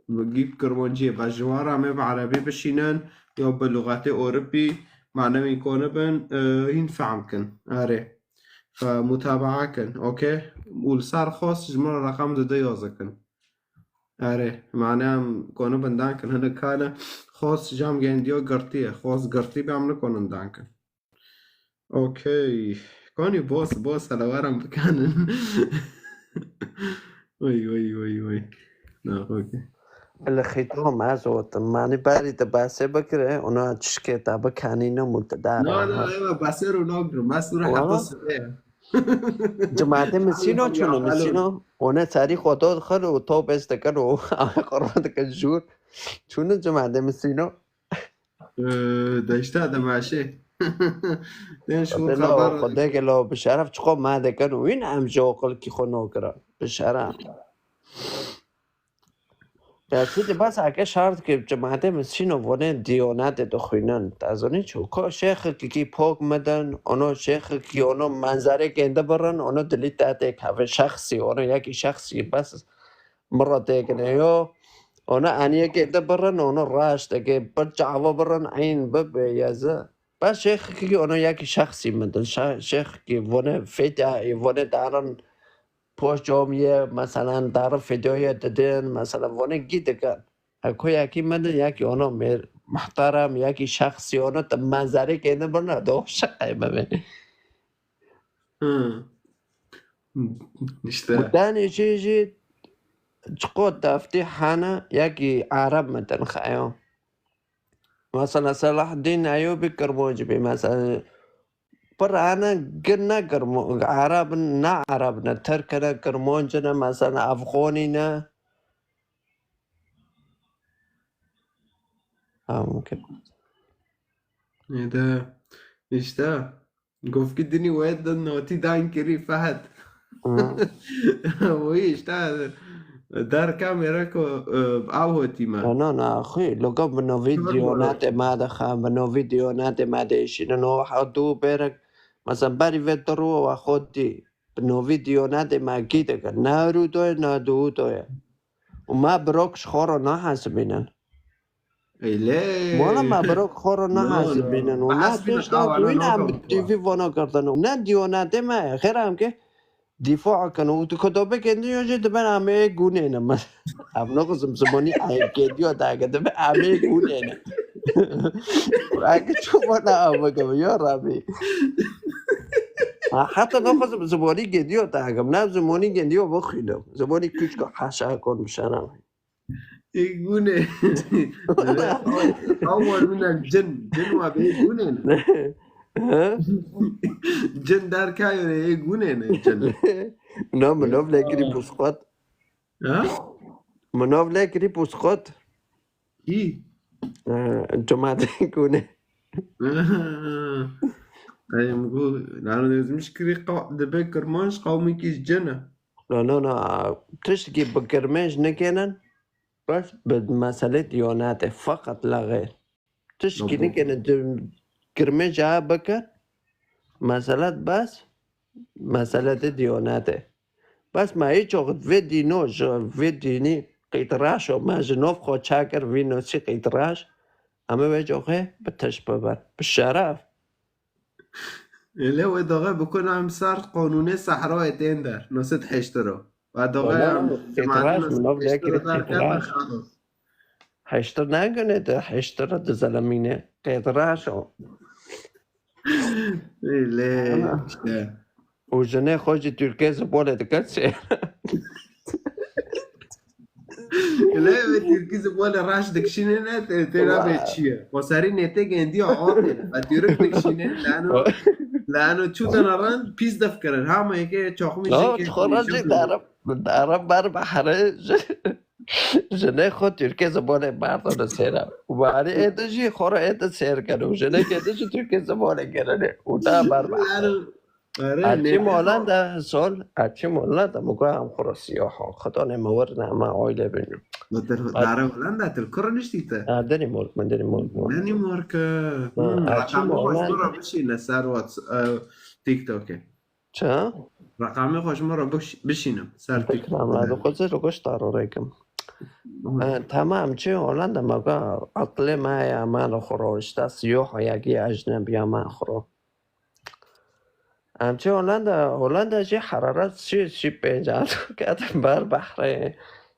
bi gîp kirmanciyê be ji wan re em ê bi erebî bişînin ya bi lûxetê Ewropî, manewî konibin, e, hîn fehm kin. Erê. Fe mutabaa kin, okey? Û li ser xwest ji min re reqam dide yazikin. Erê. Mane em konibin dan kin. Hinek kane xwest jam gendiyo girtiye. Xwest girtî be em nikonin dan kin. Okey. Konî boss, boss, hele werin bikanin. Oy, oy, oy, oy. Na, okey. Li xîtom ez gotim, manî berî te behsê bikire, ona çişkê te bikanînim û te dare. Na, na, ewa behsê ro nagirim. Ez û re Wala? Heta sibê. Cumadê misîno çûno, misîno. Ona sarî xwe to dixir û to bes dikir û qurban dikir jûr. Çûno cumadê misîno. Ee, de işte de meşe. Den şu Xwedê lo, xeber. Xwedê ke lo bi şeref çiqo me dikin û wîn em ji oqilkî xwe nokira. Bi şeref. Ya çi de bas ake şart ki cemaatê min sîno vonê diyonatê dixwînin. Te zanî çi? Ko şêxekî pok midin, ono şêxekî ono menzerê kênde birin, ono dilî te têk hevê şexsî, ono yekî şexsî bes mira têkine yo. Ono aniye kênde birin, ono raşt eke bir çava birin, eyn bibe yezi. Bes şêxekî ono yekî şexsî midin. Şe-, şêxekî vonê fêtya, vonê darin post camiye, mesela, dara fidoya didin, mesela, vone gî dikin. Heko yekî mendin, yekî ono mêr muhterem, yekî şexsî, ono te menzerê kêne birna, do şeqey me be. Hı. İşte. Bu danê jê jî çiqo deftî hene, yekî Arab mendin xeyo. Mesela, Selahaddin Eyyubi Kirmancî bî, mesela, Pir hene gin ne Kirmo-, Ereb in, ne Ereb ne, Tirk ne, Kirmanc ne, mesela Efxanî ne. Ha, mümkün. Êde, işte, govkî dinî wê de notî dan kirî Fehd. Hı. Wî işte, der kamera ku, e, ew hotî me. Na, na, na, xwî, loga bi novî Kör diyonatê me dixe, bi novî diyonatê me de işînin. O ha du berek, mesela berî vê du rû we xwe dî. Bi novî diyonatê me gî dike. Ne rû doye, ne du doye. Û me birok ji xwe re nahesibînin. Eyle. Wala me birok xwe re nahesibînin. Û ne tişta wî ne bi T V vana kirtin. Û ne diyonatê me, xêr em ke dîfa kin û tu kitobekên din jî dibin em ê gûnê ne. Em naxwazim zimanî ê kêdiya dagir dibin em ê gûnê ne. Eke çû bana em bikim, ya Rabî. Ha, heta naxwazim zimanî kêdiya dagim. Ne zimanî kêdiya bixwînim. Zimanî kûçka heşa kon bişenem. Ê gûnê. Ew wal min cin. Cin wa bê gûnê ne. He? Cin derkayone ê gûnê ne cin. Na, minov lê kirî pusqot. Ha? Minov lê kirî pusqot. Kî? He, cumatê gûnê. Ey, min got, nano dezmiş kirî qa-, dibe kirmanc qawmekî ji cin e. Na, na, na. Tiştekî bi kirmêj nikênin, bes bi meselê diyonetê, feqet la xêr. Tiştekî nikênin, di kirmêj a bikin, meselet bes, meselet diyonetê. Bes me hiç wexit vê dîno ji vê dînî qîtiraş o, me ji nov xwe çakir vî nosî qîtiraş, em ê wê coxê bi tişt bibin, bi şeref. Lê wê doxê bikun em ser qanûnê sehrayê tên der, nosit hiştir o. Ve doxê em cemaetê nosit hiştir o derkeve xalos. Hiştir negune de, hiştir dizelemîne. Qêdiraş o. Lê işte. Û jinê xwe jî Tirkê zibolê dike çê. Lê ve Tirkî zibolê reş dikişîne ne, tê, tê nabe çi ye. Xweserî nêtê gendiya atê. Ve Tirk dikişîne, lano, lano çû dana ran pîs def kirin. Hama yeke çaxmî jê ke. Xwe re jî derim, derim ber behrê jî. Jinê xwe Tirkê zimanê berdine sêra. Û barî ê din jî xwe re ê din sêr kene. Û jinekê din jî Tirkê zimanê kirine. Û da berbe. Erê, erê, Erçî nê- Hollanda sol, Erçî Hollanda, min got em xwe re siyaha. Xetanê me werine, me aile bînin. Dare Hollanda, tu li kur niştî te? Ha, Danimark, min Danimark bû. Danimark, e. Ha, hmm, Erçî reqamê xwe ji Hollanda. Min re bişîne ser Whats-, e, TikTokê. Çi? Reqamê xwe ji min re biş-, bişînim ser TikTok. Bikram, la dixwaze li goş tarorêkim. Hı. E, tamam, çi Hollanda me ga aqlê me ya me li xwe ro, işte siyoha yekî ecnebiya me xwe ro. Em çi Hollanda, Hollanda jî heraret şî, şî pênc ketin ber behrê.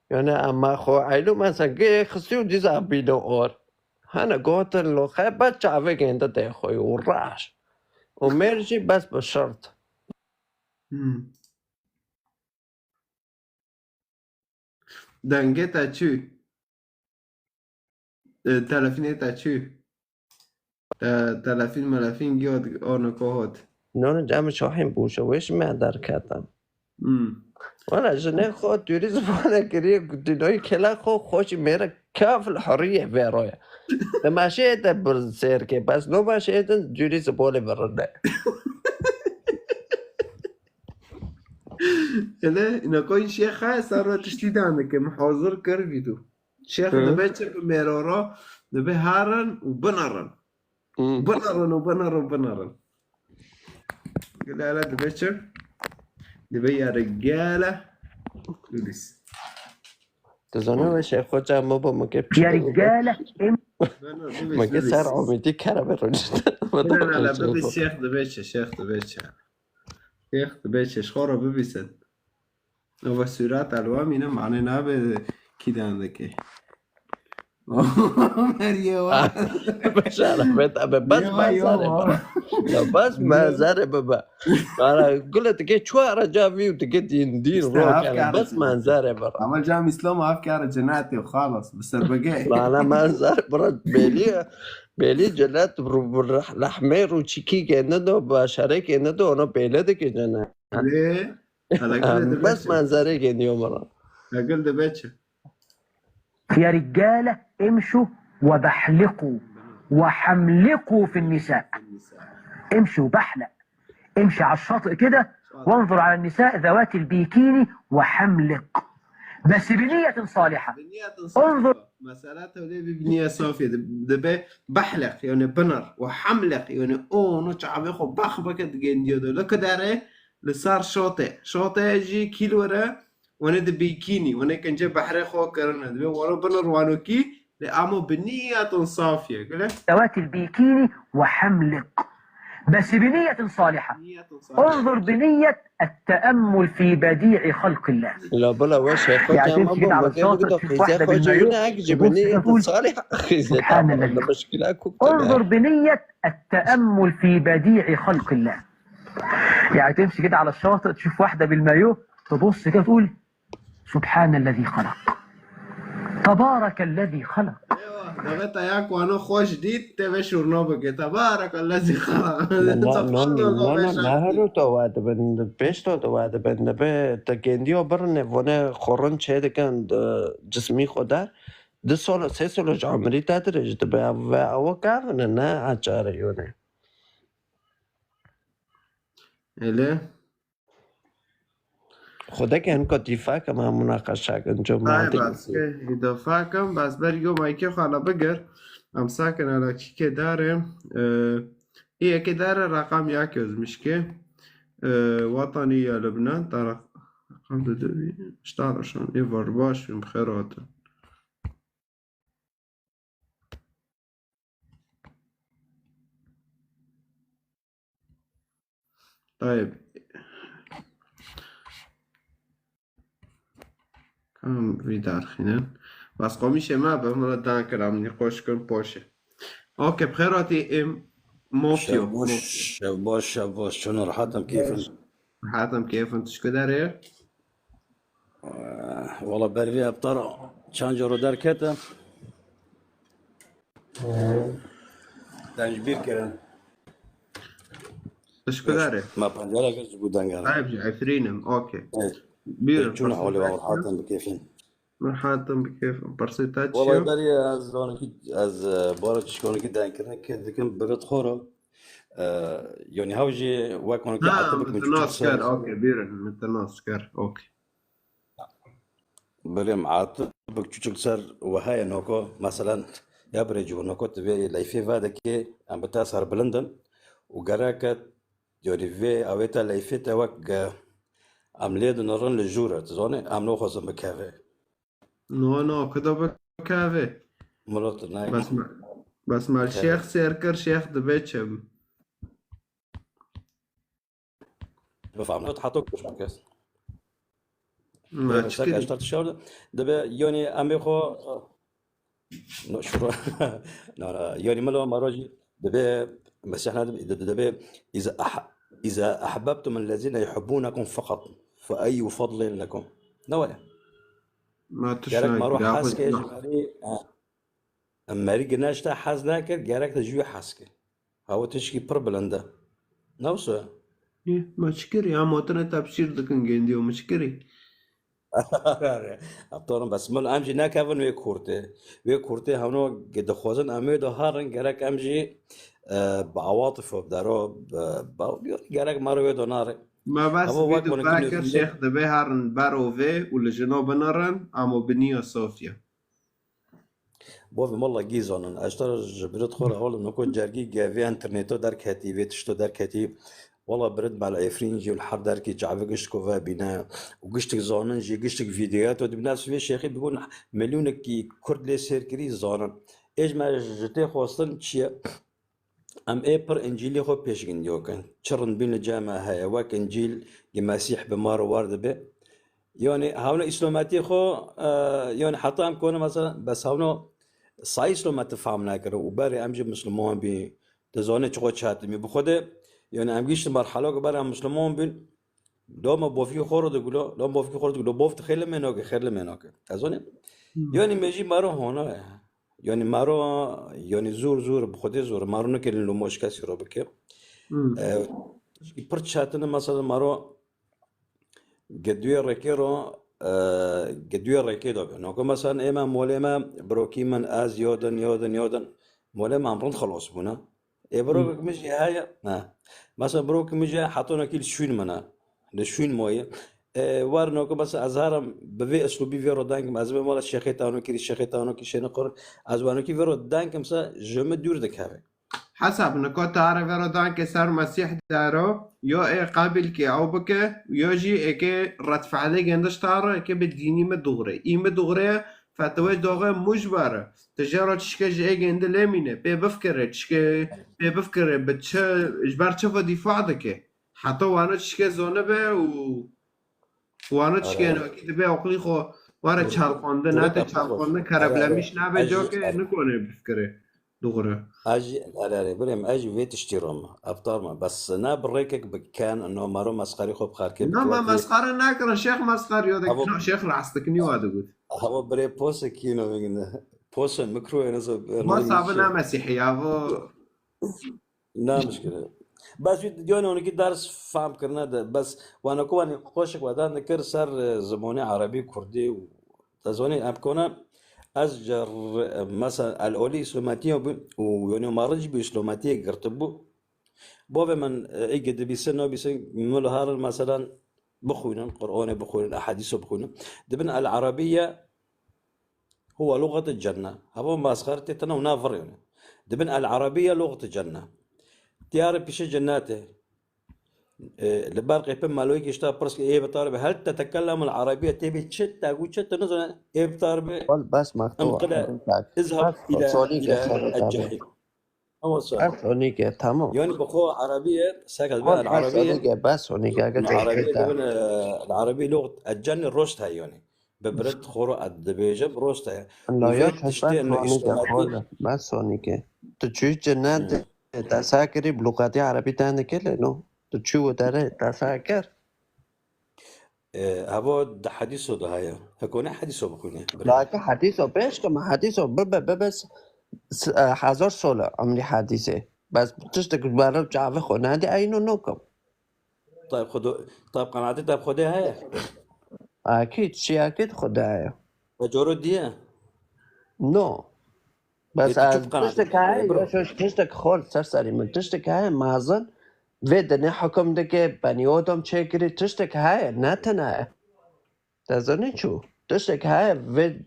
Yani em me xwe eylo mesela gê xistî û dîza bîno or. Hene gotin lo xebe çavê gênde tê xwe û raş. Û mêr jî bes bi şirt. Hmm. Dengê te çû? E, telefînê te çû? Te, telefîn melefîn giya di-, ano ko hot? Nano cem şahîn bû, ji wê ji me derketin. Hmm. Wala jinê xwe tûrî zibane kiriye, dînoyî kela xwe xweşî mêre kaf li huriyê vêroye. Te meşê te bir sêr ke, bes no meşê te tûrî zibole birine. Hele, ina koyun şêxe, ser ve tiştî dan dike, min hazir kir vîdyo. Şêx Hı. dibe çi bi mêrora, dibe herin û binerin. Hı. Binerin û binerin, binerin. Gule hele dibe çi? Dibe ya ricale. Bibîs. Dizane ve şey, xwe çav me bo, me ke Ya ricale, em- Bibîs, Meke bibîs. ser omîtî kere be rojî. Bile hele bibîs, şêx dibe çi, şêş dibe çi. Şêş dibe çi, ji xwe re bibîsin. Ava sûret elwa mîne, mane nabe kî dan dike. Meriye wa. Başar, evet, abi, bas Yewa, manzare yewa. baba. Ya bas manzare baba. Bana gule dike çuara cavi dike din, din İşte, ro hafif kere, bas arasında. manzare baba. Ama cam İslam hafif kere cennet yok, halas, bir serbege. Bana manzare bura belli, belli cennet ru-, ru-, rahme ru çiki kende do, başare kende do, onu belli dike cennet. Ne? Hala gule de Bas beçe. manzare kende yo bana. Hala gule de beçe. يا رجالة، امشوا وبحلقوا وحملقوا في النساء. امشوا بحلق. امشي على الشاطئ كده وانظر على النساء ذوات البيكيني وحملق. بس بنية صالحة. Bi niyetin انظر. Safî. Mesela tevlê bi, bi niyet safî. Di, dibe behleq, yani binar. Ve hamleq, yani onu çavê xwe bax bike digendiyo de. Li kidere li sar şote. Şote jî kîl were, wene di bikini, wene kince behrê xwe kirine. Dibe wano binir wano kî, li amo bi niyetin safî. Gule? ذوات البيكيني وحملق. بس بنية صالحة. Niyetin safî. انظر بنية التأمل في بديع خلق الله. La bila we şêxo Ya, kema temsîl bo, ala me şatir kevin de şu qîze fahde xwe bil cî mayo, ne ek ji bu binî seful. salih qîze Subhanallah. Tamam, muşkila kuk انظر بنية التأمل في بديع خلق الله. يعني تمشي كده على الشاطئ، تشوف واحدة بالمايو، تبص كده تقول: سبحان الذي خلق. تبارك الذي خلق. Eywa, devê te ya ku ano xweş dît, tê vê şûrno bike. Tebarekellezî xelaq. Subhanallah, ne, ne, ne, ne, ne, ne, heru to wa dibin, pêş to, to wa dibin, dibe te gendiyo birine, vone xorun çê dikin, di cismî xwe der. Di solo, sê solo ji emirî te dirêj dibe, ve ew kevin e, ne eçare yone. Ele? Xwedeke hin ku dîfa ke me munaqeşa kin, jo Ay, mantiq bas ke, îdafa kin, bas ber yo maykê xwe hele bigir. Em sakin ala kî kê dare, e, ê yekê dare raqam ya ke ez mişkê, e, Watanî ya Lubnan, ta raq-, raqam de de, işte, roşan, ê var baş, em xêr hatin. Tayeb. Kam vî darxînin. Bas qomîşê me be, min re dan kir, em nîqoş kirin poşê. Okey, bi xêr hatî, êm, Mofyo. Şev baş, şev baş, şev baş. Çûn rehat em keyfin. Rehat em keyfin, tu ji ku derê? Eh, wala ber vê hepta re çend caro derkete. Deng ji bîr kirin. Tu ji ku derê? Me pencereke ji bo deng re. Tayeb, ji Efrîn im, okey. Evet. Buyurun, çûn hewlê wan rehat em bi keyfin. Rehat em bi keyf. Pirsê te çi ye? Wala berî ez zanekî, ez, e, bara çişkonekî deng kirin kê dikim birit xwe re. E, yani hew jî wek konekî Ha, hatibik min min te nas kir, okey, buyurun, min te nas kir, okey. Belê, em atibik çûçik ser we heye noko, meselen, ya birê cû noko tu vê leyfê vedekê, em bi te serbilind in û gereke, yanî vê, ew ê te leyfê te wek, e, em lê dinirin li jû re, tu zanî, em naxwazin bikeve. No, no, ku da bikeve. Miro tu nayê. Bes me, bes me şêx sêr kir, şêx dibe çi? Bifam, tu heta kuş bikes. Me çi kir? Eştar tişar dibe, yani em ê xwe, no, şura, no, no, yani milo maro jî dibe, Mesih ne dibe, dibe, iza ah-, iza ahbabtum allazina yuhibbunakum faqat, fa ayyu fadlin lakum. Ne waya? Ma tu Gerek şuna maro kira hez xwe ke ji merî, ha. Merî gineş te hez nekir, gerek te ji wî hez ke. Hewa tişkî pir bilind e. Ne wisa? Yê, ma çi kir ya? Ma tine tepşîr dikin gendiyo, ma çi kirî? Kare. Aptalım, bes min em jî nekevin wê kurtê. Wê kurtê hewno ge dixwazin em wê de harin, gerek em jî, e, bi awatif û bi dero, bi, bi, gerek maro wê de nare. Ma bes Ama vîdeo wek min vekir, şêx dibe herin bero vê û li jino binirin, amo bi niya safya. Bavê min wela gî zanin. Ez ji te re ji birit xwe re hewl niko cergî ge vê interneto derketî, vê tişto derketî. Wela birit Mel Efrîn jî li her derkî çavê gişt ku ve bîne û giştik zanin jî, giştik vîdeoya to dibîne, vê şêxî bigûn milyonekî Kurd lê sêr kirî zanin. Ê ji me ji tê xwestin çi ye? Em ê pir Încîlê xwe pêşgindiyo kin. Çi rindbîn li cem me heye, wek Încîl gi Mesîh bi mar û war dibe. Yanî hewna îslometiyê xwe, e, yanî heta em kone mesela, bes hewna sayî îslometi fehm nekirin û berê em jî misliman bî, dizane çi xwe çetin bî. Bi xwe de, yanî em gihiştin merhela ku berê em misliman bîn, doma bofî xwe re digulo, doma bofî xwe re digulo, bof dixê li mênake, xêr li mênake. Ez zanî, Hmm. yanî me jî mero hona ye. Yanî mero, yanî zor zor, bi xwedê zor. Mero nikirin lomo ji kesî re bike. Hmm. E, pir çetin e, mesela mero geduyê rêkê re, e, geduyê rêkê de be. Noko mesela ê me molê me, birokî min, ez yodin, yodin, yodin. Molê me em rind xelos bûne. Ê birokek min jî heye, ne. Mesela birokek min jî heye, heta nokî li şûn min e. Li şûn moye. Ê, wer noko mesela ez herim bi vê eslûbî vê ro denkim, ez bim wela şêxê tanokirî, şêxê tanokî şêne qur, ez wanokî vê ro denkim se ji min dûr dikeve. Hesab niko tare vê ro danke ser Mesîh dero, yo ê qabil ke ew bike, yo jî êke redfeelê gendiş tare, êke bi dînî mi dûre. Î mi dûre, fetwe doxe mujber. Ti jê re tişke ji ê gendi lê mîne, pê bifkire, tişke pê bifkire, bi çi, ji ber çi ve dîfa dike? Heta wana tişke zone be û wana Are, tişke are. Nakî dibe aqlî xwe were Dur. çalxwandin, Dur, nate dur, dur. çalxwandin, Are, are. kereblemîş nabe Ez jî, coke, ez nikone bifkire. Dûre. Ez jî, erê, erê, birê min, ez jî vê tiştî re me. Eftar me. Bes ne bi rêkek bi ken, no mero mesxerî xwe bi xelkê Na, me bikewatî. mesxere nakirin, şêx mesxer yo Havo- dikin, şêx rast dikin, wa digot. Havo birê posekî no bigin. Posen mikro en so. Ma sabi ne mesîhî ya, vo. Ne mişkile. Bes wî diyanê onekî ders fam kirine de. Bes wana ku wanî xoşik wedan dikir ser, e, zimonê erebî, kurdî û Te zanî, em kone, ez ji r-, mesela, el olî îslametiya bû û yanî ma rincî bû îslametiye girtibû. Bavê min, e, ê dibîsin, nabîsin, min li herin, meselan, bixwînin, Qur'anê bixwînin, ehadîso bixwînin. Dibin el Arabiye huwa lugat el cenne. Hava masxer tê tena û na vir yani. Dibin el Arabiye lugat el cenne. Diyar pîşe cennete. E, li ber qêpin meloyekî ji te pirs kir, ê bi te re be, hel tetekellem el Arabiye, tê bê çi te got, çi tu nizane, ê bi te re be, Wal bes mextu em qile, izhab ila, ila el cehil. Ama sor. Bes onîke, tamam. Yani bi xwe Arabiye, sek ez be Wal el bes Arabiye, onîke, bes onîke, ege el Arabiye, dibin, e, el Arabiye lugat el cenni roşt he yani. Bi birit xwe ro ez dibêjim, roşt e. La Û ya vê kes tiştê bes no sonîke, îslamî xwe bes sonîke. Tu çûyî cennet Hmm. te sa kirî bi luqatê erebî te dikê lê no. Tu çû û derê te sa kir. E, havo di hedîso de heye. Heko ne hedîso bixwîne, birê. Lake hedîso pêş ke me hedîso bibe, bibe s-, s-, e, hezar sole emrî hedîsê. Bes tiştek bere çavê xwe nedî eyno nokim. Tab Xwedê, tab qenaetê tab Xwedê heye? Akîd, şî akîd Xwedê heye. Ve coro diye? No. Bes Ê, tu çi ez qenaetê tiştek heye, bro? Ya şoş tiştek xol ser serî min. Tiştek heye mezin, vê dinê hukum dike, benî odom çêkirî, tiştek heye, ne tune ye. Te zanî çû? Tiştek heye, vê,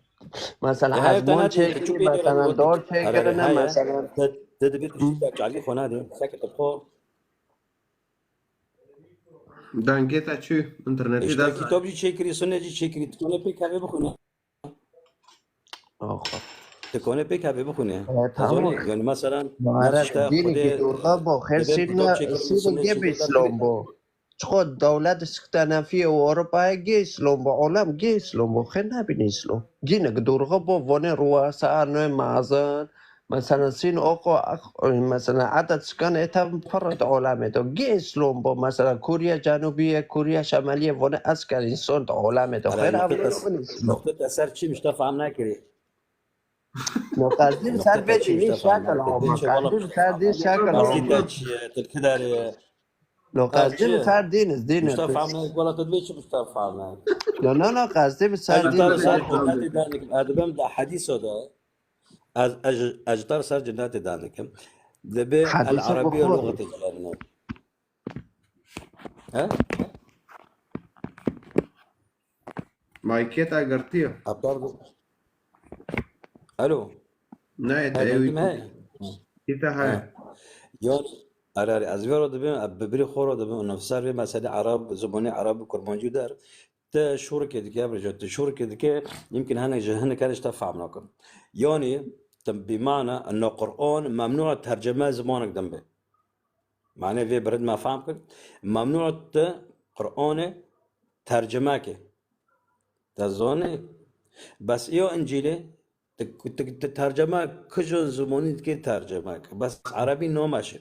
mesela, Heye, te hezmon ne diye, tu çêkirî, çi mesela, bêdê dor çêkirine, heye. Mesela. Te, te dibê tu Hı. şî tab çalî xwe nadê. Seke tu xwe Dengê te çû, internetê Îşte dest. Kitab jî çêkirî, sune jî çêkirî, tu kone pê kevê bixwîne. Axa. Tu kone pê kevê bixwîne. E, tamam. Zanî, yani mesela, Muharrem, işte, dînekî Xwedê dorxa bo, xêr dibê sîrna, kitab çêkirî, sîrna sune gê çêkirî, bîslom bo. Çiqo dewlet siktenefiyê û Ewropayê gê îslom bo, olem gê îslom bo, xêr nebîne îslom. Gînek dorxa bo, vonê ruwasa, noy mazin, Mesela sîn oqo, mesela edet şikan ê tev pir di olamê de. Gê îslom bo, mesela Koriya Cenubî ye, Koriya Şemelî ye, vone ez ker însan di olamê de. Xêr avê min îslom. Noqte te ser çi mişte fam nekirî. No qezdî ser vê dînî şekil homa. Qezdî ser dîn şekil homa. Qezdî te çi ye? Tilki derê. No qezdî ser dîn, dîn. Mişte fam ne, wala te dibê çi mişte fam ne? No, no, no, qezdî ser dîn. Edibem da hedîso de. Ez, ez, ez ji te re ser cennetê dan dikim. Dibê el Arabiye luxetê cennet. He? Maykê te girtiye. Aptal bu. Alo. Nayê te He, ewî dengê me ku heye. Îta heye. Ha. Yani, ez vê re dibim, bi birî xwe re dibim, bi birî xorê dibim, û ser vê meselê Ereb, zimanê Ereb û Kurmancî der, te şûrikê dike, birêjo, te şûrikê dike, yimkin hinek ji hinek her ji te fehm nakin. Yani, te bîmane, no Qur'an, memnû tercime zimanek din be. Mane vê birid me fehm kir. Memnû te Qur'anê tercime ke. Te zanî? Bes iyo Încîlê, tu, tu, tu tercime kijo zimanî dikê tercime ke. Bes Erebî nameşe.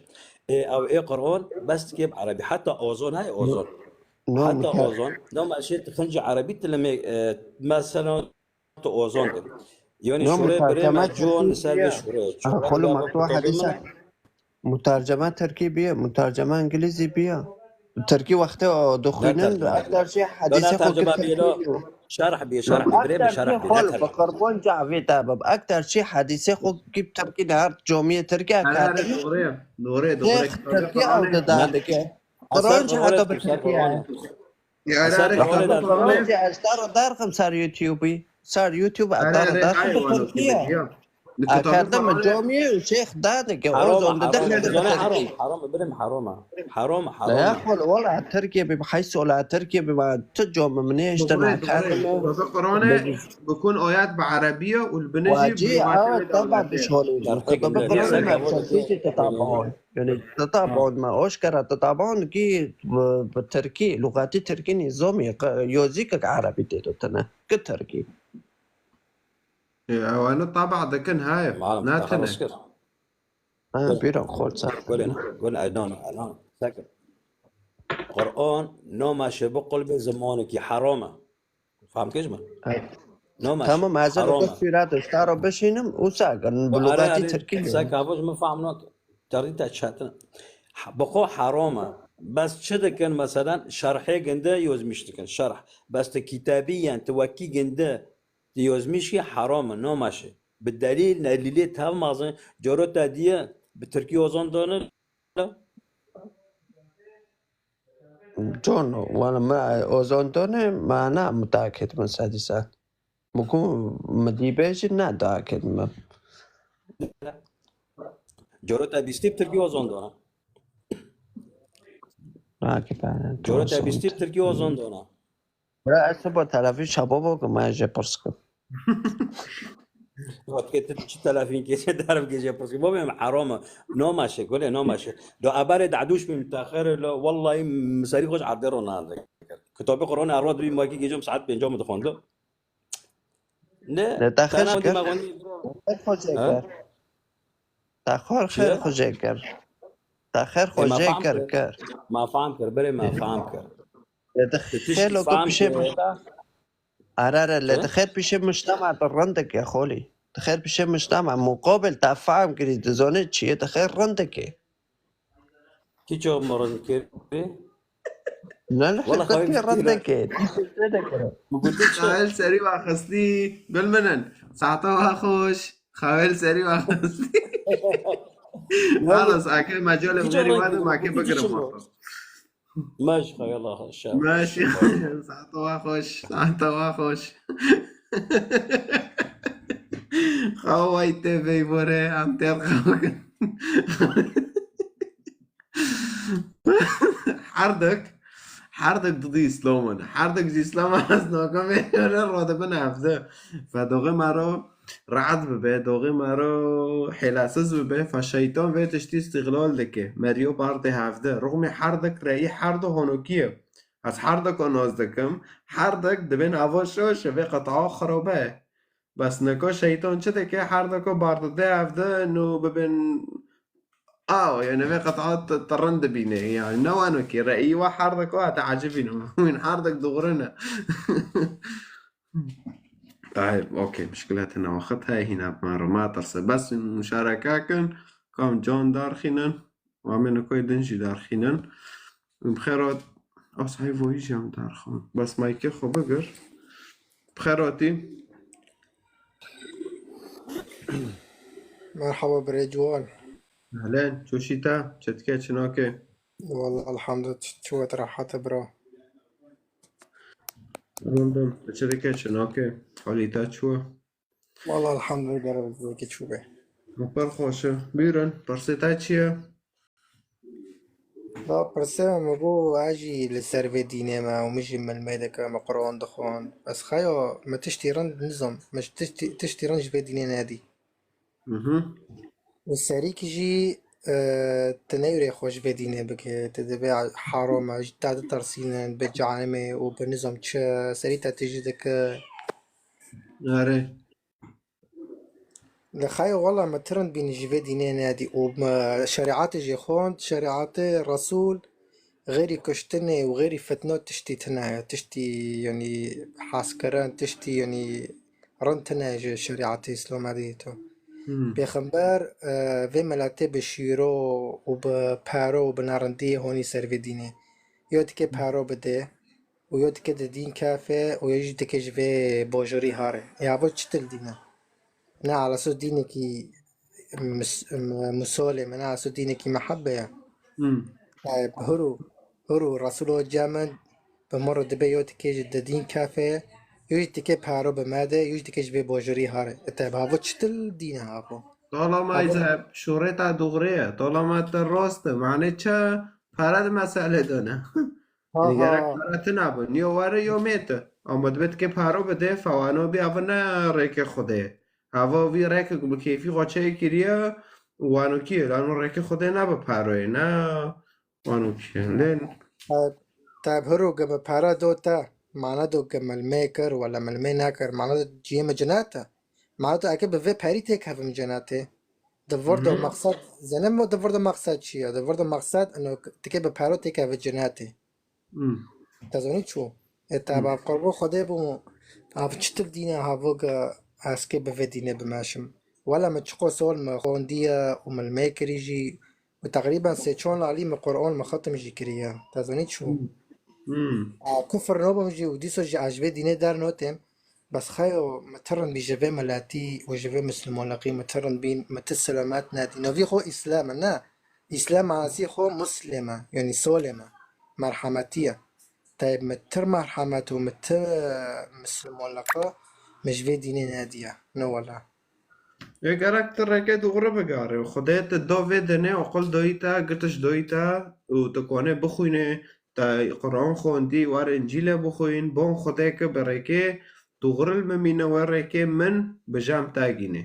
Ê, ew ê Qur'an bes dikê bi Erebî. Heta azan heye azan. No Heta muter. Azan nameşe, tu xincî Erebî tu limê, e, mesela tu azan de. Yani No şûrê birê muterceme me cuwan Tirkî li ser vê biye. şûrê. Ah, Çûka Xolo dibe me bi tu kutobê hedîse. min. Muterceme Tirkî biye, muterceme Îngilîzî biye. Tirkî wextê o Ne dixwînin, tercüme ekter bile. jî Ya ne hedîsê xwe tercüme kir bile. Tirkî. Şerh bile, No, şerh bile. Birê bile ekter jî şerh bile. xol Ne bi tercüme. Qurban cavê te bib. Ekter jî hedîsê xwe kî Tirkî de her camiyê Tirkî Erê erê ekerdin. Doğru ya. Doğru doğru. Şêx Tirkî ew Kitabê de Qur'anê. dadike. Eser Qur'an jî Qur'anê heta bi dikim, ser Tirkî ye. Qur'anê. Ya erê Eser erê Qur'anê kitabê de Qur'an Qur'anê. dikim. jî ez te re derxim ser YouTube'î. Ser YouTube ez Erê te re erê derxim bi hayvano Tirkî ye. kîmet ya. Li kitabê Ekerdim min Qur'anê. camiyê û şêx dadike. Haroma, Ozan dide haroma. xwe Zane dide harom, Tirkî. harom, birim haroma. Haroma, La ya haroma. xol wala Tirkiye bi heysola Tirkiye bi ma tu cami min işte Doğru nakerdim. doğru. Kitabê Qur'anê bikun ayet bi Erebî ye û li binê jî Wacî bi lugata ew wê teba dewletê. dişholî. Şerhê Kitabê gilê. Qur'anê Ser me kavon Tirkî jî teta baon. Yani teta baon me oşkera teta baon ki bi, bi Tirkî, lugati Tirkî nîzomî, q-, yozî kek Erebî tê de tine. Ki Tirkî. E, ew ene taba dikin haye. Malum, Ne te tine. xelas kir. Ha, bîra xol ser. Gole, gole, no, no, no. Sakın. Qur'an, noma şe bi qulbê zimanekî haroma. Faham kej mi? Evet. Noma Tamam, ez ê haroma. li sûret û staro bişînim û sakin. Bi Ara, lugati ara, Tirkî. Sek havoj min faham nake. Terî te çetin. Ha, bi xwe haroma. Bes çi dikin, meselen, şerhê ginde yozmiş dikin. Şerh. Bes te kitabî yen, te wekî ginde, te yozmiş ki haroma, noma şe. Bi delîl, nelîlê tev mazin, coro te diye, bi Tirkî ozon donin. Con, wala me ozon done, me ne mutakid min sedî sed. Muku me dîbe jî ne dakid me. Coro te bîstî bi Tirkî ozon dona. Nakid, Coro te bîstî bi Tirkî ozon dona. Bira ez sibo telefî şabo bo ki me jê pirs kim. Vaqtê tu çi telefîn kê, çi derv kê jê pirs kim. Bo bêm haroma. Noma şe, gole noma şe. Do eberê dadûş bîm te xêr lo. Wallahî, serî xwe ji erdê ro nade. Kitabê Qur'anê erwa dibî makî gecom saet pênca min dixwendo. Ne, Ne, te xêr tena ji wendî ker. me wendî. Xêr xwe jê Ha? ker. Te xêr, Çi? xêr xwe jê ker. Te xêr E, xwe me jê fam ker, kir. ker. Me fam kir, berê me fam kir. Lê te Tu tiştî xêr lo ku fam pişê kir. mişta. Are, are, lê Çi? te xêr pişê mişta me tu rindek e xolî. Te xêr pişê mişta me muqabil te fam kirî, tu zonê çi ye, te xêr rindek e. Kî çav min rind kir? Ne, ne, Wala xêr xayir pişê kir. rindek e. Tiştê de kir. Min gotin çi? Xawel serî wa xistî. Gul minin. Saeta wa xweş. Xawel serî wa xistî. Halas, ake mecalê Kî vêrî çav wade min make gotin çi bigirim çi? wexta. Meş xeyala şer. Meş. Saeta wa xweş. Saeta wa xweş. Xaway te vey bore. Em têr xaw kin. Herdek, herdek didî Îslam in. Herdek ji Îslam ez nakim vê jare radibin hevde. Fe doxê me ro re'd bibe, doxê me ro hêlesiz bibe, fe şeytan vê tiştî îstîxlal dike. Meriyo bardê hevde. Rûmê herdek reyî herdu honokî ye. Ez herdek nas dikim. Herdek dibên ava şoş e, vê qeta xirabe ye. Bes niko şeytan çi dike? Her diko bardide evde nû bibin aw, yani vê qeta t-, tirin dibîne. Yani ne wano ki re'î wa her diko heta ecibîne. Wîn her dik dixurine. Tayyib, okey, muşkilet hine wexit heye hîna bi me re matirse. Bes muşareke kin, kam can darxînin. Û em ê nikoyê din jî derxînin. Bi xêr hat. As heyvoyî jî em derxin. Bes maykê xwe bigir. Bi xêr hatî. Merhaba birê ciwan. Ehlen, çûşî te, çi dike, çi nake? Walla elhamdülillah, çi wet rehat e bira. Rindim, tu çi dike, çi nake? Halî te çi ye? Walla elhamdülillah, gerek zêkî çû be. Pir xweş e. Bîrin, pirsê te çi ye? Ba pirsê me, min got, ez jî li ser vê dînê me û min jî milmê dike, me Quran dixwin. Ez xeyo, me tiştî rind nizam, me tiştî, tiştî rind ji vê dînê nedî. Mhm. Û serîk jî, e, tu neyûrê xwe ji vê dînê bike, tu dibê haram e, ji te ditirsînin, bi cehenimê û bi nizam çi, serî te tijî dike. Erê. Li xeyo wela me tirnd bîn ji vê dînê nedî û me şerîatê jê xwend, şerîatê Resûl, xêrî kuştinê û xêrî fitno tiştî tune ye, tiştî, yanî, haskirin, tiştî, yanî, rind tune ji şerîatê Îslamê dî to. Hmm. Pêxember, e, vê miletê bi şîro û bi paro û bi nerindiyê honî ser vê dînê. Yo dike paro bide û yo dike di dîn kefê û yo jî dike ji vê bojorî hare. Ê avo çitil dîn e? Ne, ala esas dînekî mis-, m-, musolê me, ne, ala esas dînekî mehebbe ye. Hmm. E, huru, huru, Resûlo cem e, bi miro dibe yo dike ji di dîn kefê, yo jî dike paro bi me de, yo jî dike ji vê bojorî hare. E, te bi havo çitil dîn e havo? Tola me Havo- îze şorê te dûxrê ye. Tola me te rast e. Mane çi pere di mesele de ne. Ha, Gerek ha. Pere tine be. Niyo were yo mê te. Ama dibe dike paro bide, fewano bî, ava ne rêkê Xwedê. Ava vî rêke ku bi keyfî xwe çê kiriye, wanokî ye. Lano rêkê Xwedê ne bi paroyê, ne wanokî ye. Lên Te, te bi hiro ge bi pere do te, mane do ge milmê kir, wele milmê nekir, mane do ciyê min cinet e. Mane do eke bi vê perî têk hevim cinetê. Di vir do Mhm. maqsed, zenim di vir do maqsed çi ye? Di vir do maqsed ino dike bi paro têk heve cinetê. Hmm. Te zanî çû? E te Hmm. ba qurbo Xwedê bû, av çitil dîne havo ge ez kê bi vê dînê bimeşim. Wela min çiqo sol min xwendiye û milmê kirî jî û teqrîben sê çar alî min Quran min xetim jî kiriye. Te zanî çû? Hmm. Hmm. A, kufir nobim jî û dîso jî ez ji vê dînê dernotêm. Bes xeyo min tirn bî ji vê miletî û ji vê misilmanliqî min tirn bîn, min ti selamet nedî. Novî xwe Îslam e, ne? Îslam manasî xwe Muslim e, yanî solê me, merhemetî ye. Tayê min tir merhemet û min ti misilmanliqe min ji vê dînê nediye. Ne wela. Ê gerek tu rêkê dûxri bigarî. Xwedê tu do vê dinê, oqil doyî te, gitiş doyî te û tu konê bixwînê, te Quran xwendî, were Încîlê bixwîn, bon Xwedê ke bi rêkê dûxri li min mîne, wê rêkê min bi cem te gînê.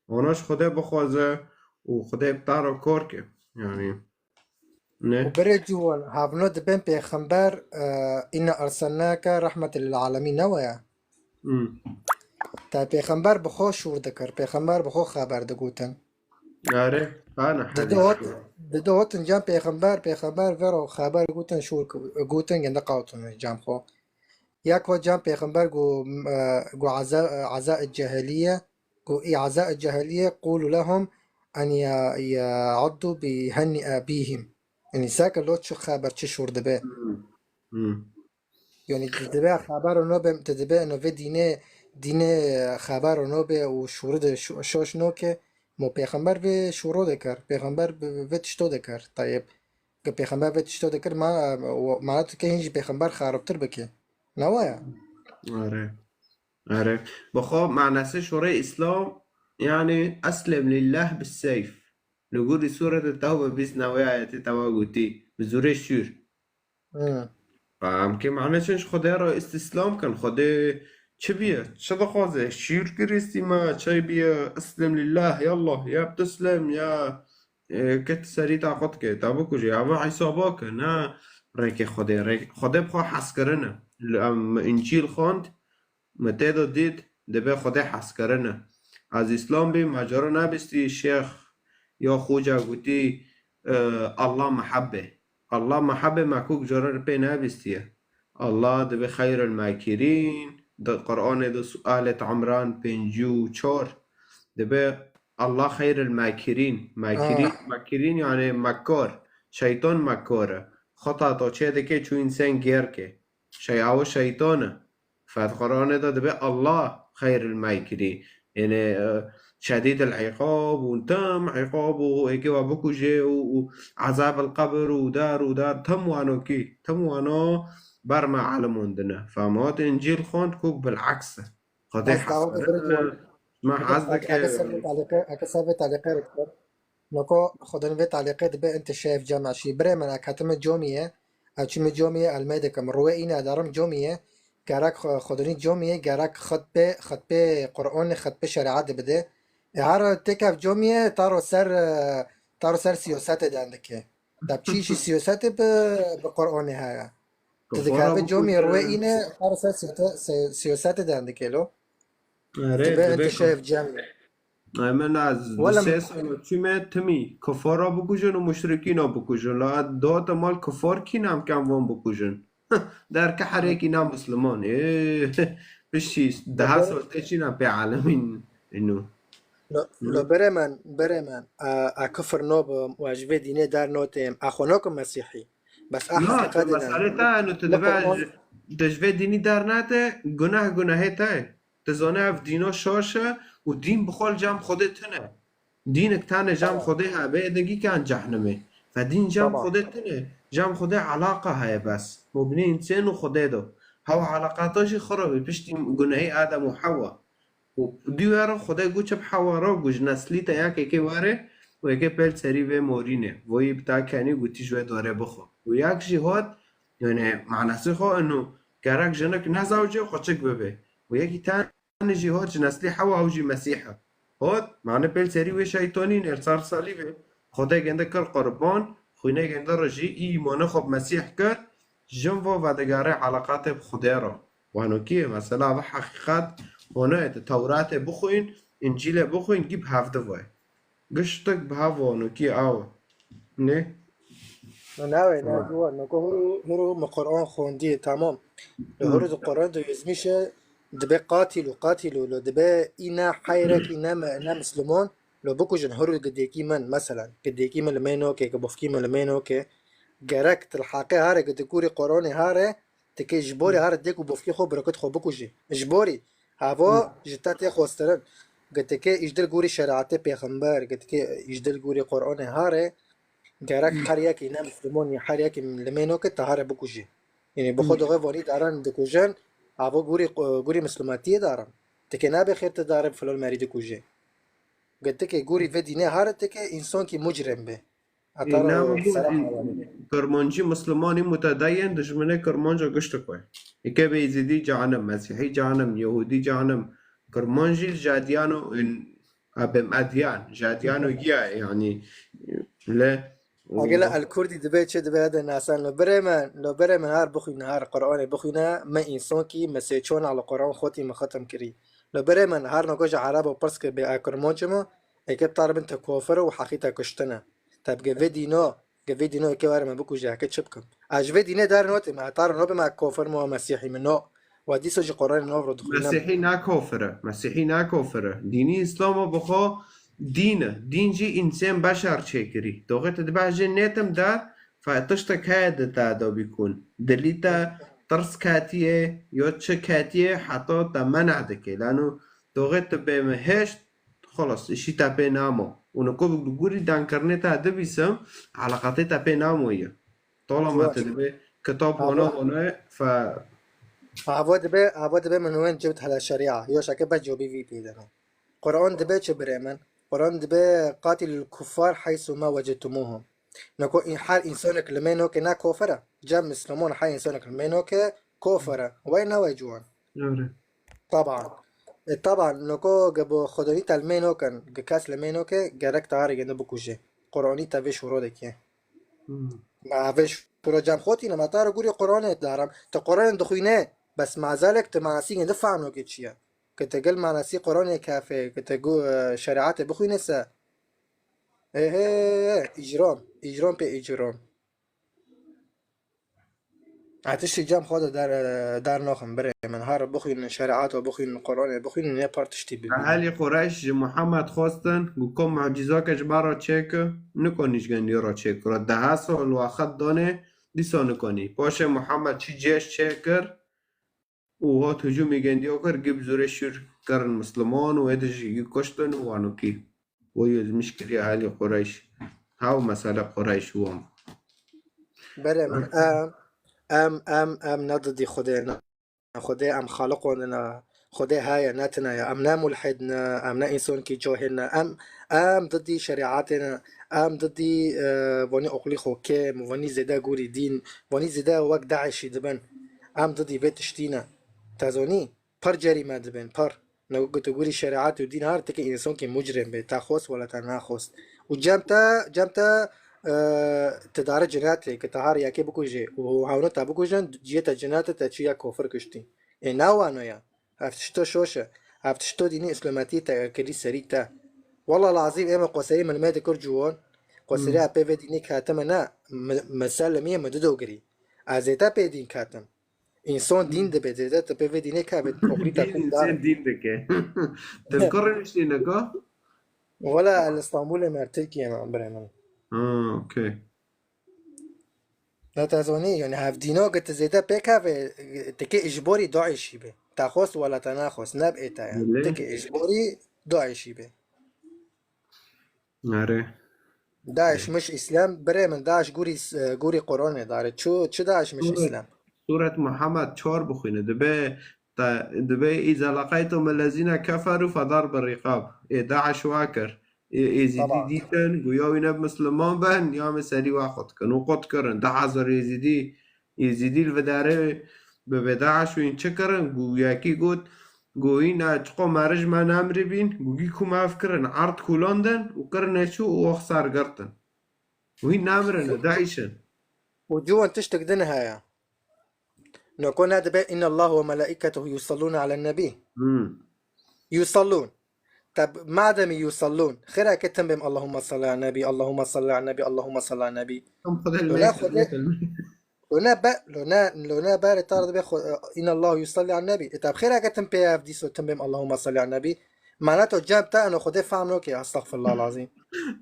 Ona ji Xwedê bixwaze û Xwedê bi te re kor ke. Yanî, ne? Û birê ciwan, havno dibên pêxember, e, "Inna erselnake rahmeten lil alemîn" ne weye? Hmm. Te pêxember bi xwe şûr dikir, pêxember bi xwe xeber digotin. Are, ana Dide hadîs. Hot, dide hotin cem pêxember, pêxember vero xeber gotin şûr k-, gotin gende qawtin cem xwe. Yek ho cem pêxember go, e, go eza, eza cehiliye, go î eza cehiliye, qulu lehum en ya, ya'uddu bi henni abihim. Yanî seke lo çi xeber, çi şûr dibe. Hmm. Hmm. Yanî tu dibe xebero nobe, tu dibe eno vê dînê, dînê xebero nobe û şûrî de şo-, şoş noke, mo pêxember vê şûro de kir, pêxember bi-, vê tişto de kir, tayeb. Ge pêxember vê tişto de kir, ma-, mana tu ke hîn jî pêxember xerabtir bike. Ne waya? Are. Are. Bi xwe manasê şûrê Îslam, yanî, "Eslem lillah bis seyf." Li gorî Sûrete Tewbe bîst newê ayetê te wa gotî, "Bi zûrê şûr." Hmm. Em kê mane çin ji Xwedê re îstîslam kin. Xwedê çi biye? Çi dixwaze? Şîr kirîstî me, çay biye? Islim lillah, yallah, ya btislem, ya, e, ket serî taqet ke, ta bikuje, ya va hesaba ke, ne rêkê Xwedê. Rêk-, Xwedê bi xwe hez kirine. Li em Încîl xwend, Me tê de dît, dibê Xwedê hez kirine. Ez Îslam bî, me cara nebîstî şêx ya xoca gotî, e, Allah mehebbe. Allah mehebbe me kok cara pê nebîstiye. Allah dibê xeyril mekirîn, di Qur'anê de su-, Alet Imran pêncî û çar, dibê Allah xeyril mekirîn. Mekirîn, Ah. mekirîn yani mekkar. Şeytan mekkar e. Xeta to çê dike çû însan gêr ke. Şey, ew şeytan e. Fed Qur'anê de dibe Allah xeyril mekirî. Yanî, e, şedîd el iqab û tam iqab û êkê we bikuje û, û ezab el qebir û dar û dar tam wano kî, tam wano ber me alimon dine. Femat Încîl xwend kok bileks e. Xwedê Ez dawa hez bibirî kirine. Ma hez dike. Eke ser vê talîqe, eke ser vê talîqe re kir. Noko xwedin vê talîqe dibe ente şef cem eşî. Birê min, ek hetim comiyê, ev çi min comiyê elmê dikim. Ruwê îne darim comiyê. Gerek xwe-, xwedinî comiyê, gerek xitbê, xitbê Qur'anê, xitbê şerîetê bide. E, her têkev comiyê, taro ser, e, taro ser siyasetê dendike. Te çi jî siyasetê bi, bi Qur'anê heye. Tu dikeve comiyê ruwê îne, taro ser siyasete-, se-, siyasetê dendike lo. Erê, dibe ente şef cem. Ay min ez du sê sal çûme timî kufara bikujin û muşrikîna bikujin. La date mal kufar kî nemken van bikujin. Derke her yekî ne Musliman. Ê, piştî deha sal tê çîna pê alemîn ino. Lo, lo berê min, berê min. A, a kufir nabim û ji vê dînê dernatêm. A xwe nakim Mesîhî. Bes a heqîqetê ne. Mesele te ino tu dibe tu ji vê dînî dernate, guneh gunehê te ye. Tu zane ev dîno şaş e û dîn bi xwe li cem Xwedê tune. Dînek tane cem Xwedê hebe, ê dingî kan cehnimê. Fe dîn cem Xwedê tune. Cem Xwedê alaqa heye bes. Mobnê însen û Xwedê do. Hewa alaqata jî xirabî piştî gunehê Adem û Hewa. Û dî were Xwedê got çi bi Hewa re, got ji neslî te yekekê were û yekê pêl serî vê morîne. Voyî bi ta kenî gotî ji wê dorê bixwe. Û yek jî hat, yani manasê xwe ino gerek jinik nezewce xweçik bibe. Û yekî ten Tenê jî hat ji neslê Hewa ew jî Mesîh e. Hat, mane pêl serî wê şeytanî nêr ser salîbê. Xwedê gende kir qurban, xwînê gende re jî î îmanê xwe bi Mesîh kir, jin va vedigere eleqatê bi Xwedê re. Wano kî, mesela, ev heqîqet, wano ye, tu Tewratê bixwîn, Încîlê bixwîn, gî bi hevdi ve. Giştik bi hev û nokî aw. Ne? Navê, ne, ciwan, noko huru, huru mi Qur'an xwendî, tamam. Li huru di Qur'an de yüzmîşe dibe qatil û qatil û lo dibe îna hayrek îna me, ne Müslüman, lo bikujin huru gidêkî min, mesela, gidêkî min li mêno ke, gibofkî min li mêno ke, gerek til haqê hare, gidikûrî Qur'anê hare, Tikê ji borî her dêk û bofkê xwe birokit xwe bikujî. Ji borî havo ji te tê xwestirin. Gitike îjdil gûrî şerîetê pêxember, gitike îjdil gûrî Qur'anê hare, gerek her yekî ne Müslüman ya her yekî li mêno ke te hare bikujî. Yanî bi xwe doxê vanî daran dikujin, havo gûrî, gûrî Müslümatiyê daran. Tikê nabe xêr te dare filan merî dikujî. Gitike gûrî vê dînê hare tikê însankî mucrim be. Ê, Atara ne o bu sera in-, hawali. Kirmancî Muslimanî mutedeyen dijminê Kirmanca giştik we. Eke be Êzidî canim, Mesîhî canim, Yehûdî canim. Kirmancî jadiyano in abim adiyan, jadiyano giya yani le Agela el Kurdî dibe çi dibe de nasan lo birê min, lo birê min har bixwîne, har Qur'anê bixwîne, me însankî me sê çona li Qur'an xwetî me xetim kirî. Lo birê min har noko ji Erebo pirs ke bê a Kirmanc mi, eke bi taribin te kofir û heqî te kuştine. Te bige vê dîno, ge vê dîno eke were me bikuje, eke çi bikim? Ez ji vê dînê dernotê me, heta re nobê me kofir me mesîhî min no. Wa dîso jî Qur'anê nov re dixwînim. Mesîhî ne kofir e. Mesîhî ne kofir e. Dînî Îslam e bi xwe dîn e. Dîn jî însen beşer çêkirî. Doxê te dibe jê nêtim der, fe tiştek heye di te de bîkun. Dilî te tirs ketiye, yo çi ketiye, heta te mena dike. Lano doxê te bê mi hêşt, Xelas, îşî te pê namo. Û niko bi gurî dankirinê te dibîsim, eleqatê te pê namo ye. Tola me te dibe, kitab hona hona fe. Ava dibe, ava dibe min wen cewt hela şerîa. Yo şeke be cobî vî pê dene. Qur'an dibe çi birê min? Qur'an dibe qatilul kuffar haysu ma wecedtumuhum. Niko in-, her însanek li mêno ke ne kofir e. Cem Müslüman her însanek li mêno ke kofir e. Wey ne wey ciwan. Doğru. Taban. E, taban, noko ge bo Xwedonî te li mêno kin, ge kes li mêno ke, gerek te harê gende bikuje. Qur'anî te vê şûro dike. Hmm. Ma vê şûro cem xotî ne, ma te re gurî Qur'anê darim. Te Qur'anê dixwîne, bes mazelek te manasî gende fahno ke çi ye. Ke te gel manasî Qur'anê kafe, ke te gu-, e, şerîetê bixwîne se. He, he, he, îcram. Îcram pê îcram. Ez tiştî cem xwe de der, der naxim birê min. Her bixwînin şerîeta, bixwînin Qur'anê, bixwînin ne par tiştî bibînin. Ehelî Qureyş ji Muhammed xwestin, got, ku mucîzake ji me re çêke, nikonî ji gendiya re çêkira. Deha sal wexet danê, dîsa nikonî. Paşê Muhammed çi cêş çêkir, û hat hicûmê gendiya kir, gib zûrê şûr kirin Misliman û êdî jî yî kuştin û wanokî. Wê yozmiş kiriye ehlî Qureyş. Hew mesele Qureyş wan. Berê min, em, em, em, em ne didî Xwedê ne. Xwedê em xaliqon ne. Xwedê heye, ne tune ye. Em ne mulhid ne, em ne însankî cahil ne. Em, em didî şerîetê ne. Em didî, e, vanî aqilî xwe kêm, vanî zêde gorî dîn, vanî zêde wek DAIŞî dibin. Em didî vê tiştî ne. Te zanî? Pir cerîme dibin, pir. Ne ku tu gorî şerîet û dîn her tike însankî mucrim be. Te xwest wela te nexwest. Û cem te, cem te, e, ti dare cinetê, ki te her yekê bikujê û hewna te bikujin, ciyê te cinetê te çi ya kafir kuştî. Ê ne wano ya. Ev tişto şoş e. Ev tişto dînê îslametî te kirî serî te. Wela lazîm ê me qoserî min me dikir ciwan. Qoserî Hmm. epê vê dînê ketime ne. Mi, mi selemiyê mi dido girî. Ez ê te pê dîn ketim. Însan dîn dibe, zêde tu pê vê dînê kevê, oxirî te Dîn, kum dar. Însan dîn dike. Tu li ku rûniştî nika? Wela li Stenbolê me, Tirkiye me, birê min. Ha, okey. Ne te zanî, yani hevdîna ki tu zêde pê kevê, tu kê îjborî DAIŞî be. Te xwest wela te nexwest, ne bi ê te ye. Belê. Tu kê îjborî DAIŞî be. Erê. DAIŞ miş Îslam, birê min, DAIŞ gurî, gurî Qur'anê dare. Çu, çi DAIŞ miş Sûret, Îslam? Sûret Muhammed çar bixwîne. Dibe, te, dibe, "Îza leqeytum ellezîne keferû fedarbu rîqab." Ê DAIŞ wa kir. Ê, Êzîdî Tamam. dîtin, guya wî ne bi Misliman bin, ya me serî wa qut kin. Û qut kirin. Du hezar Êzîdî, Êzîdî li vê derê bi, bi DAIŞ wîn çi kirin? Gu yekî got, gu hîna çiqo merij me nemrî bîn, gu gî ku me ev kirin, erd kulandin û kirine çû û ox ser girtin. Û hîn nemrine, DAIŞ in. Û ciwan tiştek din heye. Noko ne dibe, "Inna Allah ve melaiketehu yusallûne alen nebî." Hmm. Yusallûn. Te b-, mademî yusallûn, xêra ke tim bêm Allahumma salli ala nebî, Allahumma salli ala nebî, Allahumma salli ala nebî. Tam Xwedê Lo ne lê Xwedê, lo ne be, lo ne, lo ne berê tar dibe xwe, "Inna Allah yusalli ala nebî." E te bi xêra ke tim pê ev dîso tim bêm Allahumma salli ala nebî. Mana to cem te eno Xwedê fehm noke, estağfirullah lazîm.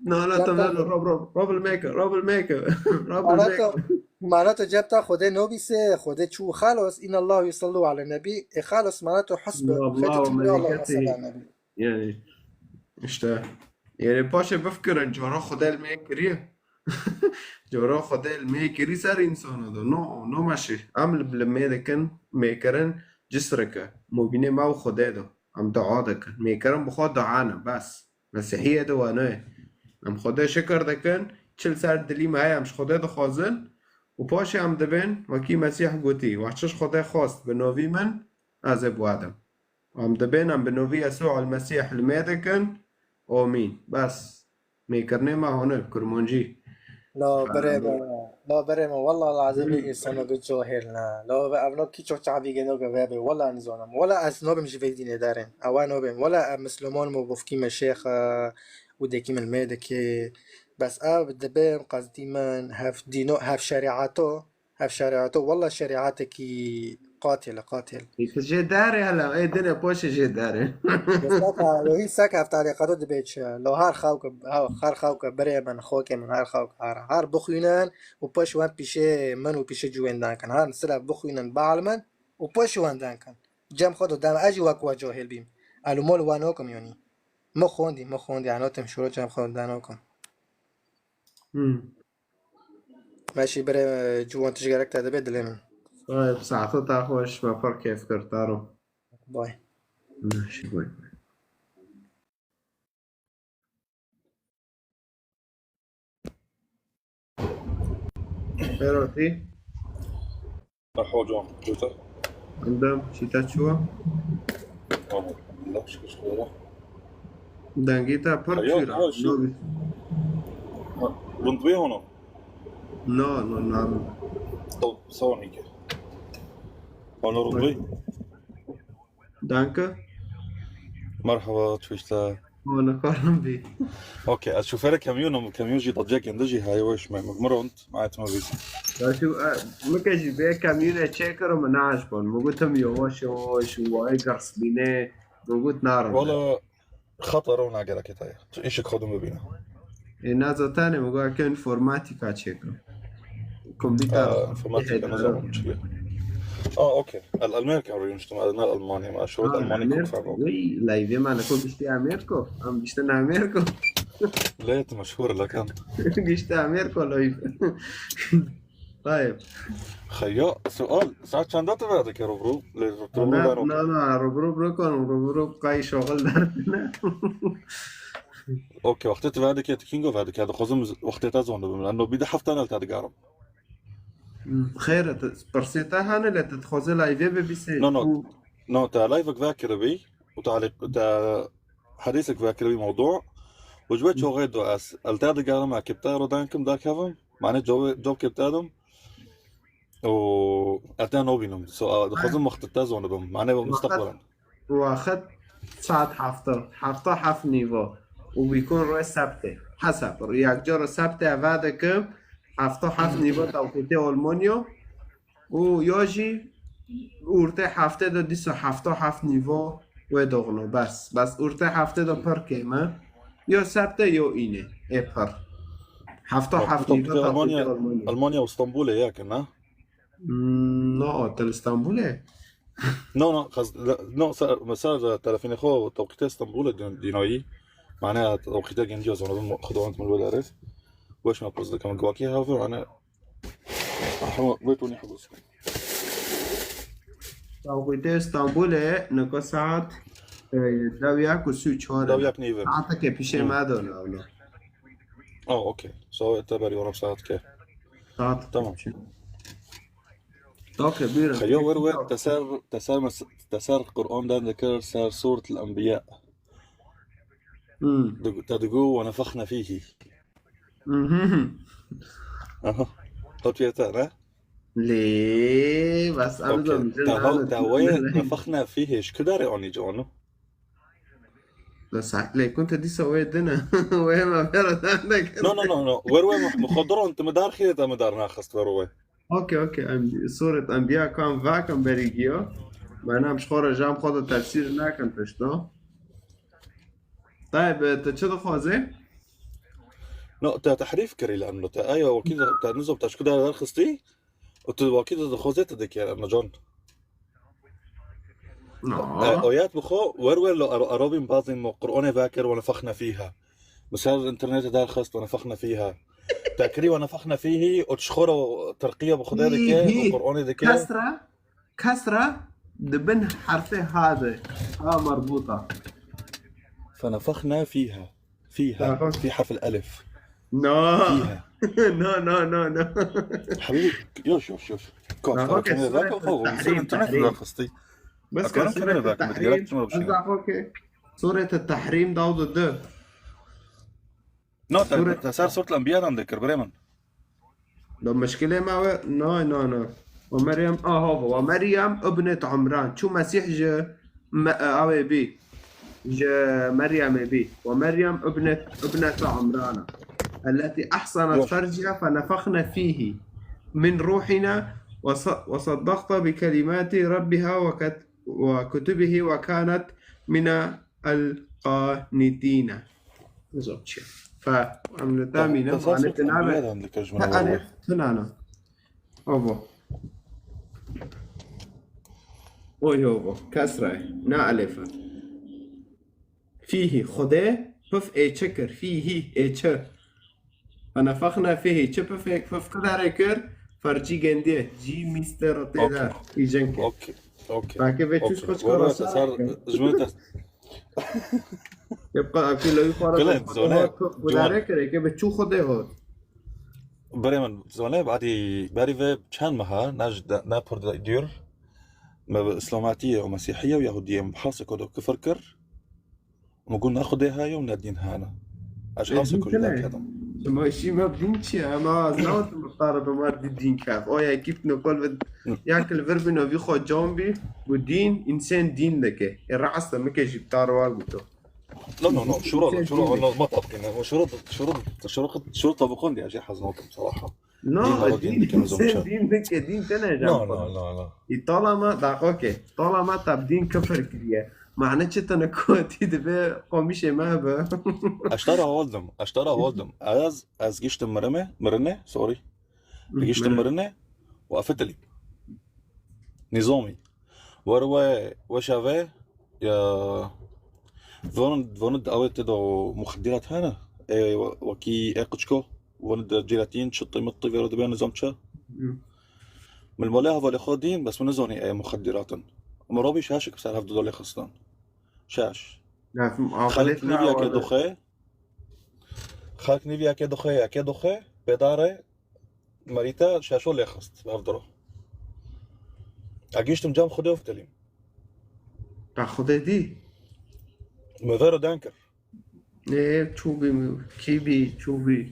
No, no, Cem tam te ne, Rob, Rob, Rob el Maker, Rob el Maker, Rob el Mana to, Maker. Mana to cem te Xwedê nobîse, Xwedê çû xalos, "Inna Allah yusallu ala nebî." E xalos mana to husbe. Inna Allah ve meleketihi. Yani işte, yani paşê bifkirin, cara Xwedê li me kiriye. Cara Xwedê li me kirî ser însana de. No, no meşî. Em li, li me dikin, mêkirin cisreke. Mobînê me û Xwedê de. Em dua dikin. Mêkirin bi xwe dua ne, bes. Mesîhiyê de wano ye. Em Xwedê şikir dikin, çi li ser dilî me heye, em ji Xwedê dixwazin û paşê em dibên, wekî Mesîh gotî, "Wext ji Xwedê xwest bi novî min, ez ê bi we dim." Em dibên em bi novî Yesû el Mesîh li me dikin. Omîn. Bes. Mêkirinê me hone, kurmancî. La Fa- berê me, la berê me, walla lazim e insana bi cahil ne. La ve evno ki çok çavî geno ke ve be, walla nizanim. Walla ez nobim ji vê dînê derin. Ewa nobim. Walla ev Müslüman mu bufkî me şêx, e, û dekî min me deke. Bes ev dibim, qezdî min, hev dîno, hev şerîato. Ev şerîato, walla şerîatekî qatil e, qatil. Ê, tu jê derê hele, ê, dine poşê jê derê. Seka, lo hî sek hevtalê qedo dibê çi? Lo her xew ke, her xew ke birê min, xokê min, her xew ke, her, her bixwînin û poş wen pîşê min û pîşê ciwên dan kin. Her silav bixwînin, bialimin û poş wen dan kin. Cem xwe do dem, ez jî wek we cahil bîm. Elo mol we nokim yonî. Mi xwendî, mi xwendî, enotim şûro cem xwe do danokim. Hmm. Meşî birê, ciwan tişt gerek te dibe dilê min. Ay, saeta te xweş, me pir kêf kir, Taro. Bay. Meşî bay. Xêr hatî. Merhaba can, çöte? Endem, şî te çi wa? Tamam, Allah şükür, şükür. Dengê te pir Heya, kûr e. Ha, şî. Nobî. Ha, rindvê hona? Na, na, na. Tamam, sağ ol, Nike. Hona rindvê? Danke. Merhaba, çöşte. Hona karim bî. Okey, ez şofêrê kamyonum, kamyon jî dacek indi jî hayê weş me, me mirond, ma etme bî. Ya şu, e, mike jî bê kamyonê çêkiro, min naşbon. Min gotim yavaş yavaş, vay gers bîne. Min got narin. Wala, xata ro nagereke te ye. Tu îşik xwe din bibîne. E, na zaten, min got ke informatîka çêkiro. Kompîter. Aa, informatika, ne zaman çi? Aa, okey. El Amerîka rûniştim, el ne Almanya, ma şûro Almanya Amerîka, kok famo. Wî, layvê me li ku giştî Amerîka? Em giştin Amerîka. Lê tu meşhûr lekan. Giştî Amerîka layv. Tayeb. Xeya, sual, saet çenda tu vedikî rûbirû? Lê rûbirû Na, dano. na, na, rûbirû biro kon, rûbirû qay şoxil derdine. Okey, wextê tu vedikî, tu kîngo vedikî, dixwazim wextê te zon bibim. Eno bî de heftan el te digerim. Xêr e, tu, pirsê te hene lê tu dixwazî live bibîsê. No, no. Û No, te live vekiribî û talîq, te hedîsek vekiribî mewdû. Û ji we çoxê do ez el te digerim, ekîb te rodan kim dakevim. Mane cewê, cewkê te dim. Û ez te nobînim. So, a, dixwazim wextê te zonibim. Mane Wexet, mustaqbilan. wexet saet hefta. Hefta heft nîvo. Û bîkon rê sebtê. Hesab. Yek cara sebtê eve dikim. Hefta heft nîvo tewqîtê Almanya. Û ya jî ortê heftê de dîsa hefta heft nîvo wê doxno. Bes. Bes ortê heftê de pir kêm e. Ya sebtê ya înê. Ê pir. Hefta Bak, heft bu nîvo topukta tewqîtê Almanya, Almanya. Almanya û Stenbolê yakin, ha? Hmm, no, til Stenbolê. No, no, qas-, no, ser, ser telefonê xwe tewqîtê Stenbolê dîn-, dînayî. Mane tewqîtê gendiya zonabim Xwedawend min wê derê. Weş me poz dikim. Gwakî hevir, mane Aha, ve Tony Hibus. Tawqîtê Stenbolê nika saet, e, dew yek û sî û çar e. Dew yek nîve. Saeteke pîşê Hmm. me de ne wilo. Oh, okey. So, te berî wana saet ke. Saet Tamam. pîşê. Okey, buyurun. Xeliya wer wer teser, teser mes-, teser Kur'an den dikir ser Suret el-Enbiya. Hmm. Dig-, te digo, "Ve nefexna fihi." Mhm. Aha. Hot fiyata, ne? Lê, bes em Okey. dibin, Te ha-, te wê nefexna fihi, ji ku derê anî cewano? Bes lê kun te dîsa wê dine. Wê me vera dende. No, no, no, no. Wer wê me, me xwe diron, tu me dar xîret, te me dar naxist wer wê. Okey, okey. Em, Suret Enbiya kan vakan berî giya. Me nam ji xwe re jam xwe de tefsîr nakin pişta. Tayeb, tu çi dixwazî? No, te tehrîf kirî li eno. Te aya wekî de, te nizam te ji ku de derxistî? Û tu wekî de dixwazê te dikê, Emre can. No. E, ayet bi xwe, wer wer li Ar-, Arabîn bazîn me Qur'anê vekir, "Ve nefexna fiha." Misal internetê derxist, "Ve nefexna fiha." Te kirî "Ve nefexna fihi", û ji xwe re tirqiya bi Xwedê dike, Fihi. û Qur'anê dike. Kesra, kesra di bin herfê ha de. Ha merbuta. "Fe nefexna fiha." Fiha. Aha. Fi herf el-elif. No. Fiha. No, no, no, no. Habîbî, yoş, yoş, yoş. Ko, Aha, ko, okey, kene Suret zaka, ko, el-Tahrim, sen internet Tahrim. zaka xistî. Bes Akana ka Suret kene zaka, el-Tahrim. Mit gerek çima bir şey. Ez zaka, okey. Suret el-Tahrim, Dawud de. No, te, Suret te ser Suret el-Enbiya dan dikir, birê min. Do muşkilê me we, no, no, no. Ve Meryem, aha, ve Meryem ibnet Imran. Çu Mesîh ji me-, ew ê bî. Ji Meryemê bî. Ve Meryem ibnet, ibnet Imrana. Elleti ahsanat Yok. ferciha fe nefexna fihi min ruhina ve sa-, ve saddaqta bi kelimati Rabbiha ve ket-, ve kutubihi ve kanet mina el-qanitina. Nizam çi? Fe, em li tamîne, Te, te manete nabe. Hem dikir ji min Te ve. Elif, tunana. Ovo. Oy ovo. Kesra. Na elif. Fihi. Xwedê pif ê çi kir? Fihi ê çi? Ve nefexna fihi. Çi pif ê, pif ku derê kir? Fercî gendiye. Cî mîste re tê Okey. de. Î cenkê. Okey. Okey. Belki ve çû Okey. Xweş Wala kara te sar. ser, ji min te Yebqa akî lewî xwe re Gulê, zone, hot, hot, ciwan. Gudare kire, ke bi çû Xwedê hot. Birê min, zone, badî, berî ve çend meha, ne ji de, ne pir de dûr, me bi Îslamatiyê û Mesîhiyê û Yahudiyê me bi hesek û do kifir kir. Me got, ne Xwedê heye û ne dîn hene. Ez Ê, hesek dîn û tune. derketim. Şima şî me dîn çi ye? Em az nawetin bi qare bi me dî-, dîn kef. O yekî bi nokol bi, Hı. ya ki li vir bi novî xwe can bî, bi dîn, însên dîn dike. Ê, raste, min ke jî bi tar wa goto. No, no, no, şura, Sen şura, dîn no, ma tabqîne. O şura, şura, şura, şura tabqon diye, şey hazmakim, salaha. No, Dîn hala dîn dîn, dîn, sen zomça. Dîn dike, dîn tene No, no, no, no. Îtalama, da, okey. Talama tab dîn kifir kiriye. Mane çi tene kotî dibe, komîşê me be. Eştara holdim, eştara holdim. Ez, ez giştim mirime, mirine, sorry. Hı, Giştim mirine. mirine, ve fitilî. Nizamî. Wer we, weşa ve, ya, von, von di awê te do muxeddirat hene, e, wekî e qiçko, von di jelatin, çi tî, mi tî, vero dibe nizam çi? Min li malê hevalê xwe dîn, bes min nizanî ê muxeddirat in. Min rabî şaşik bi ser hev du dolê xistin. Şaş. Xelk nîviyeke dixwe. Xelk nîviyeke dixwe, yeke dixwe, pêdare merîta şaşo lê xist, bi hev diro. A giştim cem Xwedê û fitilîm. Ta Xwedê dî? Me vero den kir. Ê, çû bî min, kî bî, çû bî?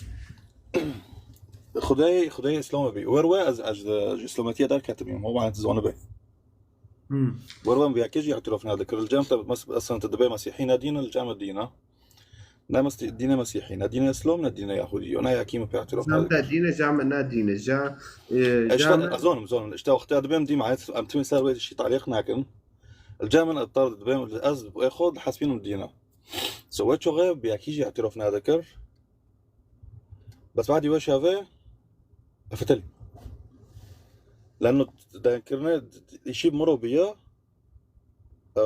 Xwedê, Xwedê Îslamê bî. Wer we ez, ez ji, ji Îslametiye derketibîm, homa ez zanibê. Hmm. Wer we bi yekê jî îtirof nadikir. Li cem te, mes-, eslên tu dibê Mesîhî ne dîn, li cem dîn e. Ne Mesî-, dîne Mesîhî, ne dîne Îslam, ne dîne Yahudî. Ne yekî min pê îtirof nadikir. Cem te dîn e, cem min ne dîn e. Ca, e, Îşte, cem ez zanim, zanim. Îşte wextê dibêm dî, ma em timî ser wê jî talîq nakin. Li cem min ebtar dibêm, ez bi xwe dihesibînim dîn e. So wê çaxê bi yekî jî îtirof nadikir. Bes badî wê şevê, fitil. Leno denkirine îşî miro biya, e,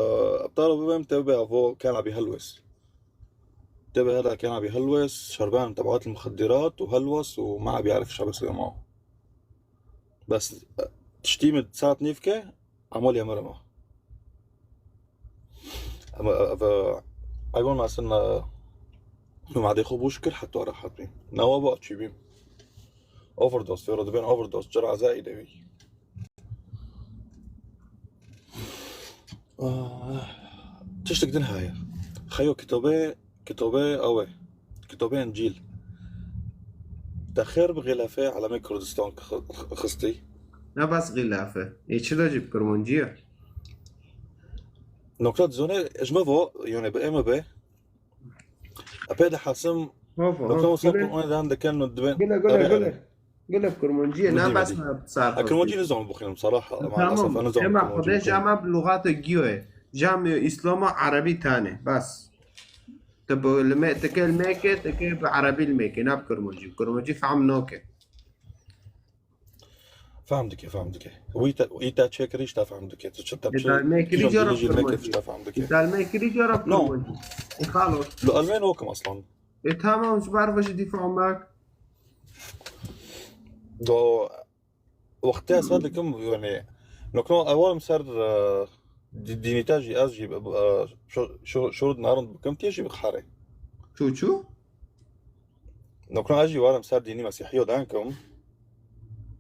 ebtar bibêm tevbe avo kena bi helwes. Tevbe heda kena bi helwes, şerban tebaat muxeddirat û helwes û ma biyarif şebe sema. Bes, e, tiştî min saet nîvke, Emal ya merema. Ama, e, e, egon mesela, e, madê xwe boş kir, heta rehat bî. Newa ba çî bî. Overdose, fêro dibên overdose, cira zayî de bî. Ah, tiştek din heye. Xeyo kitobe, kitobe ewe. Kitobe Encîl. Te xêr bi xîlafê Alemê Kurdistan xi-, xi-, xistî? Ne bas xîlafe. Ê çi de jî bi Kurmancî ye? Nokta dizone, ji me vo, yani bi eme be. Epey de hasim, Hop, nokta hop, olsa gule. Kur'an'ı dan deken no dibe. Gule, gule, Are, gule. Are. Gule bi Kurmancî ye, Bidî, ne bas bidî. Me bi sar A, Kurmancî xistî. Nizam bixwînim, saraha. Ama Tamam. Esaf, nizam Ema Kurmancî Xwedê bixwînim. Jama bi lugata giyo ye. Jam Îslama Erebî tane. Bas. Tu bi li me-, tu kê li me ke, tu kê bi erebî li me ke, ne bi kurmancî. Bi kurmancî fehm nake. Fehm dike, fehm dike. Wî te, wî te çêkirî, ji te fehm dike. Tu çi te Ê, çi, te me kirî kîjan cara dilê ji me ke, kurmancî. Tu te fehm dike. Ê, te me kirî cara No. kurmancî. Ê, xalos. Li Elmên okim aslan. Ê, tamam, ji ber ve jî dîfa mek. Do Wextê ez fed dikim, yani, nokno ewal ser, e, di-, dînîte jî, ez jî, e, şo-, şo-, şurut narin bikim, tê jî bixare. Çû çû? Nokno ez jî warim ser dînî Mesîhiyo dan kim,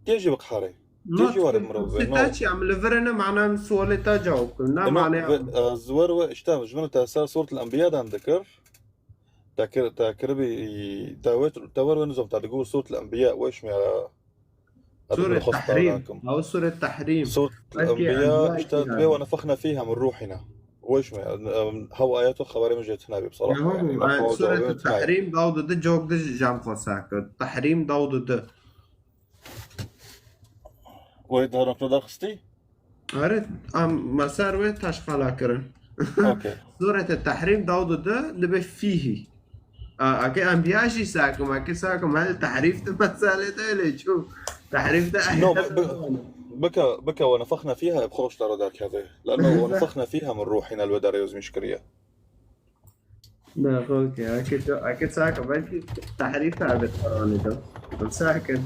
tê jî bixare. Tê jî warim mirov be, no. Sita çi, em li virê ne, mana em sualê te cewab kim. Ne E, no, mana ve, em. E, ziwer we, işte, ji min te ser Suret el-Enbiya dan dikir. Te kir-, te kiribî, te wê, te wer wê nizam, te digo Suret el-Enbiya, weş me ya. Sure Tahrim. Ew Sure Tahrim. Suret el-Enbiya, işte, dibê ve nefexna fîha min ruhina. Weş me, em, hew ayeto xeberê min jê tune bî, bsaraha, yani, me xwe Sure cawabê min tune. Tahrim daw dide, cok de jam xwe sakir. Tahrim daw dide. Wê darakna derxistî? Erê, em me ser wê teşqala kirin. Okey. Surete Tehrîm daw dide dibe fîhî. A, eke Enbiya jî sakim, eke sakim, hel tehrîf de meselê de lê çû. Tehrîf de No, bi-, bi-, bike, bike ve nefexna fîha, bi xwe ji te re derkeve. Leno ve nefexna fîha min ruhîna li wê derê yozmîş kiriye. Ne, okey. Eke tu, eke çaka belkî tehrîf hebit Qur'anê de. Em sakin.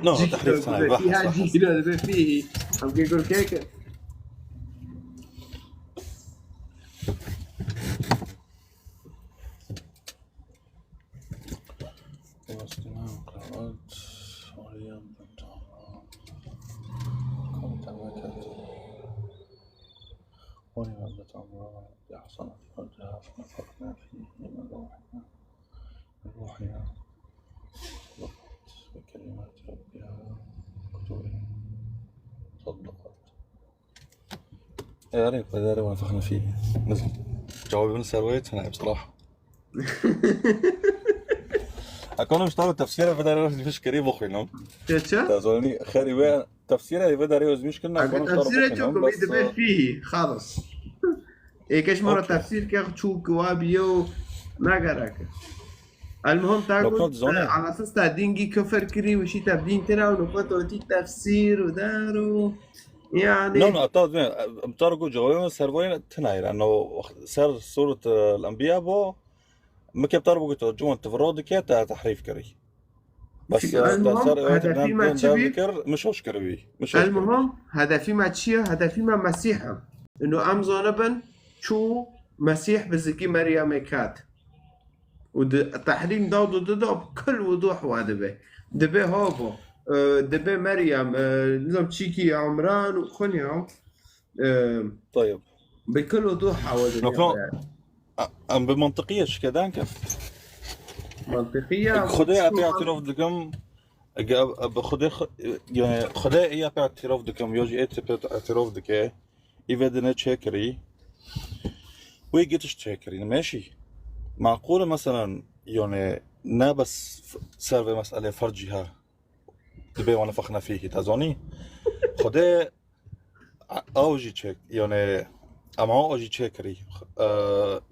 No, tehrîf tane, fîha, cî kira dibe fîhî. Em ke gul keke. ونبت أمرها بأحسن فرجها ونفخنا فيه من روحنا، من روحنا، وصدقت بكلمات ربها وكتبه. صدقت. يعني، فذلك ونفخنا فيه. Cewabê min ser wê tune, bsiraha. Ekonom ji tavê tefsîra vê derê mişkirî bixwînim. Te çi? Te zanî xêrî wê tefsîra vê derê ez mîş kirin, Eke ekonom ji tavê tefsîra bixwînim, çûk, bes, wî dibe e, fîhî, xalas. Ê, keş me re Okey. Tefsîr ke çûk wa biyo, ne gerek. Elmuhim, ta Nokta got, dizane. Ala esas ta dîngî kufir kirî û şî te dîn tira û nokta totî tefsîr û der û, yani. No, no, ta dizane, em ta got cewabê min ser vayê tune ye. No, ser Suret, e, El-Enbiya bo, Mike bi te re bigota, ciwan tu viro dike, te tehrîf kirî. Bes, e, te ser ew dikir, min şaş kiribî. Min şaş kiribî. Elmuhim, hedefî me çi ye? Hedefî me Mesîh e. Ino em zanibin çû Mesîh bi zikî Meryemê ket. Û di tehlîl da û dida bi kul wudûh wa dibe. Dibe havo. E, dibe Meryem, e, nizam çîkî Emran û Xunya. E, Tayyib. Bi kul wudûh hawa dibe. Nokno, yani. A-, em bi mantiqiye şikedan kin. Mantiqiye. Xwedê ez pê îtirof dikim. Ege, e, bi Xwedê xwe-, yani, Xwedê ê ya pê îtirof dikim, yo jî ê te pê îtirof dike. Î vê dine çêkirî. Wê gitiş çêkirî. Meşî. Maqûl e, meselen, yani, ne bes f-, ser vê meselê fercî ha. Dibê wan fexne fîhî, te zanî? Xwedê a-, aw jî çêk, yani, em aw jî çêkirî. E,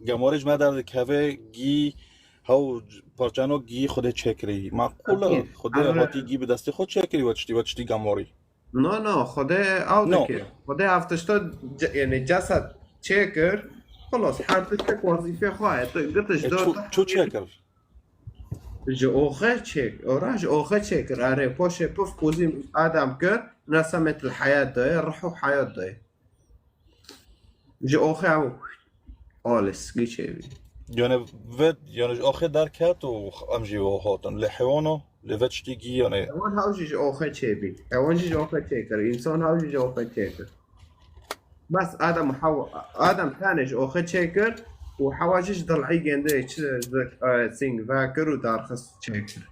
gemorê ji me derdikeve gî, hew parçano gî Xwedê çêkirî. Maqûl e, Xwedê hatî gî bi destê xwe çêkirî, we tiştî, we tiştî gemorî. No, no, Xwedê ew dike. Xwedê ev tişta ce-, yani cesed çêkir. Xelas, her tiştek wezîfê xwe ye. Tu gitiş E, da çû, tu çû çêkir? Ji oxê çêk, ora ji oxê çêkir. Erê, poşê puf qûzî Adem kir, ne semet li heyat daye, ruh û heyat daye. Ji oxê ew olis, gî çêbî. Yani ve, yani ji oxê derket û em jî o hatin. Lê heywana, lê ve tiştî gî yani. Ewan hew jî ji oxê çêbî. Ewan jî ji oxê çêkir. Însan hew jî ji oxê çêkir. Bes Adem û Hewa, Adem tenê ji oxê çêkir û Hewa jî ji dil'î gêndê çi, e, sing vekir û darxist çêkir.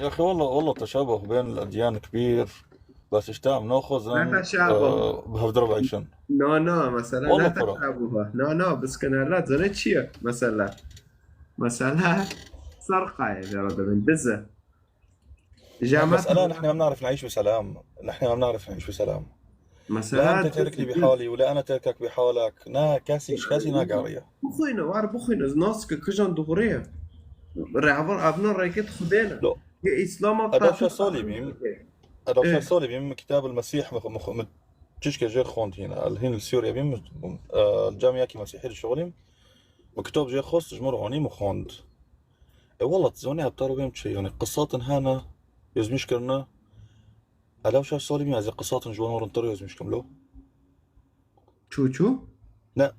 Ya xi, walla, walla teşabuh bên edyan kbîr. Bes işte em naxwazin, Ne teşabuh. e, bi hevdir veyşin. No, no, mesela Walla ne para. teşabuh. No, no, biskine la zane çi ye? Mesela. Mesela serqayê de radibin, dize. Ya Mesela nahnu ma bnarif naiş bi selam. Nahnu ma bnarif naiş bi selam. Mesela La ente terikni bi hali, wala ana terikek bi halek. Na, kesî, kesî nagariye. Bixwîne, war bixwîne, ez nas ke kijan dixwiriye. Rehber, evna reket Xwedê ne. Lo. Ye Îslam Eda şeş salî bîm. Eda şeş salî bîm, kitab el Mesîh mi, mi, mi, çişke jê xwend hîne. El hîn li Sûriye bîm, e, camiyekî Mesîhî li şixulîm. Mi kitab jê xwest, ji min re anî mi xwend. E, wela, tu zanî heta ro bêm çi, yani, qisatin hene, yozmîş kirine. Elew şeş salî bîm, ez ê qisatin ji wan rintir yozmîş kim, lo. Çû, çû? Ne,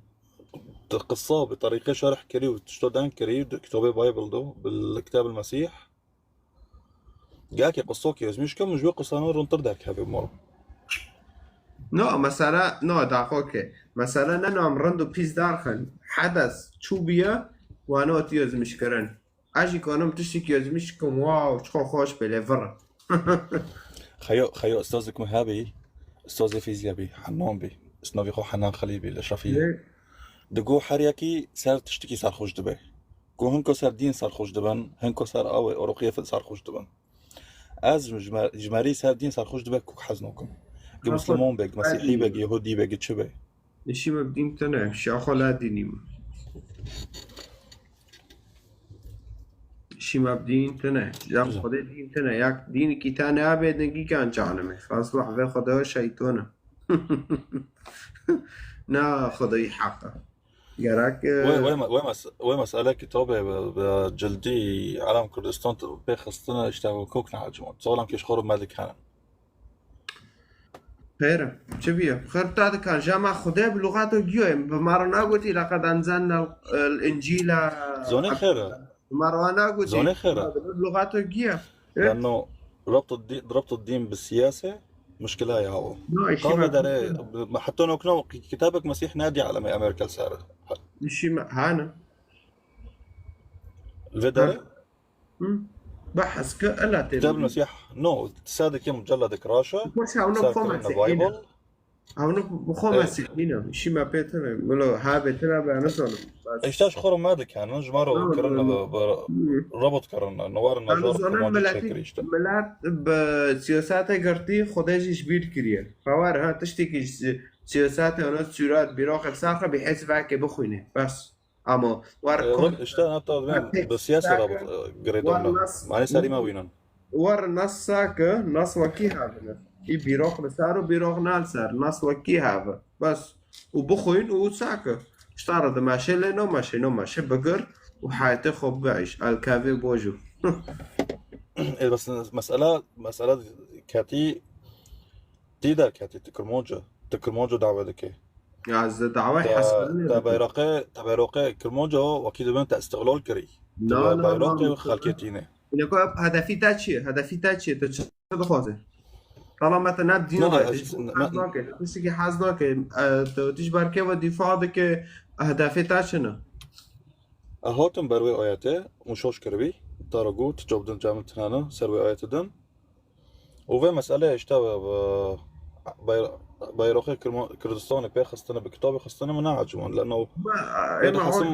tu qisa bi terîqê şerh kirî û tişta deng kirî, di kitabê Bible do, bil kitab el Mesîh. Gelkê qisokê yozmîş kim, ji wê qisanan rintir derkeve mal. No, mesela, no, daxo ke. Mesela, ne nam rind û pîs darxin. Hedes çû biye, wana ot yozmîş kirin. Ez jî kanim tiştekî yozmîş kim, wow, çiqo xweş bê, lê vir. Xeyo, xeyo, ustazik min hebî, ustazê fîzya bî, Hennan bî. Isnavî xwe Hennan Xelî bî, li Şefiyê. Lê Digo her yekî ser tiştekî serxweş dibe. Ku hinko ser dîn serxweş dibin, hinko ser awê, oruqiyê fil serxweş dibin. Ez ji me-, ji merî ser dîn serxweş dibe ku hez nakim. Ki Misliman be, ki Mesîhî be, ki Yehudî be, ki çi be. Îşî me bi dîn tune, şaxo la dînî me. Îşî me bi dîn tune. Ya Xwedê dîn tune. Ya dînekî tane abe dingîkan canime. Xas wah ve Xwedê şeytone. Na Xwedê heq e. Gerek, e, Wê, wê me-, wê mes-, wê mesele kitabê bi, bi cildî Alam Kurdistan tu pê xistine, işte, kok ne acima. Sağlam ki ji xwe re medik hene. Xêr e. Çi biye? Xêr ta dikan. Jama Xwedê bi luxato giyo em. Bi maro nagotî, laqad anzalna el-, el-Încîla. Zonê xêr e. Bi maro nagotî. Zonê xêr e. Bi luxato giyo. E? Yanno, ربط الدي-, ربط الدين بالسياسة مشكلة يا هو. No, îşî Qavle me dere, bi-, heta nokna ki-, kitabek Mesîh nadî alemê Amerîka li ser. Îşî me, hane. Li vê dere? Hı. Behs ke ela tê Kitab bî. Mesîh, no, sadeke mucelledek raşa. Boş ha, onu ser xo kirin Mesîhî ne. Bible. Ew ne bi xwe Mesîhî ne. Şî me pê tine. Wilo ha bê tine be, ne zanim. Bes. Îşte ji xwe re me dikenin, ji me re kirin, bi, bi, Hı. Robot kirin, ne warin. Em najar zanin, ku milletî çêkirî işte. Millet bi siyasete girtî, Xwedê jî ji bîr kiriye. Bawer ha, tiştekî ji siyasete, ona sûret, bîroqe, bi ser xwe bi hêz veke bixwîne. Bes. Ama war E, kom-, işte, hatta ben bi siyasi rabıt, e, girêdon. Mane serî me wînin. War nas sake, nas wekî havine. Î bîroq li ser û bîroq nal ser, nas wekî have. Bes. Û bixwîn û sake. Ji ta re dimeşe lê nomeşe, nomeşe bigir û heyetê xwe bibe îş. El kevê bojo. Ê, bes mesela, mesela ketî, tî derketî, ti Kirmanc e. Ti Kirmanc e dawe dike. Ya, ez de dawayê Te, hesabini te nedim. Beyraqa, te beyraqa Kirmanc e, wekî dibin te istiqlal kirî. Te Na, be-, na, beyraqa na. Xelkê tîne. Îne ku hedefî te çi ye? Hedefî te çi ye? Tu çi dixwazî? Tala me te ne dîn Na, be, ez, tişt ne, hez nake, tiştekî hez nake. E, tu tişt berkeva dîfa dike, hedefê te çi ne? E, hatim ber wê ayete, û şoş kiribî, te re got, cevdin cemil tinane, ser wê ayete din. Û vê mesele işte, e, e, bayra-, bayraxê Kirma-, Kurdistanê pê xistine, bi kitabê xistine min neaciband, leno Ma, pê ema dixwasim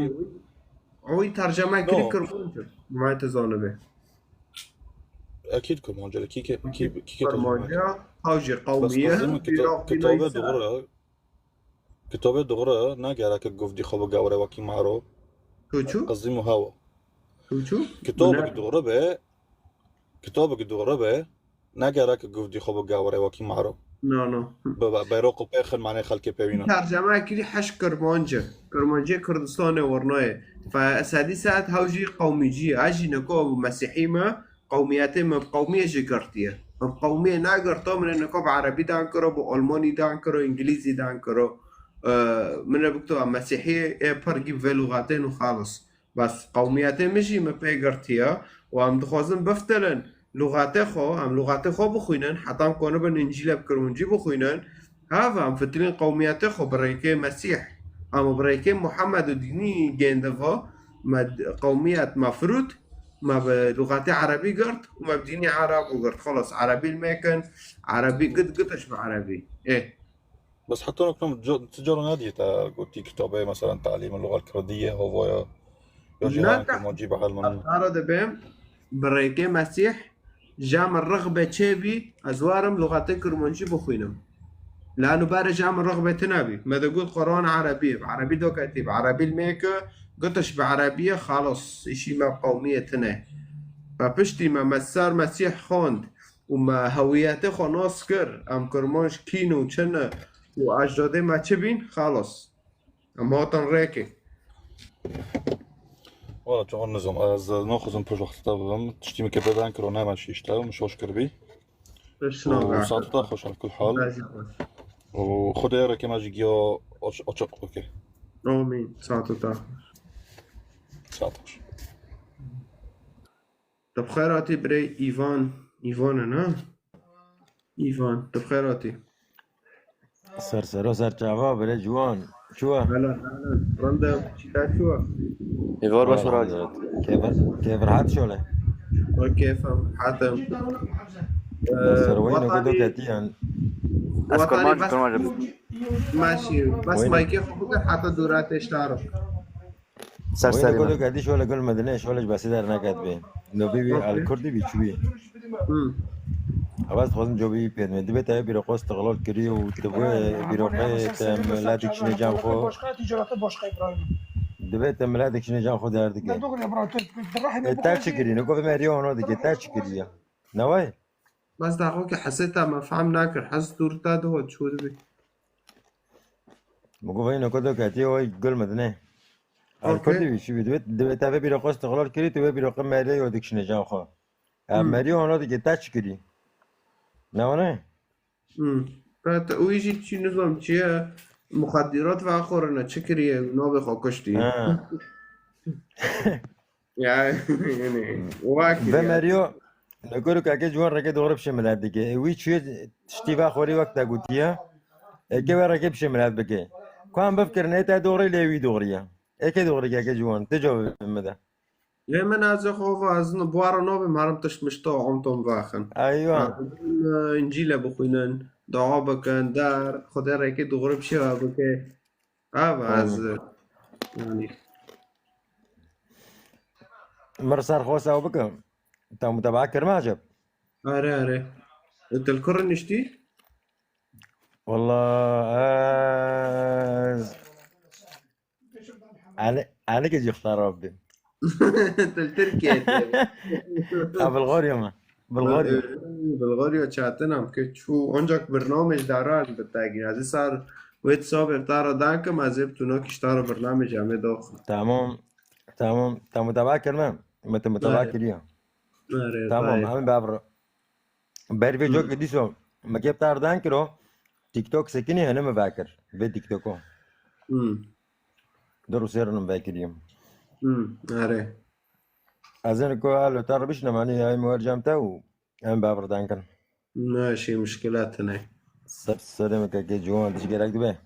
oy, oy terceme kirî No. Kirmanc e. Ma te zanibê. Ekîd Kirmanc e, kî ke-, kî, kî ke tercüme Kirmanc e, kir? Haw jî Bes qewmiye, qizim kito-, Iraqî kitabê neyse. Doğru. Kitabê doğru, ne gerek guvdî xwe bigewre wekî mero. Tu çû? Qizim û hewa. Tu çû? Kitabek Ne. Doğru be, kitabek doğru be, ne gerek guvdî xwe bigewre wekî mero. No, no. Be, be, beyroq û pêxin manê xelkê pêwîna. Tercüme kirî heş Kirmanc e. Kirmancê Kurdistanê wernayê. Fe sedî saet haw jî qewmîcî ye. Ez jî neko Mesîhî me. Qewmiyetê min bi qewmiyê jî girtiye. Min bi qewmiyê negirto, min ê niko bi erebî dan kiro, bi almanî dan kiro, îngilîzî dan kiro. Ee, min ê bikto em mesîhî ê pirgî bi vê lûxetên û xalis. Bes qewmiyetê min jî min pê girtiye û em dixwazin biftilin lûxetê xwe, em lûxetê xwe bixwînin, heta em konibin Încîlê bi kirmancî bixwînin. Hava em fitilîn qewmiyetê xwe bi rêkê Mesîh. Em bi rêkê Muhammed û dînî gêndiva, me d-, qewmiyet me firût, me bi lûxetê erebî girt û me bi dînî ereb û girt. Xelas, erebî li me kin, erebî git, gitiş bi erebî. Ê. Bes heta nikum co-, ti cara nedî te gotî kitabê, meselen, Te'lîm el-Lugal Kurdîye, Hovaya, ya jî Ne herin te-, Kirmancî bielmin. Tara dibêm, bi rêkê Mesîh, ja min rixbe çêbî, ez warim lûxetê Kirmancî bixwînim. Lano berê ja min rixbe tune bî. Me digot Quran erebî, bi erebî doketî, bi erebî li me ke, gutiş bi erebî ye, xalos, îşî me qewmiyê tune. Me piştî me, me ser Mesîh xwend û me hewiyetê xwe nas kir. Em Kirmanc kî ne û çi ne û ecdadê me çi bîn, xalos. Em hatin rêkê. Wala, çawan nizam. Ez naxwazim pir wexta bibim. Tiştî min ke beben kiro, nemeşî işte. Min şoş kiribî. Pişt Û nagah. Saeta te xweş, el kul hal. Te jî xweş. Û Xwedê rêkê me jî giya aç-, açiq bike. Amîn. Saeta te xweş. Saet xweş. Tu bi xêr hatî birê Îvan. Îvan e, ne? Îvan, tu bi xêr hatî. Ser sero ser çava bire ciwan. Çuwa? Hela, hela. Rende çîka çuwa? Êvar baş Wala, Raj. Kêfir, kêfir hat şole. O kêfim, hatim. Ee, Serwayî wexta nokê do nî-, ketiyan. Ez wexta nî kurmancim, bes kurmancim. Maşî, bes Wayne. Maykê xwe bikir heta dûra têştaro. Ser Wayne serî godo min. Ketiş wala gul medine, şole ji besi der neket bê. No bî wî Okey. El Kurdî bî çûyî. Hmm. Ew ez dixwazim cobî wî pêdime. Divê te bîroqo istiqlal kirî û tu bi bîroqê te milet dikişîne cem xwe. Başka ticarete başka İbrahim. Divê te milet dikişîne cem xwe derdike. Ne doğru ya bro, tu, tu, tu rahmi E, bu te kadar çi kirî? Niko vê meriya ona dike, te çi kirî ya? Ne way? Bes daxo ki hesê te me fehm nakir. Hes dûr te diho çû dibî. Min got vay niko do ketiye way gul medine. El Okey. Kurdî bî çi bî? Divê, divê te vê bîroqo istiqlal kirî, tu vê bîroqe meriya yo dikişîne cem xwe. Ya Hmm. Meriya ona dike te çi kirî? Ne wana? Hmm. Te, te, û jî çi nizam çi ye? Muxeddirat ve xorine çi kiriye? Navê xwe kuştî. Ha. Ya, yani, wak Ve ya. Meriyo, li gor û kekê ciwan reke doğru bişê milet dike. E, wî çûye tiştî ve xorî wek te gotiye. Eke ve reke bişê milet bike. Ku em bifkirin, ê te doğru lê wî doğru ye. Eke doğru keke ciwan, ti cevabê min de. Lê min ez ê xwe ve ez ne, buara nabim, herim tişt mişta om tom vexin. Eywa. Ha, e, Încîle bixwînin, dua bikin, der, Xwedê reke doğru bişê ve bike. Ev ez, Amin. Yani. Mir ser xwe sew bikim. Te mutebaa kirme acib? Are, are. Til kur niştî? Wallah, ez Ani, ani ke cixta Rabbi. Til Tirkiye. Ha, Bulgarya mı? Bulgarya. Bulgarya çatin am ke çu ancak bernamej daran bi tagî. Ez sar wet saber tara dakim, ez eb tuna kiştara bernamej ame dox. Tamam. Tamam. Tamam, mutaba kirme. Mete mutaba Aynen. Kiriya. Erê, Tamam, tayê. em bevr. Ber vê Hmm. cokê dîso. Me kê bi te erdan kiro. TikTok sekinî hene me vekir. Vê TikToko. Hmm. Du rûsê rinim vekirî. Hmm. Erê. Ez ên ku alo te re bişne, manî ay me wer cem te û em bevr dan kin. Ne, şî muşkilat ne. Ser serê me kekê ciwan, tişt gerek dibe.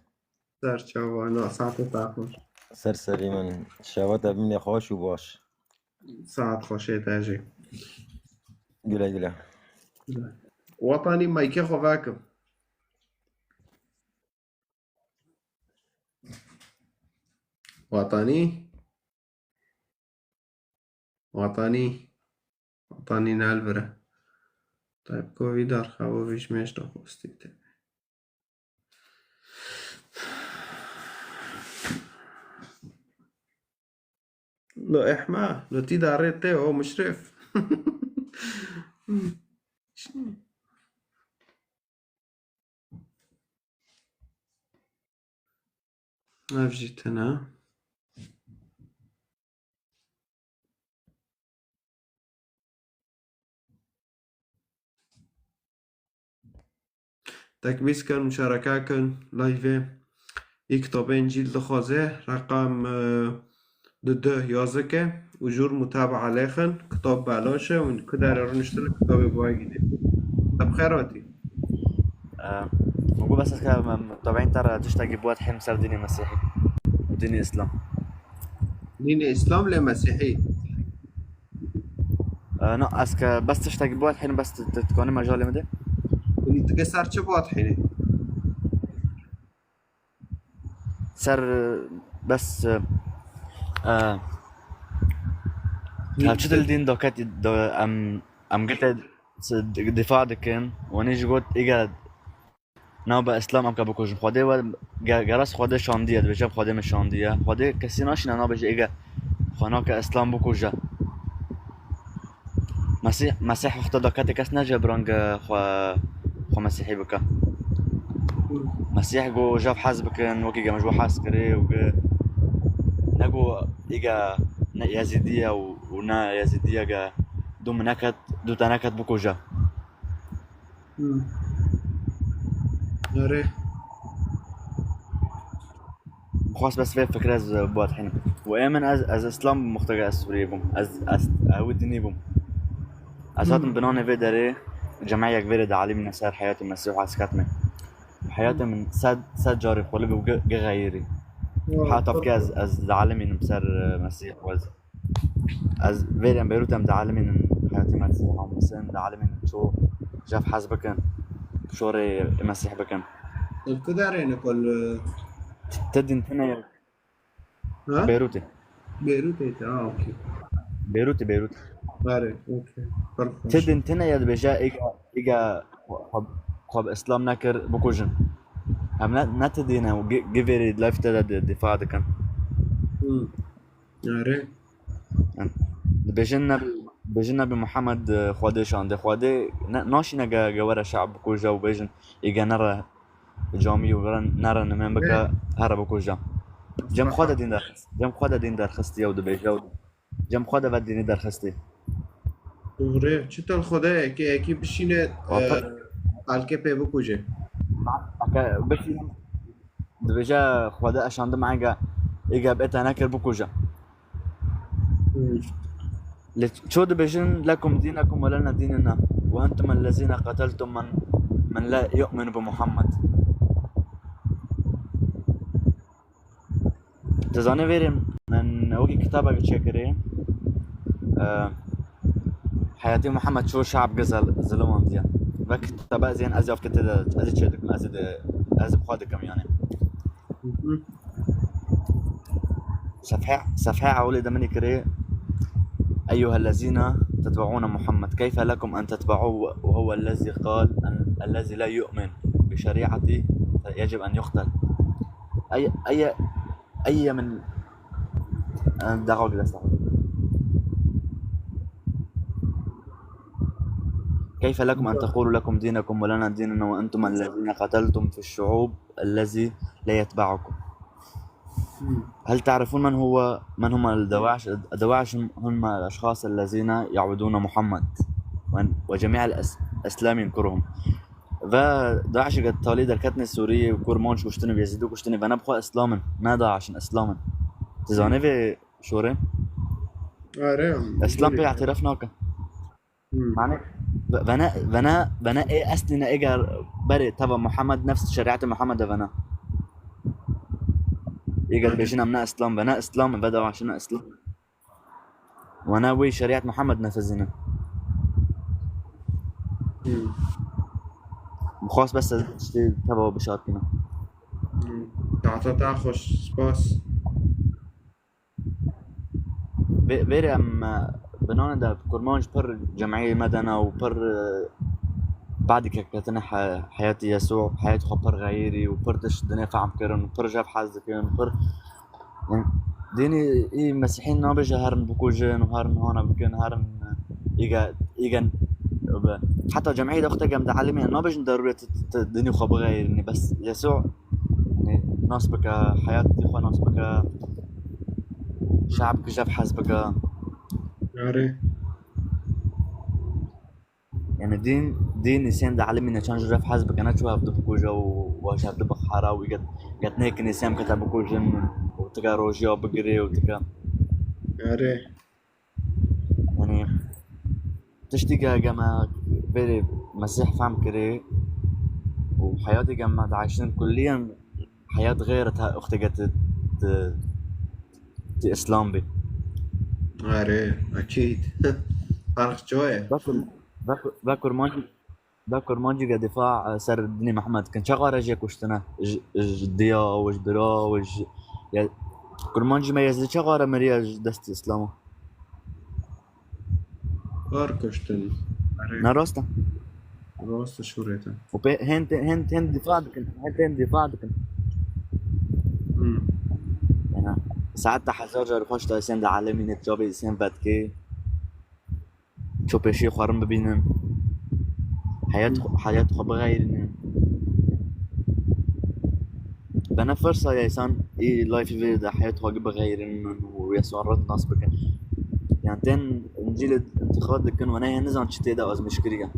Ser çava, na, saetê te xweş. Ser serî min. Şeva te bimîne xweş û baş. Saet xweşê te jî. Güle güle. Wetanî maykê xwe vekim. Wetanî. Wetanî. Wetanî ne li vir e. Tayyip Kovî dar xewa vî ji mêj daxwastî te. Lo ehma, lo tî darê te o muşrif. Ev jî tune. Tekbîs kin, muşareke kin, live. Î kitabên cîl dixwaze, reqam, e, du du yazike û jûr mutabaa lêxin, kitab belaş e û ku dere rûniştine kitabê bi we gînê. Te bi xêr hatî. Ee, Û bes ez ka, em, tabeîn te re tiştekî biwet hîn ser dînê Mesîhî û dînê Îslam. Dînê Îslam lê Mesîhî. Ee, na, ez ke bes tiştekî biwet hîn, bes tu, tu dikanî mejalê min de. Hûn dike ser çi biwet hînê? Ser, e, bes, e, e, Hîn. Hevçi dil dîn doket, do, em, em gete, se, di-, difa dikin. Wanî ji got, îge nabe Îslam em ke bikujin. Xwedê we ge-, geras Xwedê şandiye, dibêje Xwedê min şandiye. Xwedê kesî naşîne nabêje îge xwe nake Îslam bikuje. Mesîh, Mesîh wexta da ketê kes necebirang xwe, xwe Mesîhî bike. Mesîh got, jev hez bikin, wekî ge min ji we hez kirê û ge, ne got, îge ne Yezîdî ye û, û ne Yezîdî ye ge du min neket, du te neket bikuje. Hmm. Erê. Xwest bes vê fikre ez biwet hînim. Û ê min ez, ez Îslam bûm, wexta ke ez Sûriyê bûm. Ez, ez ewî dinî bûm. Ez hatim Hmm. binanê vê derê, cemeyek vê rê dialimîne ser heyatê Mesîh û ez ketime. Heyatê min sed, sed carê xwe li bû gi-, gixeyirî. Wow, Heta çok ki ez, güzel. ez dialimînim ser, e, Mesîh û ez Ez vêrê em Beyrût em dialimînin heyatê Mesîh, em Husên dialimînin ço jev hez bikin, şorê Mesîh bikin. Li ku derê ne kol? Te din tine ye. Ha? Beyrûtê. Beyrûtê te, ha, okey. Beyrûtê, Beyrût. Erê, okey. Pir xweş. Te din tine ye dibêje, îga, îga xwe, xwe, xwe bi Îslam nekir, bikujin. Em ne, ne ti dîn e û gi-, givêrî live te de di-, difa dikin. Hmm. Erê. Dibêjin Nebî, dibêjin Nebî Muhammed, e, Xwedê şande. Xwedê ne, naşîne ge, ge were şe'b bikuje û bêjin, îge nere camî û nere nimên bike, Ê. here bikuje. Cem Xwe de dîn derxist. Cem Xwe de dîn derxistiye û dibêje û Cem Xwe de ve dînî derxistî. Doğru. Çitel Xwedê yekê yekî bişîne, Wata- e, xelkê pê bikuje. Eke bişîne, dibêje Xwedê eşandim ege, ege bê te nekir bikuje. Hmm. Lê ço dibêjin, "Lekum dînekum ve lena dînena. Ve entum ellezîne qeteltum men, men la yu'minu bi Muhammed." Tu zanî vêrê min wekî kitabek çêkirî, e, heyatê Muhammed ço şe'b ge zel-, zilimandiye. Ve kitaba ez yên ez yafkete de ez ê çêdikim, ez ê de, ez ê bi xwe dikim yani. Hı hı. Sefhe, sefhe ewlê de min ê kirê, "Eyyuhellezîne tetbe'ûne Muhammed, keyfe lekum en tetbe'û ve huve ellezî qal en, ellezî la yu'min bi şerî'etî fe yecib en yuqtel." Ey, ey, ey min, e, daxil desta. Keyfe lekum en tekulu lekum dînekum ve lena dînena ve entum ellezîne qeteltum fiş-şu'ûb ellezî la yetbe'ukum. هل تعرفون من هو، من هم الدواعش؟ الدواعش هم الأشخاص الذين يعبدون محمد وجميع الأسلام ينكرهم. Ve DAIŞ ge talî derketine Sûriyê û Kurmanc kuştine, Yezîdî kuştine, ve ne bi xwe Îslam in, ne DAIŞ in, Îslam in. Tu zanî vê şorê? Are, Îslam pê îtiraf nake. Hmm. Yani, ve-, vene, vene, vene ê eslî ne, êger berê teva Muhammed nefs şerîetê Muhammed e vene. Êger bêjin em ne Îslam, vene Îslam, ve DAIŞ ne Îslam. Vene wê şerîet Muhammed nefizînin. Hmm. Xwest bes ez tiştê teva bişar kina. Hmm. Tahta ta xweş, spas. Vê-, vêrê em, e, binane de Kurmanc pir cemiyê me de ne û pir, e, badî keketine he-, heyetî Yesû, heyet xwe pir xeyirî û pir tişt dinê fehm kirin û pir jev hez dikin û pir, yani, dînî î mesîhî nabêje herin bikujin û herin hana bikin, herin, e, îge, îge, heta cemiyê de xwe gem de elimî nabêjin derûrê tu, tu, tu dinî xwe bixeyirînî. Bes Yesû, yani, nas bike, heyatî xwe nas bike, şe'b ki jev hez bike. Erê. Yani dîn, dîn îsên de elimî ne çend ji jev hez bike, ne çu hev dibikuje û wa ji hev dibixera û get, get nêkin îsên kete bikujin û tika rojiya bigirê û tika. Erê. Yani, tiştî ke geme vêrê Mesîh fehm kirê û heyatê geme daiştin kulliyen heyat xeyr ta uxtê ke ti, ti, ti Îslam bî. Erê, ekîd. Ferq çaye? Ve kur-, ve kur-, ve kurmancî Da kurmancî ge difa, e, ser dinê Mihemed dikin. Çaxa re jê kuştine? Ji, ji diya, û ji bira, û ji, ya, kurmancî me Yezîdî çaxa re miriye ji destê Îslama? Kar kuştin. Erê. Ne rast e? Rast e, şûrê te. Û pê hên, hên, hên difa dikin. Hên, hên difa dikin. Hmm. Yani, saet de hezar car xweş da sen de alemî net cabê sen vetkê. Ço pêşiyê xwe rin bibînin. Heyet, heyet xwe bixeyrînin. Bene firsa ya insan ê layfê vê de heyet xwe bixeyrînin û ya son rin nas bikin. Yani tên Încîlê intixab dikin û ne nizan çi tê de azmîş kiriye.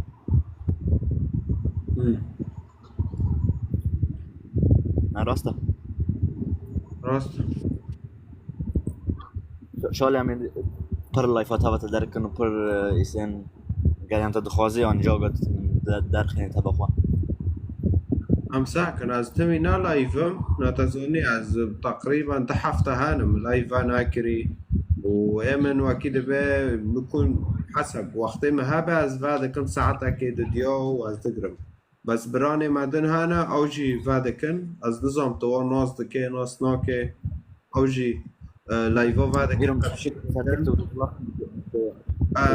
Hmm. Ne rast e? Rast. Şalê em ê pir layfa tavete derkin û pir, e, îsên geriyan te dixwazî an caga de-, derxînî teba xwe. Em sakin, ez timî na layvim, na te zanî ez teqrîben du hefte henim layva nakirî û ê min wekî dibe bikun hesab. Wextê min hebe ez vedikim saetekê didiya û ez digirim. Bes biranê me din hene, ew jî vedikin. Ez nizam tu wan nas dike, nas nake. Ew jî, e, layva vedikin, tebşîr dikin. E,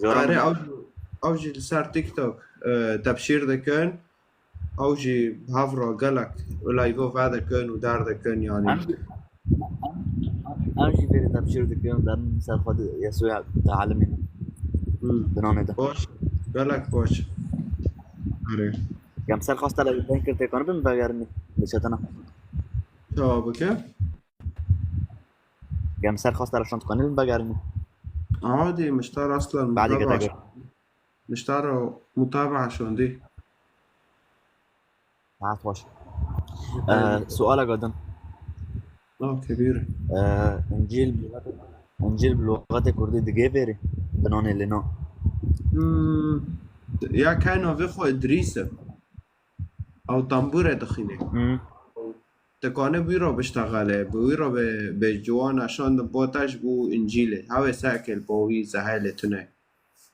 erê, ew jî, ew jî li ser TikTok, e, tebşîr dikin. Ew jî hevra gelek layva vedikin û derdikin, yani. Em jî, em, em jî vêrê tebşîr dikin û derin ser xwe di-, Yesûya tealimî ne. Hmm. Binanê de. Baş, gelek baş. Erê. Gem ser xwasta le ben kir têkan bin vegerin li çetena. Çawa bike? Gem ser xwasta le şant kanî bin vegerin. Adî miştar aslan. Badî mutaba. Miştaro mutabaa şondî. Saet xweş. Ee, sualek din. Okey, buyurun. Ee, Încîl, Încîl bi luxetê kurdî digê vêrî? Binanê lê na. Hmm, ya kay navê xwe Îdrîs e. Ew tembûre dixîne. Hmm. Te kane bi wî re biştexele, bi wî re bê, bê ciwan eşandin bo te ji bo Încîlê. Hewê sekê li bo wî zehê lê tune.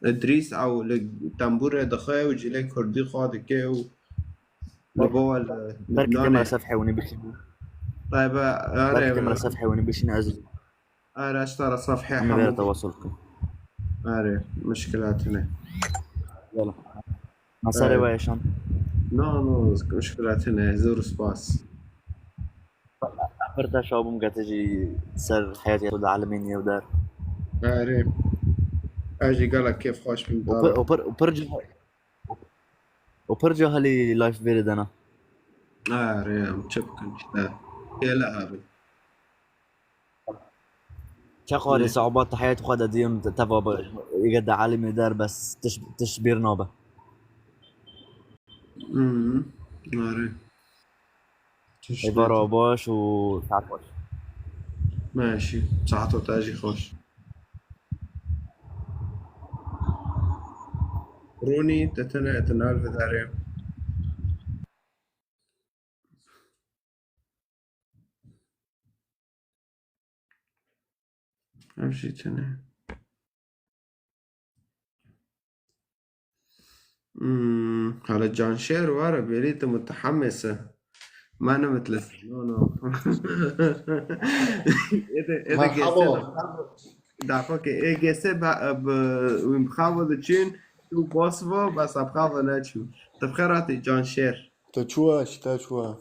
Îdrîs ew li tembûrê dixe û cilê kurdî xwe dike û li bo we li Belkî tê me Lubnanê. Sefhê winî bişîne. Tayybe, erê, Belkî tê me sefhê winî bişîne ez. Erê, ez te re sefhê Em ê hemû vêre tewasul bikin. Erê, mişkila tune. Yala. Mesele Erê. We yaşan. No, no, mişkila tune. Zor spas. Pir te şa bûm ke tu jî ser heyetê xwe di alemê nîyew der. Erê. Ez jî gelek kêf xweş bûm. Û pir, û pir, û pir cih-, û pir cahilî life vêrê dena. Erê, em çi bikin işte. Kêle hebin. Çeqarê sebat heyet xwe de diyim teva bi îge de elimê der bes tiş tiş bîr nabe. Hmm. Nare. Tiş Êvara baş û saet baş. Meşî. Saeto te jî xweş. Ronî, te tene, te nal vidarê. Ev jî tune. Hmm, hala Canşêr were, bêrî tu mutehemês e. Ma nemitlise. No, no. Êde, êde geste. Daxo ke ê geste bi, bi, wî bi xawo diçin, tu bosvo, bes bi xawo neçû. Tu bi xêr hatî Canşêr. Te çû e, şî te çû e.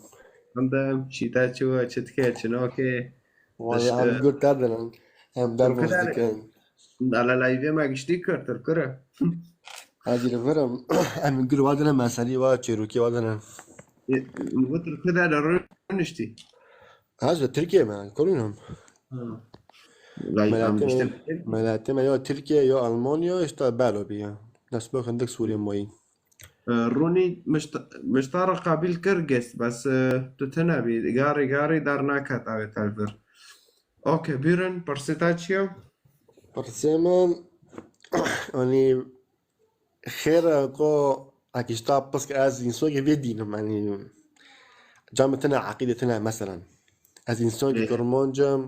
Em de şî te çû e, çi dike, çi nake. Vay, em gul te dinin. Em dervoz dikin. Ala layvê me giştî kir, tu kir e. Ez jî li vir im. Em gul wa dinin, meselî wa, çêrokî wa dinin. Ê, û tu kir de rûniştî. Ez li Tirkiye me, kurînim. Ha. Lay em Meletê giştî. me, meletê me ya Tirkiye, ya Almanya, işte belo bî ya. Dest bi hindik Sûriyê mayî. E, Ronî mişt-, miştara qabîl kir gest, bes, e, tu tune bî, garî garî derneket avê te li vir. Okey, bîrin, pirsê te çi ye? Pirsê min, yanî, xêr e ku ekî ji te pirs kir, ez însanekî vê dîn im, yanî, ca min tune eqîde tune, meselen. Ez însanekî Ê. kurmanc im,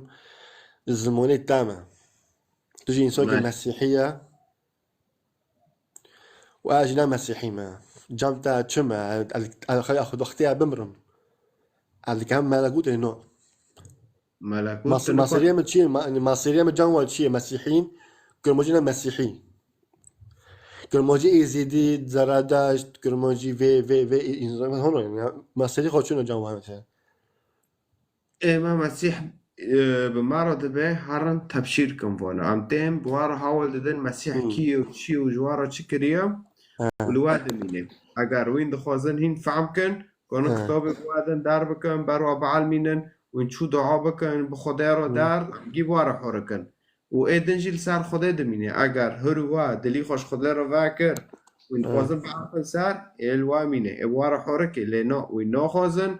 ji zimanê te me. Tu jî însanekî Me. mesîhî ye. Û ez jî ne mesîhî me. Cem te çi me? Ez, ez, ez, ez xwe dixtiye bimrim. Ez dikarim melekûtê no. Melekût Mas-, tu maseriye min çi ye? Ma-, maseriye min cem wa çi ye? Mesîhîn. Kurmancî ne mesîhî. Kurmancî êzîdî, zeredeşt, kurmancî vê, vê, vê, însan, hona, ya, maserî xwe çûne cem wa mesela. Ê me Mesîh, e, bi me re dibe, herin tebşîr kin vano. Em tên bi wa re hawil didin Mesîh Hmm. kî ye û çi ye û ji wa re çi kiriye He. û li we dimîne. Eger wîn dixwazin hîn fehm kin, konin He. kitabê bi we din derbikin, ber wa bielmînin, wîn çû dua bikin, bi Xwedê re Hmm. der, em gî bi we re horikin. Û ê din jî li ser Xwedê dimîne. Eger hir û we dilî xwe ji Xwedê re vekir, wîn He. dixwazin bielmin ser, ê li we mîne. Ê bi we re horikê, lê na, wîn naxwazin,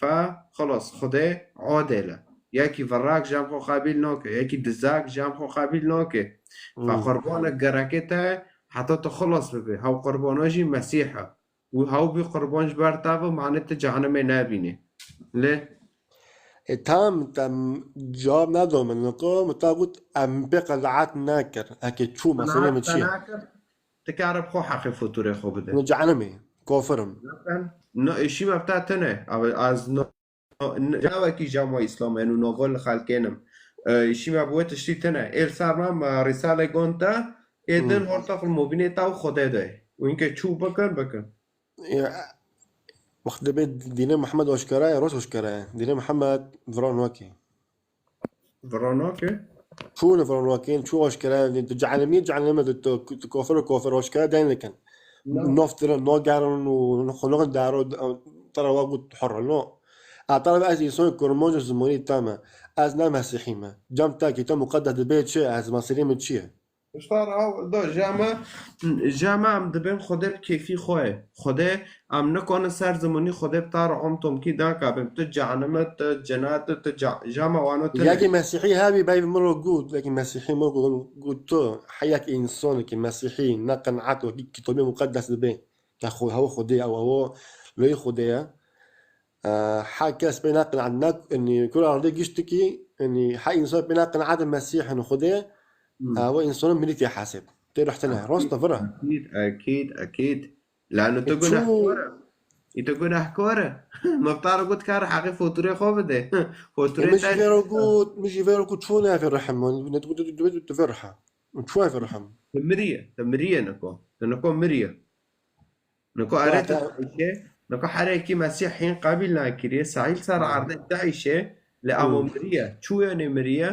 Fe, xelas, Xwedê adil e. Yekî virak cem xwe qebîl nake, yekî dizak cem xwe qebîl nake. Fe Hmm. qurbanek gerekê te heta tu xelas bibê. Hew qurbana jî Mesîh e. Û hew bî qurban ji ber te ve, mane tu cehenimê nebînî. Lê E, tam, tam cevab nedo min. Niko min ta got, em pê qenaet nekir. Eke çû, meselê min çi ye? Qenaet te nekir, tu kare bi xwe heqê faturê xwe bide. Min cehenimê, kafir im. Zaten, no, îşî me bi te tune. Abi, ez no, no, cawekî cama Îslam, enu novel xelkênim. E, îşî me bi wê tiştî tune. Ê li ser me, me Rîsale gon te, ê Hmm. din horta xwe mobînê te û Xwedê de. Û inke çû bikin, bikin. Ya, wext dibê dînê Mihemed aşkera ye, rost aşkera ye. Dînê Mihemed vira nake. Vira nake? Çûne vira nake, çû aşkera ye. Tu cehenimî, cehenime tu, tu, tu kafir û kafir aşkera deyn dikin. Na. Naf dirin, nagerin û xwe nakin dero, tera wa got hor, no. A tera ez însan kurmanc û zimanî te me. Ez ne mesîhî me. Cem te kî te muqeddes dibê çi? Ez mesîhî min çi ye? Ji te re da, ji me, ji me em dibên Xwedê bi kêfî xwe ye. Xwedê, em nikarin ser zimanî Xwedê bi te re om tomkî dake, bim tu cehenime, tu cennet, tu ce-, ji me wano tune. Yekî mesîhî hebî, beyv min re got, yekî mesîhî min re got, got tu, heyek însanekî mesîhî, ne qenaet wekî kitabê muqeddes dibê. Te xwe, hewa Xwedê ye, ew, ew, lê Xwedê ye. E, her kes pê neqenaet, ne, yanî, kura ardê giştikî, yanî, her însan pê neqenaet Mesîh in Xwedê, Hmm. e, ew însan mirî tê hesêb. Tê rihte ne. Rost e, vira. Ekîd, ekîd, ekîd. Lano tu E, çû- gunehkar e. Î tu gunehkar e. Me bi te re got kar heqê faturê xwe bide. Faturê Min jî te vê re got, min jî vê re got, çû ne vê rihim. Ne tu, tu, tu, tu vê riha. Çû ne vê rihim. Tu miriye, tu miriye niko. Tu niko miriye. Niko ere tu diişê, niko herekî Mesîh hîn qebîl nakiriye, sahîl ser erdê diişê, lê ama miriye. Çû yanê miriye,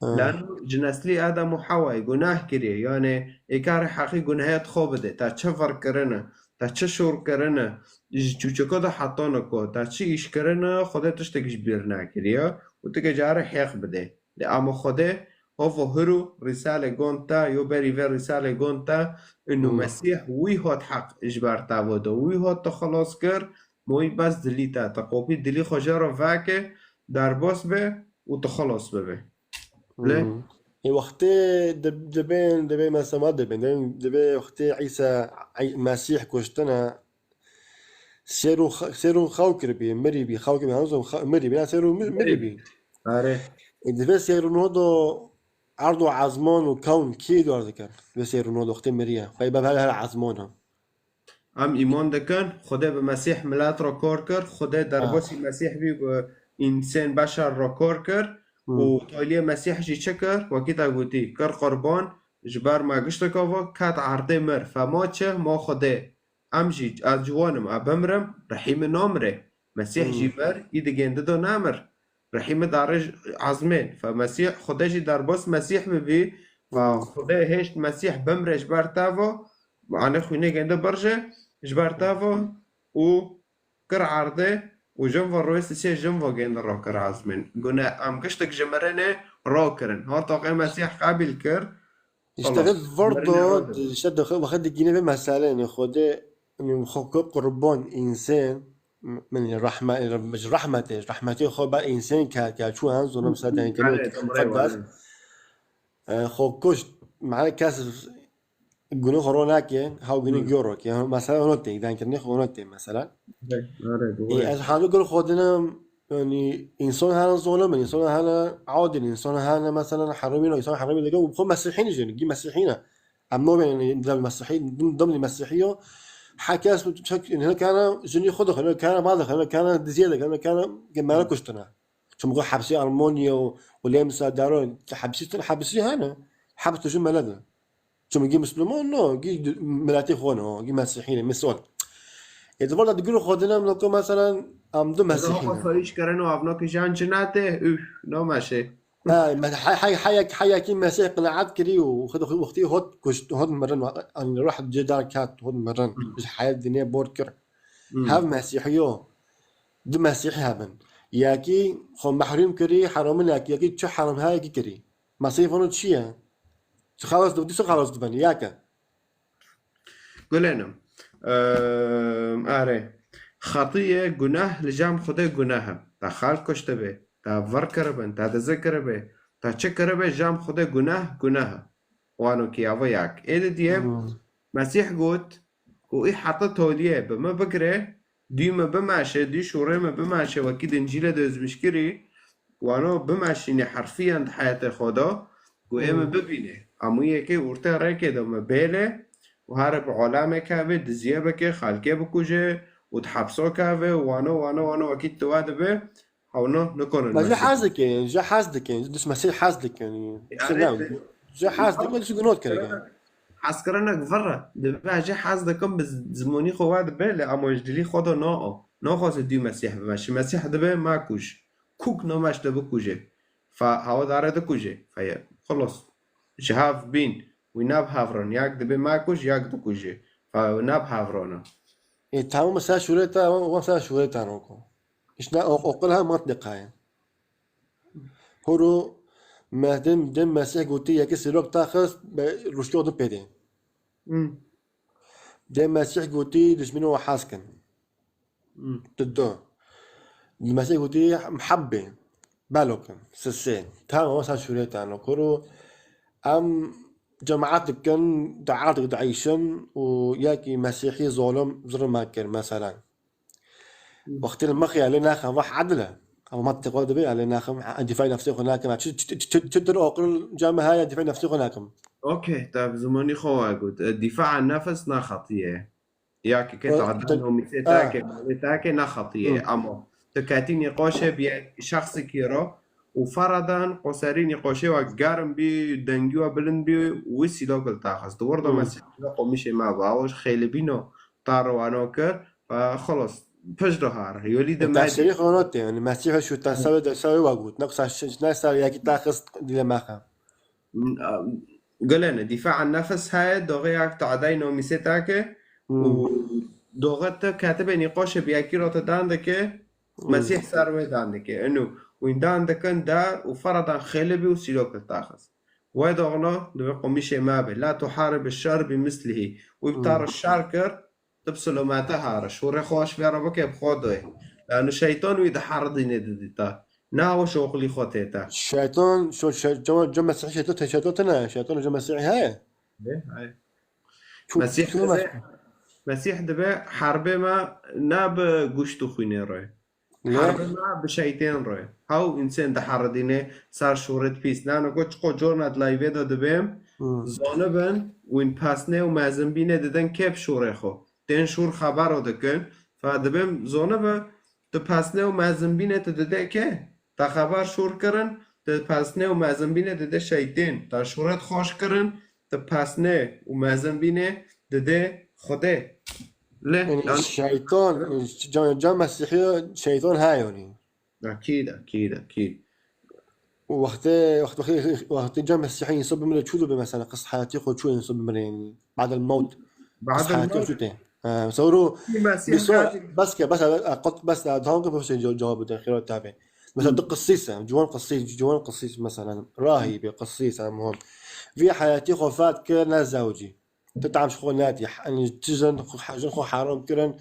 lano ji neslî Edem û Hewayê gunah kiriye. Yanê ê karê heqî gunehê xwe bide. Te çi vir kirine? te çi şor kirine, ji çûçika de hetana ku te çi îş kirine, Xwedê tiştek ji bîr nekiriye û tu ke care heq bidê. Lê ama Xwedê hova hiro rîsalê gon te, yo berî vê rîsalê gon te, û Hmm. Mesîh wî hat heq ji ber te ve da, wî hat te xelas kir, ma wî bes dilî te, te qopî dilî xwe jê re veke, derbas be û tu xelas bibe. Lê Hmm. Ê wextê dib-, dibên, dibê mesela dibên, dibên, dibê wextê Îsa, Ey-, Mesîh kuştine, sêr û xe-, sêr û xew kiribî, mirîbî, xew kiribî, hemzû xe-, mirîbî, na sêr û mi-, mirîbî. Are. Ê, divê sêr û no do erd û ezman û kewn kî dor dikin? Divê sêr û no do wextê miriye. Xwey bab her, her ezmana. Em îman dikin, Xwedê bi Mesîh milet re kar kir, Xwedê Ha. derbasî Mesîh bî, bi însên beşer re kar kir Hmm. û taliyê Mesîh jî çi kir? Wekî te gotî, kir qurban, ji ber me gişteka va, ket erdê mir. Fema çi? Ma Xwedê. Em jî, ez ciwan im, ez bimrim, rihî min namire. Mesîh jî Hmm. mir, î digên dido nemir. Rihî min darê ezmên. Fe Mesîh, Xwedê jî derbas Mesîh bibî. Fe Hmm. Xwedê hêşt Mesîh bimre ji ber te ve, anê xwînê gêndi birje, ji ber te ve û kir erdê û jin ve rûyê sisê jin ve gêndi rakir ezmên. Gune em giştik ji mirinê rakirin. Her taqê Mesîh qebîl kir, İşte Xelas. Ve Mirinê virdo, radin. İşte de, ve digîne ve meseleyê, yani Xwedê, yani xwe kir qurban însan, min rahme, rahmetê, rahmetê xwe ber însan ke, ke çû en zona mesela denkê Erê, demrê mukaddes. Wane. E, xwe kuşt, mane kes gune xwe ro nake, ha gune Hmm. goro ke. Mesela ono te, denkirine xwe ono te mesela. Erê, erê, E, doğru. Ez handu gul xwe dinim, yani, însan hene zolim in, însan hene adil, însan hene, mesela, heramî ne, însan heramî dike, û xwe mesîhî ne jî, gî mesîhî ne. Em nabên, yani, dem mesîhî, dem, dem mesîhî yo. Her kes çek, ne kene, jinî xwe dixwe, ne kene, mal dixwe, ne kene, diziyê dike, ne kene, gemere kuştine. Çimku hepsî Almanya û, û lê misadaro, hepsî, hepsî hene. Heps tu ji mele de. Çimkî Misliman no, gî miletê xwe no, gî Mesîhî ne, misal. Ê di vir de digir xwe dine em ku, mesela, em du Mesîhî ne. Xwe îş kirin û ev nakî jan cinatê, üf, no meşê. Ha, me-, he-, he-, heyek-, heyekî Mesîh qinaet kirî û xwe, xwe, wextî hot kuşt, hot mirin, anî ruh cê dar ket, hot mirin. Hmm. Ji heyet dinê bor kir. Hmm. Hev Mesîhî yo. Du Mesîhî hebin. Yekî xwe mehrûm kirî, heramî yekî, yekî çi heram he, yekî kirî. Mesîhî vano çi ye? Tu xelas dibî, tu xelas dibî, ya ke. Gulênim. Ehm, are. Xetîye, guneh, li cem Xwedê guneh e. Te xelk kuştibe, te vir kiribin, te dizi kiribe, te çi kiribe, cem Xwedê guneh, guneh e. Wano kiyava yek. Ê di diye, Hmm. Mesîh got, ku î heta toliyê bi min bigire, dû min bimeşe, dû şûrê min bimeşe, wekî di Încîlê de ez mişkirî, wano bimeşîne herfiyan di heyetê xwe de, ku ê min Hmm. bibîne. Hemû yekê ortê rêkê de min bêle û here bi alemê keve, diziyê bike, xelkê bikuje û di hepsa keve, wano, wano, wano, wekî tu we dibe, Hewna nikarin. Ma ji Mesîh. Hez dikin, ji hez dikin, ji Mesîh hez dikin. Yani, Ji hez dikin, ji gunot kirine. Hez kirinek vir e. Dibe ji hez dikim bi zimonî xwe we dibe, lê ama ji dilî xwe de na. Naxwaze dû Mesîh bibe. Ji Mesîh dibe me kuj. Kuk nameş de bikuje. Fa hewa dare dikuje. Fa ye. Xelas. Ji hev bîn. Wî ne bi hev ron. Yek dibe me kuj, yek dikuje. Fa ne bi hev ron e. E, tamam, mesela şûrê te, ama, ama mesela şûrê te noko. İşte o, okul ha mantıkayı. Horo, me-, dem, dem Mesîh gotî, yekî sîrok taxist, be, ruştê odin pêdê. Hmm. Dem Mesîh gotî, dişmînê we hez kin. Hmm. Tu do. Mesîh gotî, mihebbê, belokin, sisê. Tamam, ama sen şûrê te noko. Horo, em cemaat dikin, daat dikin, daîşin û yekî Mesîhî zolim zulm kir, mesela. Wextê li mexê lê naxe, vah edil e. Ama mantiq we dibe, lê naxim, dîfayê nefsê xwe nakim. Çi, çi, çi, çi, çi tir aqil came heye dîfayê nefsê xwe nakim. Okey, te bi zimanî xwe we got. E, dîfa an nefs ne xetiye. Ya ki ke E, tadan te-, o misê e. Take, malê take ne xetiye. Hı. Ama tu ketî nîqaşê bi şexsikî re û feradan qoserî nîqaşê we germ bî, dengî we bilind bî, wî sîlok li taxist. Di wir de Hı. mesela qomîşê me va, o ji xêlibîno ta rewano kir, e, xelas, pişt re har. Yolî de E, me tefsîrê xwe nate, yani, Mesîh şu tesavê de savê wa got. Ne qisa ş-, ne savê yekî taxist dile mexe. Gulene, dîfa an nefs heye, doxê yak taday nomîsê take, û doxet te ketibe nîqaşê bi yekî re te dan dike, Mesîh ser wê dan dike. Ino, wîn dan dikin dar û feradan xêlibî û sîrok li taxist. Wê doxno, divê qomîşê me be. La tuharib şer bi mislihî. Wî bi ta re şer kir, tu bi silomete hare. Şûrê xwe ji vê re bike bi xwe doyê. Lano şeytan wî diheridîne didî te. Ne ew şoxilî xwe tê te. Şeytan, şo-, şey-, cema-, cem Mesîhî şeytan, te şeytan tine. Şeytan cem Mesîhî heye. Lê, heye. Çû-, Mesîh çû dibê, Mesîh. Mesîh dibê herbê me ne bi goşt û xwînê re. Ne? Herbê me bi şeytên re. Hew însan diheridîne ser şûret pîs. Nano ku çiqo corna di layvê de dibêm, Hmm. zonibin, wîn pesnê û mezinbînê didin kê bi şûrê xwe. Tên şûr xebero dikin. Fe dibêm zonibi, tu pesnê û mezinbînê tu dide kê? Te xeber şûr kirin, tu pesnê û mezinbînê dide şeytên. Te şûret xweş kirin, tu pesnê û mezinbînê dide Xwedê. Lê, Yani yan- şeytan, ca, ca Mesîhî şeytan he yani. Akîd, akîd, akîd. Wextê, wext-, wextê, wextê ca Mesîhî însan bimire çû dibe mesela, qis heyatî xwe çû însan bimire yani. Badel mewt. Qis Badel heyatî mewt. Çû tê. Ha, mesela ro-, Mesîh Bîso, geldi. Bes ke, bes, e, qut, bes, e, tamam ke, bes, ce-, cevap bide, xêra tabe. Mesela Hmm. tu qisîs e, ciwan qisîs, ciwan qisîs mesela, rahîbê qisîs e, muhim. Vî heyatî xwe fat kir, ne zewcî. Tu tam ji xwe netî. Yanî tu jin xwe, jin xwe heram kirin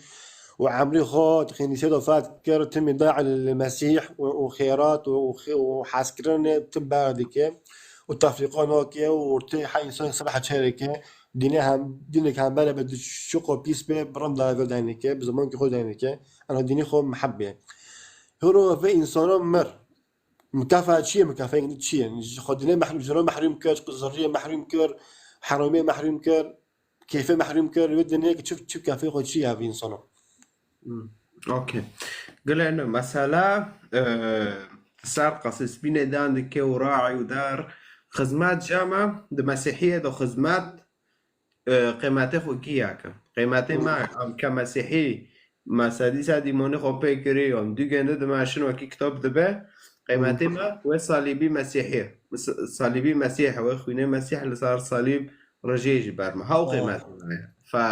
û emrî xwe tu xênîsê de fat kir, timî da li Mesîh û, û xêrat û, û xê-, û hezkirinê tim ber dike û tefrîqa nake û ortê he însan ser heçereke dînê hem, dînek hembere be şiqo pîs be, bi rind dayê ve deyneke, bi zimankî xwe deyneke, ena dînê xwe miheb be. Hiro ve însana mir. Mikafa çi ye? Mikafa çi ye? Ji xwe dînê mehrûm, ji ro mehrûm kir, ji zirriyê mehrûm kir, heramiyê mehrûm kir, keyfê mehrûm kir, wê dînê ki çi, çi kafê xwe çi ye vî însana? Hmm. Okey. Gile ne mesela, e, ser qasîs bîne dan dike û raî û dar xizmet jama di Mesîhiyê de xizmet, e, qîmetê xwe kî yeke. Qîmetê me, em ke Mesîhî, me sedî sedî îmanê xwe pê kirî, em du gende dime şin wekî kitab dibe, qîmetê me wê salîbî Mesîhî. S-, salîbî Mesîh, wê xwînê Mesîh li ser salîb rijê jî ber me. Hew qîmetê me ye. Fe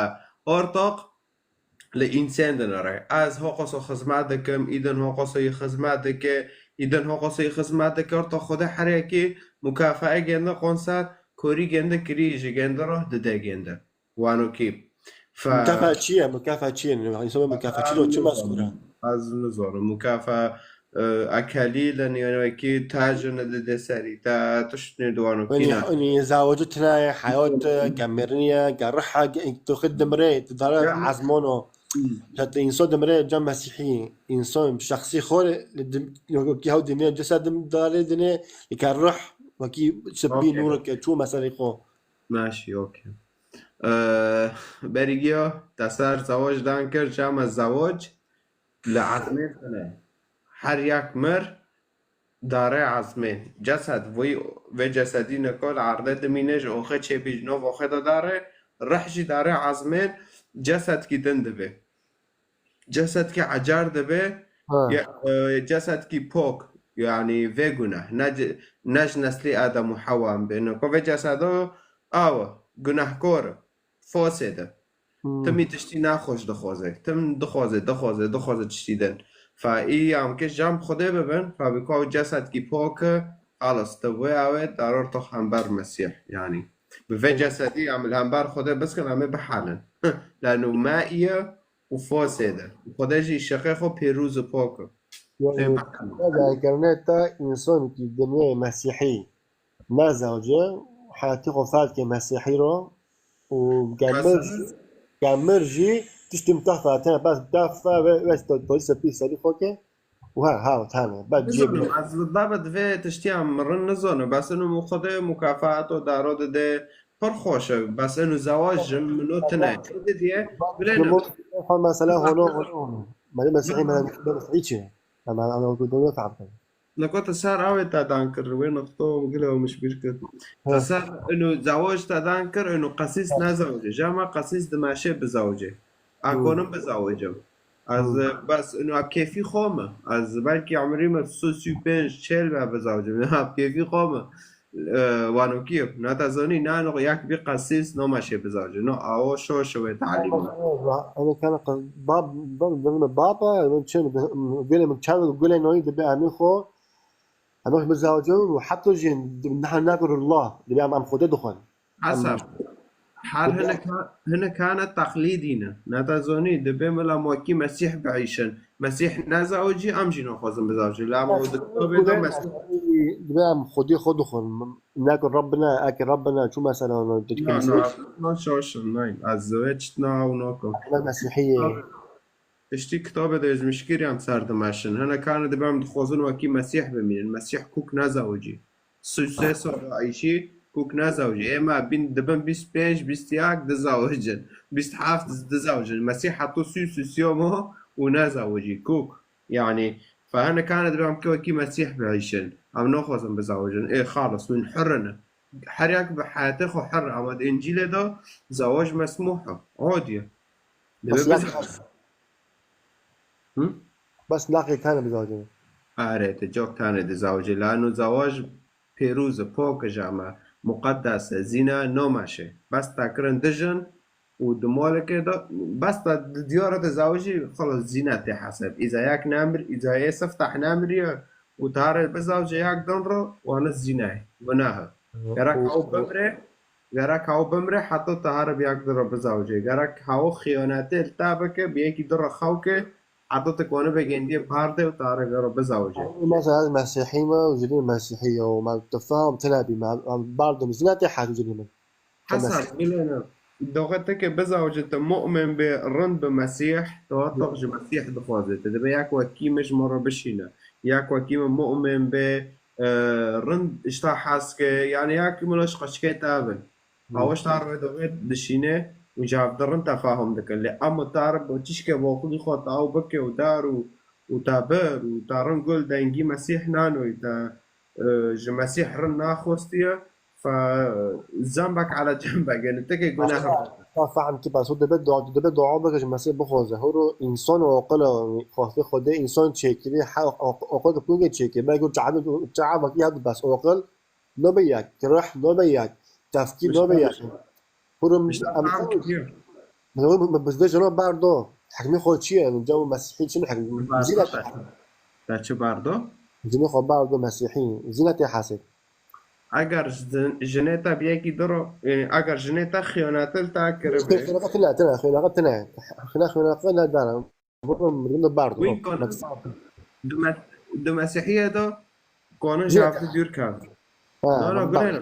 ortaq li însen dinere. Ez hoqoso xizmet dikim, îdin hoqoso yî xizmet dike, îdin hoqoso yî xizmet dike, ortaq Xwedê her yekî mukafae gende qonser, korî gende kirî ji gende re dide gende. Wano kî. Fe- Mukafa çi ye? Mukafa çi ye? Însan mukafa çi do? Çi mezgûr e? Ez nizanim. Mukafa, e, ekelî li nêwekî te jin dide serî, te tişt nêdiwano kî ne. Yanî, yanî, zawacu tine ye, heyat, e, ke mirinî ye, ke rih e, ke tu xwe dimire, tu dare ezmano. Hmm. Heta însan dimire ca Mesîhî, însan şexsî xwe li dim-, wekî hew dînê, cesed dim-, dare dînê, li ke rih, wekî sibî Okey. nûreke çû meselê xwe. Maşî, okey. Ee, berî giya te ser zewac dan kir, çama zewac li ezmên tune. Her yek mir dare ezmên. Cesed, vî, vê cesedî nika li erdê dimîne, ji oxê çêbî ji nav oxê de dare, rih jî dare ezmên, cesedkî din dibe. Cesedkî ecar dibe, Ha. ya, e, cesedkî pok, yanî vê guneh. Ne ce-, ne ji neslê Adem û Hewa em bê. Niko vê cesedo awe, gunehkor e, fosê de. Hmm. Timî tiştî nexweş dixwaze. Tim dixwaze, dixwaze, dixwaze tiştî din. Fa î em ke jam Xwedê bibin, fa bi ku ew cesedkî pok e, xalas, te wê ew ê daror to hember Mesîh, yanî. Bi vê cesedî em li hember Xwedê biskin, em ê bihelin. Lano me î ye, û fosê de. Xwedê jî şeqê xwe pêrûz û pok e. Yani, Ê, ne dayikirine te însanekî dinyayê Mesîhî ne zewce, heyatî xwe ferdke Mesîhî ro û gemir, Mesela? gemir jî tiştî mitafa tene bes mitafa ve, ve polîsa pî serî xwe ke û ha, ha, tane. Bes ciyê Nizanim, bîne. Ez li dave divê tiştiya mirin nizanim. Bes inu mu Xwedê mukafato daro dide. Pir xweş e, bes eno zewac ji min û tune. Çi didiye? Bilêno. Xwe mesela hono, hono, hono. Mali Mesîhî, mali Mesîhî çi? Em, em, em, em, em, em, em, Niko te ser awê te dan kir, wê nixto gile û mişbîr kir. Te He. ser eno zewac te dan kir, eno qesîs He. ne zewce. Jama qesîs dimeşe bizewce. A Hı. konim bizewcim. Ez, Hı. bes eno a kêfî xwe me. Ez belkî emrî me sî û pênc, çel be bizewcim. A kêfî xwe me. E, wano kî, nata zonî, nano yak bî qesîs, noma şê bizawcê. No, awo şo şewê talîm. Ene kana bab, bab, bab, baba, yani çin, gule min çav, gule noyî dibe amî xo, amî xo bizawcê û heta jî, naha nakur Allah, dibe am, am Xwedê dixwin. Hesab. Her hinek, hinek hane teqlîdî ne. Nata zonî, dibe mila mokî Mesîh biîşin. Mesîh nezawicî, em jî naxwazin bizawicin. La ma di kitabê de Mesîh. Dibe em Xwedê xwe dixwin. Nako Rabbina, eke Rabbina, çu mesela ona. Na, na, na, şaşin, nein. Ez wê çitna ew nakim. Ana Mesîhiyê. Tiştî kitabê de ez mişkir em ser dimeşin. Hinek hane dibe em dixwazin wekî Mesîh bimînin. Mesîh kuk nezawicî. Sî û sê sal ayşî kuk nezawicî. Êma bin dibin bîst pênc, bîst yak dizawicin. Bîst heft dizawicin. Mesîh heta sî û sî û sê ma û nezawicî. Kuk. Yani, fe hinek hane dibe em kewekî Mesîh biîşin. Em naxwazin bizawicin. Ê, xalis, hûn hur in. Her yak bi heyatê xwe hur e. Ama di Încîlê de zawac mesmûh e. Adî ye. Dibe Bes yak bizawicin. Hı? Bes laqê tane bizawicin. Are, te çok tane dizawicî. Lano zawac pêrûz e, pok e ji me. Muqeddes e. Zîna nomeşe. Bes te kirin dijin û di malekê de, bes te di diyara dizawicî, xelas zîna tê hesab. Îza yak nemir, îza ê siftah nemiriye û tare bizawicê yak din re, wane zîna ye. Gunah e. Gerek ew bimre, gerek ew bimre, heta te here bi yek din re bizawicê. Gerek ew xiyanetê li te bike, bi yekî din re xew ke, heta tu konibe gêndiyê berdê û te here gero bizawicê. Mesela ez Mesîhî me û jinê Mesîhî ye û me tifam tine bî, me, me berdom zîna tê hesî jinê min. Hesen, Mesîh. Bilêne. Doxê te ke bizawicê te mu'min bê, rind bi Mesîh, te wexta ji Mesîh dixwaze. Te dibe yek wekî min ji min re bişîne. Yek wekî min mu'min bê, e, rind ji te hez ke, yani yak min ji qeçikê te bin. Hı. Awiş tar wê doxê dişîne û ji hevdi rind tefahum dikin. Lê em û tar bi tişkê boxilî xwe taw bike û dar û, û te bir û te rind gul dengî Mesîh nanoyî te, e, ji Mesîh rind naxwestiye, fe zembek ala cembek, yani teke gunah. Aslında, ta fahm ki bas, o debe dua, debe dua bike ji Mesîh bixwaze. Horo insan aqil e, xwestê Xwedê insan çêkirî, ha, aq-, aqil ki pûngê çêkirî. Belki o çavi, çavi ki ya bas aqil, nobe yek, rih nobe yek, tefkîr nobe yek. Kurum, işte, em tam kurum. Gidiyor. Bi vê jina berdo. Hikmê xwe çi ye? Cem Mesîhî çi hikmê? Berdo Zîna te, te çi berdo? Jinê xwe berdo Mesîhî. Zîna tê hesê. Eger jin-, jinê te bi yekî diro, e, eger jinê te xiyanete li te kiribe. Xiyanaqa tine, tine, xiyanaqa tine. Xina-, xiyanaqa ne dara. Baba, mirin de bardo. Wî kon-, di me-, di Mesîhiyê de konin ji hevdi dûr kevin. Ha, no, no, bardo. Gune ne.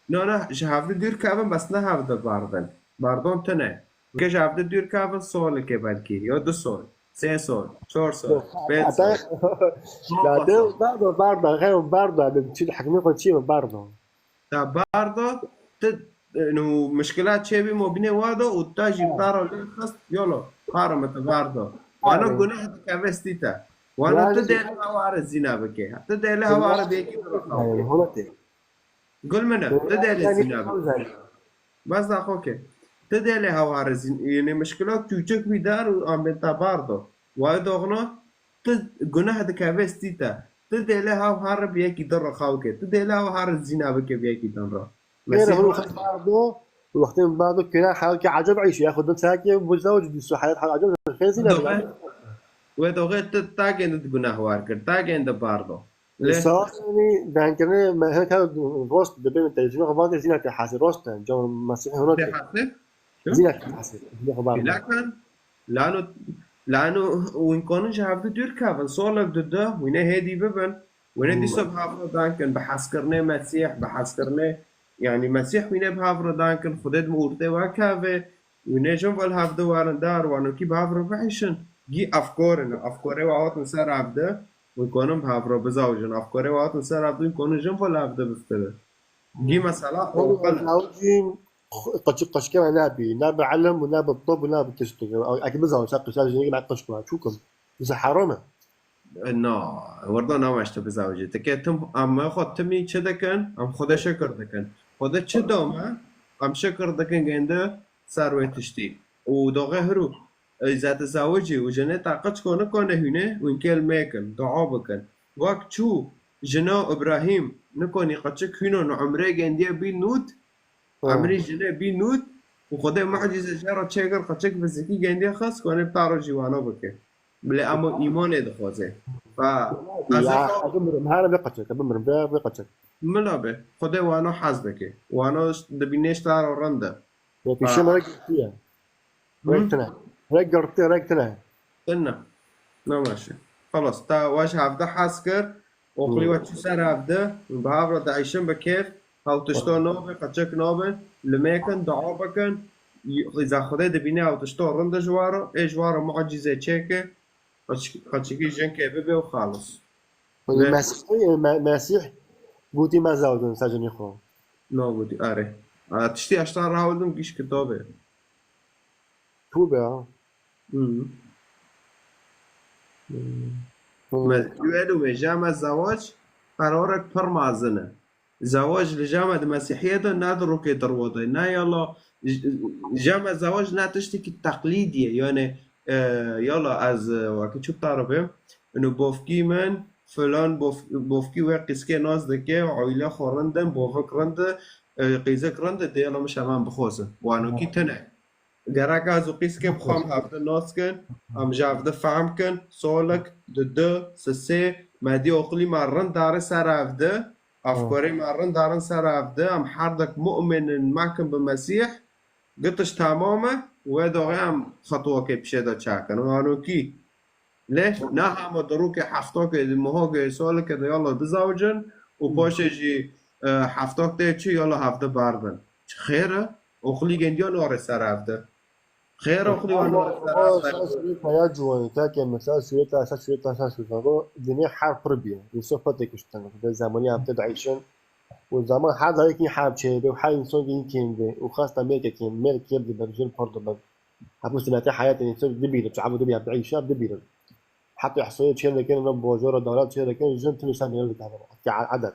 No, no, ji hevdi dûr kevin, bes ne hevdi bardin. Bardon tune. Ke ji hevdi dûr kevin, solike belkî. Ya du sol, sê sol, çar sol, pênc sol. Ata, bardo, bardo, bardo. Hem çi hikmê xwe çi ye, bardo. Te bardo, tu, e, nû mişkila çêbî mobînê wa do û te jî taro lê xist, yolo, paro me te bardo. Wano guneh dikeve stî te. Wano tu dê li heware zîna bike. Tu dê li heware bêkî biro xew. Gul min e, tu dê li zîna bike. Bes da xwe ke. Tu dê li heware zîn-, yani mişkila çûçik wî dar û ambên te bardo. Wayê doxno, tu guneh dikeve stî te. Tu dê lê hev here bi yekî din re xew ke. Tu dê lê hev here zîna bike bi yekî din re. Mêre Mesîh hûn wa- xwe bardo, wextê min bardo kêna xew ke eceb eyşî ya xwe din çakê bu zewc dîso heyat hal eceb xêr zîna bike. Wê doxê tu tagên di guneh war kir, tagên di bardo. Lê sawasî dengkirinê me hene ka rost dibe min televîzyona xwe vake zîna te hesê rost e. Cem Mesîhî hûn tê hesê? Zîna te hesê. Zîna xwe bardo. Lakin, lano, lano wîn konin ji hevdi dûr kevin, solek dide, wîne hêdî bibin. Wîne dîsa bi hevre dan kin, bi hezkirinê Mesîh, bi hezkirinê, yani Mesîh wîne bi hevre dan kin, Xwedê di mûrtê we keve, wîne jin ve li hevdi werin dar, wanokî bi hevre bihişin. Gî efkor in, efkorê we hatin ser hevdi, wîn konin bi hevre bizawjin, efkorê we hatin ser hevdi, wîn konin jin ve li hevdi biftirin. Gî mesela, o qel- Zawjî Qeç-, qeçke me nabî. Ne bi ilim û ne bi tib û ne bi tiştek. Eke bizanî, sen qişa jinekî me qeçk me. Çûkim. Bize heram e. Na, werda namaşte bizawicî. Tike tim, em xwe timî çi dikin? Em Xwedê şikir dikin. Xwedê çi da me? Em şikir dikin gende ser wê tiştî. Û doxê hiru, îzete zawicî û jinê te qeçko nikane hûne, wîn kêl mêkin, dua bikin. Wek çû, Jina Îbrahîm nikonî qeçik hîno ni umrê gendiye bî nût, Ha. Emrî jine bî nût û Xwedê mucîze jê re çêkir, qeçik bi zikî gendiye xist, ku ne ta rojî wano bike. Bilê emo îmanê dixwaze. Fa Ya, ez ê xwe ez bimirim, her vê qeçek, ez bimirim, vê, vê qeçek. Mila be, Xwedê wano hez dike. Wano dibîne ji ta re rind e. Ya, Fa pêşê me rek girtiye. Hı? Rek tine. Rek girtiye, rek tine. Tine. Ne baş e. Xelas, ta we ji hevde hez kir, oxlî Hı. we çû ser hevde, bi hev re dieyşin bi kêf, ew tişto nabe, qeçek nabe, limêkin, dua bikin, îza Xwedê dibîne ew tişto rind e ji we re, ê ji we re mucîze çêke, qeç-, qeçikî jinkê bibe û xalis. Wî Ve- Mesîh, me-, Mesîh gotî me zewcin ser jinê xwe. Nagotî, erê. A, tiştî eşta rahildim giş kitabê. Tu be ha. Hı. Hmm. Me, tu elo me, jeme zewac qerarek pir mezin e. Zewac li jeme di Mesîhiyê de ne di rokê dirwa de. Ne yala, j-, jeme zewac ne tiştekî teqlîdî ye. Yani, e, yala ez, e, wekî çi bi te re bêm, ino bavkî min, filan bav-, bavkî wê qîzkê nas dike, aîle xwe rind in, bavik rind e, e, qîzik rind e, dê yala min şevan bixwazin. Wanokî tune. Gerek ez û qîzkê bi xwe em hevdi nas kin, em ji hevdi fehm kin, solik, di du, sisê, me dî oqilî me rind dare ser hevdi, afkorê me rind darin ser hevdi, em herdek mu'min in, mekin bi Mesîh, gitiş temam e, wê doxê em xetwakê pişê de çakin. Wanokî. Lê ne hema di rûkê heftakê, di mihokê, salekê de yala bizewicin û Hmm. paşê jî, e, heftak tê çi yala hevdi berdin. Çi xêr e? Oxlî gendiya nare ser hevdi. Xêr oxlî wan nare ser hevdi. Ser sûreta ya ciwanî, ta ke mesela sûreta, ser sûreta, ser sûreta. Ro dinê her pir biye. Yusuf pete kuştin. Ve zamanî hevdi dieyşin. Û zaman her dayikî her çê be, her însan kî kêm be. Û xasta mêrke kêm, mêrk kêm dibe, jin pir dibe. Hevû sinetê heyatê însan dibîrin, çavu dibî, hevdi îşa dibîrin. Heta ihsayê çêr dikin, ve bojora dara çêr dikin, jin tinu ser mêr dikevin. Ke edet.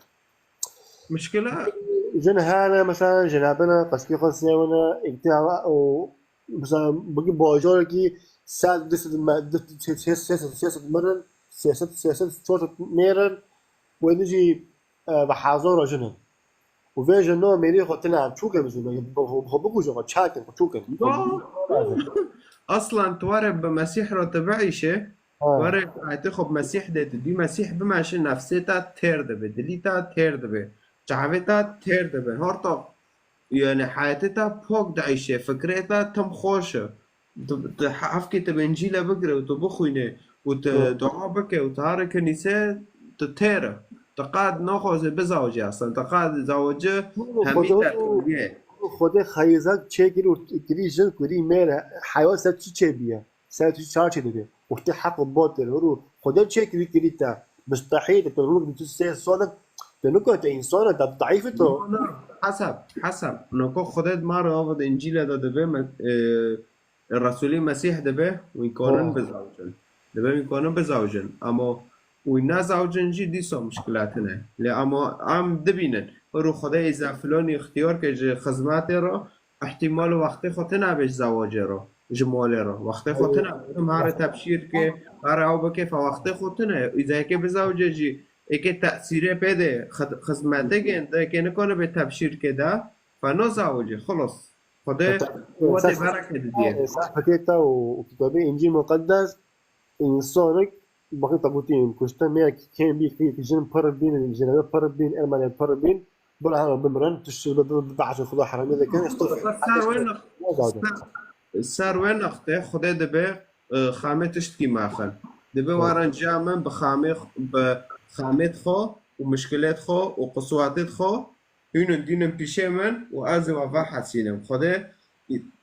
Mişkile? Jin hene, mesela, jin hebine, qeşkî xwe siyewine, îktî hava û, mesela, bigî bajarekî sed, du sed me-, du, sê sed, sê sed, sê sed mirin, sê sed, sê sed, çar sed mêrin, wê din jî, e, bi hezara jin in. Û vê jin no mêrî xwe tine çûke bizûne, bi xwe, bi xwe bikuje, xwe çakin, xwe çûkin. Yo. Aslan tu were bi Mesîh re tu bieyşe, Ha. were ayetê xwe bi Mesîh de tu dî, Mesîh bimeşe, nefsê te têr dibe, dilî te têr dibe, çavê te têr dibe. Horta, yani heyetê te pok dieyşe, fikrê te tim xweş e. Tu, tu hevkê tu bi Încîle bigire û tu bixwîne û tu Hı. dua bike û tu here kenîse, tu têr e. Tu qad naxwaze bizawicî aslan. Tu qad zawici Hı, hemî Xwedê te û tiriye. Xwedê xeyizak çêkir û kirî jin, kirî mêr e. Heya ser çi çêbiye? Ser tu çar çê dibe. Û tu heq û batil huru. Xwedê çêkirî kirî te. Mustehîl, tu rûk tu sê solik. Tu niko te însan e, te daîf e tu. No, no. Hesab, hesab. Noko Xwedê di ma re ava de Încîle de dibe, me-, e, Resûlî Mesîh dibe, wî kanin Ha. bizawicin. Dibe wî kanin bizawicin. Ama wî nezawicin jî dîsa muşkilat hene. Lê ama em dibînin. Huru Xwedê îza filonî ixtiyar ke ji xizmetê re, ihtimal wextê xwe tine be ji zewacê re, ji malê re. Wextê xwe tine be. Em here tebşîr ke, here ew bike, fe wextê xwe tine. Îza yekê bizewce jî, êkê tesîrê pê de, xid-, xizmetê gên de, êkê nikane be tebşîr ke de, fe nazewce, xilos. Xwedê Heta-, quwetê esas-, bereket diye. Esas fikê te û, û kitabê Încîl Muqeddes, însanek, bakın te gotî, kuştin, mêrek kêm bî, kî jin pir bîn, jinebe pir bîn, ermenê pir bîn, bila hema bimirin, tu şi bi, bi, bi behsê Xuda heramî dikin, estağfirullah. Ser wê nex-, ser, ser wê nextê Xwedê dibe, e, xamê tiştkî mexin. Dibe Hı. waran ciya min bi xamê x-, bi xamêt xwe û mişkilêt xwe û qiswatêt xwe, hûn in dînin pîşê min û ez ê we vehesînim. Xwedê,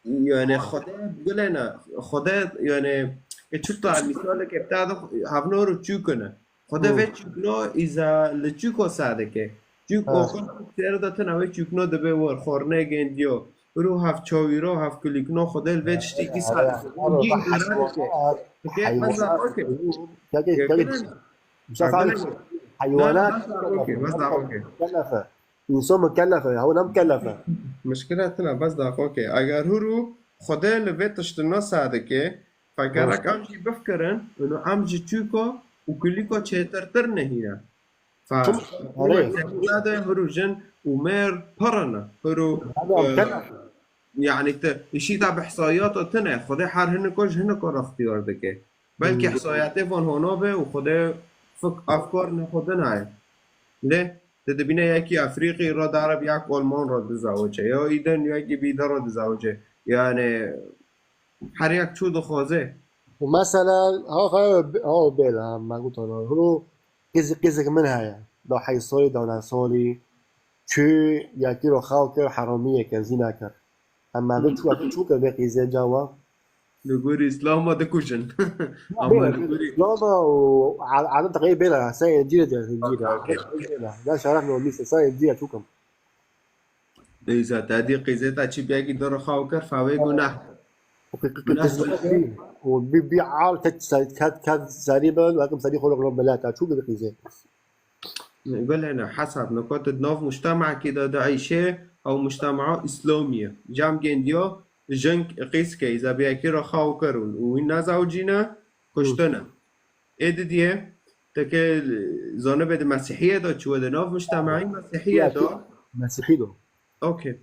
yani Xwedê gilê ne, Xwedê, yani, e, çi ta mîsaleke bi te de hevno û çûkine. Xwedê Hı. vê çûkno îza li çûko sadike. Çûk Ha. oxir sêr de tine wê çûkno dibe wir, xornê gendiyo. Ru hev çawîro, hev kulîkno, Xwedê li vê tiştî kî sadike. Û cî gere dike. Dike, bes da okey. Kekê, kekê. Heywanat mükellef e. Însan mükellef e, heywan mükellef e. Mişkile tune, bes daxoke. Eger huru Xwedê li vê tiştine sadike, fe gerek em jî bifkirin, û em ji çûko û kulîko çêtirtir nehîne. Fa, Çima? Erê. Hûr jin û mêr pir in. Hûr û, Hadi, e, amkana. Yani te, îşî te bi ihsaiyata tune. Xwedê her hiniko ji hiniko re ixtiyar dike. Belkî Hmm. ihsaiyatê van hona be û Xwedê fik-, afkar ne xwe din heye. Lê te dibîne yekî Efrîqî re dare bi yek Alman re dizawice. Ya îdin yekî bîde re dizawice. Yani her yek çû dixwaze. Û mesela, ha, ha, ha, bêle, ha, me gotan, ha. Hûr û qîz-, qîzek min heye. Da heyş salî, da neh salî. Çû yekî ro xew kir, heramiyek e, zîna kir. Em merdin çû, çû kir vê qîzê cawa? Li gorî Îslama dikujin. Ama bêle, li gorî Îslama û a-, adet qey bêle, sen êncî de, êncî de. Okey, okey. Bêle. Ya şeref no mîse, sen êncî de çû kim. Dêza te dî qîzê te çi biyekî dor xew kir, fawê gunah. Gunah. Û bi, bi al ket ser, ket, ket serî bin, wekim serî xwe lo mileta, çû bi qîzê. Gulene, hesab, niko tu di nav mujtemekî de dieyşê, ew mujtemea Îslamî ye. Cem gendiyo, jin qîz ke îza biyekî re xew kirin û wî nezewcîne, kuştine. Ê didiyê, te ke zanibê di Mesîhiyê de çûye, di nav mujtemeyî Mesîhiyê de. Mesîhî de. Okey.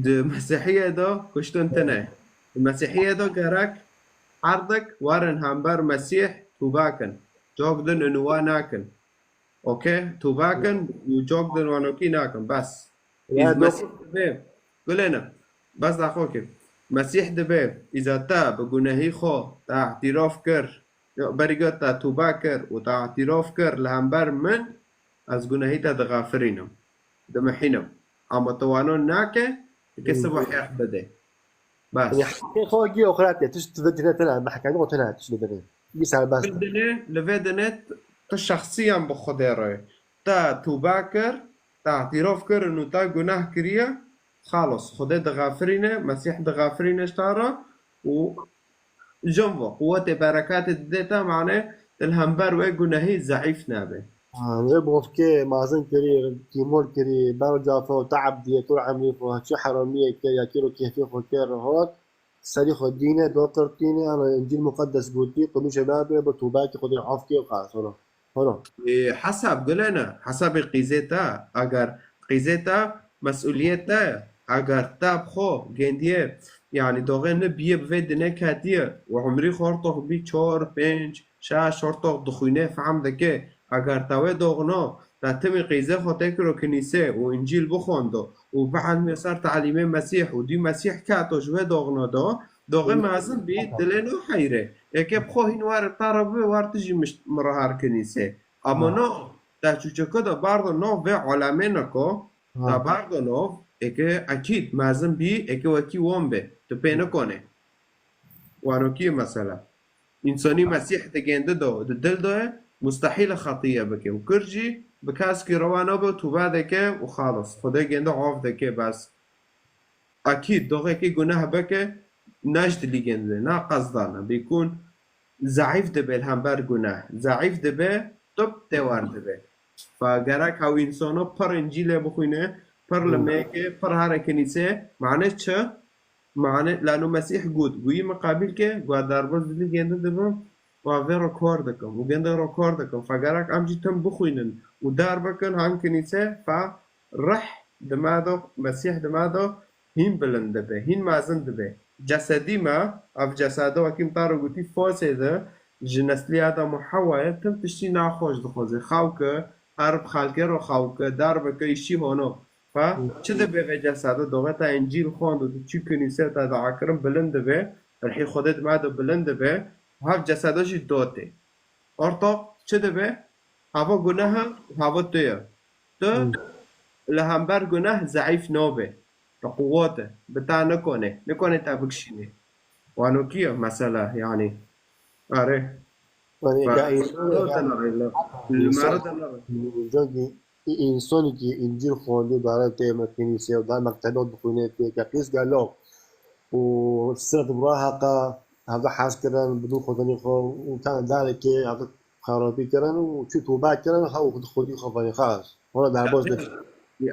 Di Mesîhiyê de kuştin tine. Di Mesîhiyê de gerek herdek werin hember Mesîh tûbe kin. Cok din û wa nakin. Okey? Tûbe kin û cok din wanokî nakin. Bes. Ya, Îz dok- Mesîh dibe. Gulene. Bes daxo ki. Mesîh dibe. Îza te bi gunehî xwe te îtîraf kir. Ya, berî got te tûbe kir û te îtîraf kir li hember min, ez gunehî te dixefirînim. Dimihînim. Ama tu wano nake, dike Hmm. sibo heq bide. Bes. Yani, heqê xwe giyo xwe rate, tu, tu vê dinê tene, mehkemê xwe tene, tu vê dinê. Gî serbest. Vê dinê, li vê dinê tu şexsiyan bi Xwedê re. Te tûbe kir, te îtîraf kirin û te guneh kiriye, xalos, Xwedê dixefirîne, Mesîh dixefirîne ji te re û jin ve quwetê bereketê dide te, mane tu li hember wê gunehî zeîf nebe. Ha, wê bofkê mazin kirî, tîmor kirî, ber cafe û teeb diye, tu emrî xwe, çi heramiyê kir, ya kîro kêfê xwe kir, hat, serî xwe dîne, do qirtîne, ana Încîl Muqeddes gotî, qunûşê me be, bi tûbekî Xwedê af kê û xalas, holo. Holo. Ê, hesab gulene, hesabê qîzê te, eger qîzê te, mesûliyet te, eger te bi xwe gendiye, yani doxê ne biye bi vê dine ketiye, û umrî xwe ortox bî çar, pênc, şeş, ortox dixwîne, fehm dike, eger te wê doxno, te timî qîzê xwe tê kiro kinîse û Încîl bixwendo û bielmê ser talîmê Mesîh û dî Mesîh keto ji wê doxno do, doxê mezin bî, dilê no heyre. Eke bi xwe hîn wer te re bibe, wer tu jî mişt-, min re her kinîse. Ama Ha. no, te çûçeke de bardo no vê alemê neko, Ha. te bardo no, eke ekîd mezin bî, eke wekî wan be, tu pê nikone. Wanokî ye mesela. Însanî Mesîh digende do, di dil do ye, mustehîl e xetiye bike. Û kir jî bi keskî rewa nabe, tûbe dike û xalas. Xwedê gende av dike bes. Ekîd, doxekî guneh bike, ne ji dilî gende, ne qesdane. Bêkûn zeîf dibe li hember guneh. Zeîf dibe, top têwar dibe. Fa gerek hew însano pir Încîlê bixwîne, pir li Hmm. mêke, pir here kinîse. Mane çi? Mane, lano Mesîh got, guyî min qebîl ke, got, derbas dilî gende dibim, wa vê re kar dikim. Û gende re kar dikim. Fa gerek em jî tim bixwînin û derbikin, han kinîse, fa rih di me de, Mesîh di me de hîn bilind dibe, hîn mezin dibe. Cesedî me, ev cesede wekî min te re gotî, fasê de ji neslî Adam û Hewayê tim tiştî naxweş dixwaze. Xew ke, her bi xelkê re xew ke, derbike, îşî hono. Fa, çi dibe vê cesede, doxê te Încîl xwend û tu çû kinîse te dua kirin, bilind dibe, rihî Xwedê di me de bilind dibe, hev cesede jî dotê. Ortox çi dibe? Hava guneha, hava tu ye. Tu Hmm. li hember guneh zeîf nabe. Bi quwet e. Bi te nikone. Nikone te bikişîne. Wanokî ye mesela, yani. Are. Yani, Ba-, ka însana, dote ya, nare, la. Li însan, mare de nare. Însan ki, î-, însonî ki Încîl xwendî, dare tê me kinîse, dare mektebe dixwîne, tê ke qîz gelo. Û sirf bi raheqa, hevde hez kirin, bidû xwedinî xwe, û tane darekê, hevde xerabî kirin û çû tûbe kirin, ha û xwedî xwe vanî xas. Hona derbas dikir.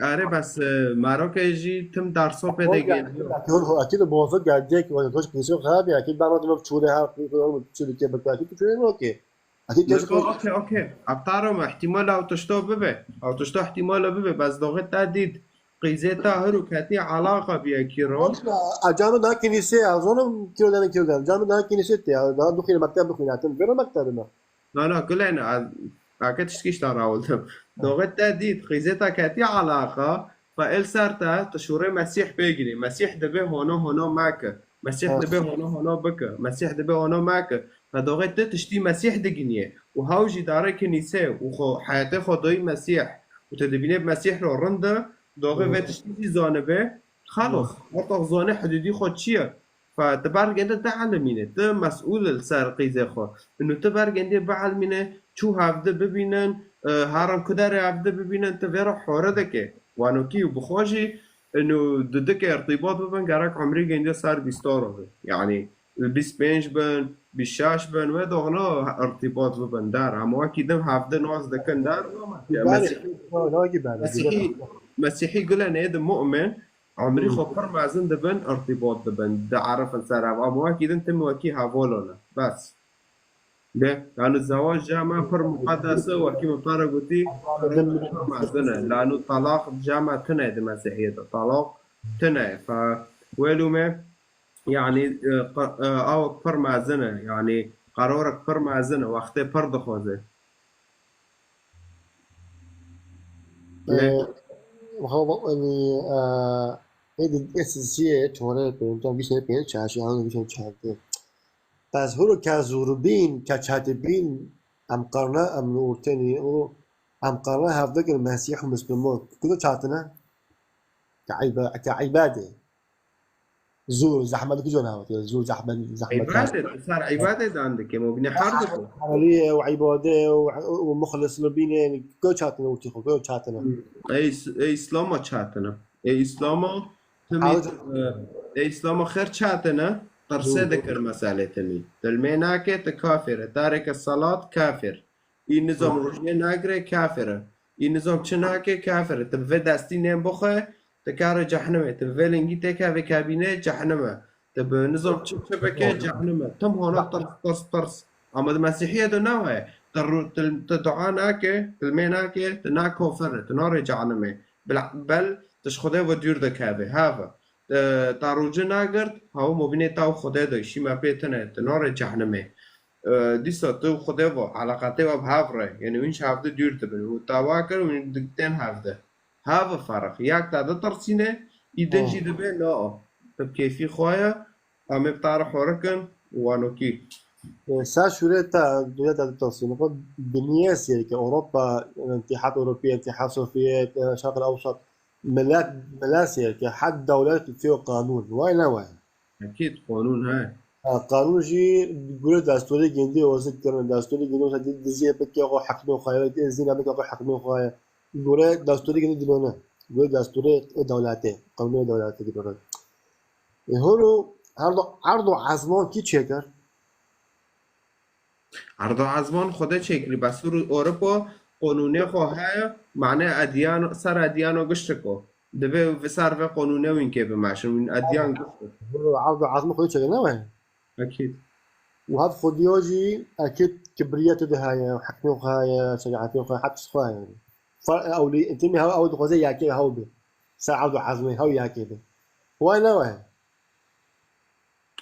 Are bes, e, Marokê jî tim derso pê de gel. Akî hol, akî de boğazı gelecek, yani hoş kilisin xerabî, akî ben o zaman çûre her, çûre ke bekâ, akî çûre okey. Hekî kes Mirko, okey, okey. Aptaro me, ihtimala ew tişto bibe. Ew tişto ihtimala bibe. Bes doxê te dît. Qîzê te hir û ketî alaqa bi yekî ro. Cano da kinîsê, ez zonim kilo dene kilo dene. Cano da kinîsê te, ya, da duxîne mekteb bixwîne, hatin vêro mektebê me. Na, na, gulên, a, ake tiştkî ji te rawildim. Doxê te dît, qîzê te ketî alaqa, fe el ser te, tu şûrê Mesîh pê girî. Mesîh dibe hono hono meke. Mesîh Ha. dibe hono hono bike. Mesîh dibe hono meke. Fe doxê tu tiştî Mesîh diginiye. Û hew jî darê kinîsê û xwe heyetê xwe doyî Mesîh. Û tu dibînê Mesîh ro rind e, doxê vê tiştî jî zanibe. Xalos. Ortax zane hidûdî xwe çi ye? Fe tu bergende dielimîne, tu mesûl li ser qîzê xwe. Û tu bergendê bielimîne, çû hevdi bibînin, e, herin ku derê hevdi bibînin, tu vê re hore dike. Wanokî û bi xwe jî, û didike irtîbat bibin, gerek umrî gendê ser bîst ro be. Yanî, bîst pênc bin, bîst şeş bin, wê doxna irtîbat bibin der. Hema wekî din hevdi nas dikin der, Belê, Mesîhî, belê, Mesîhî, Mesîhî gule nêdin mu'min, Umrî xwe pir mezin dibin, irtîbat dibin, diarifin ser hev. Ama wekî din tim wekî hevala ne. Bes. Lê, yani zewac cema pir muqedes e, wekî min te re gotî, pir mezin e. Lanu talaq cema tine di Mesîhiyê de. Talaq tine. Fe, wê lûme, yani, e, qa-, e, awek pir mezin e. Yani, qerarek pir mezin e. Wextê pir dixwaze. Ee, Lê- Hava, yani, e, êdî, êdî siyê çorê pê, tam vîşê pê, çarşê, yan vîşê çarşê. Pez huru ke zûribîn, ke çetibîn, em qarna, em li ortenî, û em qarna hevdikir Mesîh û Misliman. Kudo çatine? Ke îba-, ke îbadê. Zûr, zehmet ki cor hewt, zûr, zehmet, zehmet. Îbadet, ser îbadet dan dike, mobîne her dike. Herîye û îbade û, û muxlis li bîne, yani, göç hatine û tîxo, göç hatine. Ey, ey, Îslama çatine. Ey, Îslama, timi, Hewt- e, ey, Îslama xer çatine, tirse Zûr. dikir meselê timi. Dilmê nake, te kafir e. Tareke salat, kafir. Î nizam Hı. rojiyê nagire, kafir e. Î nizam çi nake, kafir e. Tu bi vê destî nên bixwe, tu karê cehnimê. Tu bi vê lingî têkevê kabînê, cehnime. Tu bi nizam çi çi bike, cehnime. Tim hona tirs, tirs, tirs. Ama di Mesîhiyê de ne waye. Tu ru-, tu, tu dua nake, tu lmê nake, tu na kofir e, tu narê cehnimê. Bila-, bel tu ji Xwedê ve dûr dikevê. Heve. E, ta rûcî nagirt, hew mobînê ta û Xwedê de, şî me pê tine, tu norê cehnimê. E, dîsa tu û Xwedê ve, eleqetê we bi hev re, yani hûn ji hevdi dûr dibin. Û ta wa kir, hûn di-, tên hevdi. Heve ferq. Yek ta ditirsîne, î din jî dibe, na. Tu bi kêfî xwe ye, em ê bi ta re horikin, wanokî. E, ser şûrê te, dûya te ditirsîne. Xwe dinyê sêrike, Ewropa, Îtîhat Ewropî, Îtîhat Sovyet, e, Şerq el Ewsat, Milet, milet sêr ke, her dewlet fiyo qanûn. Way ne way. Ekîd qanûn he. Ha, qanûn jî gore destûrê gundî wezî kirin. Destûrê gundî wezî di-, diziyê bike xwe hekmê xwe ye, dê zîna bike xwe hekmê xwe ye. Gore destûrê gundî dilone. Gore destûrê ê dewletê, qanûnê dewletê dilone. E, horo erdo, erdo ezman kî çêkir? Erdo ezman Xwedê çêkirî, bes Ewro-, Ewropa qonûnê xwe heye, mane edyan, ser edyano giştiko. Dibe vi ser ve qonûne wîn kê bimeşin, wîn edyan giştik. Erdo ezman Xwedê çêkir ne weye? Ekîd. Û hev Xwediya jî ekîd kibriyetê de heye, hekmê xwe heye, şerîetê xwe, hepis xwe heye. Fa-, ewlî, timî hev, ew dixwaze yekê hew be. Ser erdo ezmê hew yekê be. Weye ne weye?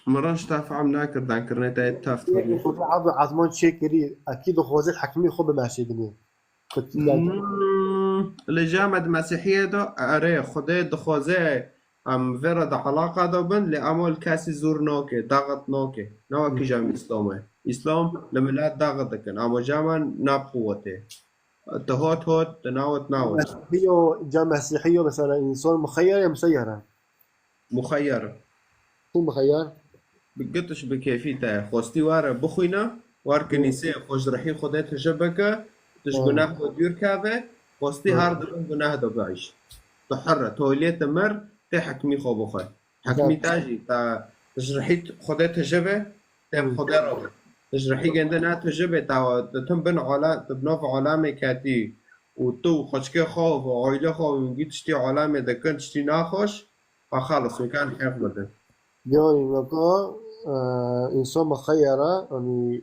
Min reş te fehm nekir, dankirinê te yê teft hebû. Xwedê erd û ezman çêkirî, ekî dixwaze hekmî xwe bimeşe dinê. Hmm, li cem di Mesîhiyê de, erê, Xwedê dixwaze em vê re di alaqa de bin, lê em li kesî zûr nake, daxit nake. Ne wekî cem Îslamê. Îslam li milet daxit dikin, ama cem ne bi quwetê. Tu hot hot, tu nawit nawit. Mesîhiyo, cem Mesîhiyo, mesela, însan muxeyyer ya museyyere? Muxeyyer. Çi muxeyyer? Bi gitiş bi kêfî te ye. Xwestî were bixwîne, wer kinîseyê xwe ji rihî Xwedê tije bike, tu ji guneh xwe dûr keve, xwestî her di bin guneh de biêş. Tu hir e, tu hêliyê te mir, tê hekmî xwe bixwe. Hekmî te jî, te, tu ji rihî Xwedê tije be, tê bi Xwedê re be. Tu ji rihî gende ne tije be, te, tu tim bin ala-, tu bi nav alemê ketî û tu û xwişkê xwe û aîlê xwe û hingî tiştî alemê dikin, tiştî naxweş, Fa xalis, wê kan hêf bidin. Yani weka, e, însan muxeyyer e, yani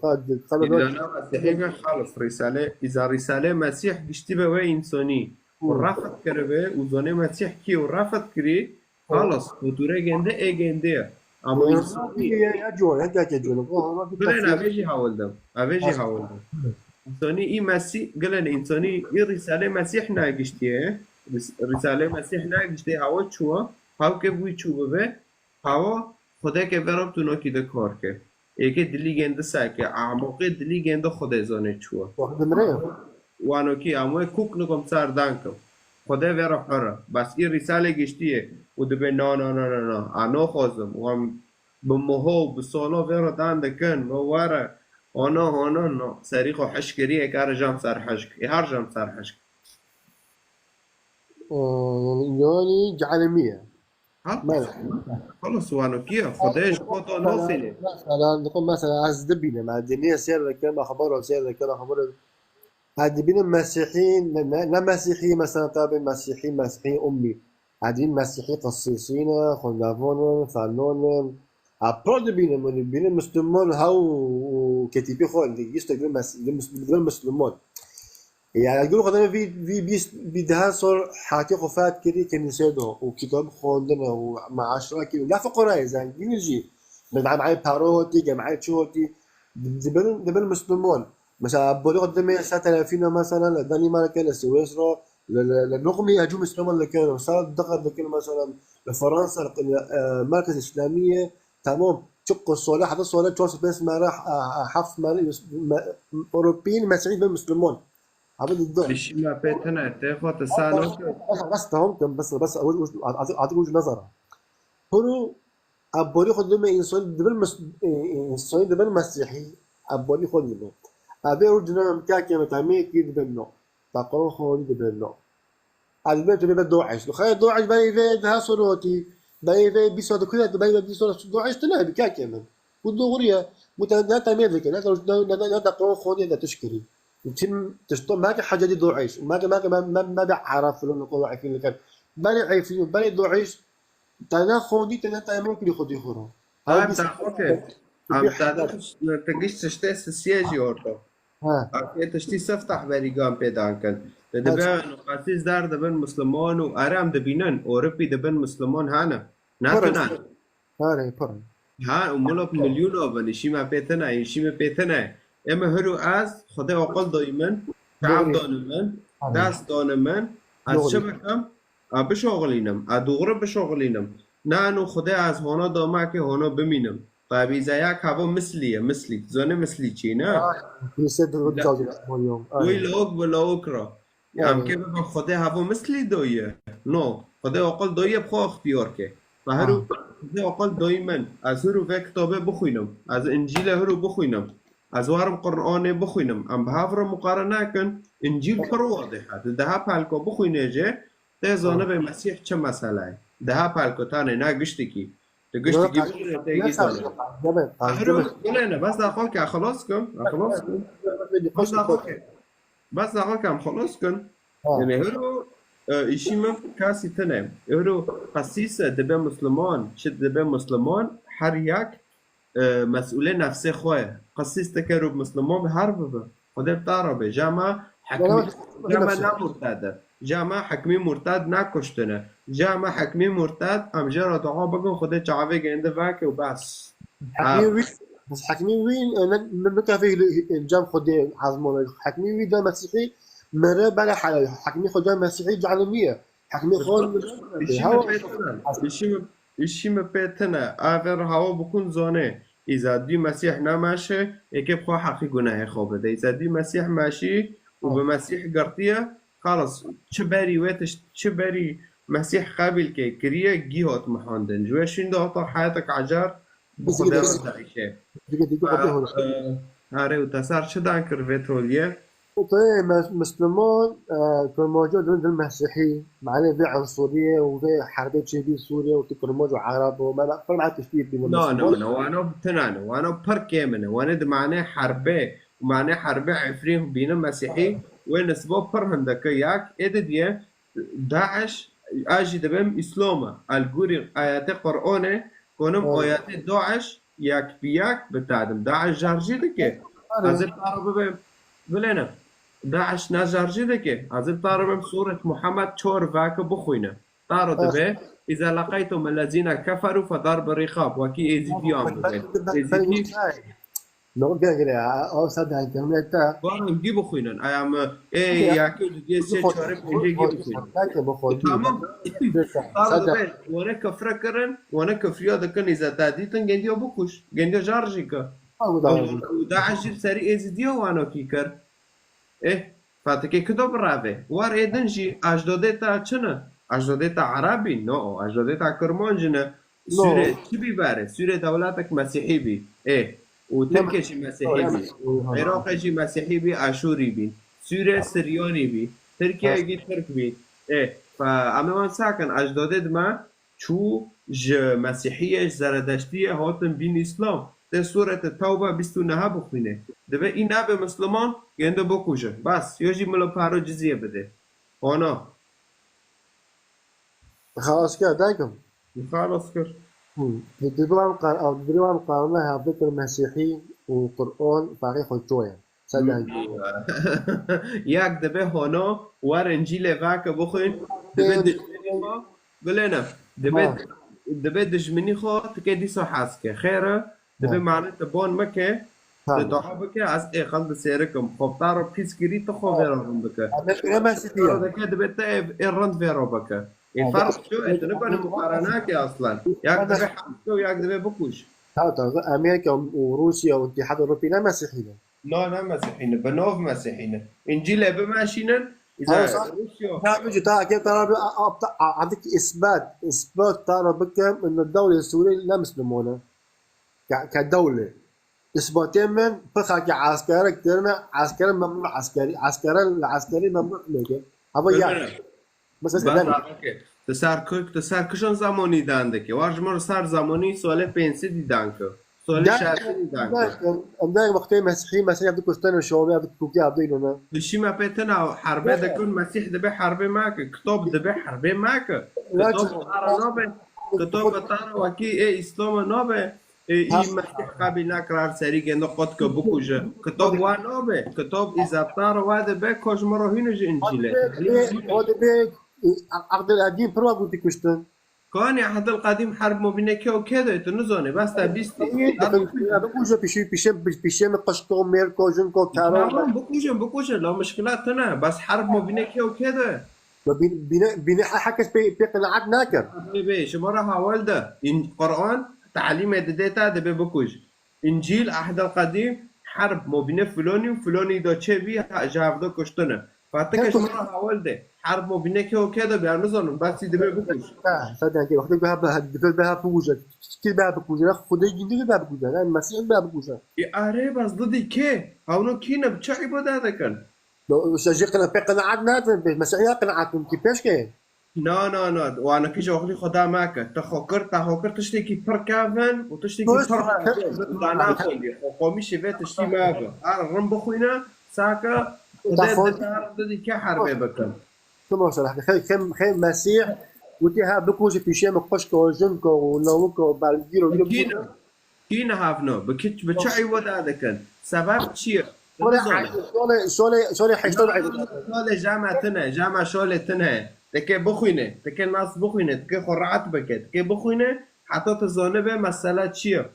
Xwe, xwe, Îdana Mesîhî be xalis, Rîsale, îza Rîsale Mesîh giştî be wê însanî. Û Hı. refet kiribe û zonê Mesîh kî û refet kirî, Hı. xalis, û tûre gende ê gende ye. Ama Hı. însanî Ya, ya, ya, cor, ya, ya, ya, cor. Hı, hı, hı. Bilên, ev ê jî hewil de. Ev ê jî Hı. hewil de. Hı. Însanî î Mesîh, gelên însanî î Rîsale Mesîh negiştiye. Rîs-, Rîsale Mesîh negiştiye, hewa çûwa, hewke bûyî çû bibe, hewa Xwedeke vera tu nokî de kar ke. Êke dilî gêndi seke, amoqê dilî gêndi Xwedê zanê çûwa. Wexdimre. Wanokî, em wê kûk nikom ser dan kim. Xwedê vera xwe re. Bes î Rîsale giştiye û dibe na, na, na, na, na. A naxwazim. Wan bi moho û bi sala vera dan dikin. Ve were. Ana, ana, na. Serî xwe hişk kiriye, kare jam ser hişk. Ê her jam ser hişk. Ee, yani, yani cehenemiye. Ha? Mele. Xelas, wano kiye? Xwedê ji xwe da nasêne. Mesela, mesela, mesela, ez dibînim, ez dinê seyr dikim, xebera seyr dikim, xebera. Ez dibînim Mesîhî, ne, ne, ne Mesîhî, mesela, tabi Mesîhî, Mesîhî ummî. Ez dibînim Mesîhî qisîsîne, xwendevan in, felan in. Ez pir dibînim, dibînim Müslüman, hew û ketîpî xwe, lîst dibînim Mes-, dibînim Müslüman. Yani, gul xwe vî, vî bîst, vî deh sor hatî xwe fat kirî kenîsê do û kitab xwendine û maaşra kirî. La fuqara zengîn jî. Bi cemay paro hotî, cemay çi hotî. Dibin, dibin Müslüman. Mesela, bolê xwe demê ser telefîna, mesela, li Danimarka, li Swêsra, li, li, li Nuqmî, hecû Müslüman dikin. Mesela, dixir dikin, mesela, li Fransa, li, e, Merkez İslamiye, tamam. Çi ku sole, heta sole, çar sed pênc mera, e, e, heft mera, me-, Ewropîn, Mesîhî ve Müslüman. Abi, dur. Îşî me pê tune, tê xwe tu sano ke. Bas, bas, tamam, tamam, bas, bas, artık, artık ucu nazara. Huru, a, bolî xwe dime însan dibin mes-, e, e, însan dibin Mesîhî. A, bolî xwe dime. A, vê û dinem kake me tamê kî dibin no. Taqon xwe dibin no. A, dibin tu be DAIŞ. Xwe DAIŞ berê vê daha sorotî. Berê vê bîst saat kuya, berê vê bîst saat DAIŞ tune bi kake min. Bu doğru ya. Bu te-, ne temel dike, ne, ne, ne, ne, ne, ne, ne, ne, tişt kirî. Tim, tişto, ma ke hecedî DAIŞ, ma ke, ma ke, ma, ma, ma be Arab filan ko efîn dikin. Beni efîn, beni DAIŞ, te ne xwendî, te ne temel kirî xwedî xwe ro. Em te xwe ke, em te de, te giş tiştê sisiye jî orto. Ha. Em ê tiştî siftah berî gan pê dan kin. Te dibe, qasîs der dibin Müslüman û erem dibînin, Ewropî dibin Müslüman hene. Ne tune. Pir in. Pir in. Ha, û milo milyona bin, îşî me pê tune, îşî me pê tune. Ê me hir û ez, Xwedê aqil doyî min, çav doni min, dest doni min, ez çi bikim? A bişoxilînim, a doğru bişoxilînim. Nano Xwedê ez hona dama ke hona bimînim. Tabî ze yak havo mislî ye, mislî. Zone mislî çi ne? Wî lawik bi lawik ra. Em ke bibe Xwedê hevo mislî doye. No. Xwedê aqil doye bi xwe ixtiyar ke. Ve hiro Xwedê aqil doyî min. Ez hiro vê kitabê bixwînim. Ez Încîlê hiro bixwînim. Ez warim Qur'anê bixwînim. Em bi hev re muqarene nekin. Încîl pir wadih e. Di deha pelko bixwînê jê, tê zanibe Mesîh çi mesele ye. Deha pelko tanê ne giştikî. Tu giştikî bixwîne tê gî zanibe. Hiro, gulene, bes daxo ke xelas kim. Xelas kim. Bes daxo ke. Bes daxo ke em xelas kin. Ha. Yani hiro, e, îşî min kasî tune. Hiro qesîse dibe Müslüman, çi dibe Müslüman, her yak, e, mes'ûlê nefsê xwe ye. Qesîs dike ro Müslüman bi her bibe. Xwedê bi te re be. Jama hekmî, jama ne murted e. Jama hekmî murted ne kuştine. Jama hekmî murted, em jê re dua bikin, Xwedê çavê gêndi veke û bes. Hekmî wî, bes hekmî wî, e, ne, ne, ne kafî, e, cem Xwedê hezmone. Hekmî wî de Mesîhî mere bere helal. Hekmî Xwedê Mesîhî cehennemî ye. Hekmî Xwedê. Îşî min pê tune. Îşî min, Îşî me pê tine, a vê re hawa bikun zane. Îza dî Mesîh nemeşe, êkê bi xwe heqî gunehê xwe bide. Îza dî Mesîh meşî û bi Mesîh girtiye, xalas, çi berî wê tişt, çi berî Mesîh qebîl ke kiriye, gî hat mihandin. Ji wê şûnde heta heyetek ecar bi Xwedê re diêşe. Digê digê Xwedê hona. Are û te ser çi dan kir vê toliyê? Û tu yê mes-, Misliman, e, Kurmancî dibin dil Mesîhî, mane vê ensuriyê û vê herbê çêbî Sûriyê û tu Kurmanc û Ereb û me, me, pir me tiştî bîne Na, na, Misliman. Na, wano tune ne, wano pir kêm ne, wano di mane herbê û mane herbê Efrîn bîne Mesîhî, wê nisba pir hindike yek, ê didiye, Daeş, a jî dibim Îslam e. El gurî ayetê Qur'anê, konim Oy. Ayetê Daeş yek bi yek bitadim. Daeş jarjî dike. Oy. Hazir taro bibim. Bilêne. Daeş ne jarjî dike. Hazir taro bibim Sûret Muhammed çor vake bixwîne. Taro Oy. Dibe. Îza leqeytum ellezîne keferû fedarbe rîqab. Wekî êzîdiyan bibe. Êzîdî. No, gel, gel, ya, o sen de gel, ne ta. Baran gî bixwînin. Aya me, ê, Ya. Ya ke dudiyê sê, çarê, pêncê gî bixwînin. Belki bu xwe Tamam. Dika, Sara sadece dibe, wane kefre kirin, wane kefriya dikin, îza te dîtin, gendiya bikuş. Gendiya jar jî ke. Ha, bu da. Û, û Daeş jî serî êzidiya wano kî kir. Eh, Fatike kido birave. War ê din jî ajdodê ta çi ne? Ajdodê ta Ereb in? No, ajdodê ta Kurmanc ne. No. Sûre çi bî berê? Sûre dewletek Mesîhî bî. Ê, û Ne Tirkê jî Mesîhî bî. Û Iraqê jî Mesîhî bî, Aşûrî bî. Sûre Siryanî bî. Tirkiye jî Tirk bî. Ê, fa, em ê wan sakin, ajdodê dime çû ji Mesîhiyê, ji Zeredeştiyê hatin bîn Îslam. Tê Sûrete Tewbe bîst û neh bixwîne. Dibe î nebe Misliman, gende bikuje. Bas, yo jî milo paro cizye bide. Ana. Xalas kir, dakim. Xalas kir. Hı. Di, di wan qar-, di wan qarna hevdikir Mesîhî û Qur'an farqê xwe çoye. Sen de Yek dibe hono, wer Încîlê vake bixwîn, dibe Ê, dijminî xwe, bilêne, dibe, Ha. Dibe dijminî xwe, tike dîsa hez ke. Xêr e, dibe Ha. mane te bon meke, Ha. Te dua bike, ez ê xel di sêrikim. Xwe taro pîs kirî, tu xwe vê re rind bike. Amerîka ne Mesîhî ye? Taro dike, dibe te ê, ê rind vê re bike. Ê Ha, ferq çi? Ê tu nikane muqarene ke aslan. Yak dibe hezke û yak dibe bikuş. Ha, tabii. Amerîka û Rûsya û Îtîhad Ewropî ne Mesîhî ne? Na, ne Mesîhî ne. Bi nav Mesîhî ne. Încîlê bimeşînin, îza Ha, sa- Rûsya. Ya, bici, ta ke tara bi a-, a-, a-, a-, a-, isbat, isbat tara bikim, in dewlê Sûrî ne Misliman e. Ke, ke dewlê. Îsbatê min, pixakî eskerik kirine, eskerin memnûn eskerî, eskerin li eskerî memnûn neke. Hava ya. Mesela Bas, ben okey. Ti ser ku-, ti ser kişan zamonî dan dike. War ji min ser zamonî solê pênc sedî dan ke. Solê şeş sedî dan ke. Em de wextê Mesîhî, Mesîhî ev dikuştene şovê, ev dikukî, ev dînone. Dişî me pê tena herbe dikun, Mesîh dibe herbê me ke. Kitab dibe herbê me ke. Kitab tara nabe. Kitab tara wekî ê Îslama nabe. Ê, î Mesîh qebîl nekir, her serî gende qot ke bikuje. Kitab wa nabe. Kitab îzebtar wa dibe, ka ji min re hîne ji Încîlê. O dibe, o dibe, e, Abdulqedîm pir wa gotî kuştin. Kanî Ehdil Qedîm herb mobîne kê û kê de, tu nizanî, bes te bîstî. Bikuje pişî, pişê, pişê min qişko, mêrko, jinko, kero. Tamam, bikujin, bikujin, la mişkila tune. Bes herb mobîne kê û kê de. Ve bîn-, bîne, bîne he-, herkes pê, pê qenaet nake. Bê, bê, ji me re hawal de. În-, Quran talîmê dide te, dibe bikuj. Încîl, Ehdel Qedîm, herb mobîne filonî û filonî de çêbî, ha, ji hevde kuştine. Fatike ji me re hawal de. Herb mobîne kê û kê de bî, em nizanin, bes dibe bikuj. Ha, sen de wextê ku hebe, dibe be bikuje. Kî be bikuje? Xwedê gîndî be bikuje. Mesîh be bikuje. Ê, are, bes didî kê? Hewno kî ne, bi çi îbade dikin? No, işte, jê qena-, pê qenaet nadin, pê Mesîhiya qenaet nadin ki pêş ke. Na, na, na, wana ki ji oxlî Xweda meke. Te xwe kir, te xwe kir tiştekî pir kevin û tiştekî pir naxwendî. Xwe qomîşê vê tiştî mebe. Her rin bixwîne, sake Xwedê didî ke herbê bikin. Tu maşallah, xey, xey, xey Mesîh witî ha bikujî pîşê min xwişko, jinko û lawiko, balgîro, Kî ne? Kî niha vino? Bi ki-, bi çi îwada dikin? Sebeb çi ye? Şolê, şolê, şolê, şolê heştad. Şolê jama tine, jama şolê tine. Tike bixwîne, tike nas bixwîne, tike xwe rahat bike, tike bixwîne, heta tu zanibe mesele çi ye?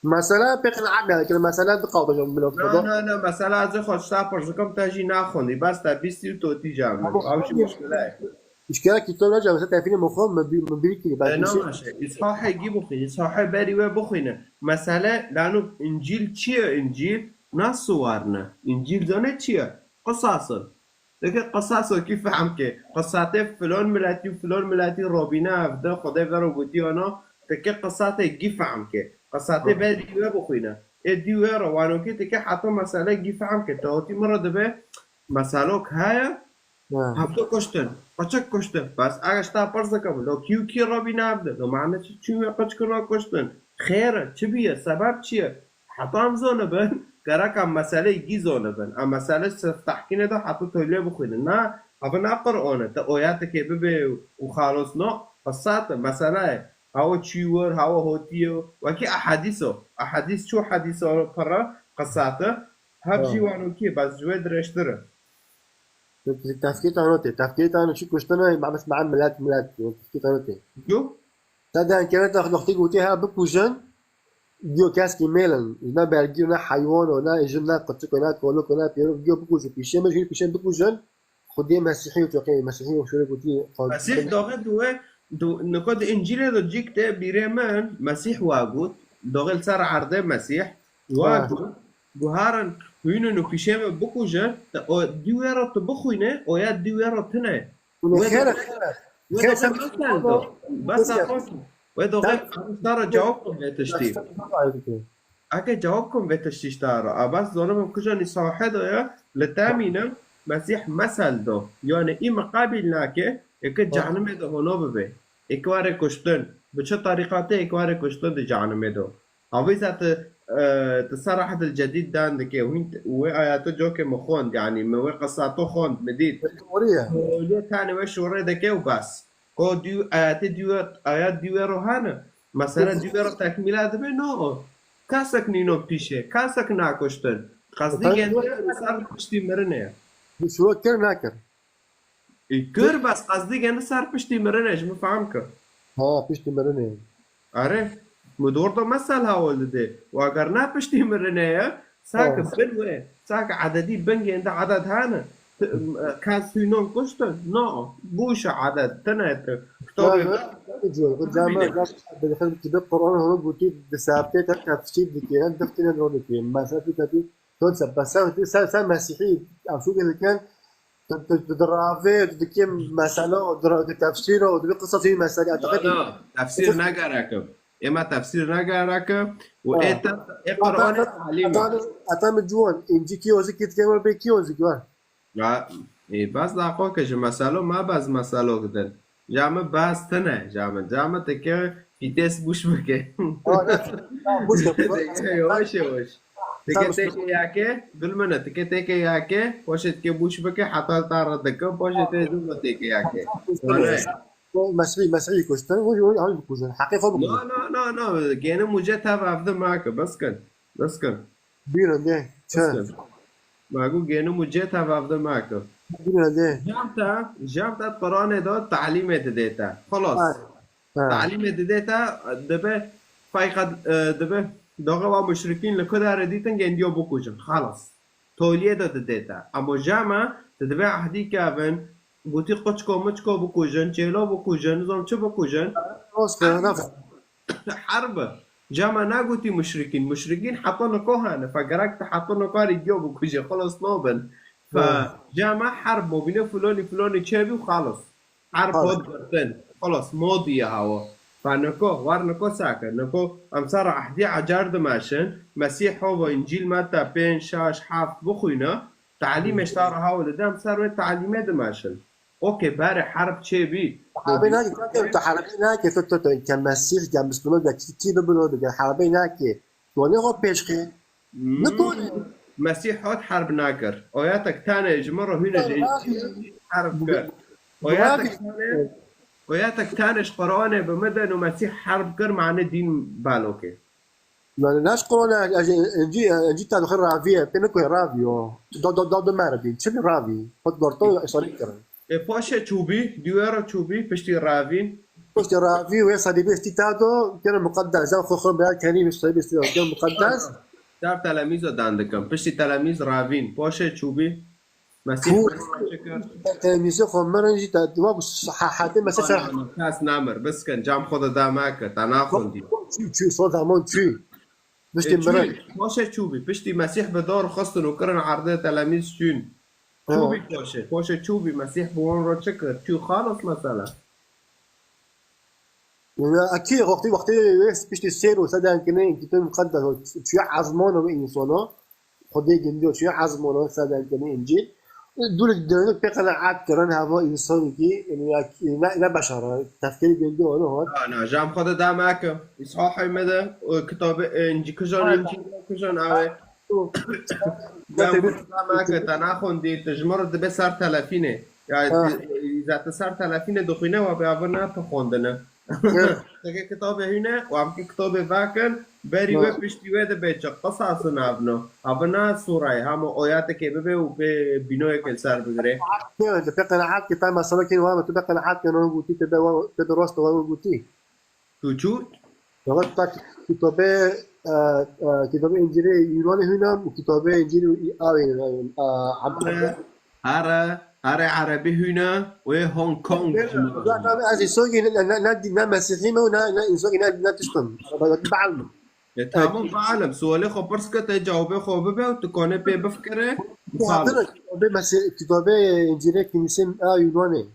Mesele pê qenaet neke, mesele diqabijin bila Na, xweda. Na, na, mesele ez ê xwe tişta pirs dikim, te jî naxwendî, bes te bîstî û totî jam min. Ew jî muşkile ye. Îşkera kîtab naçe, mesela tefînê min xwe min bî-, min bîrî kirî. E, belkî şey. Namaşe. Îshahê gî bixwîne, Îshahê berî we bixwîne. Mesele, lano Încîl çi ye Încîl? Na siwar ne. Încîl zane çi ye? Qisas in. Dike qisasokî fehm ke. Qisatê filon miletî û filon miletî robîne evde, Xwedê vero gotiye ana, dike qisatê gî fehm ke. Qisatê berî we bixwîne. Ê dî we re wanokê dike heta mesele gî fehm ke. Te otî min re dibe meselok heye, Ha. Hevdu kuştin, qıçık kuştin. Bes eger ji te pirs dikim, lo kî û kî re bîne hevdin? Lo mane çi çûn wê qıçkina kuştin? Xêr e, çi bîye, sebeb çi ye? Heta em zonibin, gerek em meseleyê gî zonibin. Em mesele sirf tehkînê de heta tolê bixwînin. Na, ev ne Qur'an e, te oyatekê bibê û xalos no, qisat e, mesele ye. Hawa çû wir, hawa hotiye, wekî ehadîs o. Ehadîs çû hedîsa pira qisat e, hev jî wanokî, bes ji wê dirêjtir e. Tefkîrê tano tê. Tefkîrê tano çi kuştine, ma bes ma milet, milet. Tefkîrê tano tê. Yo. Te de enkere te noxtî gotî ha bikujin. Diyo keskî mêlin. Ne bergî, ne heywan o, ne jin, ne qirçik o, ne kolik o, ne pêrok. Diyo bikujin. Pîşê me jî pîşên bikujin. Xwediyê Mesîhî û çoqê Mesîhî û şûrê gotî. Mesîh doxê duwe, du, niko di Încîlê de cik te bîrê min Mesîh wa got. Doxê li ser erdê Mesîh. Wa Ha. got. Guharin hûnin û pîşê me bikujin, te o dî wê re tu bixwîne, oya dî wê re tune. Wê Xêr e, doxê, xêr e. wê Xêr doxê sen mesel do. Bes Xêr. Wê doxê Sen- em ji te re cewab xwe vê tiştî. Sen- Eke cewab xwe vê tiştî ji te re. A bes zonim em kujan î sahê de ye, li te mînim, Mesîh mesel do. Yani î miqabil nake, eke cehnimê de hono bibe. Ê ki were kuştin. Bi çi terîqatê ê ki were kuştin di cehnimê do. Avîza tu, e, tu Serahedil Cedîd dan dike, hûn t-, wê ayatê cokê min xwend, yanî min wê qisa tu xwend, min dît. Doğru ya. Holê tenê wê şûrê dike û bes. Ko dî, ayatê dî wê, ayat dî wê ro hene. Mesela dî wê ro tekmîla dibe, no. Kasek nîno pîşê, kasek nakuştin. Qezdî gende ser piştî mirinê. Şûro kir nakir. Ê kir, bes qezdî gende ser piştî mirinê, ji min fehm kir. Ha, piştî mirinê. Erê, mi dor da mesel hawil dide. Û eger ne piştî mirinê ye, saki Ha. bin wê, saki ededî bin gende eded hene. Ti-, m-, kes hûnon kuştin? No, bûşe eded, tine ti. Kitabê Ya, ya, ya, ya, ya, ya, ya, ya, Qur'an holo gotî di sabtê te tefsîr dike, hem diftine ro dike. Mesela tu te tu, tu se, se, se, se Mesîhî, em şû dikin, Tu, tu, tu diravê, tu dikê mesela, tu ra-, tu tefsîr û tu qisasî mesela, Na, eteqet na, tefsîr negerekim. Êma tefsîr negerekim û Ha. ê te, ê Qur'anê talîm e. Ata, ata min ciwan, Încîl kî ozî kî dikê, bê kî ozî kî var? Ya, ê, bes laqo ke ji meselo ma bes meselo gidin. Ja min bas tine, ja min. Ja min tike fîtes bûş bike. Ha, ne, ha, bûş bike. Tike yavaş yavaş. Tike Tamam. Teke yake, bilmene, tike teke yake, poşe tike bûş bike, heta ta re dike, poşe te zû teke yake. Tamam. Öyle. O Mesî, Mesî kuştin, o, o, o kuştin. Hakkı fabuk. No, no, no, no. Gene muce tav avde make, bas kin. Bas kin. Bîra de. Çi? Magu gênim û cê tevavde meke. Bîra de. Jam te, jam te Qur'anê de talîmê didê te. Xelas. Ha. Ha. Talîmê didê te, dibe fayqa, e, dibe doxe wa muşrikîn li ku dere dîtin gendiyo bikujin. Xelas. Toliyê de didê te. Ama jama te dibe ehdî kevin, gotî quçko muçko bikujin, çêlo bikujin, nizam çi bikujin. Rast e, Herb. Herb. Cama nagotî muşrikîn. Muşrikîn heta niko hene. Fe gerek te heta niko rê giyo bikujê. Xelas nabin. Fe Ha. Cama herb mobîne filonî filonî çêbî û xelas. Herb Xelas. Hot girtin. Xelas modiye hawa. Fe niko, war niko sake. Niko em ser ehdî ecar dimeşin. Mesîh hova Încîl Meta pênc, şeş, heft bixwîne. Talîmê ji te re hawa dide, em ser wê talîmê dimeşin. Okey, berê herb çêbî. Te herebê nake, te, te herebê nake, te, te, te, ke Mesîh, ke Mislûman, ke kî, kî bibin o dike, herebê nake. Tonê xwe pêşxê. Hmm. Nitonê. Mesîh hat herb nakir. Oyatek tane ji min re hûne ji Qur'anê herb kir. Oyatek tane, oyatek tane ji Qur'anê bi min de no Mesîh herb kir, mane dîn balokê. Yani naş Qur'an, e, e, Încî, e, Încî ta dixwe ravî ye, pê nikoye ravî o. Do, do, do, do meribî. Çi ravî? Xwe gorto, îslamî kirin. E, paşê çûbî, dîwera çûbî, piştî ravîn. Piştî ravî, wê sedî bîst ta do, kene muqeddes, zan xwe xwe bela kenî, wê sedî bîst ta do, kene muqeddes. Dar telemîza dan dikim. Piştî telemîz ravîn, paşê çûbî. Mesîh Pû, bi wan re çi kir? Te-, telmîzê xwe mirin jî te, wek s-, he-, hetê Mesîh ser Kes namir, biskin, cem xwe de dame ke, te naxwendî. Çû, çû, son zaman çû. Piştî E, çû, mirin. Paşê çû bî, piştî Mesîh bi dar xistin û kirin erdê telemîz çûn. Çû Ha. bî paşê, paşê çû bî, Mesîh bi wan re çi kir? Çû xalis mesele. Ya, ekî wextî, wextî wê piştî sêr û seden kirin, Kitêb Muqeddes çûye ezmana wê însana. Xwedê gindiyo çûye ezmana wê seden kirin Încîl. Dûrik dewnek pê qenaet kirin heva însanekî, yani ya, ne, ne beşara, tefkirî gindiyo ne hat. Na, na, cem xwe de dame ke. Îsahê me de, o kitabê, e, Încî-, kijan Ha. Încîl, kijan ew e. Cem xwe de dame ke, te naxwendî, tu ji min re dibe ser telefînê. Ya, Ha. tu, îza tu ser telefînê dixwîne, we bê ev ne tu xwendine. Evet. Teke kitabê hîne, û em ki kitabê vekin, berî Ha. we piştî we de bê çi qisas in evno. Ev ne sûrayê, hema oyatekê bibe û pê bînoyekê li ser bigire. Ne, tu pê qenaet ki, te mesela kên, wa tu pê qenaet kên, wan gotî, tu bê wa, tu bê rast wa gotî. Tu çû? Fakat tak kitabê, e, e, kitabê Încîlê Yunanê hîne û kitabê Încîlê, e, e, Am-, Here, here, here Erebî hîne, wê Hong Kong ji min re hîne. Zaten ez însokî ne, ne, ne, ne Mesîhî me û ne, ne însokî ne, ne tiştim. Baal me. E, tamam, Baal im. Sualê xwe pirs ke, te cewabê xwe bibe û tu kanê pê bifikire, û xalis. Kitabê Mesî-, kitabê Încîlê Kînisê a Yunanê.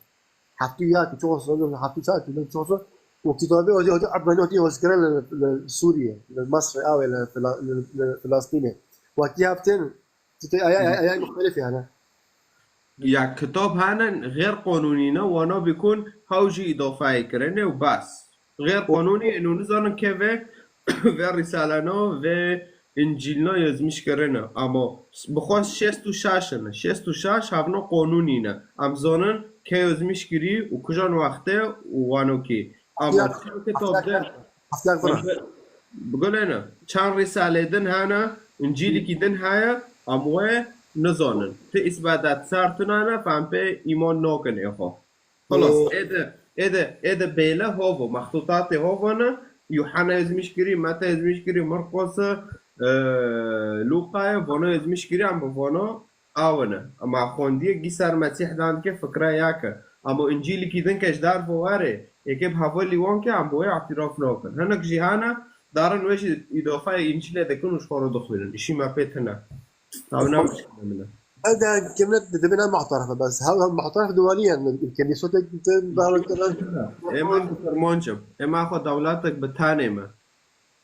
Heftû ya ki çoğu soru, heftû saet ki çoğu soru. O kitabê o, o Ebranî hatî hozkirin li, li Sûriye, li Mesrê, ew ê li Fila-, li, li Filastînê. Wekî heftên, tu tê aya, aya, aya muxtelif yani. Ya kitab hene xêr qanûnî ne, wana bikun hew jî îdafeyê kirine û bes. Xêr qanûnî, êno nizanin ke vê, vê rîsalena, vê Încîlna yazmîş kirine. Ama bi xwe şêst û şeş in. Şêst û şeş hevna qanûnî ne. Em zanin ke yazmîş kirî û kijan wextê û wano kî. Ama Hafta çend kitab de, Hafta bira. Bi gulê ne. Çend rîsalê din hene, Încîlîkî din heye, em wê nizanin. Ti îsbadat ser tune ne, em pê îman nakin ê xwe. Xilas, êde, êde, êde bêle hov o, mextûtatê hov o ne, Yuhanna yazmîş kirî, Meta yazmîş kirî, Marqos e, e, Lûqa ye, vana yazmîş kirî, em bi vana awine. Ama xwendiye gî ser Mesîh dan dike fikra ya ke. Ama Încîlîkî din ke ji derve were, yekê bi hevalî wan ke, em bi wê îtiraf nakin. Hinek jî hene, darin wê jî îdafeyê Încîlê dikin û ji xwe re dixwînin. Îşî me pê tune. Ew ne muşkilê min e. Ev de kirine dibin ev muhtarif e, bes hev, hev muhtarif di walî ye, û kêlîsotek di bawer kirin. Ê min bi Kirmanc im. Ê me xwe dewletek bi tenê me.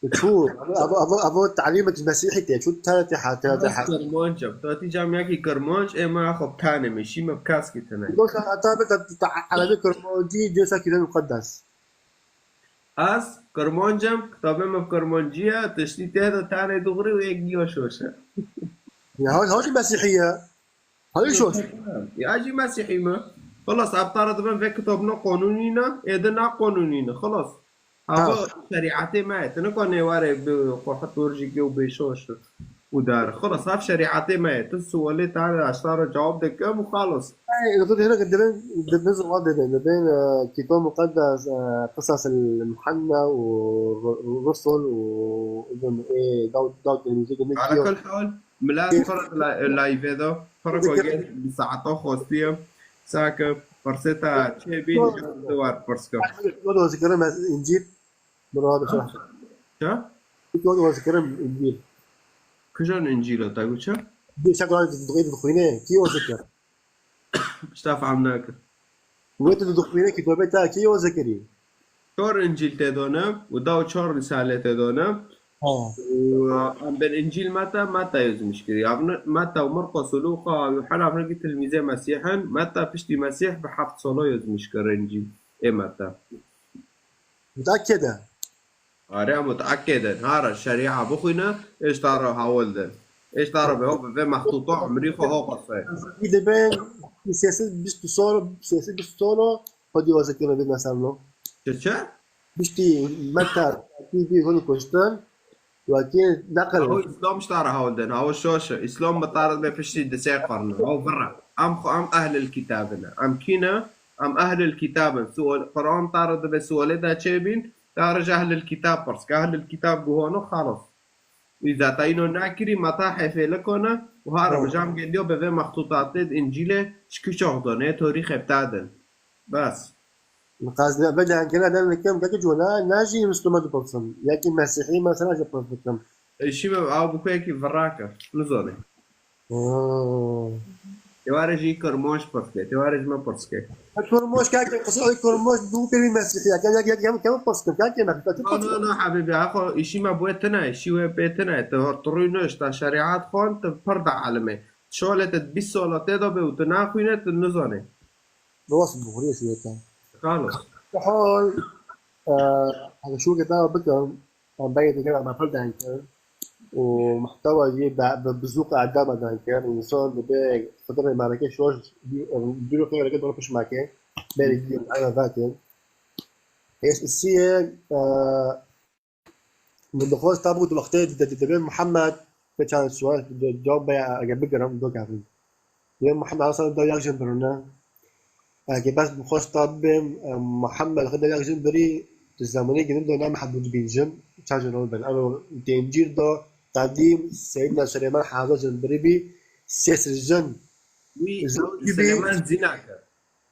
Çû, ev, ev, ev, ev talîmek mesîhî tê, çû tene tê ha, tene tê ha. Kirmanc im. Tu tî camiyekî Kirmanc, ê me xwe bi tenê me, şî me bi keskî tine. Dosa heta bi te, te erebî Kirmancî, dêsa Kitêb Muqeddes. Ez Kirmanc im, kitabê min bi Kirmancî ye, tiştî tê de tenê dixwî û yek giya şoş e. Ya, ha, ha jî mesîhî ye. Ha jî şoş. Ya jî mesîhî me. Xilas, ev tara dibin vê kitabina qanûnî ne, êdî ne qanûnî ne. Xilas. Ha. Ev şerîetê me ye. Tu nikanê were bi xwe hetor jî û bê şoş. û dar. Xilas, ev şerîetê me ye. Tu sualê te re, ez te re cewab dikim û xalas. Ey, tu dihne ke dibin, dibin ziwan dibin, dibin, e, Kitab Muqeddes, e, Qisas el Muhanna û Ru-, Ru-, Rusul û, dibin, ê, Dawud, Dawud Tirmizî, dibin Ala kiyo. Kul hal, milet Ê, pir la-, layvê de, pir Ê, goyê bi saeta xwestiye. Sake, pirsê te çê bîn, Ê, ji war pirs kim. Ê, Ê, Ê, Ê, Ê, Ê, Çi? Kî wan waze kirin Încîl? Kijan Încîl e te got çi? Dê şek wan dixwîne, kî waze kir? Pişta fehm nakin. Wê tu dixwîne kî tobê te kî waze kirî? Çar Încîl tê de ne û da û çar Risale tê de ne. Ha. Û, e, em bên Încîl Meta, Meta yazmiş kirî. Ev ne, Meta û Marqos û Lûqa û Yuhanna, ev ne ki tilmîzê Mesîh in. Meta piştî Mesîh bi heft sala yazmiş kir Încîl. Ê Meta. Mut'ekked e. Are mut'ekked in. Hara şerîa bixwîne, êşta re hawil din. Êşta re bi ho, bi vê mextûta umrî xwe ho qisey. Î dibe sêsed bîst sal, sêsed bîst sal o, xwedî waze kirine bê mesela no. Çi çi? Biştî Meta, T V hûn kuştin. Wekî neqil. Ew Îslam ji te re hewl din, ew şoş e. Îslam bi te re dibe piştî du sê qern. Ew vir e. Em xwe, em ehlil kitab in. Em kî ne? Em ehlil kitab in. Sual, Quran te re dibe sualê de çêbîn, te re ji ehlil kitab pirs ke. Ehlil kitab guhano, xalas. Îza te îno nakirî, meta hefê li kone û ha re bi cam geliyo bi vê mextûtatê di Încîlê çi çax done, torîxê bi te din. Bes. Qas ne be dengena den kim keke cona ne jî Müslüman dipirsim. Yekî Mesîhî mesela jî pirs dikim. Şî me ew bi ku yekî virake. Nizane. Hmm. Êware jî Kurmoş pirs ke. Êware ji me pirs ke. Kurmoş kake, qisa Kurmoş du pêvî Mesîhî. Yek yek yek yek yek pirs kim. Kake ne? Na na na hebîbî. Axo îşî me bi wê tine. Îşî wê pê tine. Tu tu rûy niş, ta şerîat xwend, tu pir de alim e. Şolê te bîst sala tê de be û tu naxwîne, tu nizane. Dost bi xuriyê şûyê te. Xalos. Hol, e, heke şûkê te bikim, em belê dikir em pir deng kir. Û muhtewa yê bi, bi, bi zûq edeb deng kir. Însan dibe xwedî rê mereke şor, dûrê xwe reke dor pişt meke. Berê kî em eve vekin. Hês isiyê, e, Min dixwest ta bû di wextê di, di, dibê Muhammed, pê çend sual, di, cewab be, eger bigirim, do kevin. Dibê Muhammed, Hasan da yek jin birine. Eger bes dixwest ta bibê, e, Muhammed, xwe da yek jin birî, di zemanê gidin do ne mehdûd bîn jin, çend jin rol bin. Ano, di Încîl do, qedîm, Seyyidina Süleyman hezar jin birî bî, sê sed jin. Wî, Süleyman zîna kir.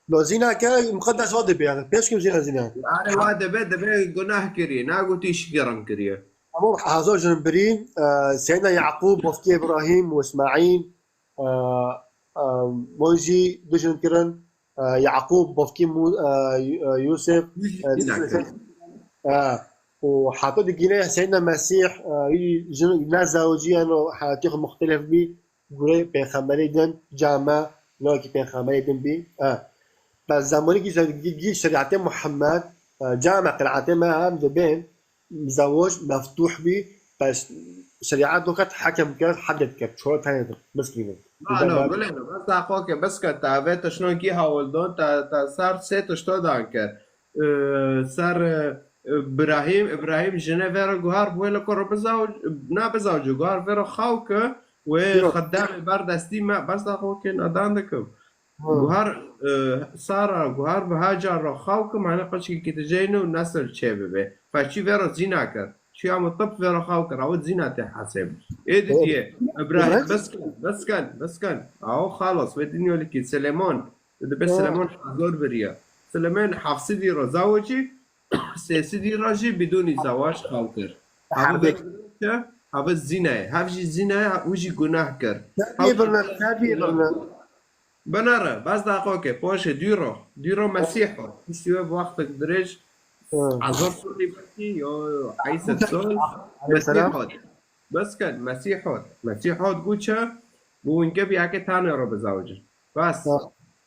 No zîna ke muqeddes wa dibe yani. Pêş kim zîna zîna. Are wa dibe, dibe gunah kiriye. Na gotî şikirin kiriye. Ama hazor jin birîn, e, Seyyidina Yaqub, bofkê Ibrahim û Ismaîl, e, e, wan jî du jin kirin, e, Yaqub, bofkê Mu-, e, Yu-, e, Yusuf, e, Zîna kir. E, û heta digîne Seyyidina Mesîh, e, wî jin ne zewicî, yani hayatî xwe muxtelef bî. Gurê pêxemberê din, came, nakî pêxemberê din bî. E. Bes zemanî gî, gî, gî şerîetê Muhammed, e, came qiraetê me hem dibên, zewaj meftûh bî, bes şerîet doket hekem kir, heddet kir, çor tane miskînin. Ano, gulê min, bes daxo ke, bes ke, ta vê tiştokî hawil don, ta, ta ser sê tişto dan kir. Ser Îbrahîm, Îbrahîm jine vê re guhar, wê li ku re bizaw, na bizaw cû, guhar vê re xaw ke, wê xedamê ber destî me, bes da xwe kê nadan dikim. Guhar, e, Sara, guhar bi Hacar re xaw ke, mane qeçkî ki dijeyne û nesil çê bibe. Feçî vê re zîna kir. Çiya min tip vê re xaw kir, ew zîna tê hesê. Ê didiye, Îbrahîm, bes ken, bes ken, bes ken. Aw xalas, wê dinya likî, Sileman. Dibe Silemon hazor biriye. Silemon hefsî dî re zawecî, sêsî dî re jî bidûnî zewac xew kir. Hebe çi? Hebe zîne ye. Hev jî zîne ye, û jî guneh kir. Hev jî birine, ne bî birine. Binere, bes daxo ke, poşê dû ro, dû ro Mesîh o. Piştî wê bi wextek dirêj, hezar solî belkî, yo, yo, heyset sol, Mesîh o. Bes ken, Mesîh o. Mesîh o, gu çi? Gu winke bi yekê tane ro bizawicin. Bas.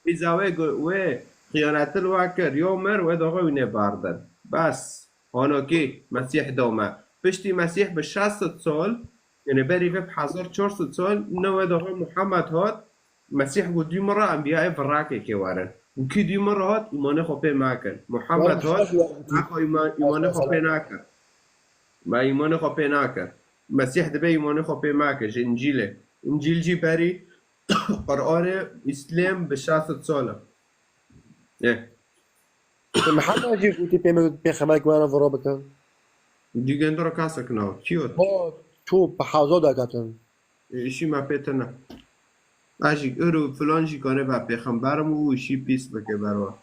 Îza wê gu-, wê xiyanetil wa kir, yo mir, wê doxê wî nê bardin. Bas. Honokî, Mesîh dome. Piştî Mesîh bi şeş sed sol, yani berî vê bi hezar çar sed sol, ne wê doxê Muhammed hat, Mesîh gu dû mira enbiyayê virakê kê werin. Û kî dû mira hat, îmanê xwe pê mekin. Muhammed hat, naxwe îma-, îmanê xwe pê nakir. Me îmanê xwe pê nakir. Mesîh dibe îmanê xwe pê meke ji Încîlê. Încîl jî berî Quranê Îslêm bi şeş sed sal e. Ê. Mihemed jî gotî pê me pêxemek were viro bikin. Dîgendira kasek nav. Kî got? Ho, çû bi hewza derketin. Îşî me pê tine. Ez jî ir û filan jî kane be pêxember im û îşî pîs bike berwa.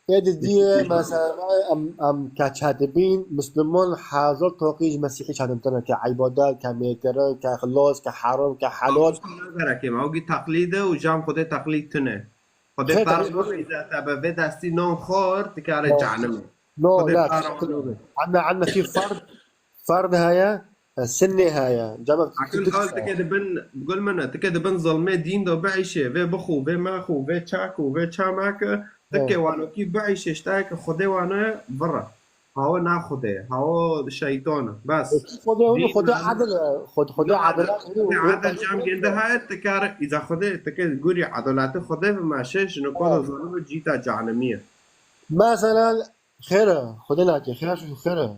Ê di diyê mesela em, em ke çedibîn, Müslüman hezar toqî ji Mesîhî çedimtir e, ke îbadet, ke mêkirin, ke xilas, ke heram, ke helal. Gerekê me, ew gî teqlîd e û cam Xwedê teqlîd tune. Xwedê Xêr, ferz teqlîd bikî, te bi vê destî nan xwar, dikare cehenimê. No, Xwedê la, ferz bikî. Anne, anne, fî ferd, ferd heye, Sinnê heye. Cama Akil xal tike dibin, gul min e, tike dibin zilmê dîn de biîşê, vê bixû, vê mexû, vê çak û vê çamake, tike wanokî biîşê, ştayeke Xwedê wane vire. Hawe na Xwedê, hawe şeytan e. Bes. Xwedê, Xwedê adil e. Xwedê, Xwedê adil e. Xwedê adil cam gende heye, tikare, îza Xwedê, tike gurî edaletê Xwedê bi meşe, jino koda zalime cîta cehenimî ye. Mesela, xêr e, Xwedê nake, xêr, xêr e.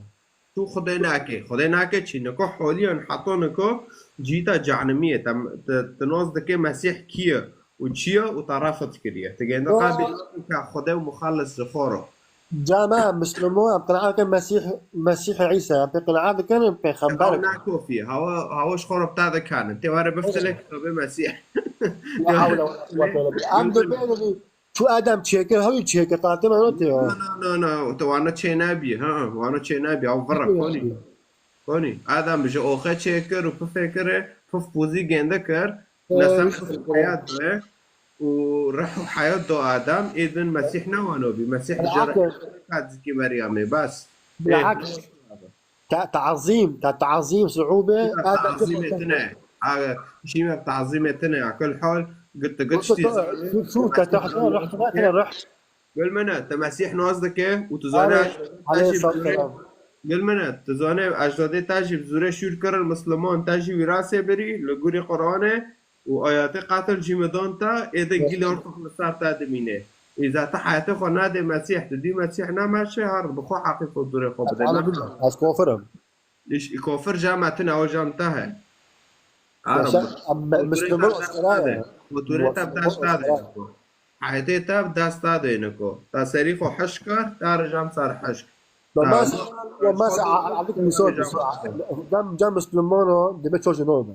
Tu Xwedê nake. Xwedê nake çi? Niko holiyan heta niko cîta cehnimiyê. Te, te, te nas dike Mesîh kî ye û çi ye û te refd kiriye. Te gende qebîl nakin ke Xwedê û Muxellis ji xwe re. Cama Müslüman, em qenaat dikin Mesîh, Mesîh Îsa, em pê qenaat dikin, em pêxember. Hawa nakofî, hawa, hawa ji xwe re bi te dikanin. Tê were biftilê kitabê Mesîh. La havle ve la kuvvete illa billah. Em dibêjin, çu Adam çêkir, hewî çêkir, qatê me ne tê. No, no, no, no, te wana çê nebî, ha, wana çê nebî, ew vira konî. Konî, Adam ji oxê çêkir û pifê kir, pif pozî gênde kir, nesamet û heyat be û rih û heyat do Adam, êdin Mesîh ne wano bî. Mesîh ji rih kat zikî Meryemê, bas. Bilhak. Ta-, tazîm, ta-, tazîm, suûbe, Tazîmê tine. Aga, şîme tazîmê tine. Akil hal, git git Şû, şû, te, te, rih, rih, rih. Gel mene, te Mesîh nas dike û tu zane Aleyhisselam. Gel mene, tu zane ecdadê te jî bi zûrê şûr kirin, Misliman te jî wîrasê birî, li gorî Qur'anê û ayetê qatil jî midan te, êde gîl ortix li ser te dimîne. Îza te heyatê xwe nadê Mesîh, tu dî Mesîh nemeşe, her bi xwe heqî xwe zûrê xwe bide. Ez kofir im. Îş, kofir jam me tune, o jam te he. Yaşa, em, me, Müslüman askera ye. Xwe zûrê te bi dest te de. Heyatê te bi dest te de ne ko. Te serî xwe hişk kir, te re jam ser hişk. Ve mas, ve mas a-, a-, a-, misal, misal. Cam, cam Müslüman o, debe çocuğun olma.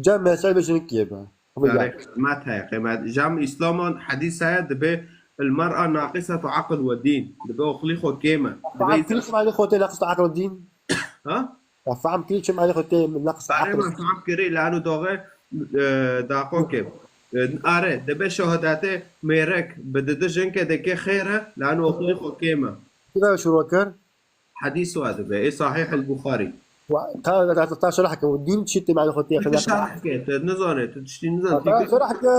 Cam mesel be jinik ye be. Qîmet heye, qîmet. Cam İslam'ın hadis heye, dibe el mar'a naqisetu aql ve din. Dibe oxlî xwe kêm e. Dibe Faham kiriş mali xote naqis aql din. Ha? Faham kiriş mali xote naqis Are aql. Ma faham kiri, lanu doge, e, daqo ke. E, are, dibe şehadete mêrek, bi didi jinke deke xêre, lanu oxlî xwe kêm e. Kira şuru kir. Hadis wa dibe, e Sahih el-Bukhari. Wa, ta, ta, ta, ta şerh ke, din çi te mali xote Tu şerh ke, tu nizane, tu tiştî nizane. Ta şerh ke,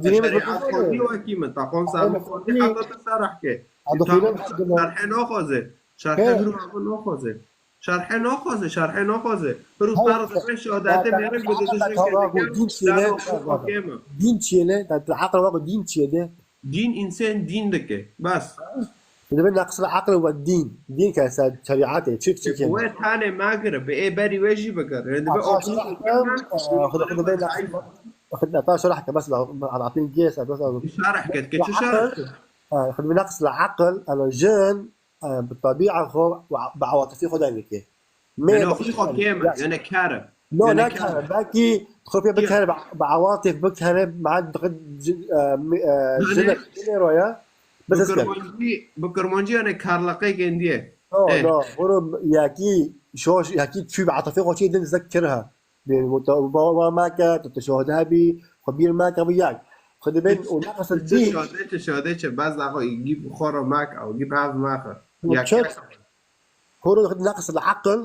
din Şerîat xwendî wekî min, ta qon sar xwendî, heta tu şerh ke. Adı xwînê Şerhê naxwaze. Şerhê hiru naxwaze. Şerhê naxwaze, şerhê naxwaze. Hiru tar dibe şehadetê mêrek bi didi jinke dike. Din çi ye? Din çi ye? Ta, ta, aql wa din çi ye de? Din însan din dike. Bas. Dibe naqis aql ve din. Din ke ser şerîatê. Çik çik ye? We tane magire, bi ê berî we jî bigir. Dibe Xwedê, xwedê be naqis. Xwedê ta şerh ke, bas, la, la, la, la, la, Şerh ke, ke çi şerh ke? Xwedê naqis aql, ela jin, e, bi tabi'a xwe, bi awatifê xwe dengê ke. Yanî oxlî xwe kêm e, yanî kar e. No, ne kar e. Belkî xwe pê bikare, bi, bi awatif bikare, ma dixit, e, mi, e, jinek, jinê roya. Bes ez kar. Bi kirmancî, bi kirmancî yanî karlaqê gendiye. No, no, horo yekî şoş, yekî çû bi atifê xwe çê din zek kir ha. Bê, wa, wa, wa meke, tu, tu şehade hebî, xwe bîr meke, bu yek. Xwe dibên û naqis din. Şehade çi, şehade çi, bes da xwe gî xwe re meke, ew gî baz meke. Yek. Horo naqis aql,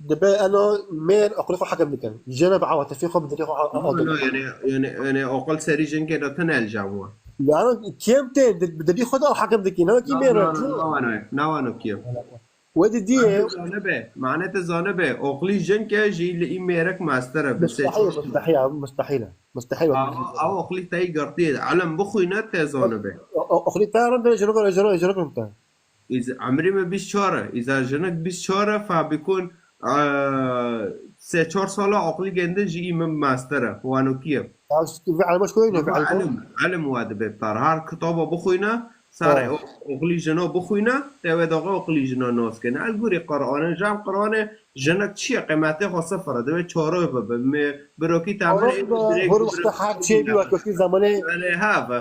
dibe eno mêr aqlê xwe hekim dikin. Jina bi awatifê xwe, bi dilê xwe ha-, ha-, No, no, yanî, yanî, yanî aql serî jinkê de tune el jam wa. Yani kêm tê, di, bi dilê xwe de hekim dikin. Ne ki mêr. Nawano, nawano kêm. We dî diye. Zane be, mane te zane be. Oxlî jinke jî li î mêrek master e, bi sê Mustahil, mustahil, mustahil. Mustahil. Aw, aw oxlî te yî girtiye. Elem bixwîne te zane be. O, o, oxlî te rin de jiro, jiro, jiro rin te. Îz emrî me bîst çar e. Îza jinik bîst çar e, fabikun, e, sê çar sala oxlî gende jî î min master e. Wano kiye. Ve elmaş koyun. Elim, elim wa dibe tar. Har kitaba bixwîne, Sarê oxlî jino bixwîne, te wê daxwe oxlî jino nas kene. El gurî Qur'anê, jam Qur'anê, jinek çi ye? Qîmetê xwe sifir e, divê çaroy bibe. Me birokî temir ê dirêk. Hor wextê herb çê bî, wek wextê zemanê. Belê, ha be.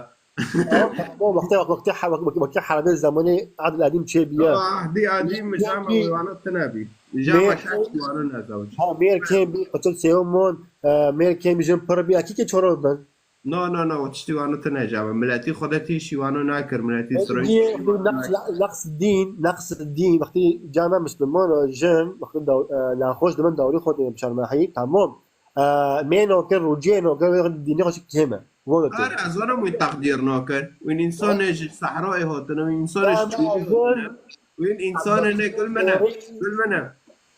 O wextê, wextê her-, wek-, wextê herbê zemanê Adil Edîm çê bîye. Ahdî Edîm jam wana tine bî. Jam şeş wana nezewc. Ha, mêr kêm bî, qetil sêwon mon, e, mêr kêm bî, jin pir bî, ekî ke çaroy bin. Na, na, na, o tiştî wano tune cama. Miletî xwe de tî şî wano nakir, miletî Îsraîl. Naqs, naqs din, naqs din, wextî cama Müslüman o, jin, wextî daw-, e, naxweş dibin dawrî xwe de bişarmahî, tamam. E, mêno kir, rûcê no kir, dînê xwe kêm e. Wano kir. Her ez wano wî teqdîr nakir. Wîn însanê ji sehrayê hatine, wîn însanê ji çûlê hatine. Wîn însanê ne gul mene, gul mene.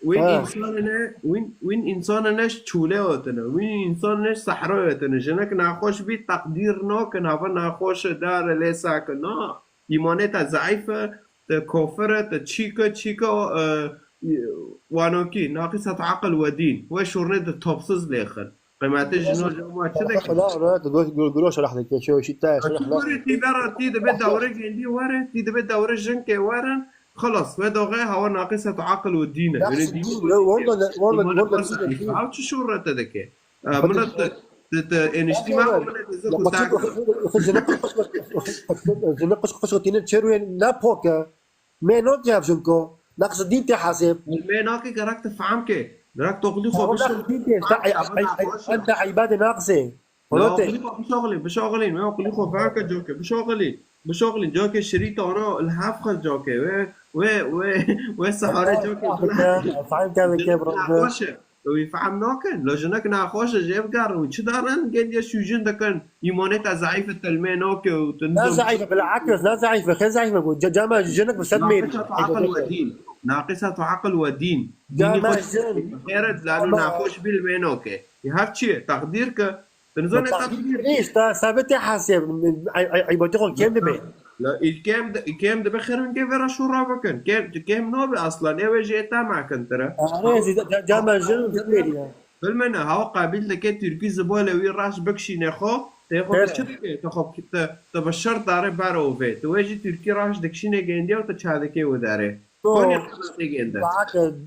Wîn însanê ne, wîn, wîn însanê ne ji çûlê hatine, wîn însanê ne ji sehrayê hatine. Jinek nexweş bî, teqdîr nakin, hava nexweş e, dare lê seke. Na, îmanê te zeîf e, te kofir e, te çîk e, çîk e, e, wanokî, naqîset aqil we dîn. We şûrnê de topsiz lêxin. Qîmetê jino ji ma çi dike? Xweda re, tu goş, guro, guro şerh dike, şew şî te, şerh. Çi gurî tî vera, tî dibe dewre gêndî were, tî dibe dewre jinkê werin, Xelas, we doxe hawa naqîsa tu aqil û dîn e. Naqîsa dîn, walla, walla, walla, ew çi şûrete dike? E, min e te, te, te eniştî ma, min e te zikû tak. Jinik qişq qişq tînin çêrûyê ne pok e. Mênok ya jinko. Naqîsa dîn tê hesêb. Mênokê gerek tu fehm ke. Gerek tu oxlî xwe bişo. Ente îbadê naqisê. Oqilî xwe bişoxilîn, bişoxilîn, me oqilî xwe feke coke, bişoxilîn, bişoxilîn, coke şirîta ona li hev xwe coke, we, we, we, we sehare coke. Fehm kevike, bro. Naxweş e, wî fehm nakin, lo jinek naxweş e, jê bigerin, wî çi darin, gendiye şûjin dikin, îmanê te zeîf e, te li mênokê û tu ne zeîf e, bilakis, ne zeîf e, xê zeîf e, bu, ca-, cama jinek bi sed mêrî. Naqisa tu aqil we dîn, naqisa tu aqil we dîn. Dînî xwe xêret, lano naxweş bî li mênokê. Yê hev çi ye? Teqdîr ke. Tu nizanî teqdîr. Îşte sebetê hesê, ay, ay, aybatê xwe kêm dibe. La, îl kêm di-, îl kêm dibe xêr in kê vera şûra bikin. Kêm, tu kêm nabe aslan. Ew ê jê te mekintir e. Arê, zî de, de, de me jin zî verî ya. Bilmene, hawa qabil dike Tirkî zibolê wî reş bikişîne xwe. Tê xwe tu çi dike? Tu xwe, tu, tu bi şert dare ber ovê. Tu wê jî Tirkî reş dikişîne gendiye û tu çadikê û dare. Konî qemetê gende.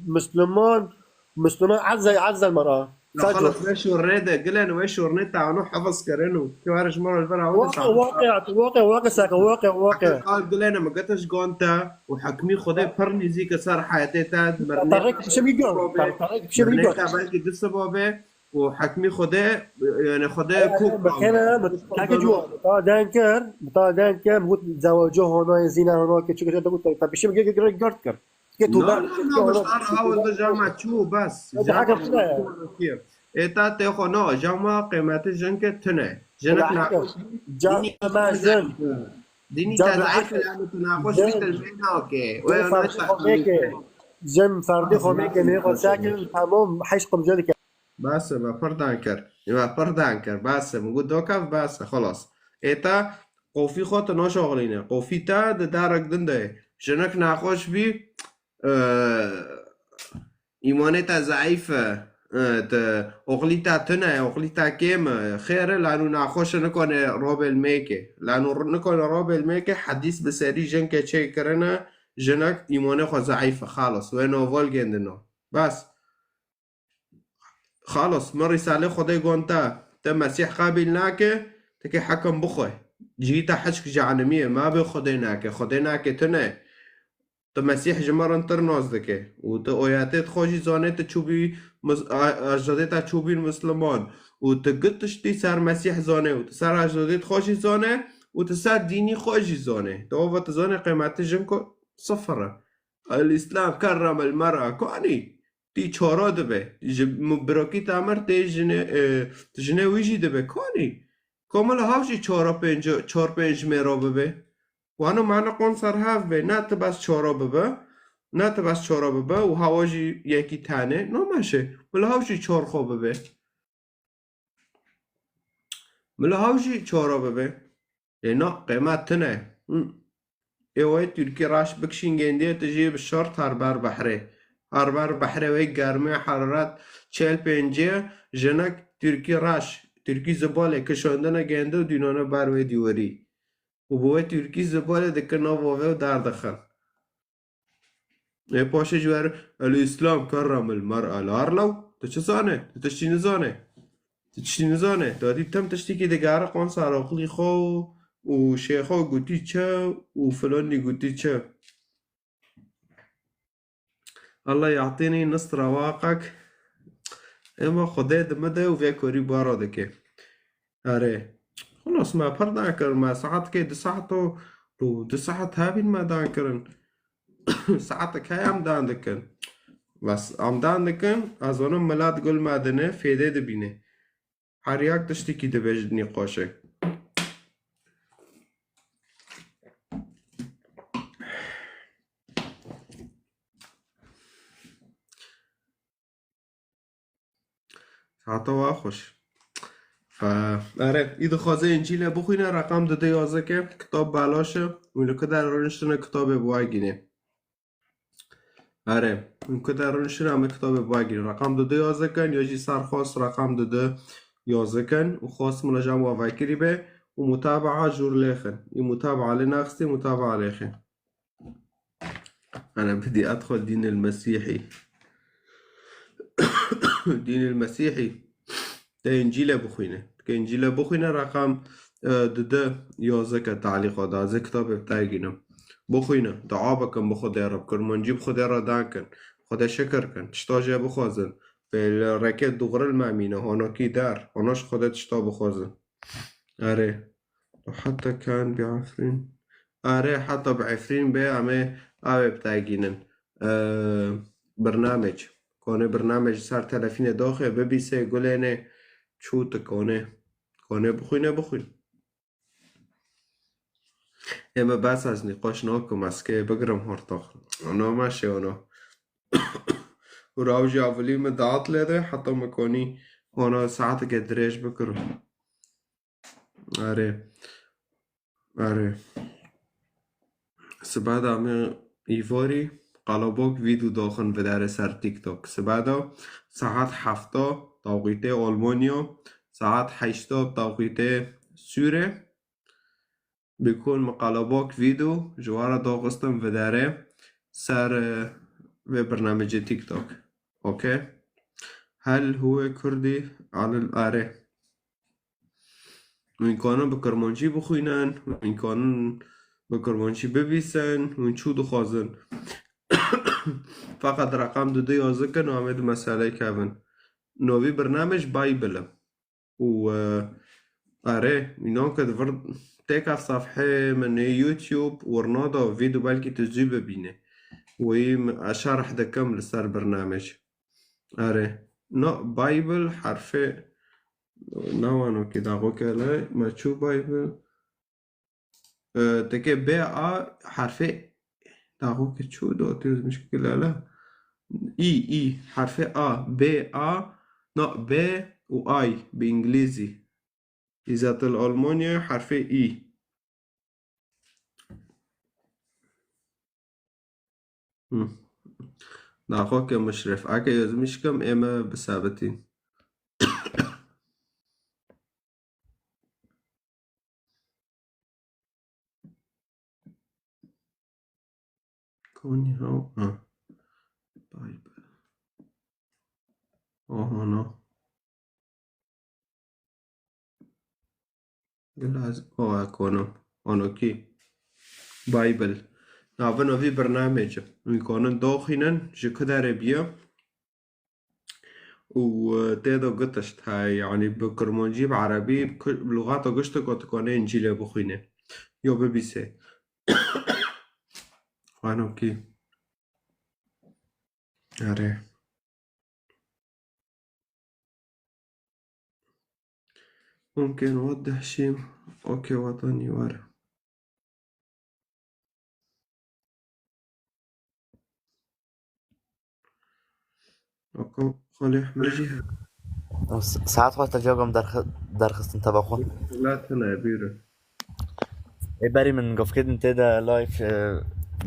Misliman, Misliman, ezzel, ezzel mera. Ya xelas, we şûrnê de, gilên we şûrnê te anu hifz kirin û ki war ji me re li vir awin. Waqe, waqe, waqe, waqe, saka, waqe, waqe. Qal gilên me getiş gon te û hekmî Xwedê pir nîzîk e ser heyetê te, mirnê te belkî du sibabe û hekmî Xwedê, yani Xwedê ku kekî ciwan, ta den kir, ta den kir, got zewaco hona, zîna hona, ke çike te got, te pişim gir, gir, gir, gir kir. Ke tu ber, no, no, no, miştar hawil de cama çû bes. Hadi haka kula ya. Ê ta tê xwe no, cama qîmetê jinke tune. Jinek naxweş. Cama jin. Dînî te zeîf e, tu naxweş bî te jê nake. Jin ferdê xwe mêke. Jin ferdê xwe mêke, nê xwe sakin, tamam, heş qim jin ke. Bas e, me pir dan kir. Me pir dan kir. Bas e, min got dokev bas e, xelas. Ê te qofî xwe tu naşoxilîne. Qofî te di derek din de ye. Jinek naxweş bî, e, îmanê te zeîf e, e, tu oxlî te tune, oxlî te kêm e, xêr e, lano naxweş e, nikone robê li mêke. Lano r-, nikone robê li mêke, hedîs bi serî jinke çêkirine, jinek îmanê xwe zeîf e, xelas. Wê noval gendino. Bas. Xalos, min Rîsalê Xwedê gon te, te Mesîh qabîl nake, te kê hekim bixwe. Cihî te hişk cehenimî ye, ma bê Xwedê nake, Xwedê nake tune. Tu Mesîh ji me rintir nas dike. Û tu oyatê xwe jî zane, tu çûbî mis-, a-, ecdadê te çûbîn misliman. Û tu gi tiştî ser Mesîh zane, û tu ser ecdadê xwe jî zane, û tu ser dînî xwe jî zane. Tu ava tu zane qîmetê jin ku sifir e. El-Îslam kerrem el-mer'a. Ku anî? Tî çora dibe. Ji mu-, birokî te mir tê jinê, e, jinê wî jî dibe. Konî? Komil hav jî çora pênc, çar pênc mêro bibe. Wano mane qon ser hev be. Ne ti bes çora bibe. Ne ti bes çora bibe û hawa jî yekî tane. No meşe. Mil hav jî çar xo bibe. Mil hav jî çora bibe. Lê na, qêmet tune. Hı. Ê wê Tirkî reş bikişîn gendiye, tu jî bi şert her ber behrê. Her ber behrê wê germê heraret çel pêncê jinek Tirkî reş, Tirkî zibalê kişandine gende û dînane ber wê dîwarî. Û bi wê Tirkî zibalê dikin nav ovê û derdixin. Ê paşê ji wer, el-Îslam kerrem el-mer'a, li arlew, tu çi zane? Tu tiştî nizane. Tu tiştî nizane. Tu dî tim tiştîkî digere qon ser aqilî xwe û, û şêxo gotî çi û filanî gotî çi. Allah ya'tînî nisra waqek. Ema Xwedê dimide û vê korî bara dike. Erê. Xelas, me pir dan kir, me saetkê du saet û, û du saet hebîn me dan kirin. Saetek heye em dan dikin. Bes em dan dikin, ez zanim milet gul me dine, fêdê dibîne. Her yek tiştekî dibe ji nîqaşê. Hata wa xweş. Fe, erê, î dixwaze Încîlê bixwîne, reqam dide yazike, kitab belaş e, û li ku der rûniştine kitabê bi wa gîne. Erê, hûn ku der rûniştine em ê kitabê bi wa gîne. Reqam dide yazikin, ya jî ser xwest reqam dide yazikin, û xwest min ji em wa vekirî be, û mutabaa jûr lêxin. Î mutabaa lê naxistî, mutabaa lêxin. Ana bidî edxul dînil Mesîhî. Dînil Mesîhî. Te Încîle bixwîne. Ke Încîle bixwîne, reqam, e, dide yazeke talîqa da. Ez ê kitabê bi te gînim. Bixwîne. Dua bikin bi Xwedê re. Bi kirmancî bi Xwedê re dan kin. Xwedê şikir kin. Tişta jê bixwazin. Pê li rêkê dûxril memîne. Honokî der. Honoş Xwedê tişta bixwazin. Erê. Heta kan bi Efrîn. Erê, heta bi Efrîn bê, em ê avê bi te gînin. Ee, birnamec. Konê birnamec ser telefînê doxê bibîsê gulênê çû tu konê. Konê bixwîne bixwîn. Ê me bes ez nîqaş nakim, ez kê bigirim hortox. Ono meşê ono. Û raw jî avilî min daat lê de, heta min konî ono saeteke dirêj bikirim. Erê. Erê. Sibe de me îvarî qalabok vîdyo doxin videre ser TikTok. Sibe de saet hefta tawqîtê Almanya, saet heşta tawqîtê Sûrê. Bikun me qalabok vîdyo ji we re doxistin videre ser, e, vê birnamecê TikTok. Okey? Hel huwe Kurdî alil are. Hûn kanin bi kirmancî bixwînin, hûn kanin bi kirmancî bibîsin, hûn çû dixwazin. Feqet reqam dudu yazdikin û em ê di meseleyê kevin. Novî birnamej Bible e. Û, e, erê, înan ke di vir têka sefhê min ê YouTube, wirna da vîdyo belkî tu zû bibînî. Wî min, ez şerh dikim li ser birnamej. Erê. No, Bible herfê, ne wano ki daxo ke le, me çû Bible. E, teke B A herfê, daxo ke çû do, tez mişkil le. İ, İ, herfê A, B A, no, B û I bi îngilîzî. Îzatil Almanya herfê İ. Hı. Daxo ke Muşref. Eke yazmış kim, ê me bisabitîn. Konî haw, ha. Bible. Aha, no. Glasgow, kono. Onokî. Bible. Navê novî birnamecê. Wî konin doxînin, ji ku derê biye. Û, e, tê de gitiş heye, yanî bi kirmancî, bi erebî, bi ku-, bi lugata giştê ku tu kanê Încîlê bixwînê. Yo bibîsê. Xwano kî? Erê. Mumkin wadih şîm. Okey, watanî were. Oko Xalê Ehmed jî hebe. S-, saet xwe te cagom derxi-, derxistin teva xwe. Latine bîre. Ê berî min gofkêtin tê de live, e,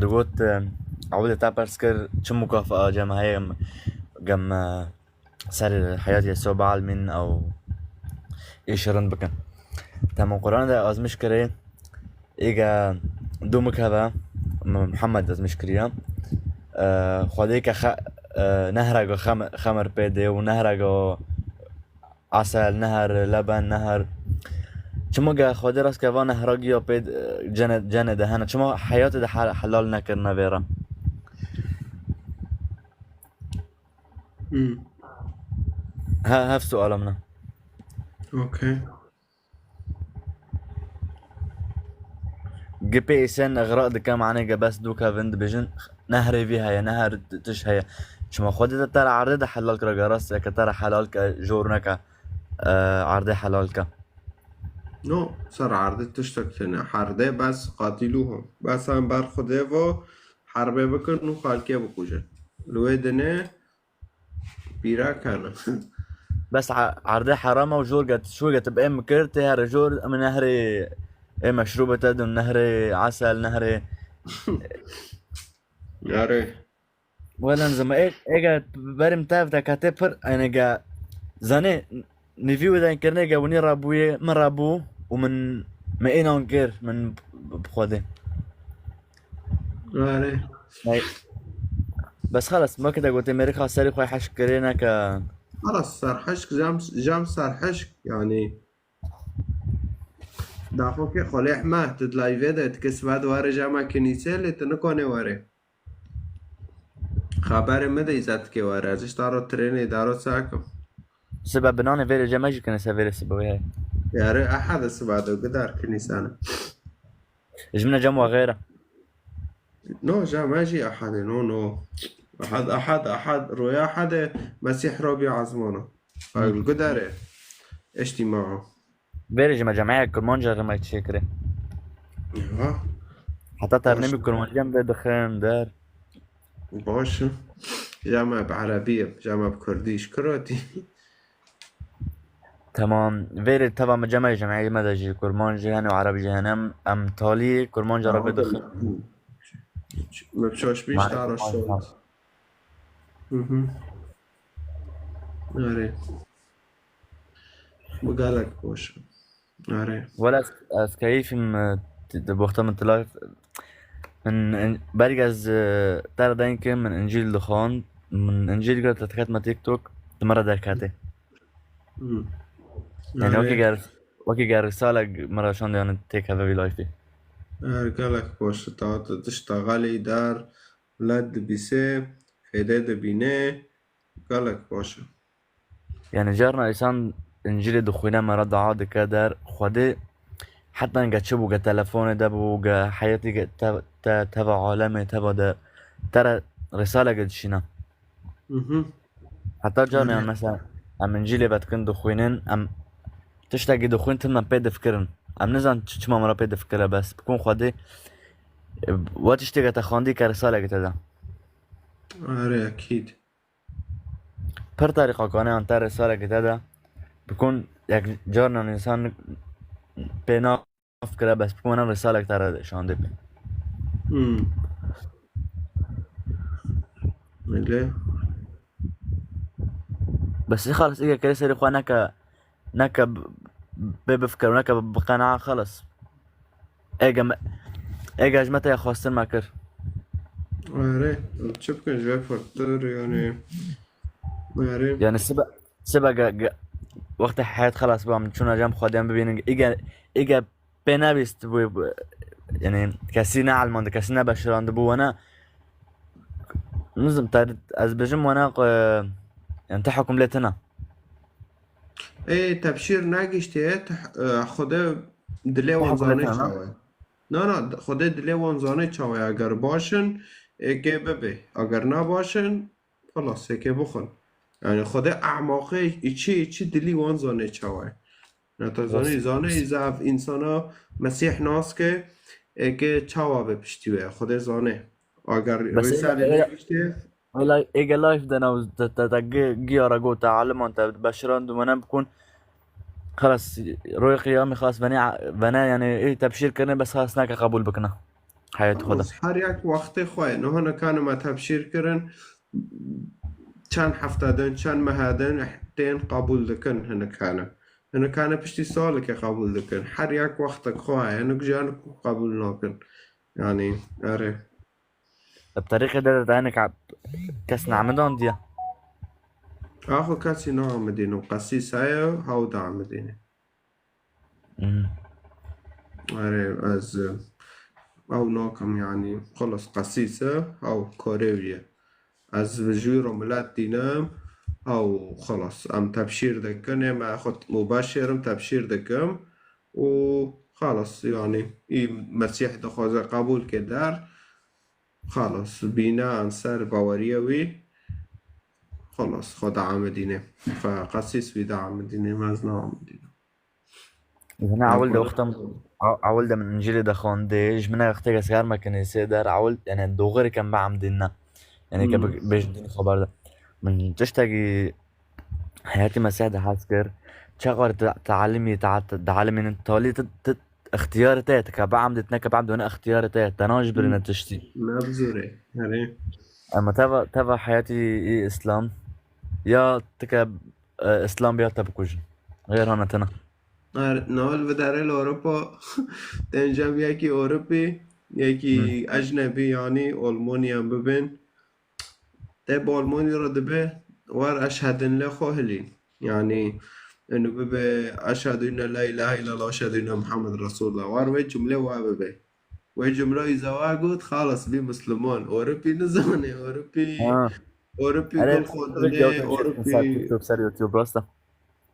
digot, e, ewilê te pers kir, çi mukafaa cem heye gem, gem, e, ser heyat Yesûa bielmîn ew êşî rind bikin. Tema Quran de azmiş kirê, êge dû mikeve, M-, Muhammed azmiş kiriye. E, Xwedê ke xe-, e, nehrega xem-, xemir pê dê û nehrega esel, neher, leben, neher. Çima ge Xwedê rast ke va nehra giya pê, e, cene-, cenê de hene? Çima heyatê de hel-, helal nekirine vê re? Hmm. He, hev suala min e. Okey. Gipê îsen igra dike, manê ge bes dû kevin dibêjin, nehrê vî heye, neher t-, tiş heye. Çima Xwedê de te re erdê de helal kira, ge rast e ke te re helal ke, jor neke, e, erdê helal ke. No, ser erdê tiştek tune. Herdê bes qatîlûhum. Bes em ber Xwedê ve herbê bikin û xelkê bikujin. Li wê dinê pîra kene. Bes a-, erdê herama û jor get, şû get bi em kir, tê here jor, em nehrê, ê meşrûbe te dun, nehrê esel, nehrê Yarê. Wela nizim, ê-, êge berim tev de kete pir, ênege zanê, nivî wê de kirine ge winî rabûye, min rabû û min, me ênan kir, min b-, b-, bi Xwedê. Yarê. Hey. Bes xelas, weke te gotê mêrika serê xwe hişk kirê neke. Xelas, serhişk, cem, cem serhişk, yanî. Daxokê Xwelê Ehmed, tu di layvê de, tu kes ve di were cema kinîsê, lê tu nikonê were. Xeberê min de îzet dike were, ez ji daro trênê daro çakim. Sibe binanê vêrê cem jî kinîse vêrê sibe wê heye. Yarê ehad sibe de gidar kinîsane. Ji min cem wa xêr e. No, cem jî ehadê, no, no. Ehad, ehad, ehad, roya ehadê Mesîh Robî ezmana. Hı. Gidare. Eştîma. Vêrê ji me cemeyek Kurmanca re me çêkirê. Ya. Heta ternê Baş. Bi Kurmancî em vê dixin der. Baş. Ya me bi Erebî ye, ya me bi Kurdî ji kiratî. Tamam. Vêrê teva me cemeyê cemeyê me de jî Kurmanc jî hene û Ereb jî hene. Em, em talî Kurmanca re vê dixin. Me bi şaş bî ji te re şand. Hı hı. Erê. Bu gelek baş e. Erê. Wele ez, ez keyfim, e, t-, di wexta min tila, min, in-, berî ez, e, te re deng kim, min Încîl dixwand, min Încîl girt, te diketime TikTok, di min re derketê. Hı. Yani wekî Erê. Ger, wekî ger risalek min re şand yani têkeve vî layfî. Er gelek baş e, ta tu tişta xelî der, millet dibîse, fêde dibîne, gelek baş e. Yani carna insan Încîlê dixwîne, me re dua dike der, Xwedê heta ge çi bû, ge telefonê de bû, ge heyetî ge te-, te-, teva alemê, teva de te re risaleke dişîne. Mhm. Heta carna Hı hı. Mesela em Încîlê vedikin dixwînin, em tiştekî dixwîn tim me pê difikirin. Em nizan çi-, çima me re pê difikire bes. Bikun Xwedê, e, we tiştê ge te xwendî ke risaleke te de. Erê, ekîd. Pir tarîqa kane an te risaleke te de bikun, yek carnan însan pê nafikire bes bikun wana risalek te re şandê pê. Hmm. Öyle. Bes xalis îge kerê serê xwe neke, neke b-, bê bifikir û neke bi qena xalis. Ege me, ege ji me te xwestin me kir. Erê, çi bikin ji vê pirtir, yani. Erê. Yani sibe, sibe ge, ge, wextê heyet xelas bû, em çûna cem Xwedê em bibînin. Îge, îge pê nebîst bû, bû, yani kesî ne elmandî, kesî ne beşirandî bû wana. Nizim, te, ez bêjim wana, e, yani te hukm lê tine. Ê, tebşîr negiştiye, te, e, Xwedê dilê wan zanê çawa ye. Na, na, Xwedê dilê wan zanê çawa ye. Eger baş in, ê, kê bibe. Eger ne baş in, xelas, ê, kê bixwin. Yani Xwedê emaqê içi, içi dilî wan zanê çawa ye. Na te zanî, zanê, îza ev însana Mesîh nas ke, ê, kê çawa be piştî wê. Xwedê zanê. Eger Bes risalê ê, negiştiye, Wela êge live de nav te, te, te gi-, giya re got, te aliman te beşiran dumene bikun. Xelas, royê qiyamê xas vene, vene yani ê tebşîr kirine bes xas nake qebûl bikine. Hayat xwe de. Xelas, her yek wextê xwe ye. Niha nikane me tebşîr kirin. Çend hefte din, çend mehe din tên qebûl dikin hinikane. Hinikane piştî saleke qebûl dikin. Her yek wextek xwe ye. Hinik jî hinik qebûl nakin. Yani, erê. Bi terîqê de de hinek kes neamidandiye. Axo kesî naamidîne. Qesîs heye, hew diamidîne. Hmm. Erê, ez, e, ew nakim, yanî, xelas qesîs e, ew karê wî ye. Ez ji wî re milet dînim, ew xelas, em tebşîr dikin, ê me xwe mubeşir im, tebşîr dikim û xelas, yanî, î Mesîh dixwaze qebûl ke der, Xelas, bîne em ser baweriya wî. Xelas, xwe diamidîne. Fe qesîs wî diamidîne, me ez naamidîne. Hina ewil de wexta min, a-, ewil de min Încîlê de xwendê, ji min re wextê ke sigar me kinêsê der, ewil, yani, doğru ke em biamidîne. Yani, ke Hmm. bi-, bêjin dîn xeber de. Min tiştekî Heyatî Mesîh de hez kir. Çaxar te-, tealimî, te-, te-, tealimînin talî tu, tu, ixtiyarê te ye, tu ka biamdî, tu neke biamdî, wene ixtiyarê te ye, te nan ji birî ne tiştî. Ne bi zorê, herê. Ama teva, teva heyatî î Îslam, ya tu ke, e, Îslam ya te bikujin. Xêr hane tena. Her, nal vidarê li Ewropa, dencem yekî Ewropî, yekî Hı. ecnebî, yanî Almanya bibin. te bi Almanya re dibe, war eşhedin lê xwe hilî. Yani, enu bibe eşhedü enne la ilahe illallah, eşhedü enne Muhammed Resulullah. War wê cumle wa bibe. Wê cumle îza wa got, xalas bî Müslüman. Ewropî nizane, Ewropî, Ha. Ewropî Erê, gul xwe dine, Ewropî. Ser YouTube, ser YouTube, rasta.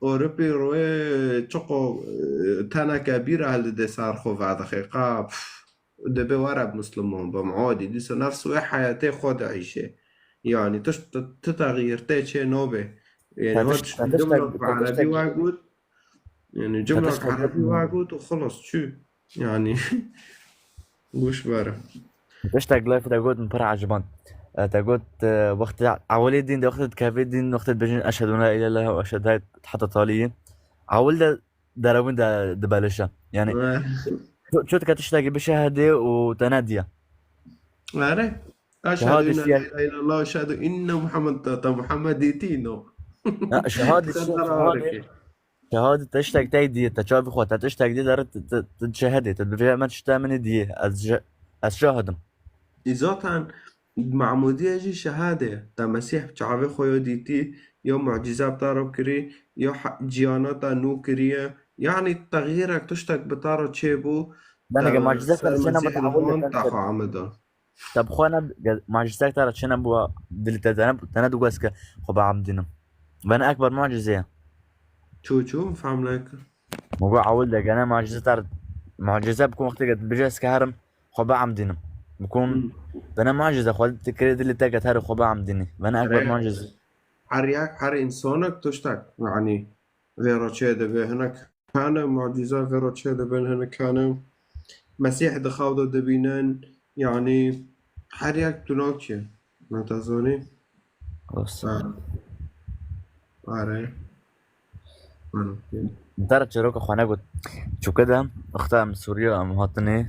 Ewropî rûyê çiqo, e, teneke bîra hildide ser xwe vedixê. Qa, pf, dibe were Müslüman bim, adî. Dîsa nefs wê heyetê xwe dieyşe. Yani, tu, tu, tu texyîr tê çê nabe. Yani, Te tişt-, te tiştek, cumlek bi te tiştek, erebî wa got. Yani, te cumlek tiştek erebî wa got û xelas, çû. Yani, goş bere. Tiştek live de got, min pir eciband. E, te got, e, wextê ewilê dîn de, wextê dikevê dîn, wextê dibêjin, "Eşhedü en la ilahe illallah ve eşhedü heta taliyî." Ewil de derewin de dibelişe. Yani, Eh. ço-, ço dike tiştekî bişehedê û te nediye. Are. Şehadê Eşhedü en la şiye- ilahe illallah, eşhedü enne Muhammed, ta, ta Muhammed dîtî, no. Ha, şehadê Sen şiye- daha şehadê- ağır ki. Şehadê te tiştek te diyê, te çavê xwe, te tiştek diyê, dere te, te, te şehedê, te dibêje, "Me tişta min diyê, ez je-, ez şahid im." Î zaten Mahmûdiye jî şehadê, te Mesîh çavê xwe yo dîtî, yo mucîze bi te re kirî, yo he-, ciyana te nû kiriye. Yani texyîrek tiştek bi te re çêbû, Benê te ge mucîze ser te çêne Mesîh bû, te ewil de han te te xwe amidan. Te bi xwe ne, ge-, mucîzek te re çênebû, dilê te, te ne, te ne digot ez ke xwe biemdînim. Ve ne ekber mucîze ye. Çû, çû, fam nekir. Min got ewil de gene mucîze te re, mucîze bikûn wextê ke dibêje ez ke herim xwe biemdînim. Bikûn Hmm. Te ne mucîze xwe dikirê dilê te ke te re xwe biemdînî. Ve ne ekber Re- mucîze. Her yek, her însanek tiştek, yani, vê re çê dibe. Hinek hene mucîze vê re çê dibin, hinek hene Mesîh di xew de dibînin. Yani her yek tunakî. Me te zanî? Olsun. Ha. Are. Ano. Dara çîroka xwe negot. Çûke de wexta em Sûriye em hatinê,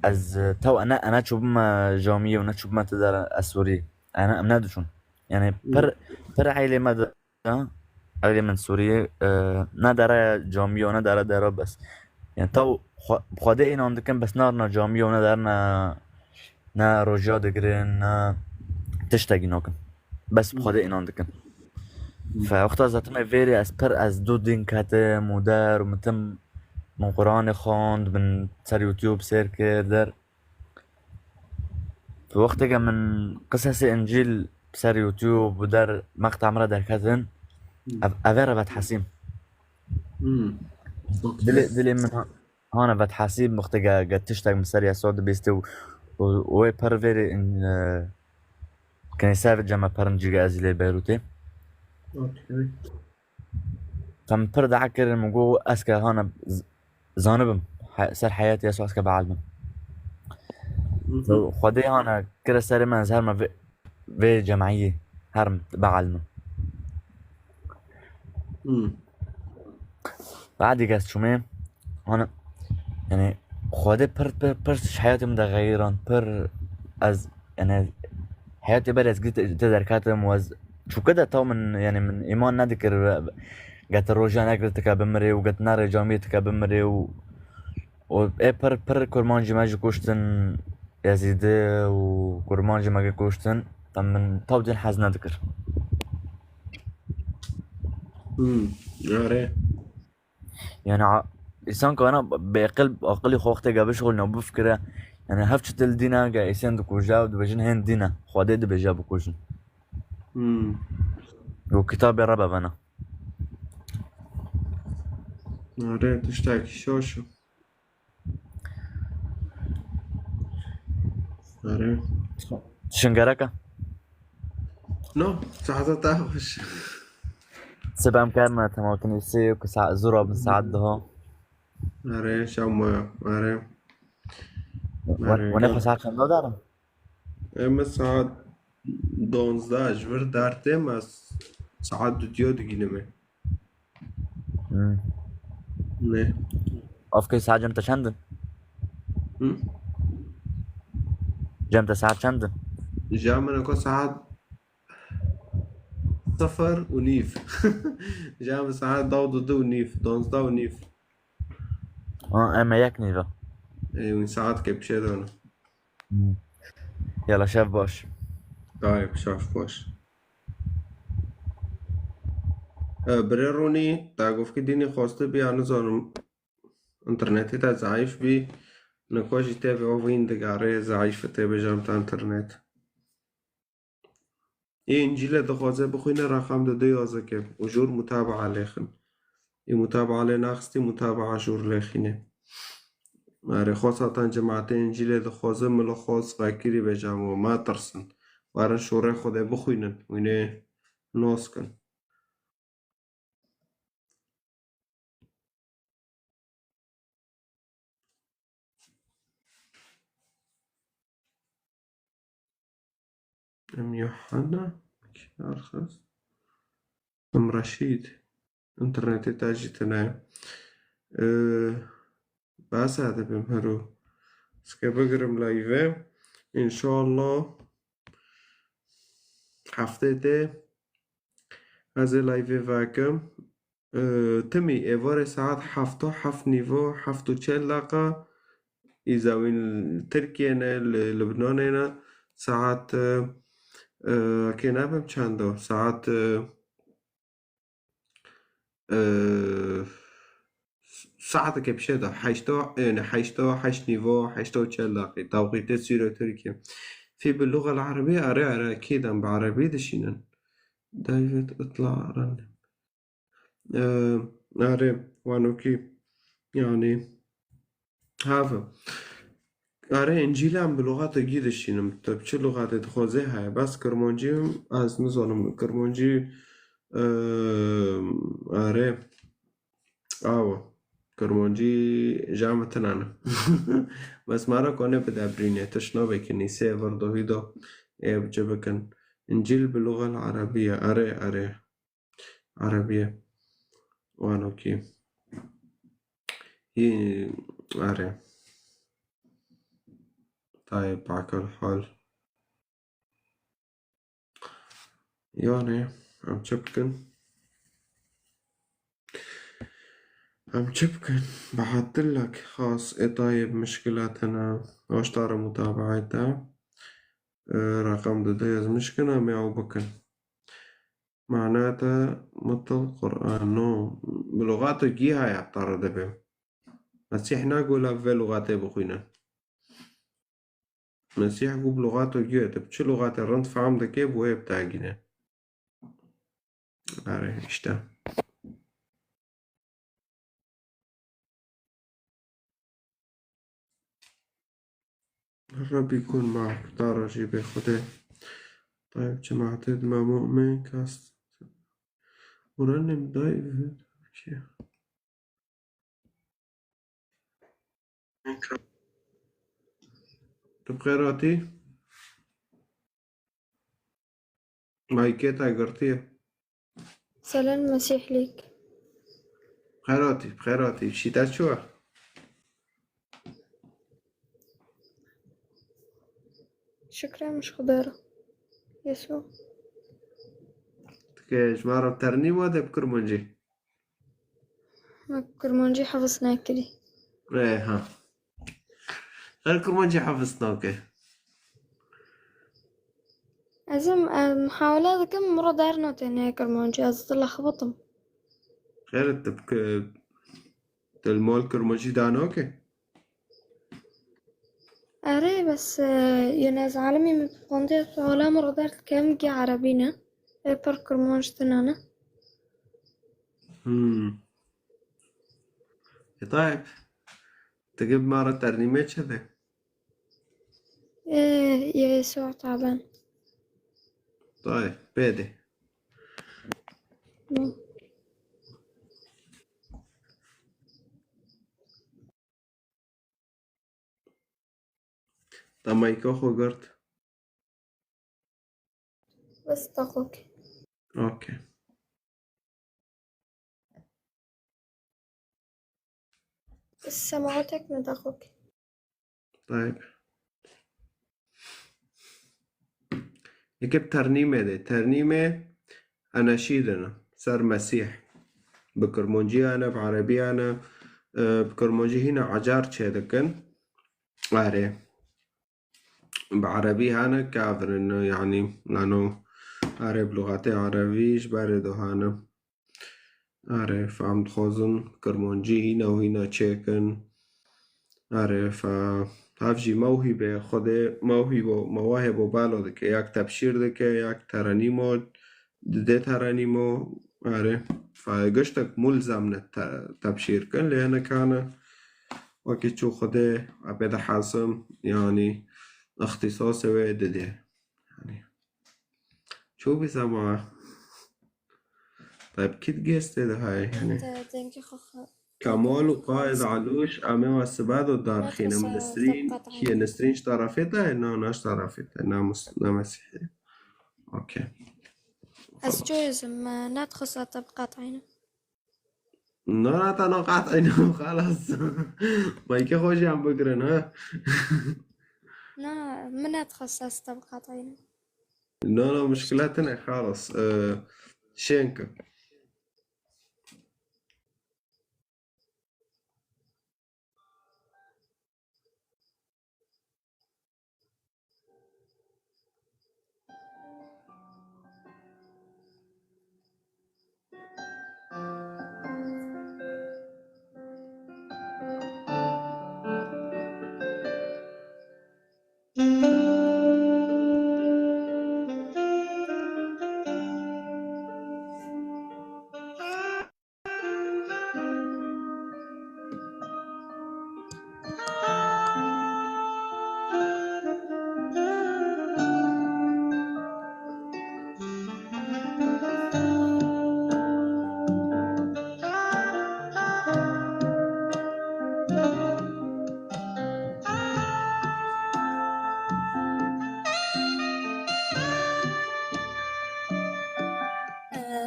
ez, e, tew ene, ene çûbime camiyê û ne çûbime te dara ez Sûrî. Ene em nediçûn. Yani Hmm. pir, pir eylê me de Ewlê min Sûriyê, e, ne dere camiya, ne dere dera bes. Yani taw xwe-, bi Xwedê înan dikin, bes narina camiya, ne derine, ne roja digirin, ne tiştekî nakin. Bes bi Xwedê înan dikin. Fe wexta ez hatime vêrê ez pir, ez du din ketim û der û min tim, min Quranê xwend, min ser YouTube sêr kir, der. Wexteke min qisesê Încîl ser YouTube û der meqta min re derketin, Hmm. ev, ev ê re vethesîm. Hmm. Okey. Dilê, dilê min ha-, hane vethesîm, wexteke ge tiştek min ser Yesa dibîstî û, û, û wê pir vêrê in, e, kenîse ve cem me pir in cîge ez lê Beyrûtê. Okey. Em pir dua kirin, min got, ez ke hana z-, zanibim, he-, ser heyatê Yesû ez ke bielmim. Mhm. So, Xwedê hana kire serê me, ez herme vê, vê cemiyê, herm bielmim. Hmm. Badî kes çûmê, hana, yani, Xwedê pir, pir, pir ji heyatê min de xeyran, pir ez, yani, heyatê berê ez girî te, te derketim û ez çûke de taw min, yani min îman nedikir, get roja nekir tika bimirê û get nerê camiyê tika bimirê û, û ê pir, pir kurmancî me jî kuştin, Ezîdi û kurmancî me jî kuştin, em min taw din hez nedikir. Hmm, are. Yani, a-, însan kana bi aqil, aqilî xwe wextê ge bişixulne û bifikire, yani, hev çi dil dîne ge îsyan dikuje û dibêjin hên dîne, Xwedê dibêje bikujin. Hmm. Û kitabê re bevene. Are, tiştekî şaş e. Are. Şingereka? No, saeta te xweş. Sibem kerme, tema kinîsê ku sa-, zûra bin saet daha. Are, şam waya, are. Wan-, Are, wan-, gel. Xwe saet çend darin? Em saet donzdeh ji vir dertêm, ez saet dudiya digînime. Hmm. Ne. Afkê saet cem te çend in? Hı? Cem te saet çend in? Cem min ko saet sıfır û nîv. Cem saet dawdu du û nîv, donzdeh û nîv. Ha, em ê yek nîve. Ê, wî saet ke pişê dana. Hmm. Yala, şev baş. Dayê, şaf baş. E, birê Rûnî, dagovkî dînî xwestibî, ya nizanim, înternetê te zayîf bî, niko jî tevî ovîn digarê, zayîf e, tê bêjam te înternet. Ê Încîlê dixwaze bixwîne, reqem dide yazike û jor mutabaa lêxin. Ê mutabaa lê naxistî, mutabaa jor lêxîne. Erê, xwesatan cemaetê Încîlê dixwaze, min li xwest vekirî bêjam we, metirsin. Werin şorê Xwedê bixwînin, wînê nas kin. Em Yuhanna, kî arxist? Em Reşîd. Înternetê te jî tune. Ee, basa dibim hero. Sike bigirim live. Înşallah heftê tê ez ê live vekim. Ee, timî êvarê saet heft û heft nîvo, heft û çel deqa, îzawîn li Tirkiye ne, li Libnanê ne. Saet, e, e, kê nebim çend o? Saet, e, e, saeteke pişe de heşt o, yani heşt o, heşt nîvo, heşt û çel deqî. Tewqîtê Sûriye Tirkiye. Fî bi luga el-Erebiye, erê, erê, kî dem bi Erebî dişînin. David itla ran. Ee, erê, wanokî, yani, have. Erê, Încîlê em bi luxatê gî dişînim. Tu bi çi luxatê dixwazê heye? Bes kirmancî, ez nizanim. Kirmancî, ee, erê, awa. Kirmancî ja min tune ne. Bes me re kone bi debrînê. Tişt nabê ki nîsê vir dohî do. Ê bi çi bikin? Încîl bi luxel erebiye. Erê, erê. Erebiye. Wanokî. Hî, erê. Tayê pakel hal. Yani, em çi bikin? Em çi bikin? Bahatillek xas ê tayê bi mişkila tene. Hoşdar mutabaa te. E, raqam dide ez mişkina me ew bikin. Mana te mitil Qur'an. No. Bi luxato gî haya te re dibe. Mesîh nago la vê luxatê bixwîne. Mesîh go bi luxato gî, te bi çi luxatê rind fehm dike, bi wê bi te gîne. Erê, işte. Rebî kun ma kutara jî bê Xwedê. Tayeb cemaetê dima mu'min kast. Uranim dayê. Tu bi xêr hatî? Maykê te girtiye. Selam Mesîhlîk. Bi xêr hatî, bi xêr hatî. Şî te çi we? Şikir em ji Xwedê re. Yesu. Dike ji me re ternî we de bi kirmancî. Me kirmancî hefz nekirî. Ê, ha. Her kirmancî hefz nake. Ez ê, em, muhawele dikim, min re dernatêne kirmancî, ez dilexbitim. Xêr, tu bi ki-, tu li mal kirmancî danake? Erê, bes, e, yine ez alimî min xwendê, suala min re derdike, min gê erebî ne. Ê pir kirmanc tune ne. Hmm. E, tayeb. Dike bi me re ternîmê çi de? Ê, yê Yesûa Taban. Tayeb, bê de. Hı. Te mayka xwe girt. Bes daqok. Okey. Sematek me daqok. Tayeb. Yekê bi ternîmê de. Ternîmê eneşîdin e. Ser Mesîh. Bi kirmancî ne, bi erebî ne. E, bi kirmancî hîna ecar çêdikin. Erê. bi erebî hene kavirin, yanî, lano erê bi lughatê erebî ji berê do hene. Erê, fam dixwazin kirmancî hîna û hîna çêkin. Erê, fa, hev jî mewhîbe, Xwedê mewhîbo, mewahêbo balo dike, yak tebşîr dike, yak terenîmo didê terenîmo. Erê, fa giştek mulzem ne te-, tebşîr kin, lê hinek hene wekî çû Xwedê epê de hesim, yanî îxtîsasê wê didê. Yanî, çû bi zema. Tayyip, kî digestê de hay, yanî. Te dengê xwe xwe- Kemal û Qaid Alûş, em ê we sibe do darxînim. Nesrîn, kî ye? Nesrîn ji tarafê te? Na, na ji tarafê te. Na mus-, na Mesîhî. Okey. Ez çûyêzim, me nedixwest te biqetînim. Na, na, te naqetînim, xelas. Maykê xwe jî em bigirin, ha? Na, min nedixwest ez te biqetînim. Na, na, muşkile tine, xelas. Ee, şênke.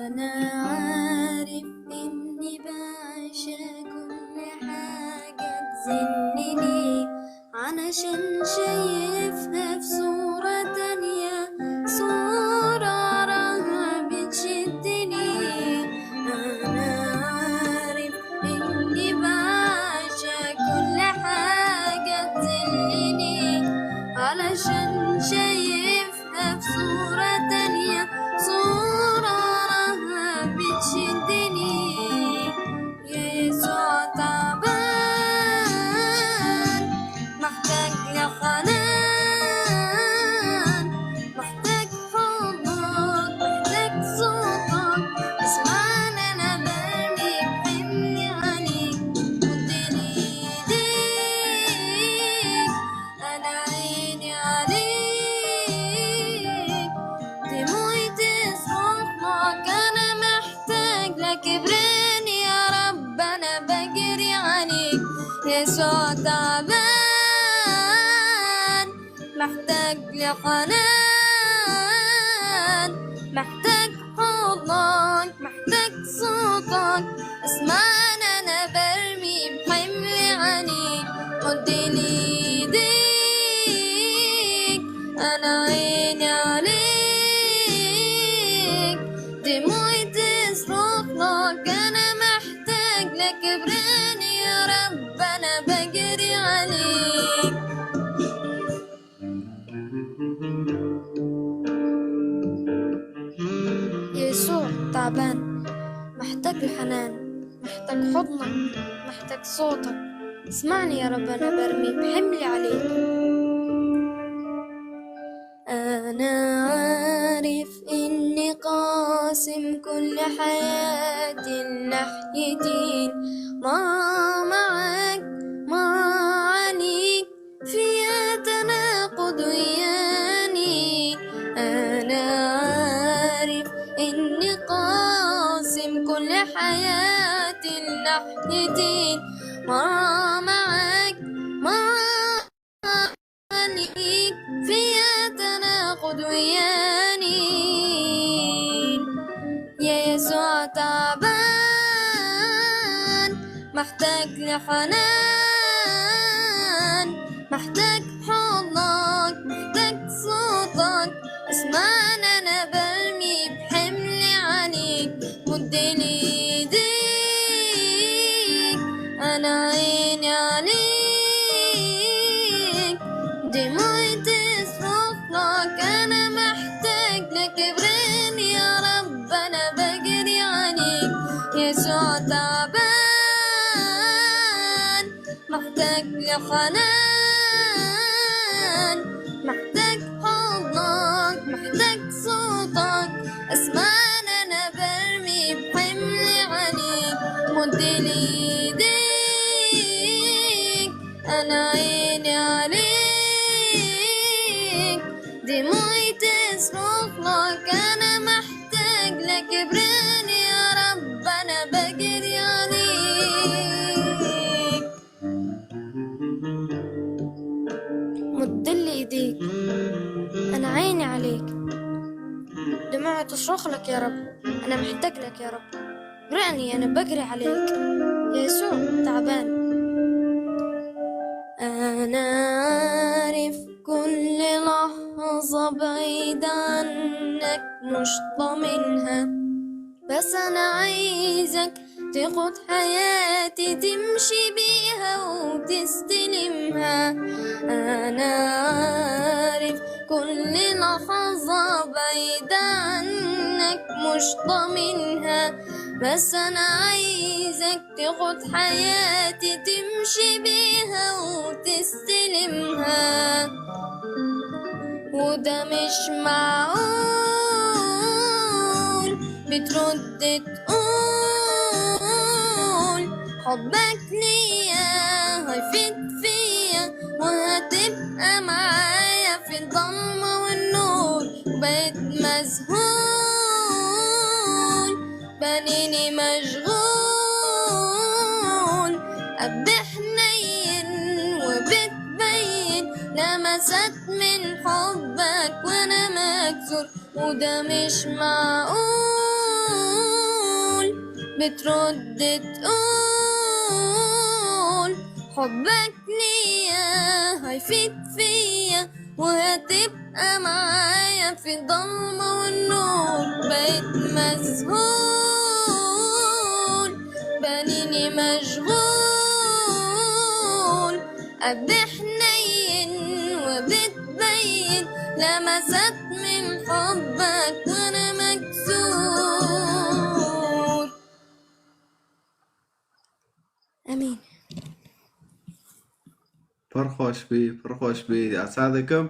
أنا عارف إني بعشق كل حاجة تذلني، علشان شايفها في صورة تانية، صورة راها بتشدني. أنا عارف إني بعشق كل حاجة تذلني، علشان شايفها في صورة تانية، صورة راها بتشدني. يا يسوع تعبان، محتاج لحنان، محتاج حضنك، محتاج صوتك. اسمعنا، أنا برمي بحملي عليك، مدني إيديك، أنا عيني عليك، دموعي تصرخ معك، أنا محتاج لك، ابرني يا رب، أنا بجري عليك. يسوع تعبان، محتاج لحنان، محتاج حضنك، محتاج صوتك. اسمعنا، أنا برمي بحملي عليك، مدلي إيديك، أنا عيني عليك، دموعي تصرخ لك، أنا محتاج لك، ابرني يا رب، أنا بجري عليك. يسوع تعبان، محتاج الحنان، محتاج حضنك، محتاج صوتك. اسمعني يا رب، أنا برمي بحملي عليك. أنا عارف إني قاسم كل حياتي لناحيتين، ما معك ما عليك، فيها تناقض وياني. أنا عارف إني قاسم كل حياتي لناحيتين، مرة معك، مرة عليك، فيها تناقض وياني. يا يسوع تعبان، محتاج لحنان، محتاج حضنك، محتاج صوتك. اسمعنا، أنا برمي بحملي عليك، مدلي إيديك، أنا عيني عليك، دموعي تصفى. محتاج لحنان، محتاج حضنك، محتاج صوتك. اسمعنا، أنا برمي بحملي عليك. مد لي ايديك، أنا عيني عليك. دموعي تصرخ لك، أنا محتاج لك. ابرقني يا رب، أنا بجري عليك. مد لي ايديك، انا عيني عليك. دموعي تصرخ لك يا رب، انا محتاج لك يا رب. ابرقني، انا بجري عليك. يا يسوع، تعبان. انا عارف كل لحظة بعيدة عنك مش ضامنها، بس انا عايزك تاخد حياتي، تمشي بيها وتستلمها. أنا عارف كل لحظة بعيدة عنك مش ضامنها، بس أنا عايزك تاخد حياتي، تمشي بيها وتستلمها. وده مش معقول، بترد تقول حبك ليا هيفيد فيا، وهتبقى معايا في الضلمة والنور. وبقيت مذهول، بنيني مشغول، قلبي حنين وبتبين لمسات من حبك وأنا مكسور. وده مش معقول، بترد تقول حبك ليا هيفيد فيا، وهتبقى معايا في الضلمة والنور. بقيت مذهول، بنيني مشغول، قلبي حنين وبتبين لمسات من حبك وأنا مكسور. آمين. Pir xweş bî, pir xweş bî. Ez hez dikim,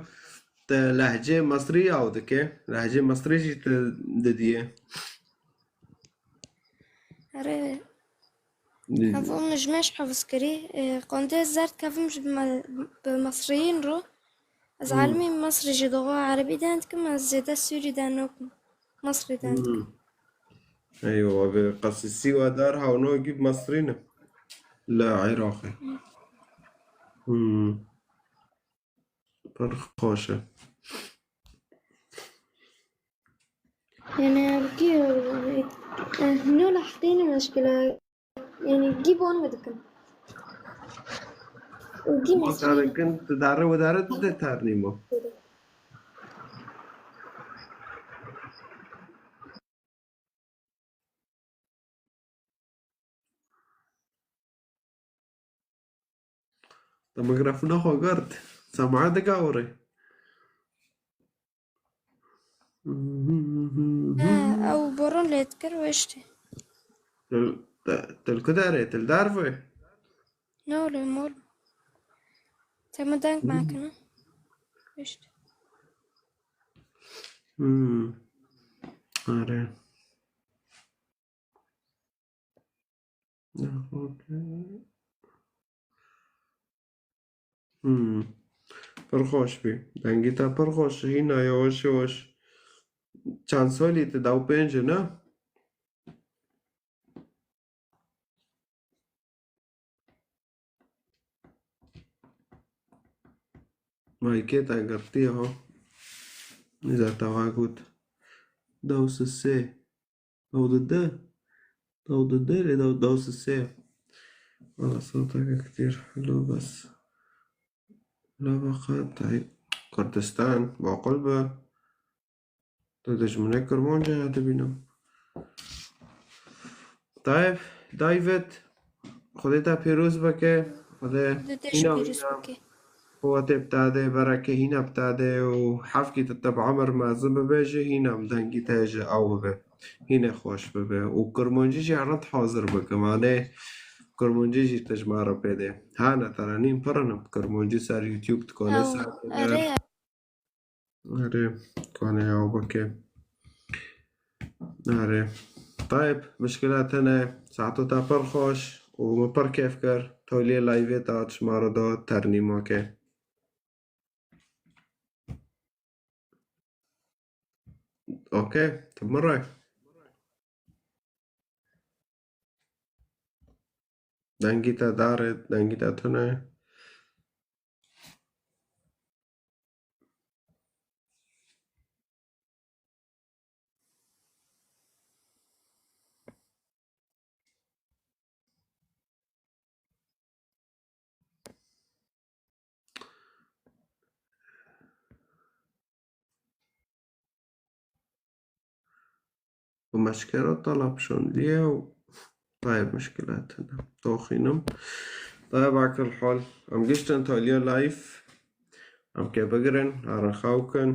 te lehcê Misrî ew dike. Lehcê Misrî jî te didiye. Erê, Did- hevû min ji me ji hevû kirî. E, qandê ez zerd kevim ji me-, bi Misriyîn ro. Ez Hmm. Alimî Misrî jî doğa Erebî den dikim, ez zêde Sûrî den nokim. Misrî den dikim. Hmm. Eywa, bi qesisî we dar hewno gî Misrî ne. Li Iraqê. Hmm. Pir xweş e. Yani, ki, e, no lahtîne meşkile. Yani, gî bon mi dikin? Gî Ama meşkile. Sen dikin, tu dare we dare tu de tarnî ma. Te mikrofona xwe girt. Sema dike awirê. He, ew boron lê dikir wiştî. Til, te, til ku derê? Til derve? Ne oluyor oğlum? Te mi deng makine? Wiştî. Hmm. Are. Hmm. Pir xweş bî. Dengî te pir xweş e. Hîna yavaş yavaş. Çend salî tu? Deh û pênc e, ne? Maykê te girtiye ha. Nîza te va got. Deh û sê. Deh û du. Deh û du lê deh û sê. Wala sawteke ktir hilo bes. La beqa tay Kurdistan, baqul be. Tu dijminê Kirmancê hatibînim. Tayeb, David, Xwedê te pîroz bike. Xwedê Xwedê te jî hîna pîroz hîna bike. Quwetê bi te de, berekê hîna bi te de û hefkî te te bi emir mezin bibe jî hîna bi dengî te jî ew bibe. Hînê xweş bibe. Û Kirmancî jî rind hazir bike. Mane Kurmancî jî tu ji me re pê de. Hene terenîn pir in bi kurmancî ser YouTube dikane Ew, ser erê. Erê, kane ya bike. Erê. Tayeb, mişkila te ne. Saeto te pir xweş û min pir kêf kir. Toliyê live te hat ji me re da ternîma ke. Okey, tu min re. Dengî te dar e, dengî te tune. Û meşkero talab şondiye û tayê mişkile tune. Doxînim. Tayê bakil hol. Em giştin taliye live. Em ke bigirin, herin xew kin.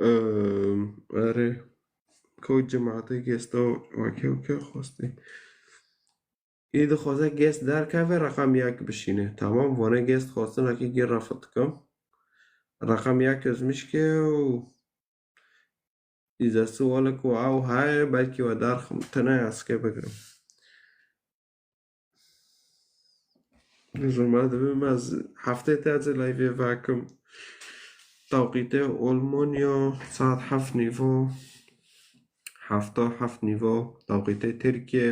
Ehm, erê. Ko cemaatê gêsto weke weke xwestî. Ê dixwaze gêst derkeve, reqem yek bişîne. Tamam, vane gêst xwestinekî gêr refit dikim. Reqem yek ez mişke û îzesi wale ku ew heye, belkî we derxim. Tine ez ke bigirim. Ji me dibim ez heftê te ez ê live vekim. Tewqîtê Almanya saet heft nîvo, hefta heft nîvo, tewqîtê Tirkiye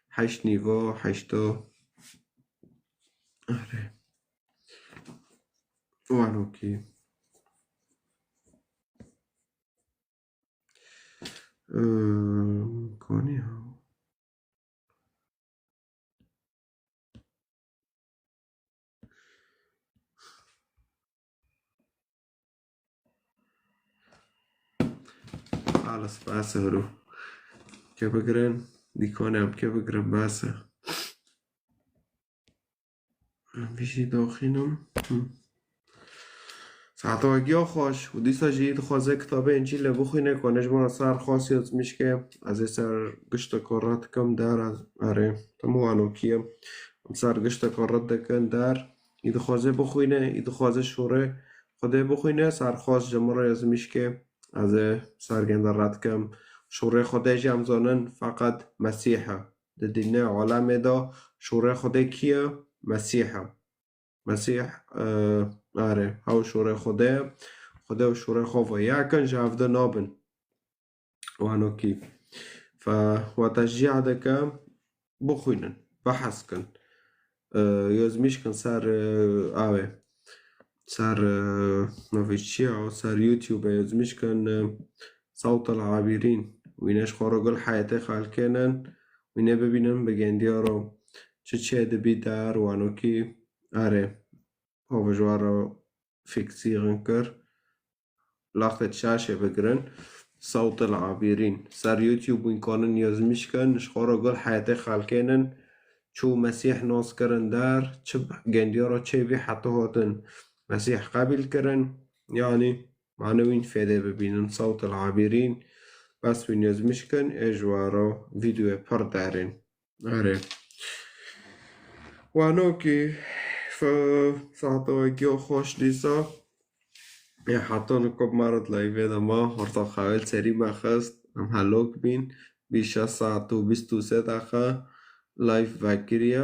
heşt nîvo, heşta. Erê. Wan okey. Eee, konî ha. Xalis, bes e hiro. Ke bigirin, dîkone em ke bigirin, bes e. Em vî jî doxînim. Hı. Saeta we giya xweş. Û dîsa jî dixwaze kitabê Încîlê bixwîne, ku ne ji min re ser xas yazmiş ke. Ez ê ser gişteka red dikim der, ez, erê, tim wan okî ye. Em ser gişteka red dikin der. Î dixwaze bixwîne, î dixwaze şûrê Xwedê bixwîne, ser xas ji min re yazmiş ke. Ez ê ser gende red dikim. Şûrê Xwedê jî em zanin feqet Mesîh e. Di dînê alemê de şûrê Xwedê kî ye? Mesîh e. Mesîh, e, erê, ew şûrê Xwedê ye. Xwedê û şûrê xwe ve yek in, ji hev de nabin. Wan okî. Fe we teşcî dike, bixwînin, behs kin. E, yazmiş kin ser, e, awê. Ser, e, navê çi ya? Ser YouTube yazmiş kin, e, Sawt el Abîrîn. Wîne ji xwe re gul heyetê xelkênin. Wîne bibînin bi gendiya re çi çê dibî der, wan okî. Erê. Hove ji we re fîksîxin kir. Laxtê şaşê bigirin. Sawt el Abîrîn. Ser YouTube wîn kanin yazmiş kin. Ji xwe re gul heyetê xelkênin. Çû Mesîh nas kirin der. Çi gendiya re çêbî heta hatin Mesîh qebîl kirin. Yanî, mane wîn fêdê bibînin. Sawt el Abîrîn. Bes wîn yazmiş kin. Ê ji we re vîdeoyê pir derên. Erê. Wanokî, f-, saeta wekî xweş dîsa. Ya heta niko bi me re di live de ma, orta xawê li serî me xist. Em helok bîn. Bî şeş saet û bîst û sê deqa live vekiriye.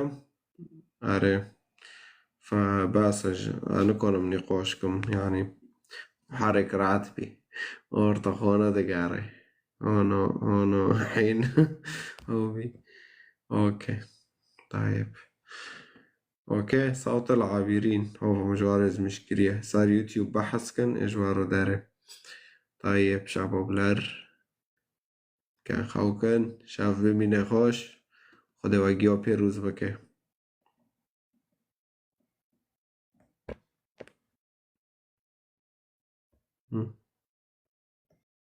Erê. Fe bes e ji, ez nikarim nîqaş kim, yanî herek rahat bî. Orta xwe ne digere. Ana, ana, hîn. Ew bî. Okey. Tayeb. Okey, Sawt el Abîrîn. Hov, hûn ji we re zimîş kiriye. Ser YouTube behs kin, ê ji we re dere. Tayeb, şebabler. Ken xew kin, şev bimîne xweş. Xwedê we giya pêrûz bike. Hı.